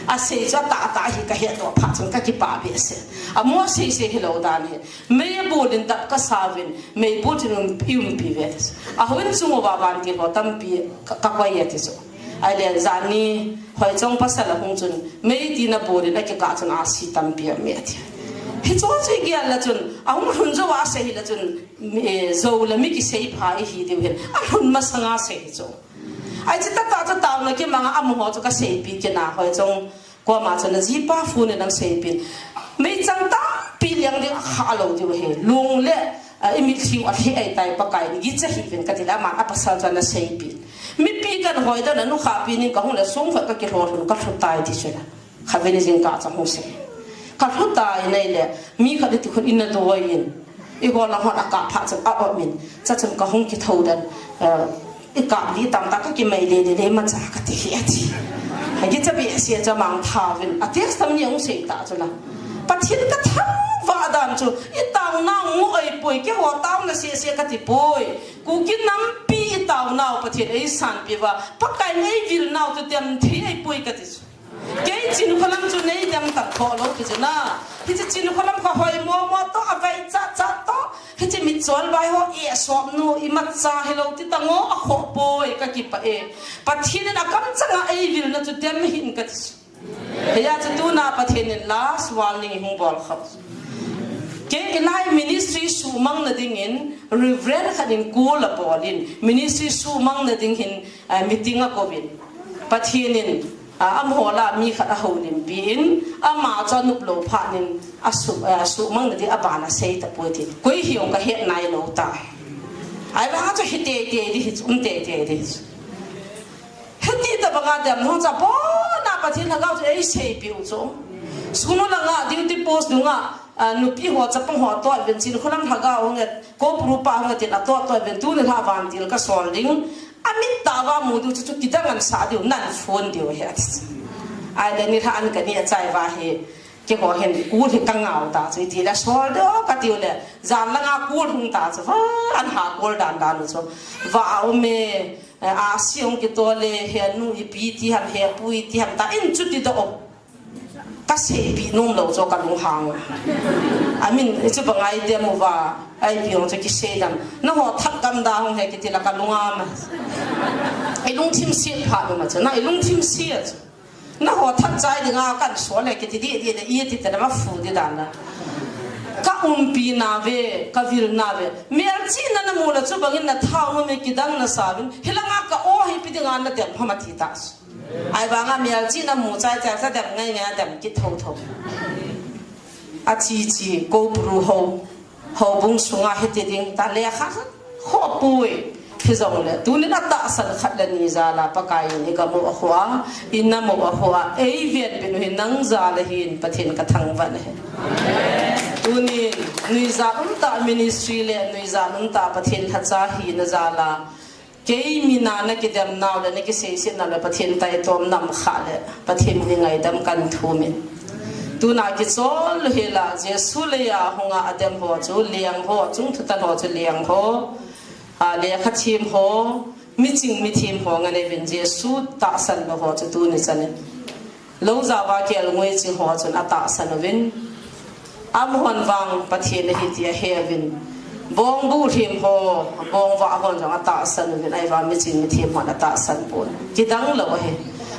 Asei chu atah atah hi ka hetdoh phat chun ka kipah behseh. Amu asei sei hilou dan hi. Meibol in dap ka sa uvin, meibol chun um, i umpi ve ti chu. Ahon chung uva vantil ho tampi ka, ka koi e ti chu. Ahile jani Hoichong pasal ahung chun, mei tina bol in akikah chun asi tampi aum e ti. Hichu chu i gel la chun, ahung lhun jou a asei hila chun, eh, jou le mi kisei pha ihi diu hin, alhun masanga sei hi chu. Ai chu tah tah chu taona kimang a amaho chu ka seipi kit na Hoichong koima chun ajipa phone in ana seipin. Meichang tampi liang ding akha lou diu hi. Lung le, ah, i mitlhi u alhi ahitai Pakai in gicha hih uvin ka ti le aman apasal chu ana seipi. Mipi kan hoidoh na nu khapi nin ka hung le sung khoi ka kilhou lhun ka lhu tai ti chu la. Kha veni jingkah chang hung sei. Ka lhu tai nei le, mi khat iti khun ina doi in. I hol lang hon akap phat chun a-om in. Cha chun ka hung kithou dan, eh, i kap li tam ta ka kimai le le le ma cha ka ti hi ati. Hagi cha bi sia cha mang tha vin. A text tam ni hung sei ta chu la. Pathen ka thangvah dan chu, i taonau ngo ahipoi, keiho taona sese kati poi. Kuki nampi i taonau Pathen eisanpi uva, Pakai in eivilnau chu dem thei ahipoi kati chu. Kei Chinkholam chu nei dem tah tho lou ti chu na. Hiche Chinkholam kha hoi momo toh, avai chatchat toh. Hiche mitchol vai ho e sop nu imacha hilou ti tang o, akhoh poi, kakipah e. Pathen in akamchanga eivilna chu dem hih in kati chu. Hijeh chun tuna Pathen in last warning hung bol khah. Kei hilai ministry suhmang na dingin Reverend khat in call abol in, ministry suhmang na ding hin, eh, meeting akouvin. Pathen in, ah, amaho lah a mi khat ahoulimpi in, ama chu anop lou phat in, asuh, eh, suhmang na ding aban asei tapoi ti. Koi hijongle kahet nailou tai. Ahivanga chu hi teitei ding hi chu, um teitei ding hi chu. Hiti tabanga dem hung cha pona Pathen Lhagao chu eiseipeh u chu. Sunu langa duty post nunga, ah, nupi ho chapang ho toh ven Chinkholam Lhagao hung e, Koupuru pa hung e tin atoh toh ven, tuni lha vantil kasol ding. Amit tah a vamu diu chu, chu kidang ansah diu, nan phone diu ahi ati. Ahile nilhah an kani achai uva hi, keiho hin kul hi kangau ta chu, iti le sol diu katiu le, jan langa kul hung ta chu, va an ha kul dan dan u chu. Va a um e, Eh, a siung kitol le, he nu ipi ti ham, he pu iti ham ta, in chuti doh. Kaseipeh nom lou chu kalunghang. Amin, hichu banga idem uva, ipi jong chu kisei dam. Nangho thah gamda hung he kiti la kalung ama. Ilungthim se phat nom a chu, na ilungthim se a chu. Nangho thah chai dinga kansol le kiti didi le, iti te na mafu di dan la. Ka umpi nauve, kavil nauve. Melchihna namu le chu bangin nathao nom e, kidang nasauvin. Hilanga ka o hi ipi dinga nadem ham ati ta. Ahivanga melchihna mu chai chai sa dem ngai ngai dem kit thotho. Achi chi, Koupuru ho, houbung sunga hiti ding ta lekha khoh poi. Hijongle, tunin atahsan khat le ni jal a Pakai in igamu a khu a, inamu a khu a, eivenbit u hi nang jal ahin Pathen kathangvah e. Tunin, nuijat umtah ministry le, nuijat umtah Pathen lhacha hina jal a, Kei mina nakidem nau le, nakiseiset nau le, Pathen taitom nam kha le, Pathen min ngaidam kan thum in. Tuna kichol lou hela, Jesu leiya hunga adem ho chu, leng ho, chung thutan ho chu leng ho, a, lekha them ho, miching mithem ho ngan eivin Jesu tahsan lou ho chu tuni chan in. Lou jao a kelngoi ching ho chun atahsan uvin. Amahon vang Pathen ahi ti ahe uvin. Bongbu lhem ho, bongvah hon jong atahsan uvin. Ahivang miching mithem hon atahsan pon. Kidang lou ahi.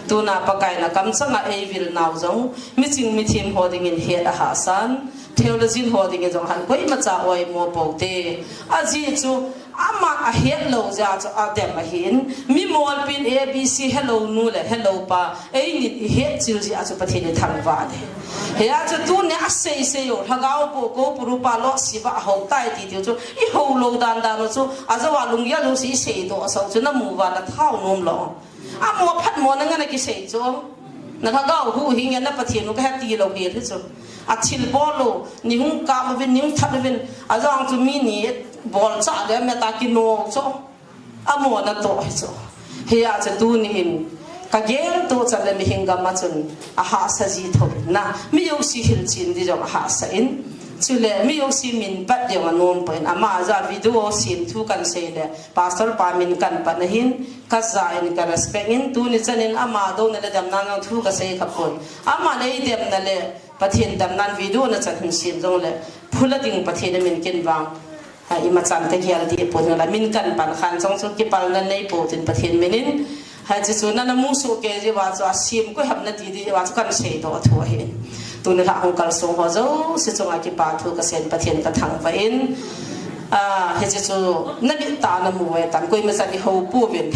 Tuna Pakai in akamchanga eivil nau jong. Miching mithem ho dingin het ahahsan. Theologian ho dingin jong han koimacha oimo pou te. Ajeh chu Ama ahet lou jeh a chu adem ahin, mi molpin A B C helou nu le helou pa, einin ihet chil jeh a chu Pathen ithangvah e. Hia chu tuni a seisei u, lhagao pu, Koupuru pa lou siva hou tai ti tiu chu, ihou lou dan dan u chu, ajou a lunggel jouse isei doh asau chu namu uva nathao nom lou. Amo phat mo nanga nakisei chu. Na lhagao huhhing in na Pathen u kahe ti lou hel hi chu. Athilbol lou, ni hung kap uvin, ni hung that uvin, ajong chu mi ni bolcha le meta kino chu. Amo natoh hi chu. Hia chu tuni in, kagel toh chan le mihem gam a chun, ahahsa ji tho na, mi jouse hilchen di jong ahahsa in. Chule, mi jouse min pat jong anom poi in, ama ja video sem thu kan sei le, Pastor pa min kan pan ahin, kaja in ka respect in, tuni chan in ama douna le damna nang thu kasei kha pon. Ama le eidemna le, Pathen damnan video na chan hin sem jong le, phula ding Pathen min kin vang. Ha, imacha kagel di pon la, min kan pan khan jong chu kipalna nei pou tin Pathen min in. Hiche chu nana musoh kei jeh uva chu asem koi ham nati di jeh uva chu kan seidoh thu ahi. Tuni lha hung kalsong ho jouse chunga kipa thu kasei in Pathen kathangvah in. Ah, hiche chu namit a namu e tan koima chan ihou pouvin.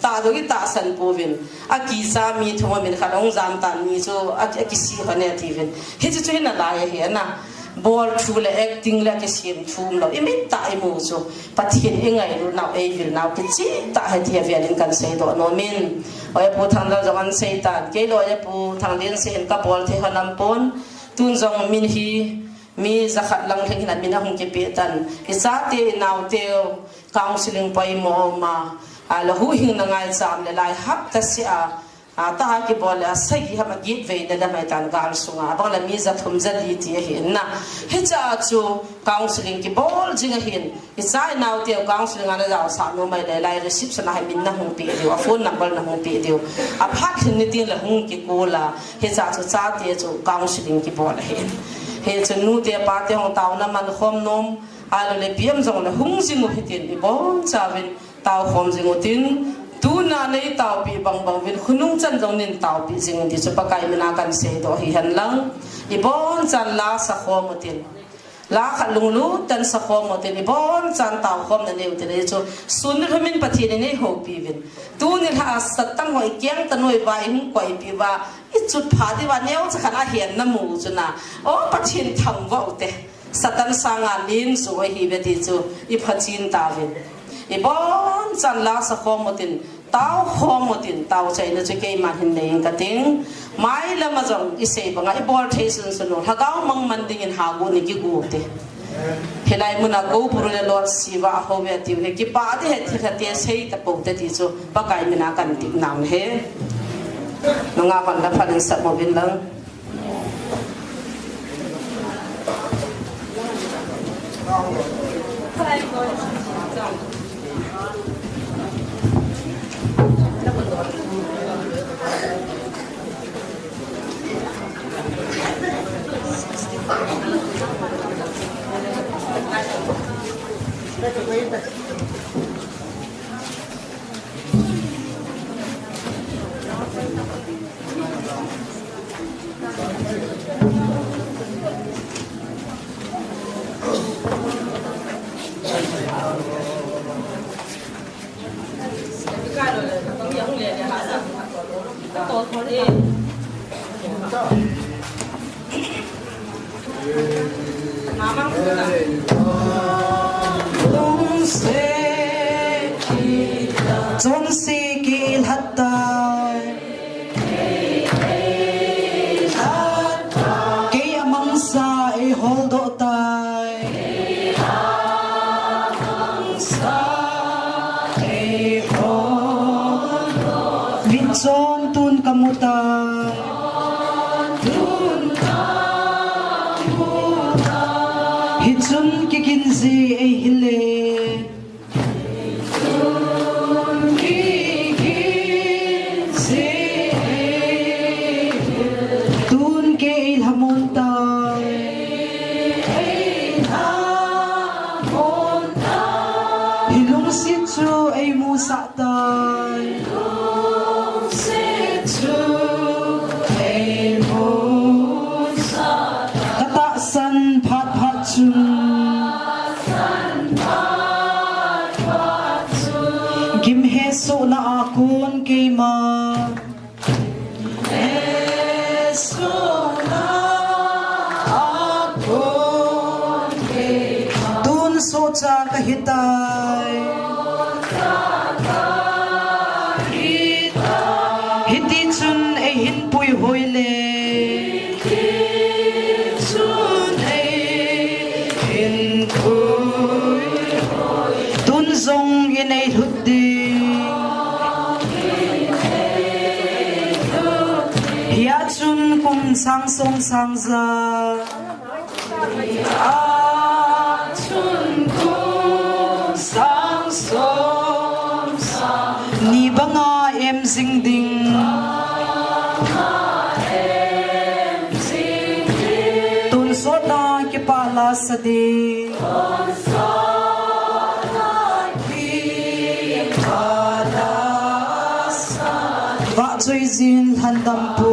Tah jong itahsan pouvin. Akicha mi thum a min khat hung jam tan ni chu a, akisih hon e tiuvin. Hiche chu hinalai ahi na. Bol thu le acting le kisem thum lou. Imit a imu chu. Pathen ingailut nau, eivil nau, kicheh tah ahi ti avel in kan seidoh nom in. Oya Pu Thanglen jong ahin sei tan. Kei le Oya Pu Thanglen sei in kabol thei hon aum pon. Tun jong min hi, mi jakhat lang lhing hin amin ahung kipeh tan. Ichate, inauteu, counseling poimo ma. A, la huhhingna ngaicham le lai hapta seh a. Ataha kibol le, asagi ham agitvei na le mai tan gal sunga, abang le mi ja thum ja li ti ahi na. Hicha chu counseling kibol jing ahin. Icha inau te counseling ana jao sa nu mai le lai reception a hi min na hung pe diu, a phone number na hung pe diu. Aphat hin ni tin le hung kikol a. Hicha chu chate chu counseling kibol ahin. Hichu nu te pa te hung taona man khom nom, alu le piam jong le hung jing u hitin ibon chauvin. Tao khom jing utin, tuna nei taopi bang bang uvin, khonung chan jong nin taopi jing un ti chu Pakai mina kan seidoh hihen lang. Ibon chan la sa khom utin. La khat lunglut tah in sa khom utin, ibon chan tao khom na nei utin, chu sun ni lhumin Pathen in nei houpi uvin. Tuni lha a Satan ho i keng ta noi va, i hung koipi va, i chut pha di va, neocha khat a hen na mu chu na. O Pathen thangvah u te. Satan sanga len chu ahi ve ti chu i phachin tauvin. Ibon chan la sa khom utin, tao khom utin, tao chaina chu keiman hin nei ing kating. Mai lama jong i sei banga i bol thei sun sun u, lhagao mang man dingin hagu ni kigu te. Hilai muna ko puru le lot siva ho ve ti u he kipa di he thil te sei ta po te ti chu Pakai mina kan ti nang he. Nanga hon la phan in sa mo vin lang. Chonse kilhat tai. Kei amangsa ei holdoh tai. Mitchon tun kamu tai. Hichun kigin ji ei hile. Tun kei lhamon tai. Hi lungset chu ei musah tai. Katahsan phat phat chun. Gimhesohna a kon keima. Tun sohcha kahitai. Hiti chun eihin puihoi le. Tun jong in ei lhut ding. Hia chun kum sang som sang ja. A chun kum sang som sang. Ni banga em jing ding. Tonsot a kipah lasa ding. Vahchoi jin lhandam pu.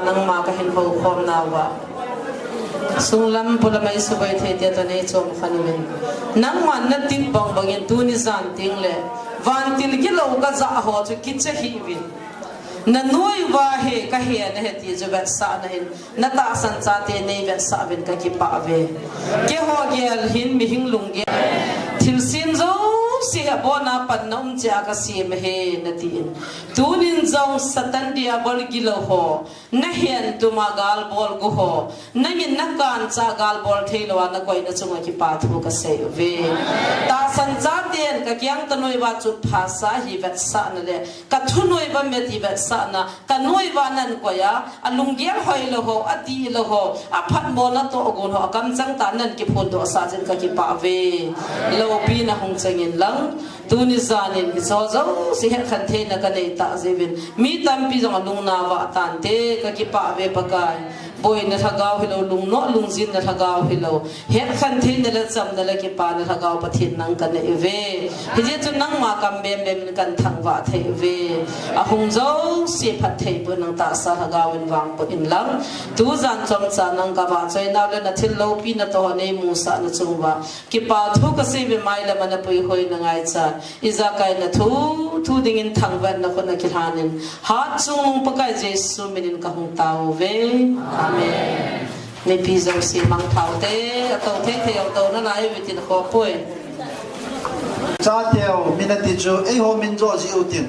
Nangma kahin houkhom nauva, sunglam pulam a isuboi thei tia toh neichom khan uvin. Nangman natip bang bangin tuni jan tengle vantil gilou kajah ho chu kicha hih uvin. Nanoi uva he kahe nahe ti chu vetsahna hin natahsan chate neivetsah uvin kakipah uve. Keiho gel hin mihing lunggel, thilsem jouse hi abona panna um cheh a kasem ahi natin. Tunin jong Satan Diabol gilou ho, nahen tuma galbol gu ho, nangin nakancha galbol theilou a nakoina chunga kipathu kasei uve. Tahsan chaten kakiang toh noiva chutphasah hi vetsahna le kathunoi uva met hi vetsahna, kanoiva nankoi a, alunggel hoilou ho, adihlou ho, aphatmo natoh gon ho, akamchang tah nankiphondoh sah jeh in kakipah uve. Loupina hung changin lang, tuni janin hicheho jouse hetkhen theina kanei tah jeh uvin mi tampi jong alungna vah tante, kakipah uve Pakai. Boina lhagao hilou, lungnoh lungjinna lhagao hilou, hetkhen theina le chamna le kipana lhagao Pathen nang kanei uve. Hijeh chun nangma kam bembem in kanthangvah thei uve. Ahung jouse phattheiboh in nang tahsa lhagao in vangboh inlang, tujan chomcha nang kavahchoinau le nathil loupina toh neimusahna chung uva kipathu kasei uve, mailam a napuihoi nangaichat, ijakaina thu thu dingin thangvahna khut a kilhanin, hatchungnung Pakai Jesu minin kahung tao uve. Amen. Mipi jouse mangthah ute, atou thei thei jong tou nalai uve tin khoh poi. Chateu min ati chu eiho min joh jeh utin,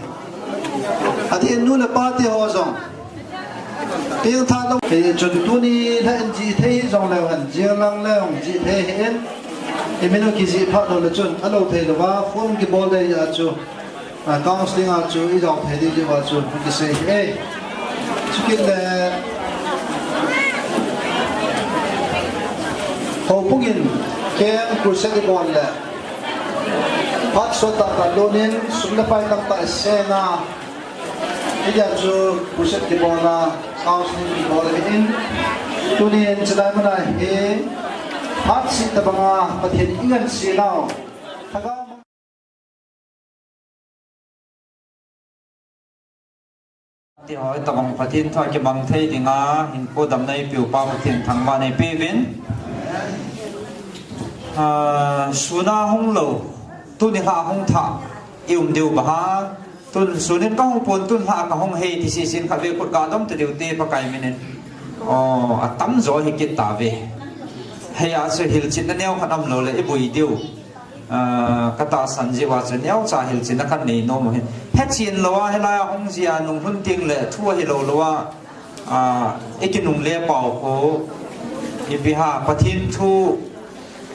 adeh in nu le pa teho jong pengtha lou. Hichun tuni lha in jih thei jongleu hen, jinglang leh jih thei hih in, imin u kijih phat lou le chun alou theilouva phone kibol ding a chu, counselling a chu ijao thei ding diuva chu kisei hih e. Chukit le houbung in camp, crusade ibol le phat sot tahtah lonin sum le pai tamtah isena, hijeh a chu crusade kibol a, counselling kibol ahin, tunin chulai muna hi phat seh tobanga Pathen in ingansei nau, lhagao mang teho tobang Pathen thu a kibang thei dinga hinkho damna eipeu pa Pathen thangvahna eipeuvin. Sun a hung lou, tuni lha hung thah i um diu bang ham? Tun sun in kahung pon, tun lha kahung hi ti sesen khatvei khut ga dom ta diu te Pakai minin. Atamjo hi kit tauve. Hia chu hilchetna neo khat umlou le iboi diu katahsan jeh uva chu neocha hilchetna kanei nom u ahin. Hechen lou a hilai a hung jia nung lhun tengle thu ahilou lou a, ikinungle pau khu ipi ham, Pathen thu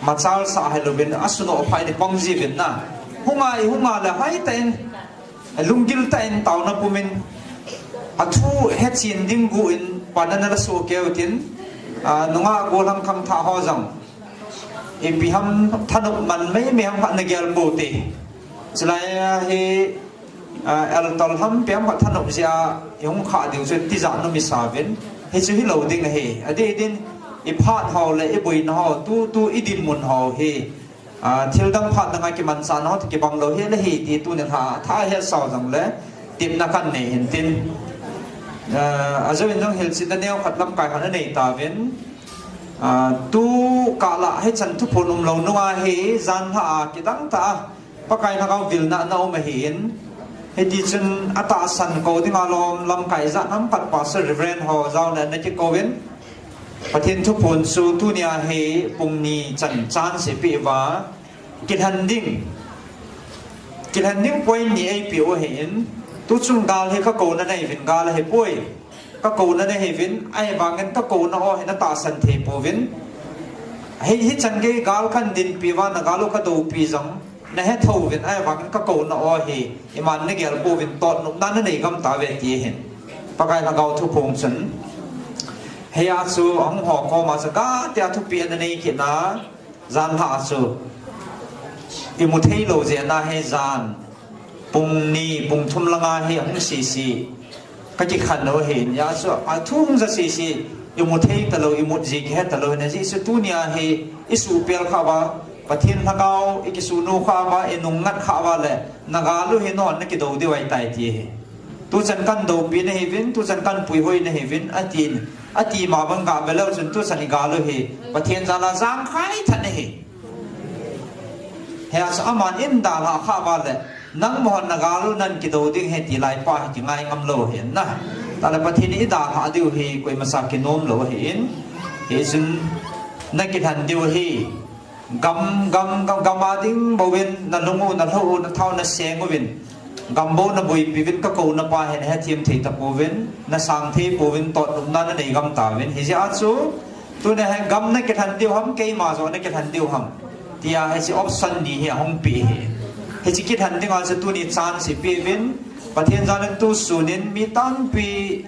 machal sah hilouvin asunoh phah in ipang jiuvin na. Hunga ihunga le hoitah in, lunggil tah in taona pumin, athu hechen ding guh in pan ana la soh kei utin, nungah gollhang khangthah ho jong ipi ham thanop man meimei ham khat nagel pou te. Chulai a hi eltol ham ipi ham khat thanop jeh a ihung khah diu chu tijat nom isauvin, hichu hilou ding ahi. Adeh din iphat ho le iboina ho, tutu idinmun ho hi thildang phat danga kimanchahna ho toh kibang lou hile hi ti tunin hatah a hetsau jongle tepna kanei hin tin. Ajou in jong hilchetna neo khat lamkai khat anei tauvin, tukah lah hichan thuphon umlou nunga hi janlhah a kidang tah a Pakai lhagao vilna ana um ahin, hitichun atahsan kou dinga lom lamkai jat ham khat Pastor Reverend ho jaole ana kikouvin, Pathen thuphon chu tunia hi pung ni chan chance eipeh uva, kilhen ding, kilhen ding point ni eipeh u ahin, tuchung gal hi kakouna nahiuvin, gal ahipoi, kakouna nahiuvin, ahivangin kakouna ho hi natahsan thei pouvin, hi, hichan gei gal kahin dinpi uva, nagal u kadoupi jong nahethouvin, ahivangin kakouna ho hi iman nagel pouvin, totnopna nanei gam tauve ti ahin, Pakai lhagao thuphon chun. Hia chu ahung ho koma chu katia thupeh ana nei kitna, janlhah a chu imu theilou jeh a hi jan pung ni pung thum langa hi ahung sese kakikhen u ahin, hia chu athu hung ja sese, imu thei talou, imut ji kihe talou ahin, ajeh chu tunia hi isupel khah uva, Pathen lhagao ikisuhnu khah uva, inungngat khah uva le nagal u hi non nakidou diu ahitai ti ahi. Tuchan kan dopi nahiuvin, tuchan kan puihoi nahiuvin, atin. Ati ma bang gave leu chun tuchan igal u hi Pathen jal a jangkhai tha nahi. Hijeh chun aman eidalhah kha uva le, nangma hon nagal u nan kido ding ahi ti laipa hi kingai ngam lou ahi na. Tale Pathen in eidalhah diu hi koima cha kinom lou ahin. Hichun nakilhen diu ahi. Gam, gam, gam, gam a ding bouvin, nalung u, nalhou u, nathao u, naseng uvin. Gam bou naboipi uvin, kakou napa hin hethem thei tapouvin, nasang thei pouvin, totnopna nanei gam tauvin. Hijeh a chu, tuna hin gam nakilhen diu ham, keima joh nakilhen diu ham. Tia hiche option ni hi ahung peh ahi. Hiche kilhen dinga chu tuni chance ipeuvin, Pathen jal in tusun in mi tampi,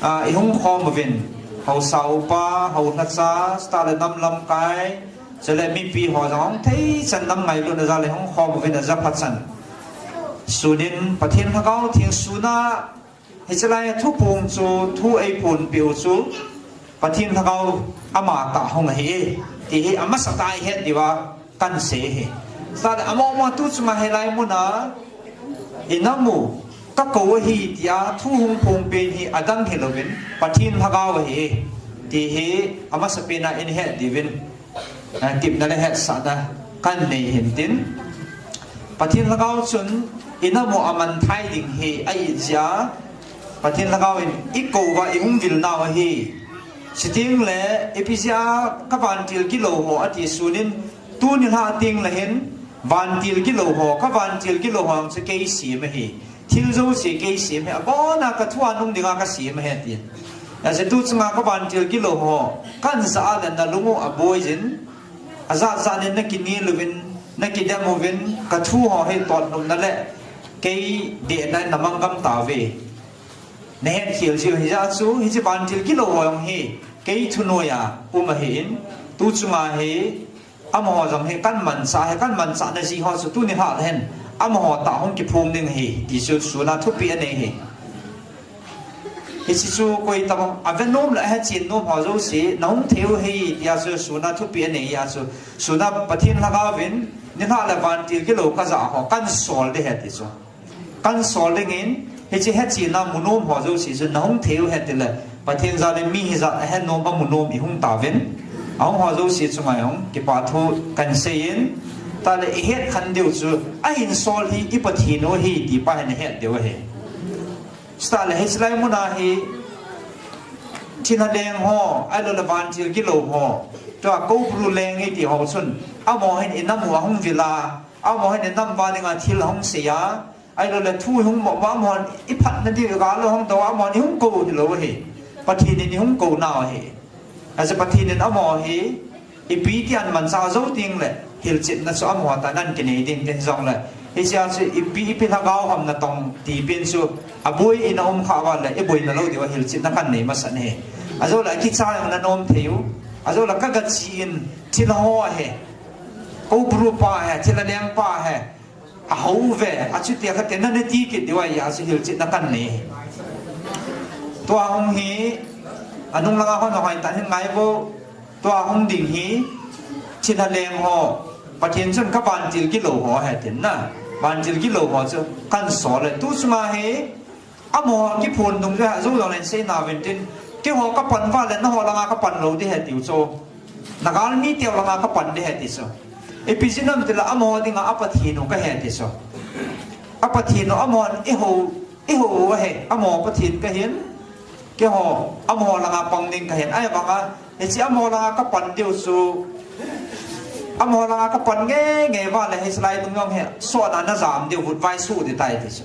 ah, ihung khom uvin. Haosa upa, haolhacha, chutah le nam lamkai, chule mipi ho jong hung theichan nam ngailutna jal in hung khom uvin ajapha chan. Sun in Pathen Lhagao Theng sun a, hiche lai thuphong chu, thu eiphonpeh u chu, Pathen Lhagao amatah hung ahi, ti hi amasatah a ihet diuva kahin sei ahi. Chutah le amaho ma tuchunga hilai muna inam u kakou ahi tia thu hung phongpen hi adang hilouvin, Pathen Lhagao ahi, ti hi amasapen a ihet diuvin, ah, tepna le hetsahna kahin nei hin tin. Pathen Lhagao chun inam u amanthai ding hi ahijeh a, Pathen Lhagao in ikou uva ihung vil nau ahi. Chuteng le ipi jeh a kavantil gilou ho ati sun in, tuni lha teng le hin, vantil gilou ho, kavantil gilou ho jong chu kei sem ahi. Thil jouse kei sem ahi, abona kathu a nung dinga kasem ahi atin. Ajeh chu tuchunga kavantil gilou ho, kahin jah a le nalung u aboi jin, ajat jat in nakinel uvin, nakidem uvin, kathu ho hi totnopna le kei dehna in namang gam tauve. Nahet khel jiu hijeh a chu, hiche vantil gilou ho jong hi kei thunoi a um ahin, tuchunga hi amaho jong hi kahin manchah ahi, kahin manchahna jeh ho chu tuni lha le hin amaho tah hung kiphong ding ahi, ti chu sun a thupeh anei ahi. Hiche chu koi tabang ave nom le ahechen nom ho jouse nahung thei u ahi, tia chu sun a thupeh anei a chu, sun a Pathen Lhagao vin nilhah le vantil gilou kajah ho kahin sol ding ahi ti chu. Kahin sol dingin, hiche hechenna mu nom ho jouse chu nahung thei u ahi tile, Pathen jal in mi hijat ahet nom amu nom ihung tauvin, ahung ho jouse chunga jong kipa thu kahin seiyin, tale ihet khen diu chu, ahinsol hi i Pathen u ahi ti pa hin ihet diu ahi. Chutah le hiche lai muna hi thilha leng ho, ahilou le vantil gilou ho, tua Koubru leng iti ho chun, amaho hin inam u ahung vil a, amaho hin inam uva dinga thil ahung sei a, ahilou le thu ihung mo uva, amahon iphatna diu igal u ahung dou a, amahon ihung kou hilou ahi. Pathen in ihung kou nau ahi. Ajeh chu Pathen in amaho hi ipi tia ahin manchah jou teng le hilchetna chu amaho tah in ahin kinei ding tin jong le, hiche a chu ipi, ipi lhagao ham natong ti pen chu aboi in aum kha uva le iboina lou diu a hilchetna kahin nei masat ahi. Ajou le akicha jong nanom thei u. Ajou le kagache in thilha ho ahi. Koubru pa ahi, thilha leng pa ahi. Ahou ve, achuti a khat te nana ti kit diu ahi, achu hilchetna kahin nei. Tua hung hi, anung langa hon ahoi tan hin ngai vo, tua hung ding hi, thilha leng ho, Pathen chun kavantil gilou ho ahi tin na, vantil gilou ho chu kahin sol e, tuchunga hi, amaho kiphon dung chu ahi, jou jong le sei nauvin tin, keiho kapan uva le, nangho langa kapan lou ding ahi tiu chu. Nagalmi teu langa kapan ding ahi ti chu. Ipi jeh ham tile amaho dinga a Pathen u kahi ti chu. A Pathen u amahon ihou, ihou u ahi, amaho Pathen kahin, keiho, amaho langa pang ding kahin. Ahivanga, hiche amaho langa kapan diu chu, amaho langa kapan nge nge uva le, hiche lai dung jong hi, sot a najam diu, vutvai suh ding tai ti chu.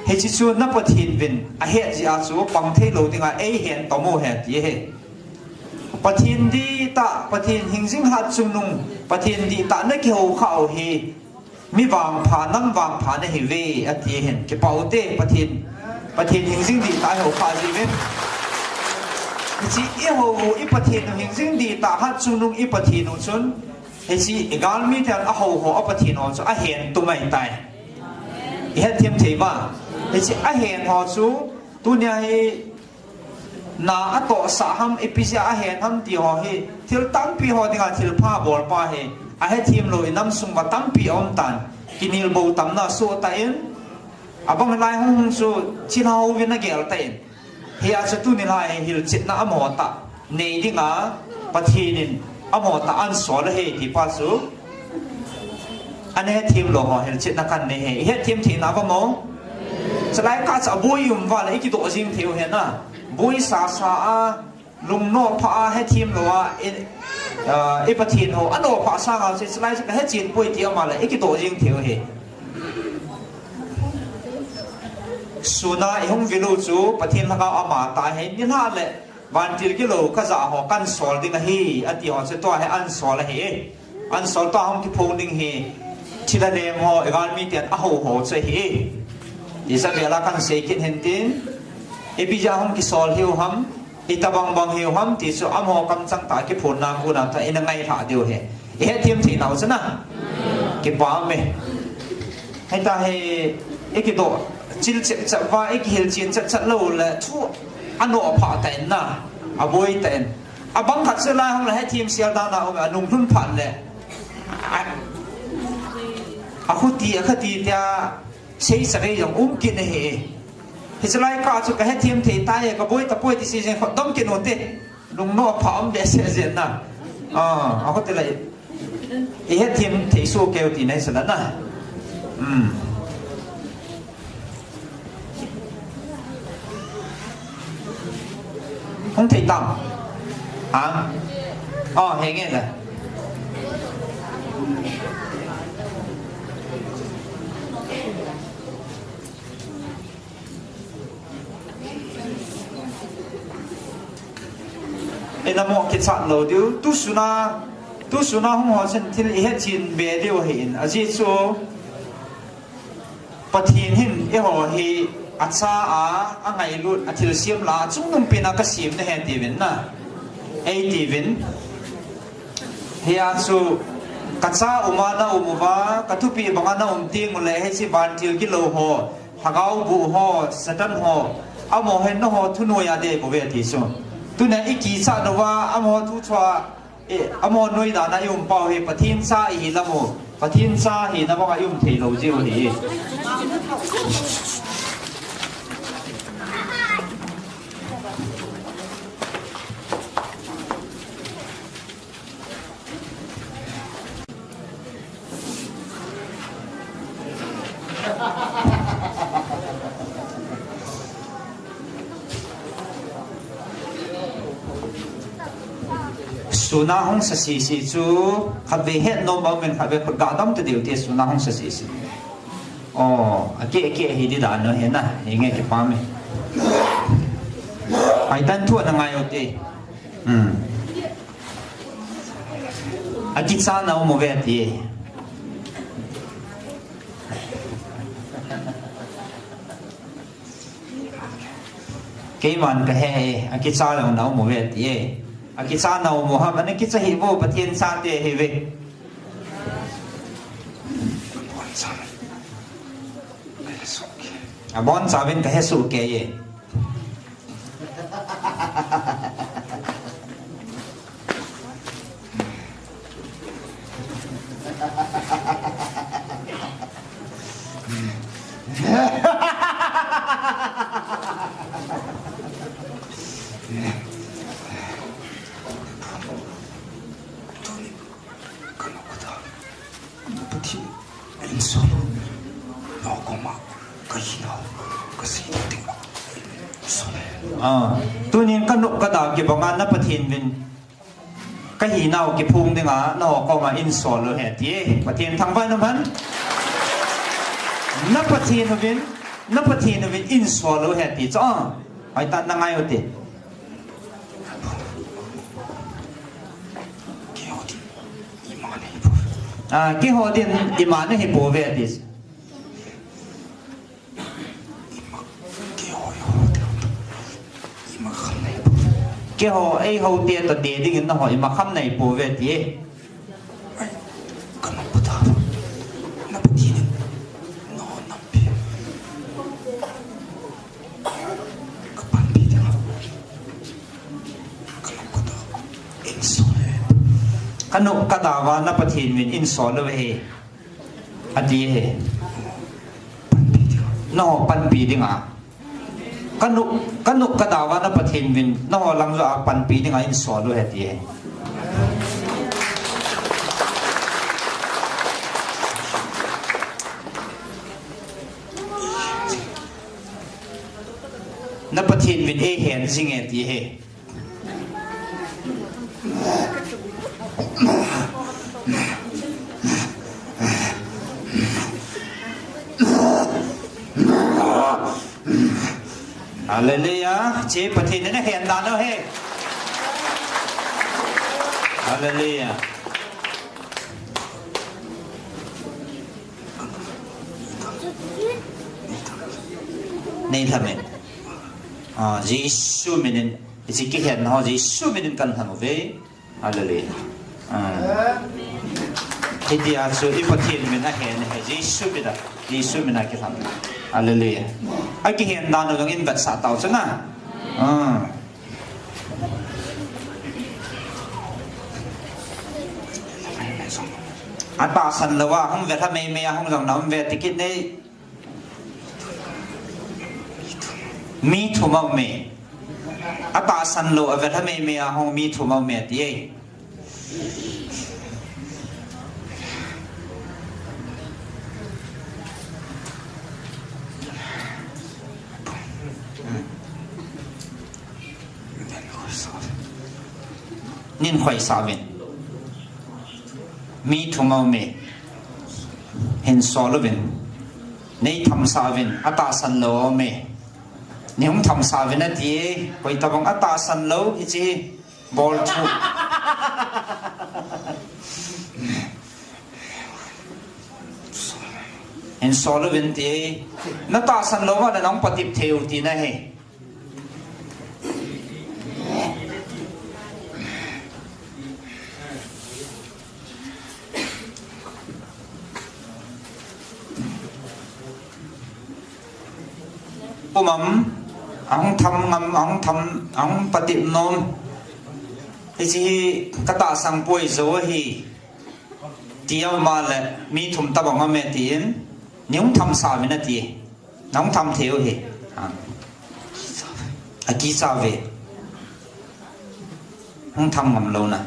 Hiche chu na Pathen vin ahet jeh a chu, pang thei lou dinga eihen tom u ahi ti ahi. Pathen dihtah, Pathen hingjing hatchungnung, Pathen dihtah nakihou khah u hi, mi vangpha, nam vangpha nahiuve, ati ahin, kipah u te, Pathen, Pathen hingjing dihtah ihou khah jeh uvin. Hiche ihou u, i Pathen u hingjing dihtah hatchungnung i Pathen u chun, hiche i galmi ten ahou ho a Pathen ho chu ahen tum ahitai. Ihet them thei uva. Hiche ahen ho chu, tunia hi, na atohsah ham, ipi jeh a ahen ham ti ho hi, thil tampi ho dinga thilpha bol pa hi, ahethem lou i nam sung uva tampi aum tan, kinel bou tamna soh tah in, Abang lai hung hung chu chilhau vin agel tan. Hia chu tuni lai hilchetna amahon nei dinga Pathen in amahon ansol ahi tipa chu. Ana hethem lou ho hilchetna kanei ahi. Ihethem thei nau vem? Chulai kah chu aboi um uva le ikidoh jing thei u ahi na. Boi sasa a, lungnoh pha a, hethem lou a, i, a, i Pathen ho anoh pha sanga chu chulai chu kahechen poi ti ama le ikidoh jing thei u ahi. Suna ihung vil u chu Pathen lhagao ama tah ahi, nilhah le vantil gilou kajah ho kansol ding ahi, ati ho chu tua hi ansol ahi. Ansol tua hung kiphong ding hi, thilha lem ho, igalmi ten aho ho chu ahi. Isabella kansei kit hen tin, ipi jeh a hung kisol hiu ham, itobang bang hiu ham ti chu amaho kamchang tah kiphonna kona tah ina ngailhah diu ahi. Ihethem thei nau chu na. Kipa me. Hita hi ikidoh chil chep chep uva, ikihilchen chet chet lou le chu anoh pha tan na. Aboi tan. Abang khat chu lai hung le hethem sel dan a um, anung lhun phat le. A, akhuti, akhati tia sei savei jong um kit ahi. Hiche lai kah chu kahethem thei tai, kaboi tapoi ti sei jeng khut dom kit u te. Lungnoh pha um behseh jeng na. Ah, akhuti le. Ihethem thei soh keu tina hi sala na. Hmm. Hung thei tam. Ha? Oh, henge la. Ina mo kichat lou diu. Tu suna, tu suna hung ho chen thil ihetchen be diu ahin. Ajeh chu Pathen hin eiho hi acha a, angailut, athilsem lah a, chungnung pen a kasem nahi tiuvin na. Eitiuvin. Hia chu kacha um a na um uva, kathupeh bang a na um teng ule, hiche vantil gilou ho, lhagao boh ho, Satan ho, amaho hin nangho thunoi a dei bou ve ti chu. Tunia ikichat uva, amaho thu chua, Eh, amaho noi dan a i um pau hi Pathen cha ihi lam u, Pathen cha hina bang a i um thei lou jiu ahi. Suna hung sa sisi chu, khatvei het nom bang men khatvei khut ga dam ta diu ti suna hung sa sisi. Oh, ake ake hi di dan u ahi na, hi nge kipah me. Ai tan thu na ngai u te. Hmm. Akicha na um u ve ti. Keiman kahe, akicha lou na um u ve ti. Akicha na um u ham, ana kicha hih vo, Pathen chate hi ve. Abon chauvin kahe soh kei e. Ah, tunin ka nop ka da kibanga na Pathen vin ka hinau kiphong dinga nangho koma einsol u ahi ti. Pathen thangvah in umhen. Na Pathen uvin, na Pathen uvin einsol u ahi ti chu. Ah, hoitah in na ngai u te. Ah, keiho din ima nahi pouve ti. Keiho, eiho te toh ding dingin nangho ima kham nahi pouve ti. Ka nop ka da uva, na Pathen in nangho nampi, ka panpi ding a, ka nop ka da uva, einsol u ahi. Ka nop ka da uva, na Pathen vin einsol u ahi. Ati ahi. Panpi ding a. Nangho panpi dinga. Ka nup, ka nup ka dau a na Pathen vin, nangho lang joh a panpi dinga hin sol u hen ti e. Na Pathen vin eihen jing e ti e. Hallelujah. Hiche Pathen in ahen dan u ahi. Hallelujah. Nei lhamin. Ah, Jesu minin, hiche kihen ho Jesu minin kan lham uve. Hallelujah. Ah. Hitia chu i Pathen min ahen ahi, Jesu mina, Jesu mina kilham. Hallelujah. Akihen dan u jong in vetsah tau chun a. Ah. Atahsan lou a hung ve lha meimei a hung jong na um ve ti kit nei. Mi thum a um e. Atahsan lou a ve lha meimei a hung mi thum a um e ti e. Nin khoisah uvin. Mi thum a um e. Hin sol uvin. Nei thamsah uvin. Atahsan lou a um e. Nei hung thamsah uvin ati e. Koi tabang atahsan lou hiche hi. Bol thu. Hin sol uvin ti e. Na tahsan lou a na nang patep thei u tina ahi. Um am, ahung tham ngam, ahung tham, ahung patep nom. Hiche hi ka tahsan poi jou ahi. Ti a um a le, mi thum tabang a um e tin, nei hung thamsah uvin ati. Nang tham thei u ahi. Ah. Akicha uve. Hung tham ngam lou na.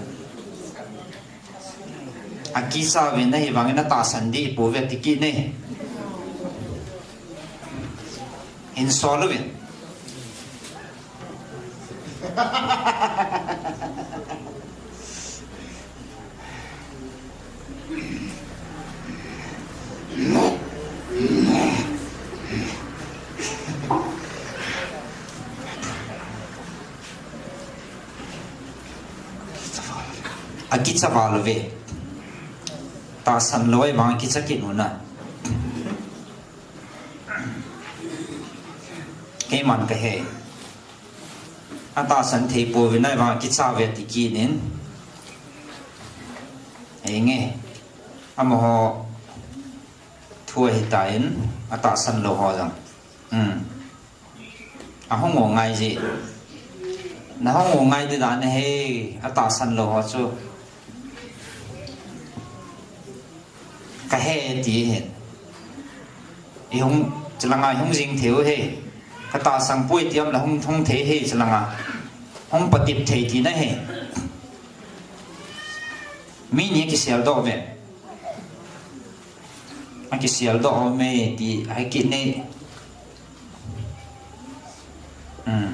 Akicha uve na hivangin atahsan dih pouve ti kit nei. Hin sol uvin. Akicha val uve. Tahsan lou a vang kicha kit u na. Keiman kahe. Atahsan thei pouvin ahivang kicha uve ti kit in. Henge. Amaho thu ahitan, atahsan lou ho jong. Hmm. Ahung u ngai ji. Na hung u ngai di dan ahi, atahsan lou ho chu. Kahe ti hin. I hung, chulanga i hung jing thei u ahi. Ka tahsan poi ti am la hung, hung thei ahi chulanga. Hung patep thei tina ahi. Mi ni kisel doh uve. Akisel doh uve ti, ahi kit nei. Hmm.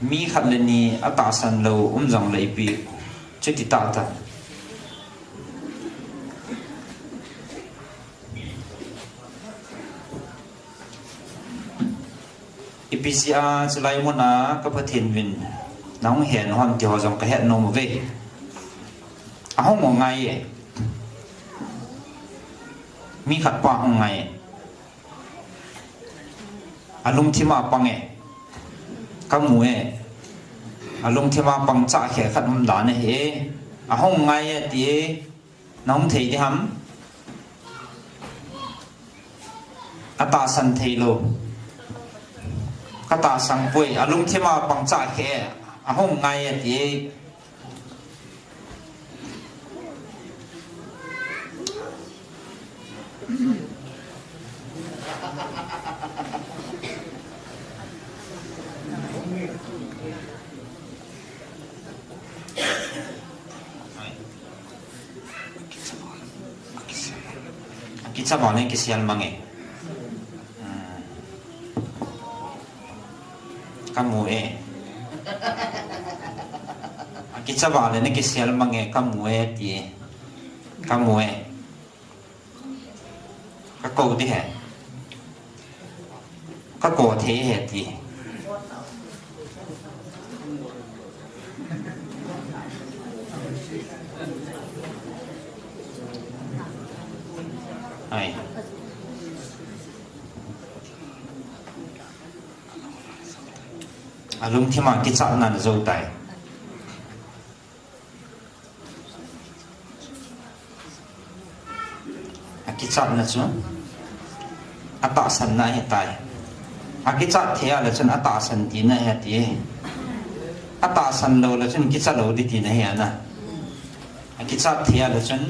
Mi khat le ni atahsan lou um jong le ipi chuti tah ta. Ipi jeh a chulai mun a ka Pathen vin nahung hen u ham ti ho jong kahet nom uve. Ahung u ngai e. Mi khat pa hung ngai e. Alungthim a pang e. Kamu e. Alungthim a pang chah khe khat um dan ahi e. Ahung ngai e ti e. Nahung thei di ham. Atahsan thei lou. Ka tahsan poi, alungthim a pang chah khe, ahung ngai e ti. Akicha vale kisel mange. Hmm. Kamu e. Akicha vale na kisel mange, kamu e ti. Kamu e. Kakou di he. Kakou thei he ti. Ai. Alungthim a kichatna ana jou tai. Akichatna chu atahsanna ahitai. Akichat thei a le chun atahsan tina ahi ati. Atahsan lou le chun kicha lou di tina ahi ana. Akichat thei a le chun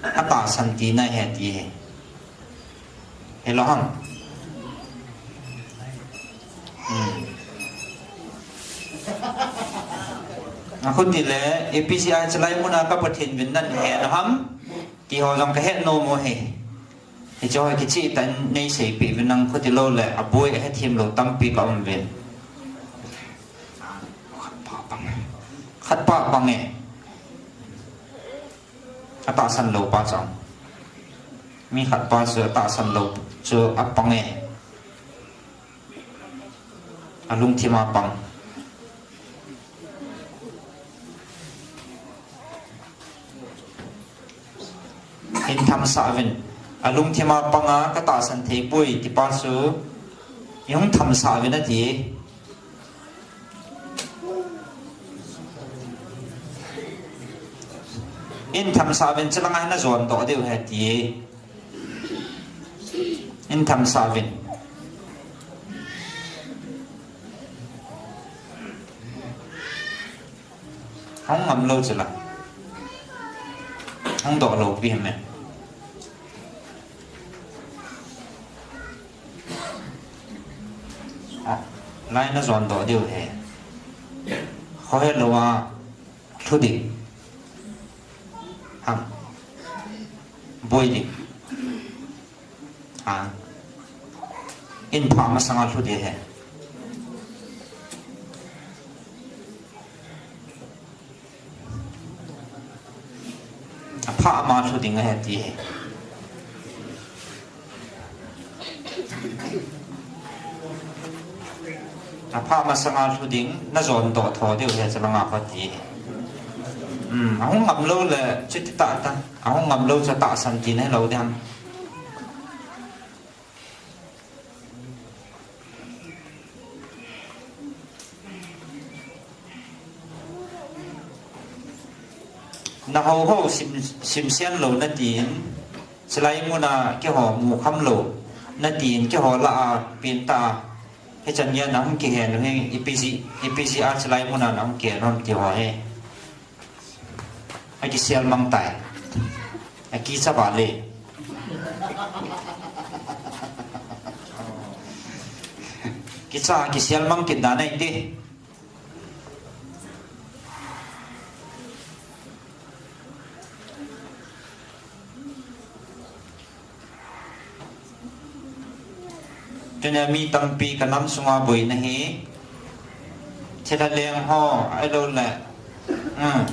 atahsan tina ahi ati. Hello ham. Hmm. Akhuti le, A P C I chalai muna ka Pathen vin nan he na ham. Ti ho jong kahet nom u hi. Hiche ho kicheh tah in nei seipeh vin lang, khuti lou le, aboi ahethem lou tampi ka um vin. Khatpa pang e. Khatpa pang e. Atahsan lou pa chang. Mi khat pa chu atahsan lou chu apang e. Alungthim a pang. Hin thamsah uvin. Alungthim a pang a katahsan thei poi tipa chu. Hin thamsah uvin ati. Hin thamsah uvin, chulanga hin najon doh diu ahi ti. Hin thamsah uvin. Hung ngam lou chula. Hung doh lou pi him e. Ah, lai najon doh diu ahi. Khohe lou a lhu ding. Ham. Boi ding. Ah. Hin pha masanga lhu ding ahi. Apha ma lhu ding ahi ti ahi. Apha masanga lhu ding, najon doh tho diu ahi, chulanga kho ti ahi. Hmm, ahung ngam lou le, chuti tah tah. Ahung ngam lou chu tahsan tina hilou ding ham. Nahou hou sim, simsen lou natin, chulai muna keiho mukham lou natin, keiho lah a penta, hichan geiya nahung kihen u hi, ipi jeh, ipi jeh a chulai muna nahung kihen u ham ti ho hi. Akisel mang tai. Akicha vale. Kicha kisel mang kit dan ahi ti. Tunia mi tampi ka nam sunga boina hi. Thilha leng ho, ahilou le. Hmm.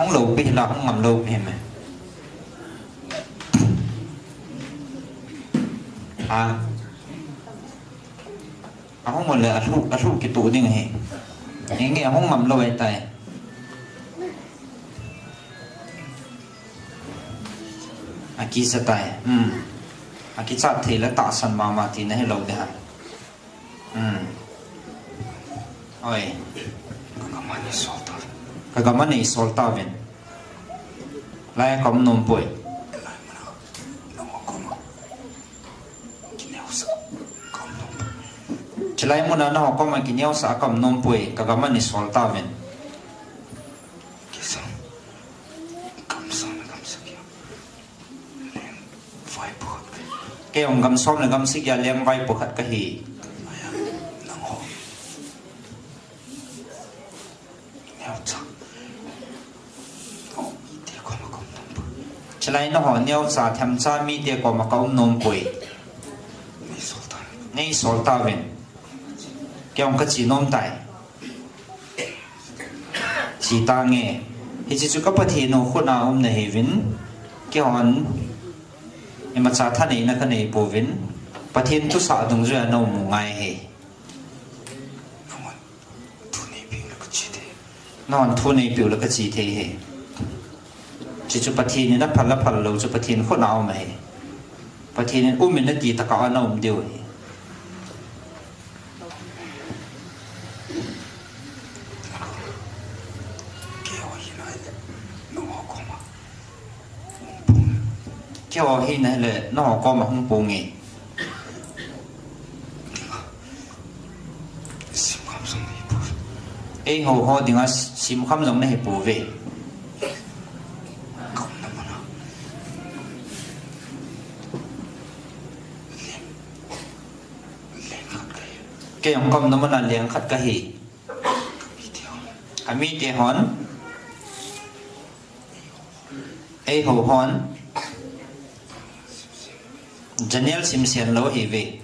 Hung lou pi la, hung ngam lou pi me. Ha. Ahung le alhu, alhu kitoh ding ahi. Inge ahung ngam lou ahitai. Akicha tai. Hmm. Akichat thei le tahsan mama tina hilou ding ham. Hmm. Oi. Ka gam a nei sol tauvin. Ka gam a nei sol tauvin. Lai a ka um nom poi. Chulai muna naho koma kineosah a ka um nom poi, ka gam a nei sol tauvin. Kisam. Kamsang, kamsang. Kei jong gam som le gam sagi a lengvaipo khat kahi. Neocha. Chulai nangho neocha themcha mite koma kaum nompoi. Nei sol tauvin. Kei jong kache nom tai. Che tange. Hiche chu ka Pathen u khut a um nahiuvin. Keihon imacha thaneina kanei pouvin. Pathen thusah dungjuia naum u ngai ahi. Nangho thu neipeh u le kache thei ahi. Hiche chu Pathen in aphal aphal lou chu Pathen khut a um ahi. Pathen in um in ati tah a naum diu ahi. Keiho hi nahile nangho koma hung ponge. Eiho ho dinga simkham jong nahi pouve. Kei jong kaumna muna leng khat kahi. Amite hon, eiho hon Daniel Simsen lou ahiuve.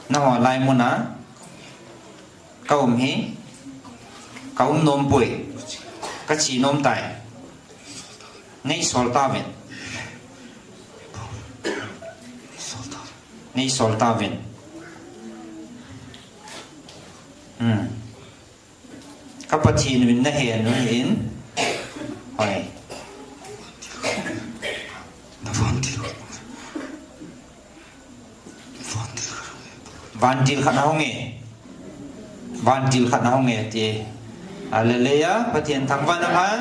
Nangho lai muna kaum hi, kaum nompoi, kache nom tai. Nei sol tauvin. Nei sol tauvin. Hmm. Ka Pathen uvin nahen u ahin. Hoi. Vantil khat ahung e. Vantil khat ahung e ti. Hallelujah. Pathen thangvah in umhen.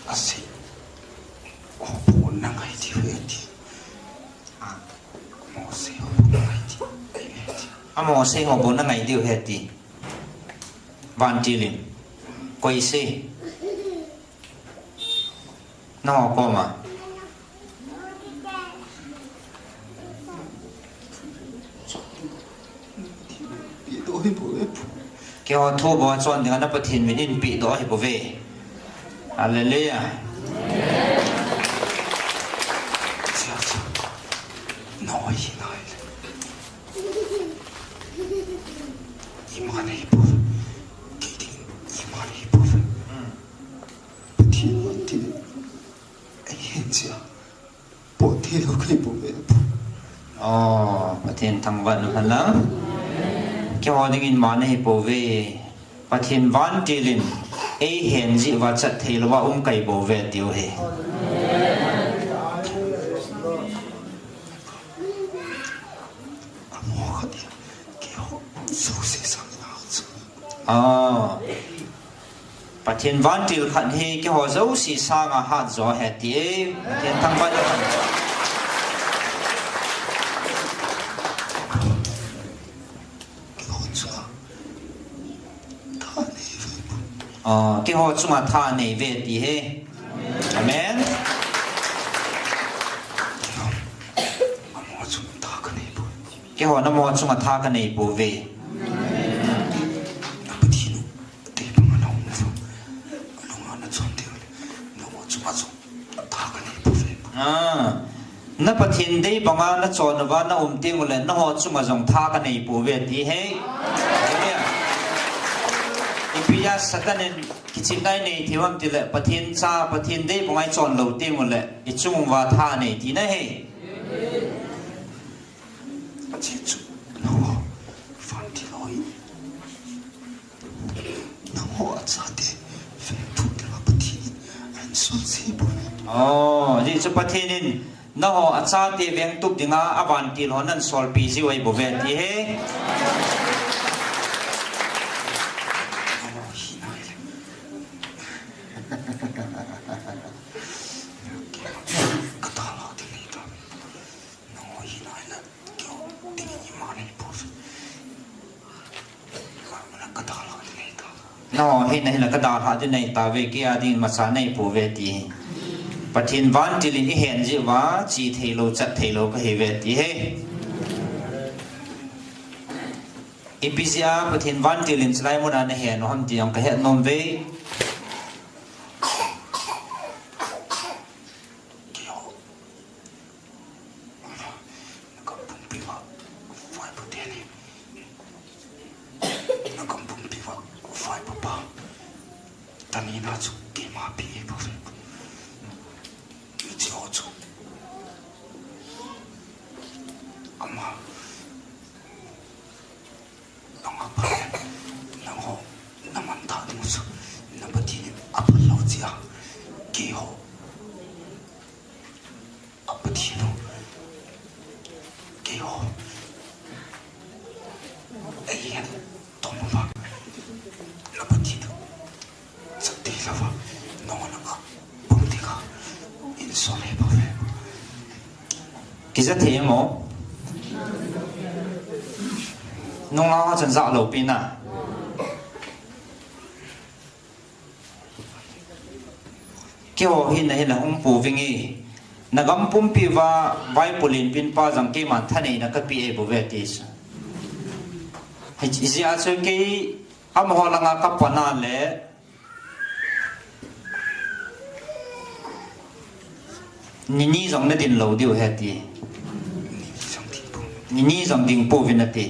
Asei. Houbung nangai diu ahi ati. Amosei houbung nangai diu ahi ati. Amosei houbung nangai diu ahi ati. Vantil in. Koi sei. Nangho koma. Keiho thu bou a chon dinga na Pathen min in pehdoh ahi bouve. Hallelujah. Nangho hi nahile. Ima nahi bouve. Kei ding ima nahi bouve. Pathen vantil in eihen jeh a. Poh theilou kahi bouve. Oh, Pathen thangvah in umhen lang. Keiho dingin ima nahi bouve. Pathen vantil in eihen jeh uva chat theilou a um kahi bouve tiu ahi. Amo khat in keiho jouse sanga hat jo. Ah. Pathen vantil khat hi keiho jouse sanga hat jo ahi ati e. Pathen thangvah in umhen. Keiho chunga tha nei uve. Ah, keiho chunga tha nei uve ti ahi. Amen. Keiho, amo chunga tha kanei pou. Keiho namo chunga tha kanei pouve. Pathen u dei banga na um uva, nunga na chon teng ule, namo chunga jong tha kanei pouve. Ah. Na Pathen dei banga na chon uva na um teng ule, nangho chunga jong tha kanei pouve ti ahi. Hallelujah. Ipi a Satan in kichepna inei thei u ham tile, Pathen cha, Pathen dei banga ichon lou teng ule, ichung uva tha anei tina ahi. Ajeh chu, nangho vantil ho hi. Nangho achate vengtup dinga Pathen in ahin solse bouve. Oh, ajeh chu Pathen in nangho achate vengtup dinga avantil ho nahin solpi jiu ahi bouve ti ahi. Nangho hi nahile. Ka dalha ding ahi ta. Nangho hi nahile. Keiho dingin ima nahi pouve. Ka dalha ding ahi ta. Nangho hin ahile kadalhah ding nei tauve, kei a ding imacha nei pouve ti. Pathen vantil in ihen jeh uva, che theilou, chat theilou kahiuve ti hi. Ipi jeh a Pathen vantil in chulai muna nahen u ham ti jong kahet nom uve. Keiho, nagam pumpi uva vaipo teni. Nagam pumpi uva vaipo pa. Tani na chu keima pi e pa. Hiche ho chu ama, nang a pha, nangho, naman tha ding chu, na Pathen in aphal lou jeh a, keiho, a Pathen u, keiho, eihen tom uva, na Pathen u, chat thei louva, nangho nanga pum ding a, insol e pa ve. Kija thei mo? Nunga chun ja lou pi na. Keiho hin ahile hung pouvinge. Nagam pumpi uva vaipo lenpin pa jong keiman thaneina kapeh e bouve ti chu. Hijeh a chu kei amaho langa kapan a le, nini jong nadin lou diu ahi ti. Nini jong ding pouvin ati.